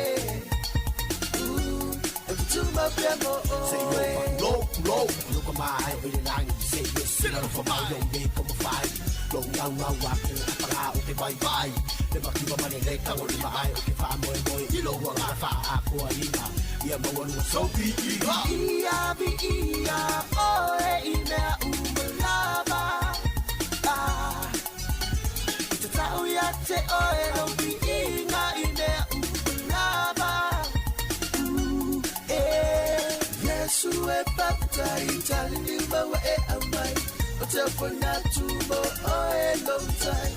O te tumau pea mo Se oe yo lo lo lo ka mai o le langi se yo se la fa mai yo me ko fai lo ngau ngau wa ku pa o te vai vai le ma ki ma le le ka o le mai o ke fa mo mo i lo wa ga fa a ko ina ia mo wa so bi i ga Ia vi ia oe i mea umalava Ah I te tau ia te oe lo vi inga i mea umalava Eh Yesu e fa'afetai Taleni maua e amai O te foina atu mo oe lou tai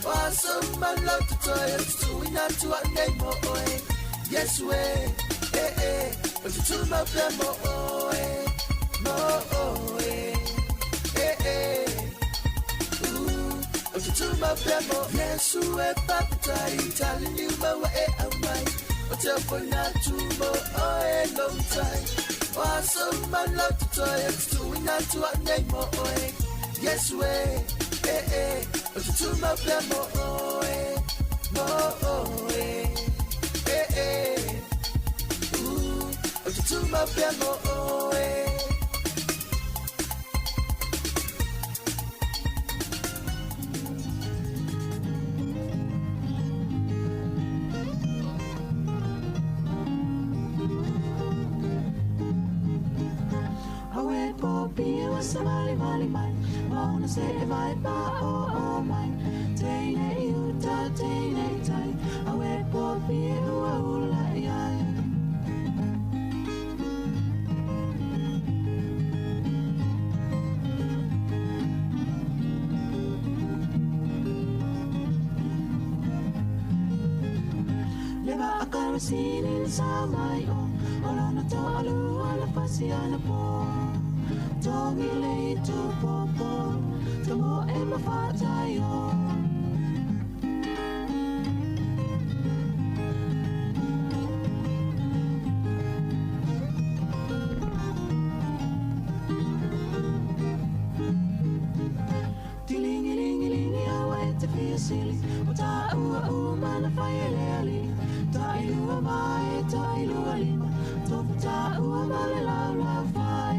O aso ma lo'u toi E te tuina atu a nei mo oe Yesu e, e e O te tumau pea mo oe Mo oe, e e O te tumau pea mo Yesu e fa'afetai Taleni maua e amai O te foina atu mo oe lou tai O aso ma lo'u toi E te tuina atu a nei mo oe Yesu e, e e O te tumau pea mo oe Mo oe, e e O te tumau pea mo oe Awe po pia wa sa mali mali mai Mauna se e vai pa o o mai Teine i uta, teine i tai Awe po pia ua ula i ai Leva a karasini le sa mai o Olona to alu ala fasi ana po Tongi le i tu popo Tomo e mawhatai o Tilingi lingi lingi awa e te fia sili O ta ua ua mana whai e le ali Ta ilua mai, ta ilua lima Tofu ta ua male lau lau whai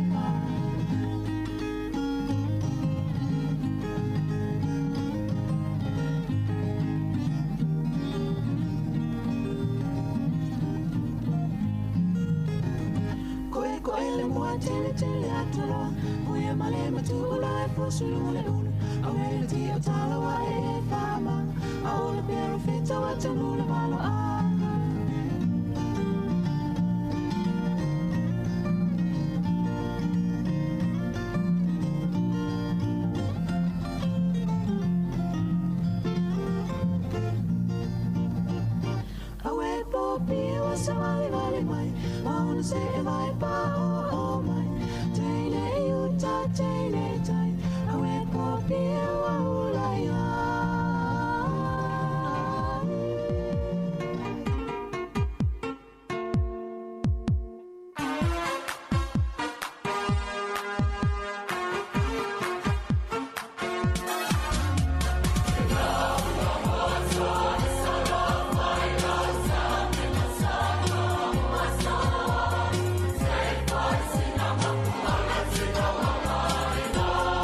Koe koe le mua tele tele ataloa Uia male matu ula e fosulu le ulu Au e le ti o talo a e e whaamanga A o le pero fita wa tanu le malo a ona se e vai pa o o mai. Teine i uta, teine i tai, au e pōpie ua ula ia. Thank you.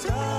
E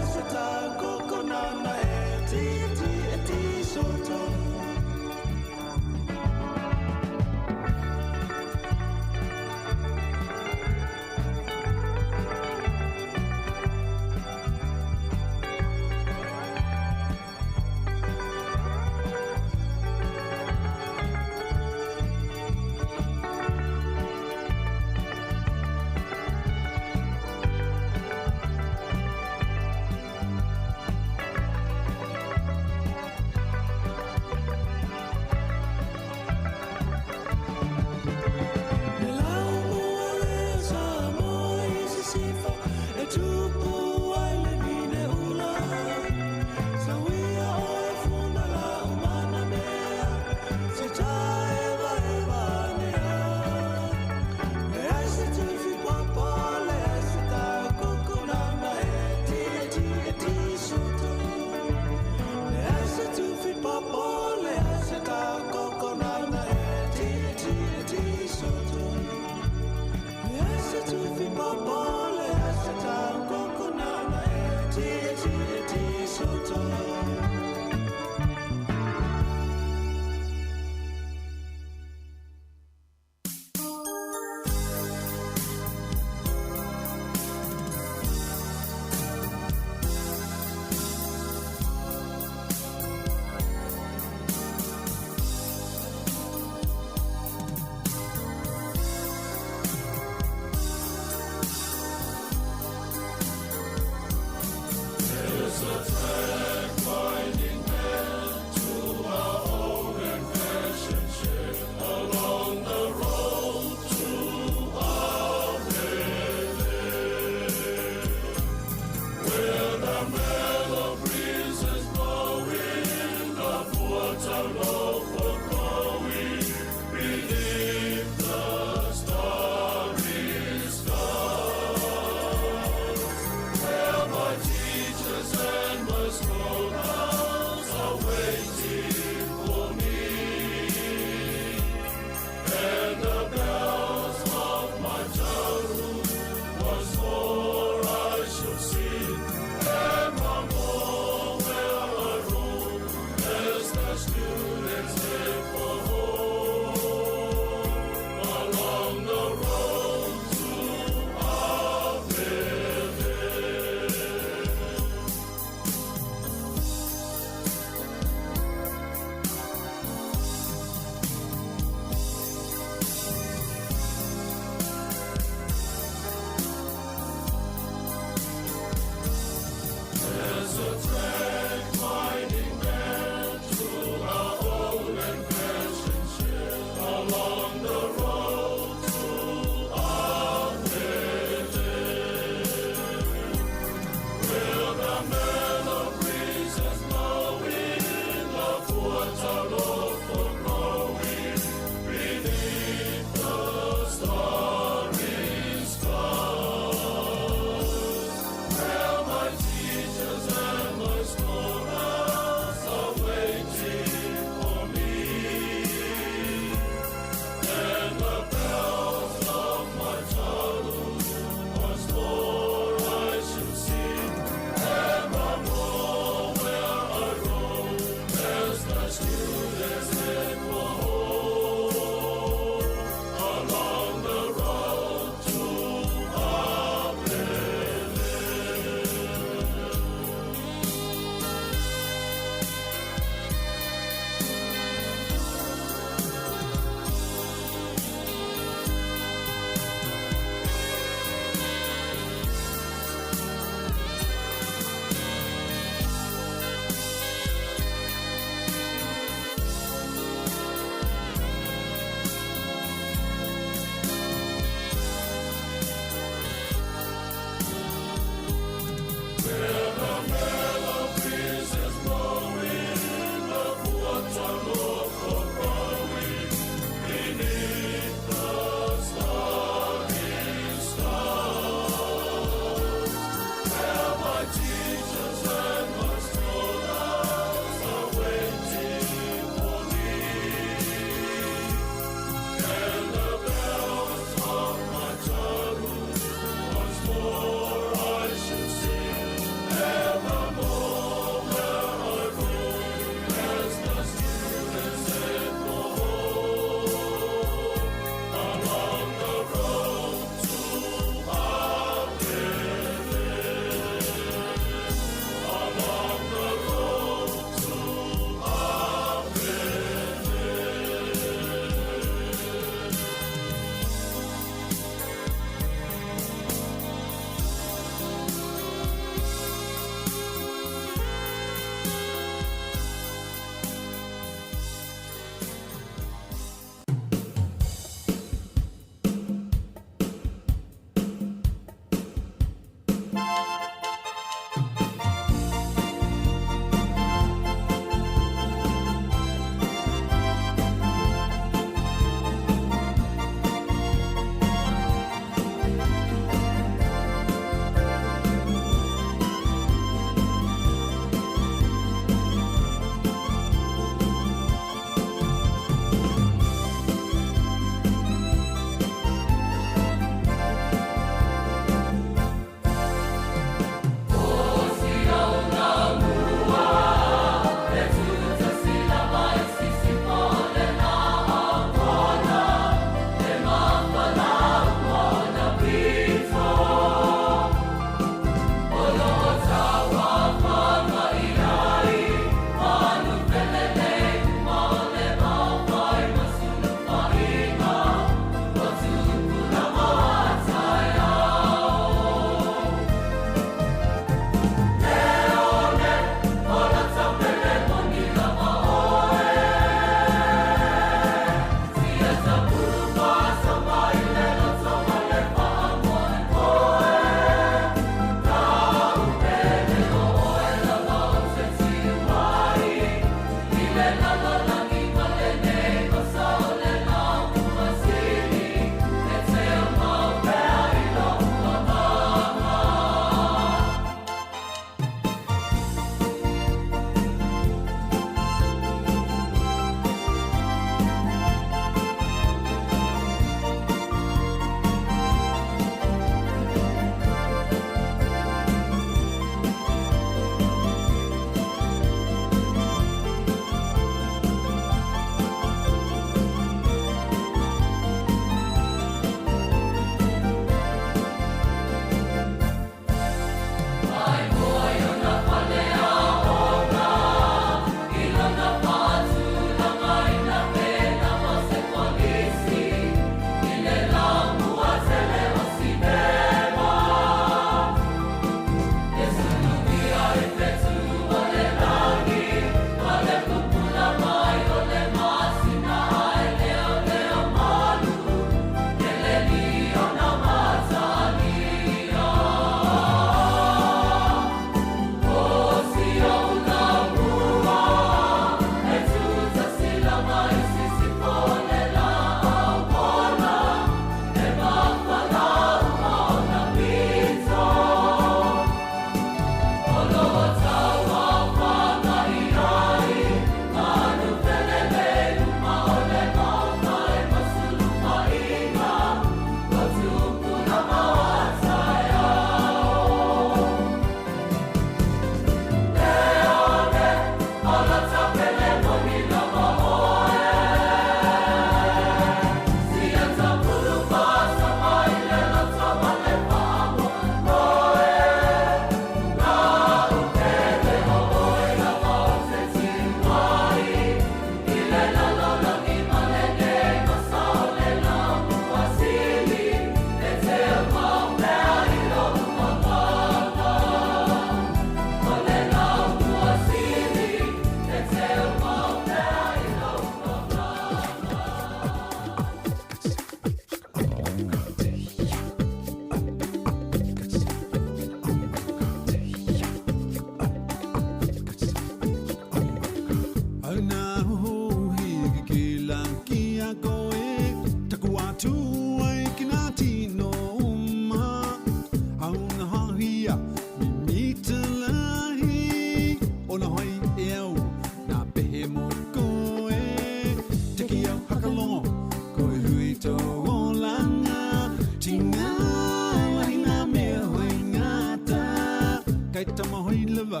Kai tama hoi leva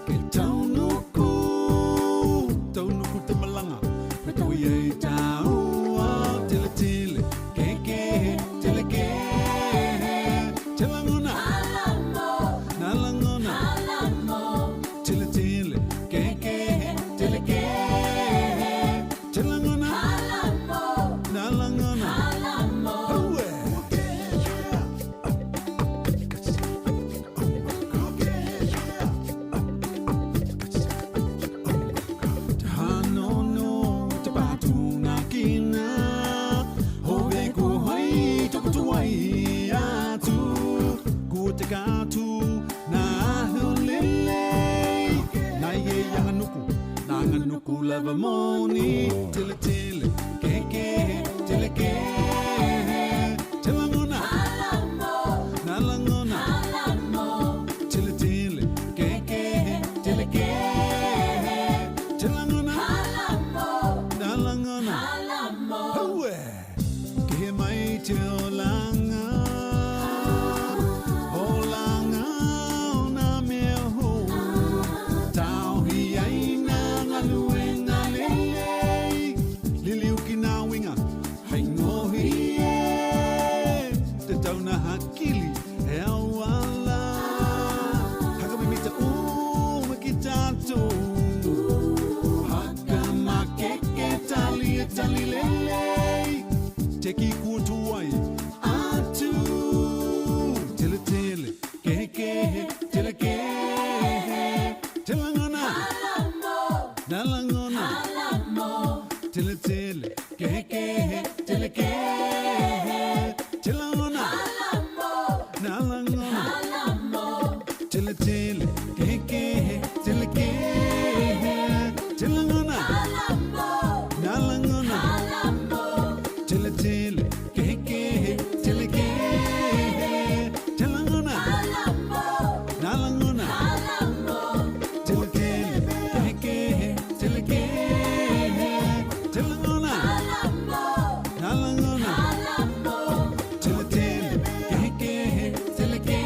Ke taunuku Taunuku te malanga Me tau i tāua Tele tele Ke ke Tele ke Telangona Nalangona Tele tele Ke ke Tele ke Telangona Nalangona Aue. Hanono te pātuna kina Hove ko hoi toko tuai atu Ko te kātu nā hulele Nā ie ianga nuku, nā ngā nuku lava moni Tele tele, ke ke, tele ke Telangona, nā langona Tele tele, ke ke, tele ke Telangona, nā langona Aue. Ke mai te olanga Olanga o nā mea hou Tau hi ai nā ngaluenga lelei Lili uki nā winga Hei ngohi e Te tauna hakili E au ala Haka mimita ume ki tātou Haka makeke tali e tali lelei Te ki kutuai atu Tele tele ke ke tele ke Telangona Nalangona Tele tele ke ke tele ke Telangona Nalangona Tele tele ke ke tele ke Telangona Nalangona Tele tele ke ke tele ke Telangona Nalangona Tele tele ke ke tele ke Telangona Nalangona Tele tele ke ke tele ke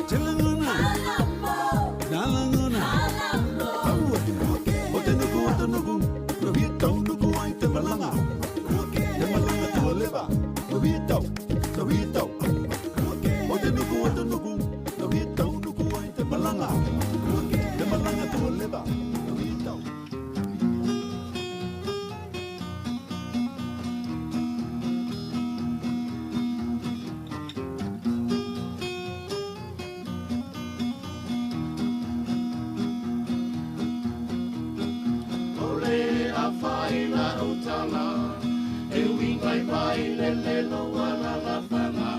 Telangona Nalangona Aue. O te nuku o te nuku No hia tau nuku ai te malanga Te malanga tua leva No hia tau, no hia tau O te nuku o te nuku No hia tau nuku ai te malanga Te malanga tua leva No hia tau. Ole a whai la o tala, e wingai vai le le loa la la whanga.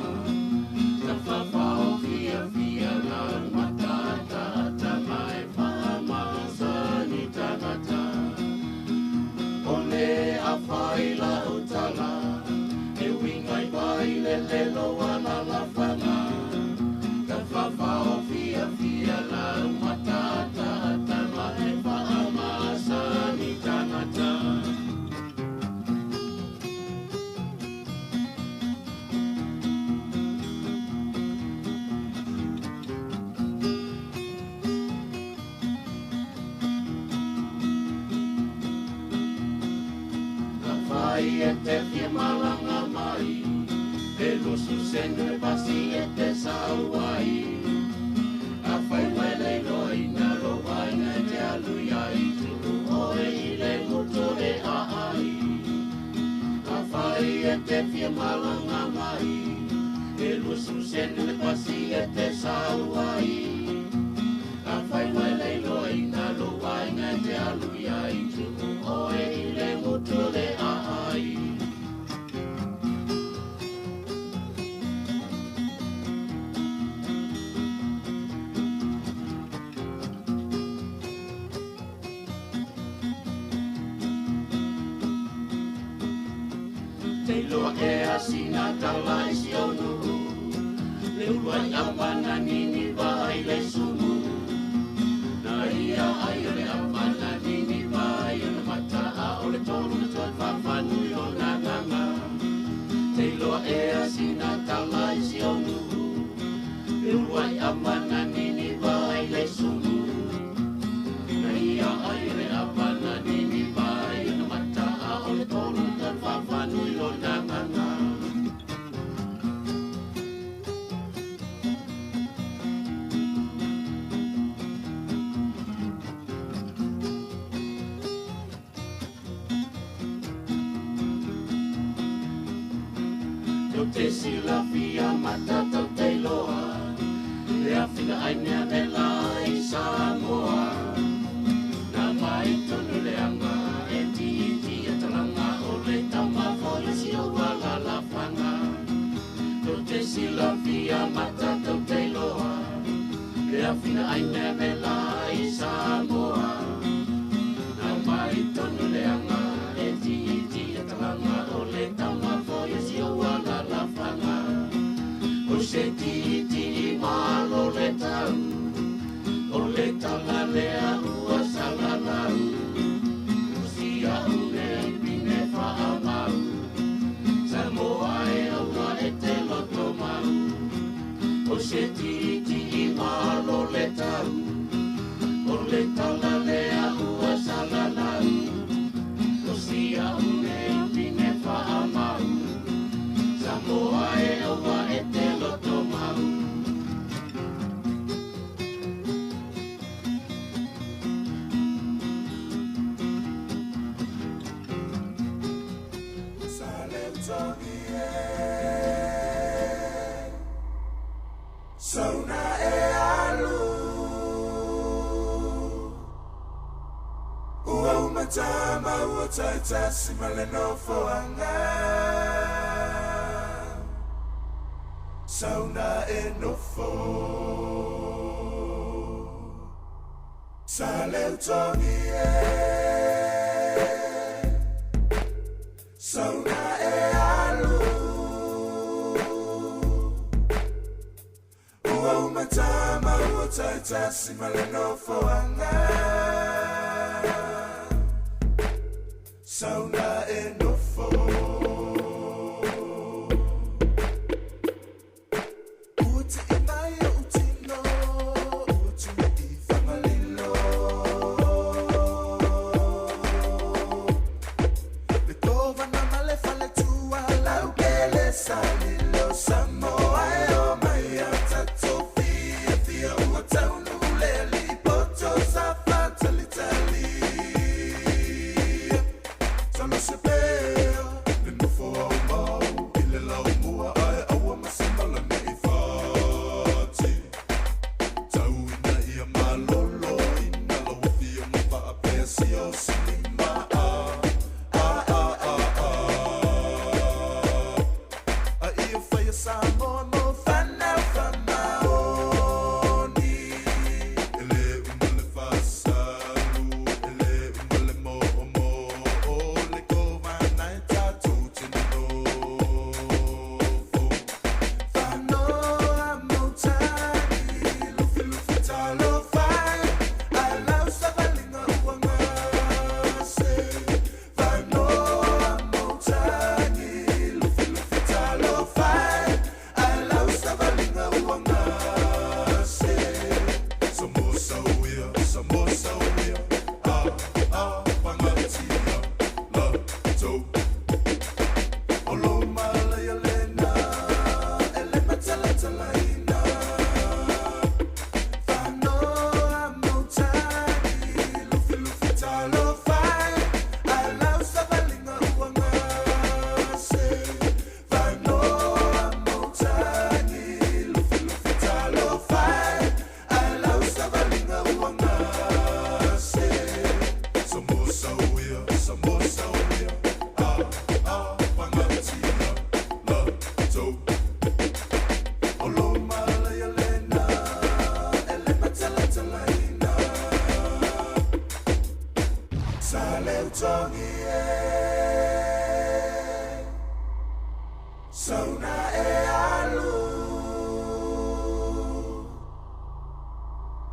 Ta whawhao fia fia la mata ta ta mai whaamasa ni tangata. Ole a whai la o tala, e wingai vai le le loa la la whanga. Ta whawhao fia fia la mata ta ta mai whaamasa ni tangata. Whai e te fia malanga mai, e lusu senu e pasi e te sauai. A whai wele loi nā lo wainga te alu iai, tuku oe i le ngutu le a ai. A whai e te fia malanga mai, e lusu senu e pasi e te sauai. A whai wele loi nā lo wainga te alu iai, tuku oe i le ngutu le a ai. Te loa e asina tala i si onu, le uluai apana nini vai le sumu. Na ia ai o le apana nini vai o le mata a o le tolu na toi whawhanui o nā nganga. Te loa e asina tala i si onu, le uluai apana nini te silafia matatau teiloa Le afina ai mea vela i Samoa. Na mai tonu le anga e ti e talanga o le tama fo si o wala la fanga. To te silafia matatau teiloa Le afina ai mea vela i Samoa. Na mai tonu le anga e ti e talanga o le tama fo si o wala la fanga. O se ti ti malo le tau o le tala lea ua salalau. Usia ule pine whaamau Samoa e aua e te loto mau. O se ti ti malo le tau o le tala lea ua salalau. Usia ule pine whaamau Samoa e aua e te loto mau. Sauna e alu Ua umatama ua taitasi male nofoanga Sauna e nofo Sa leutogi e Sauna e alu Ua umatama ua taitasi male nofoanga Sauna e nofo Uti e mai o utino Utu i whangalilo Le tova na male fale tua Lau kele salilo Samoa e o mai a tato fia fia ua taunu le li poto sa fatali tali Salo se pea Le nofo au mau I le lau mua ae aua masimala me i fati Tau ina ia malolo Ina lau fia mo faapea si o silima a A a a a A ia whaia Samoa mo whanau whamaoni E le uma le fasalu E le uma le mo o mo O le kovana e tātou te nofo Whanoa mautani Lufi lufi talo fai Ai lau savalinga ua ngase Whanoa mautani Lufi lufi talo fai Ai lau savalinga ua ngase Samosa uia, samosa uia A, a, pangatia La, to Olo malaya lena Ele matala talaina Whanoa mautani Lufi lufi talo fai Ai lau savalinga ua ngase Whanoa mautani Lufi lufi talo fai Ai lau savalinga ua ngase Samosa uia, samosa uia A, a, pangatia La, to Olo malaya lena Ele matala talaina Sa leutogi e Sauna e alu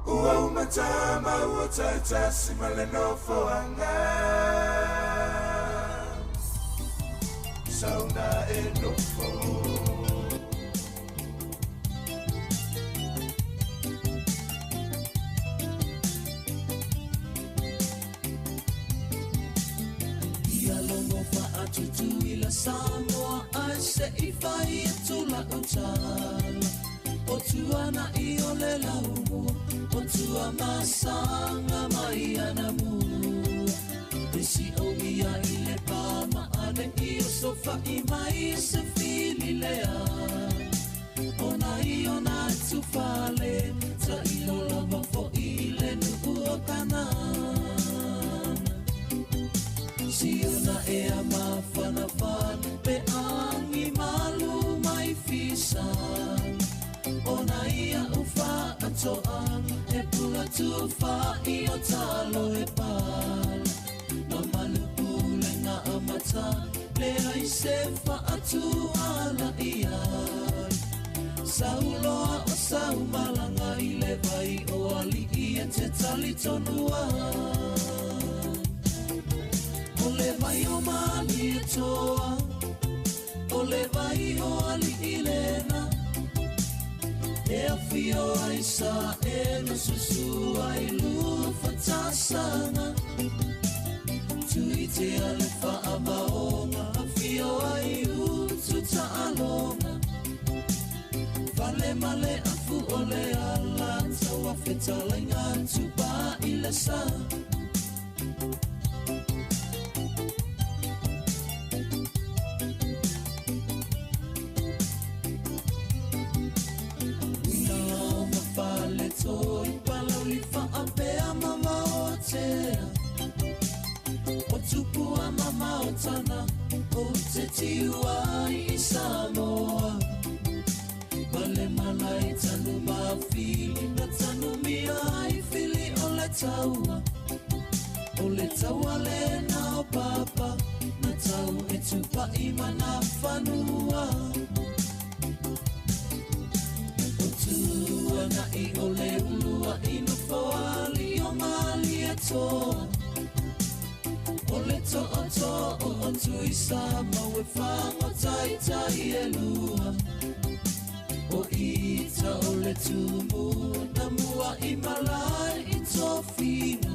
Ua umatama ua taitasi male nofoanga Sauna e nofo Ia longo whaatutu i la Samoa ai se i whai e tula utala. O tuana i o le laumo, o tua masanga mai ana mua. E si o ia i le pa ma Nei o sofa'i mai se fililea Ona i ona tufale Ta'ilo lava fo'i le nu'u o Kanana Siona e a mafanafana Pe angi malu mai fisa Ona ia ufa atoanga E pula tufa i o talo e pala No malu pule ngā amata Le ai se whaatu ala ia Sauloa o sau malanga i le vai o ali i e te tali tonua O le vai o mali e toa O le vai o ali i lena E afio ai sa e na susu ai lua fatasanga Tui te ale whaamaonga Afio ai utu ta'alonga Fale male afu o le ala Taua fetalainga tupa i le sa Fale toi palauli whaapea mama o tea O tupua mama o tana O te tiua i Samoa. Male mana i tanu mawhili Na tanu mia i fili o le taua. O le taua le na o papa Na tau e tupai mana whanua O tua na i o le ulua i no foali o mali e toa. O le toa toa o o tui sa mau e whango tai tai e lua. O ita o le tumu na mua i malai i tōfina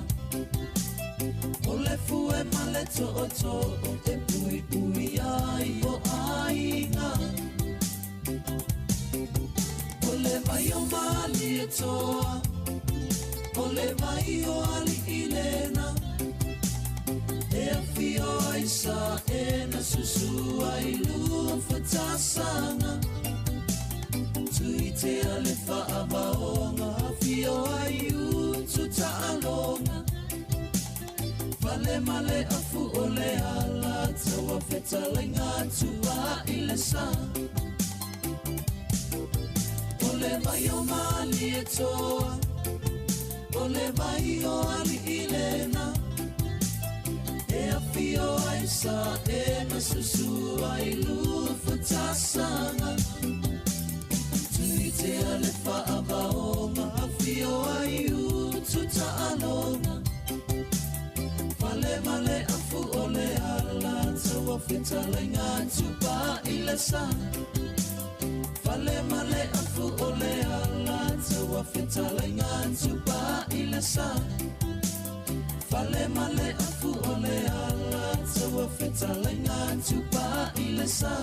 O le fue ma le toa toa e pui pui ai o aiga O le vai o mali e toa O le vai o ali i lena. E afio ai sa e na susu ai lua fatasanga Tui te ale whaavaonga Afio ai utu ta'alonga Fale male afu o le ala Taua fetalainga tua i le sa. O le vai o mali e toa O le vai o ali i lena. E afio ai sa e na susu ai lua fatasanga Tui te ale whaavaonga Afio ai utu ta'alonga Fale male afu o le ala Taua fetalainga tupa i le sa. Fale male afu o le ala Taua fetalainga tupa i le sa. Fale male afu o le ala Taua fetalainga tupa i le sa.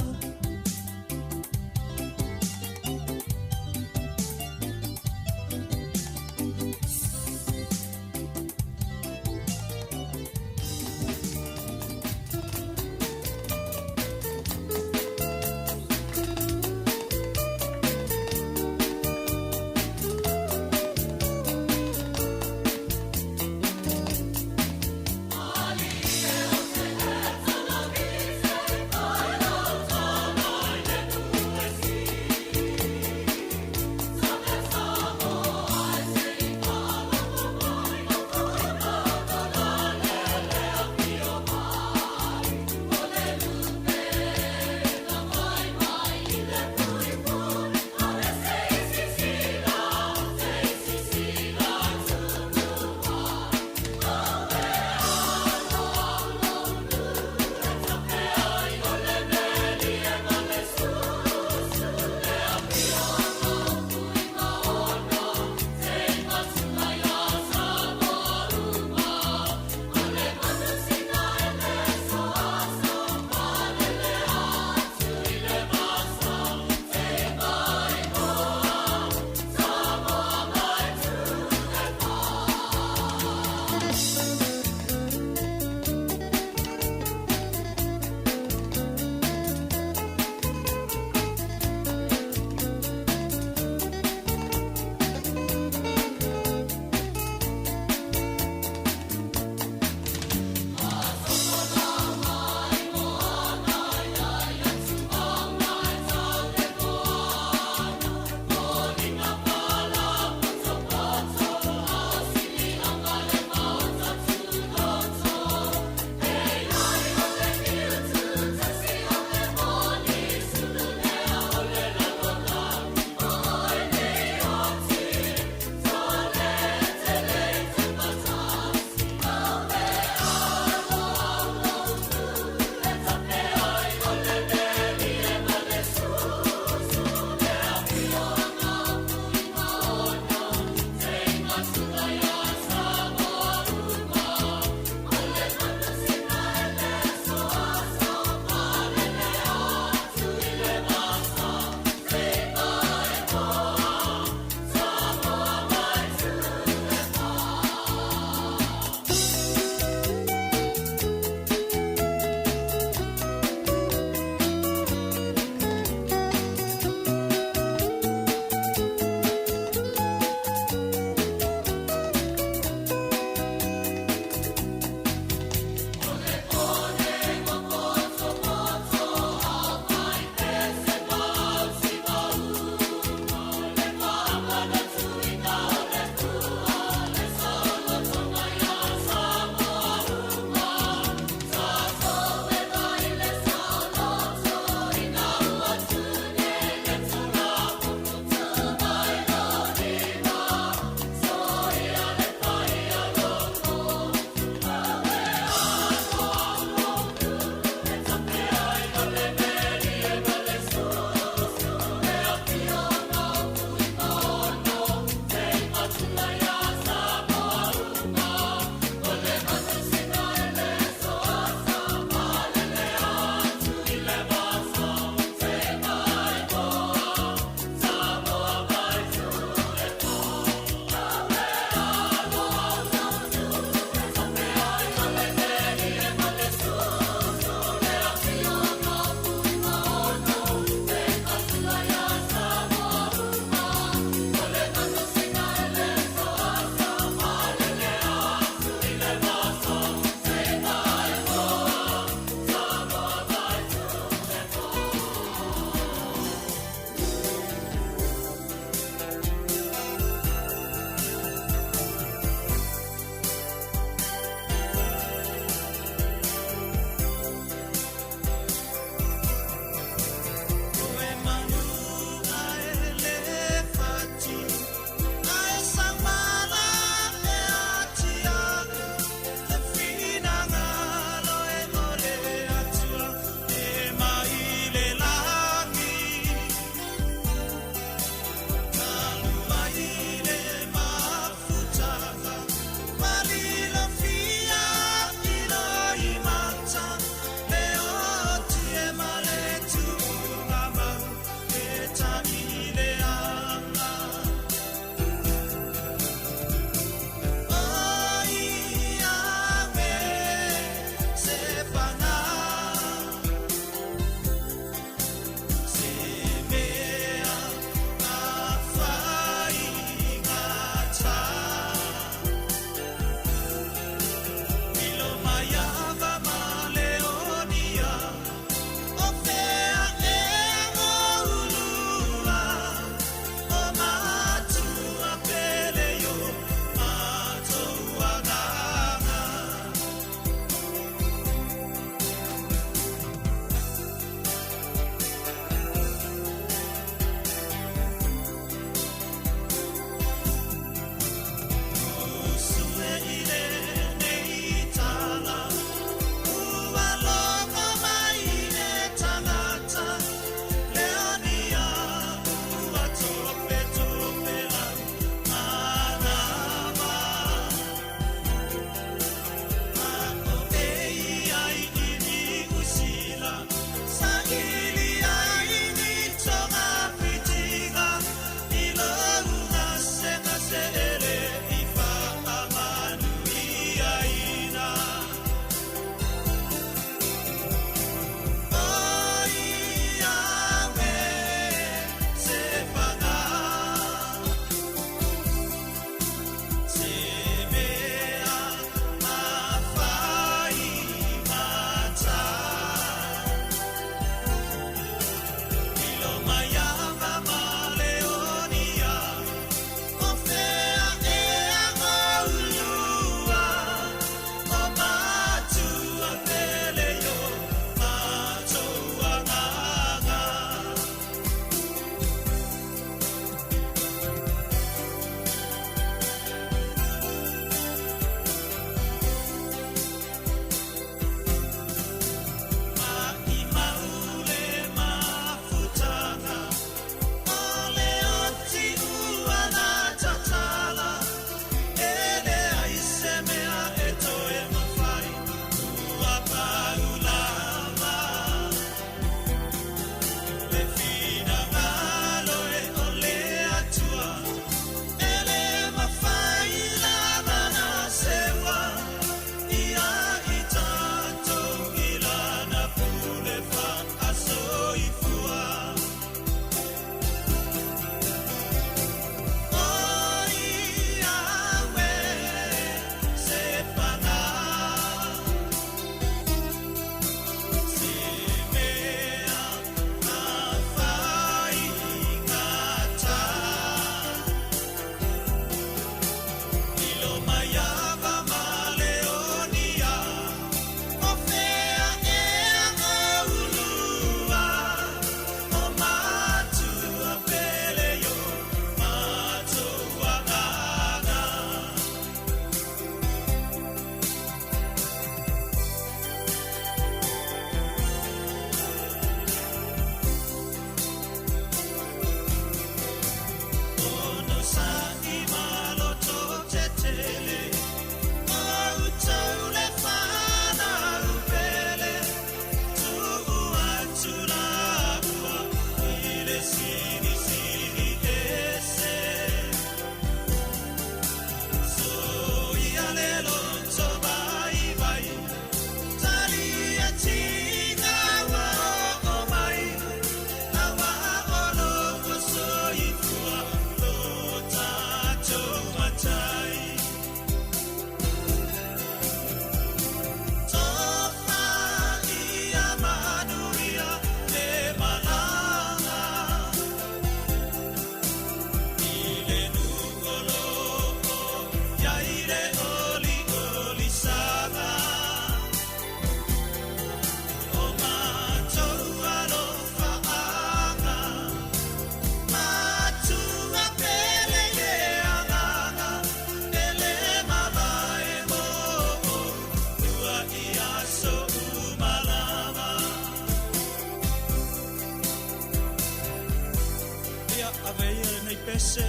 lenei pese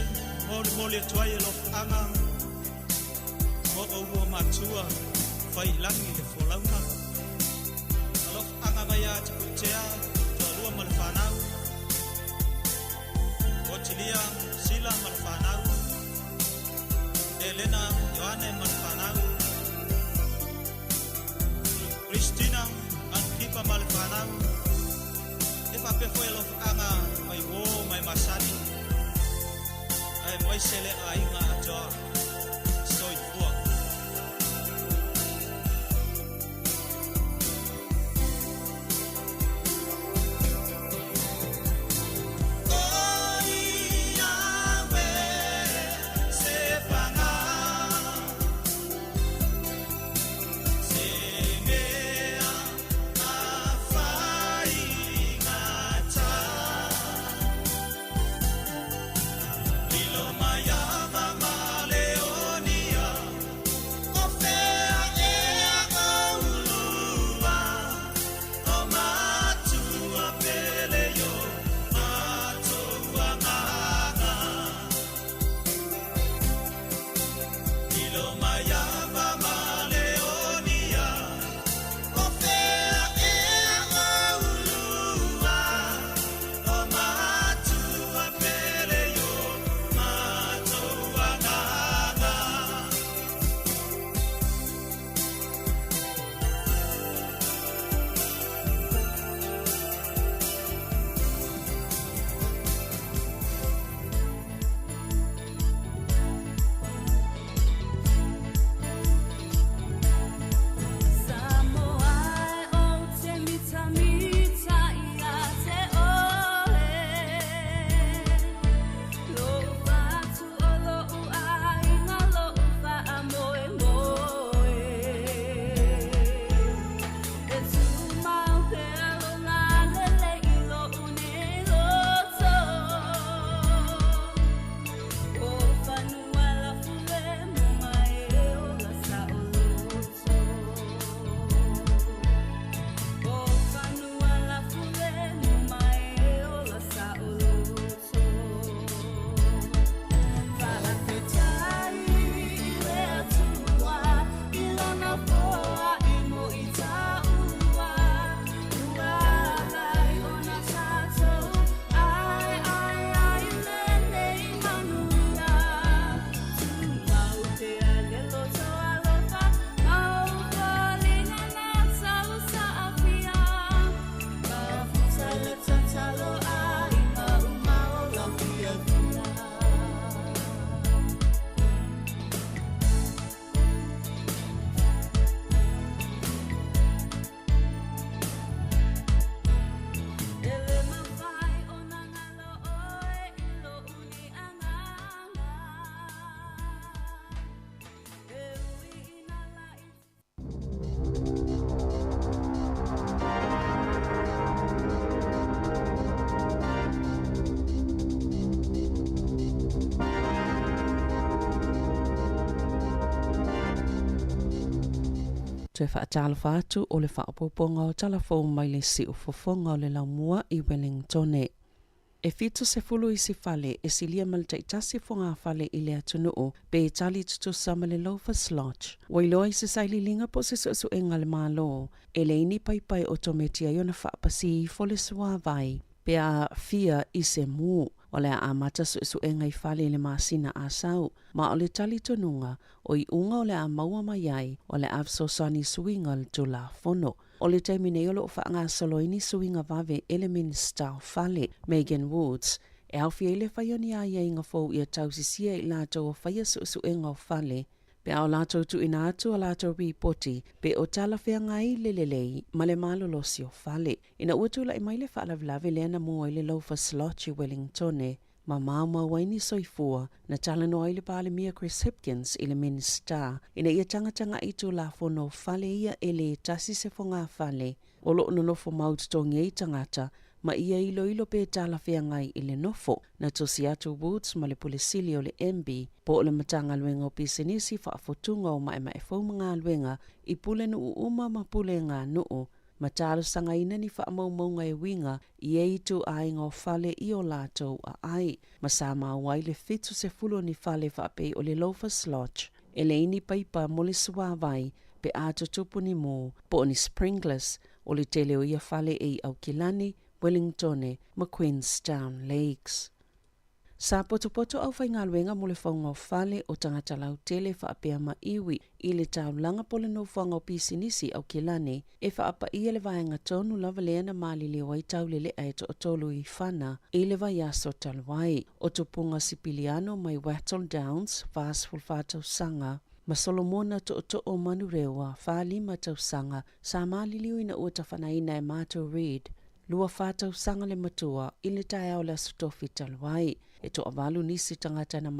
molimoli atu ai alofaga mo oua matua faiilagi i le folauga. Alofaga mai ia te puitea toalua ma le fanau. Otilia Sila ma le fanau. Elena Ioane ma le fanau. Christina Ankipa ma le fanau. E faapea foi alofaga mai uō mai masani. Ae maise le aiga atoa. Soifua. Toe faatalofa atu o le faaopoopoga o tala fou mai le siufofoga o le laumua i Wellingtone. E 70 isi fale e silia ma le taitasi fogafale i le atunuu pe tali tutusa ma le Loafers Lodge. Ua iloa i se sailiiliga po o se suesuega a le Malo e leai ni paipai otometi ai ona faapasi ifo le suavai pe a aafia i se mu. O le a amata suesuega i fale i le masina Asau, ma o le talitonuga o iuga o le a maua mai ai o le a fesoasoani i suiga o le Tulafono. O le taimi nei o lo o faagasolo ai ni suiga vave e le Minisita o Fale, Megan Woods, e aofia ai le fai o ni aiaiga fou ia tausisia i latou o faia suesuega o fale pe a o latou tuuina atu a latou ripoti pe o talafeagai le lelei ma le malolosi o fale. Ina ua tulai mai le faalavelave lea na mua ai le Loafers Lodge i Wellingtone, ma maumau ai ni soifua, na talanoa ai le Palemia Chris Hipkins i le Minisita ina ia tagatagai Tulafono fale ia e lē tasi se fogafale o lo o nonofo mau totogi ai tagata ma ia iloilo pe talafeagai i le nofo. Na tusi atu Woods ma le Pule Sili o le MB po o le Matagaluega o Pisinisi Faafotuga o Maemae Fou ma Galuega i pulenuu uma ma pulega nuu. ma talosagaina ni faamaumauga e uiga i ia ituaiga o fale i o latou aai, ma sa maua ai le 70 o ni fale faapei o le Loafers Lodge e leai ni paipa mo le suāvai pe a tutupu ni mū po o ni sprinklers o le tele o ia fale e i Aukilani, Wellingtone ma Queenstown Lakes. Sa potopoto aufaigaluega mo le fauga o fale o tagata lautele faapea ma iwi i le taulaga po o le nofoaga o pisinisi i Aukilani e faapaia le vaega tonu lava lea na maliliu ai taulele'a e toatolu i Fana i le vaiaso talu ai. O Tupuga Sipiliano mai Wattle Downs, 44 tausaga, ma Solomona Tootoo Manurewa, 45 tausaga, sa maliliu ina ua tafanaina e Mato Reid, 24 tausaga le matua, i le taeao o le Aso Tofi talu ai. E toavalu nisi tagata na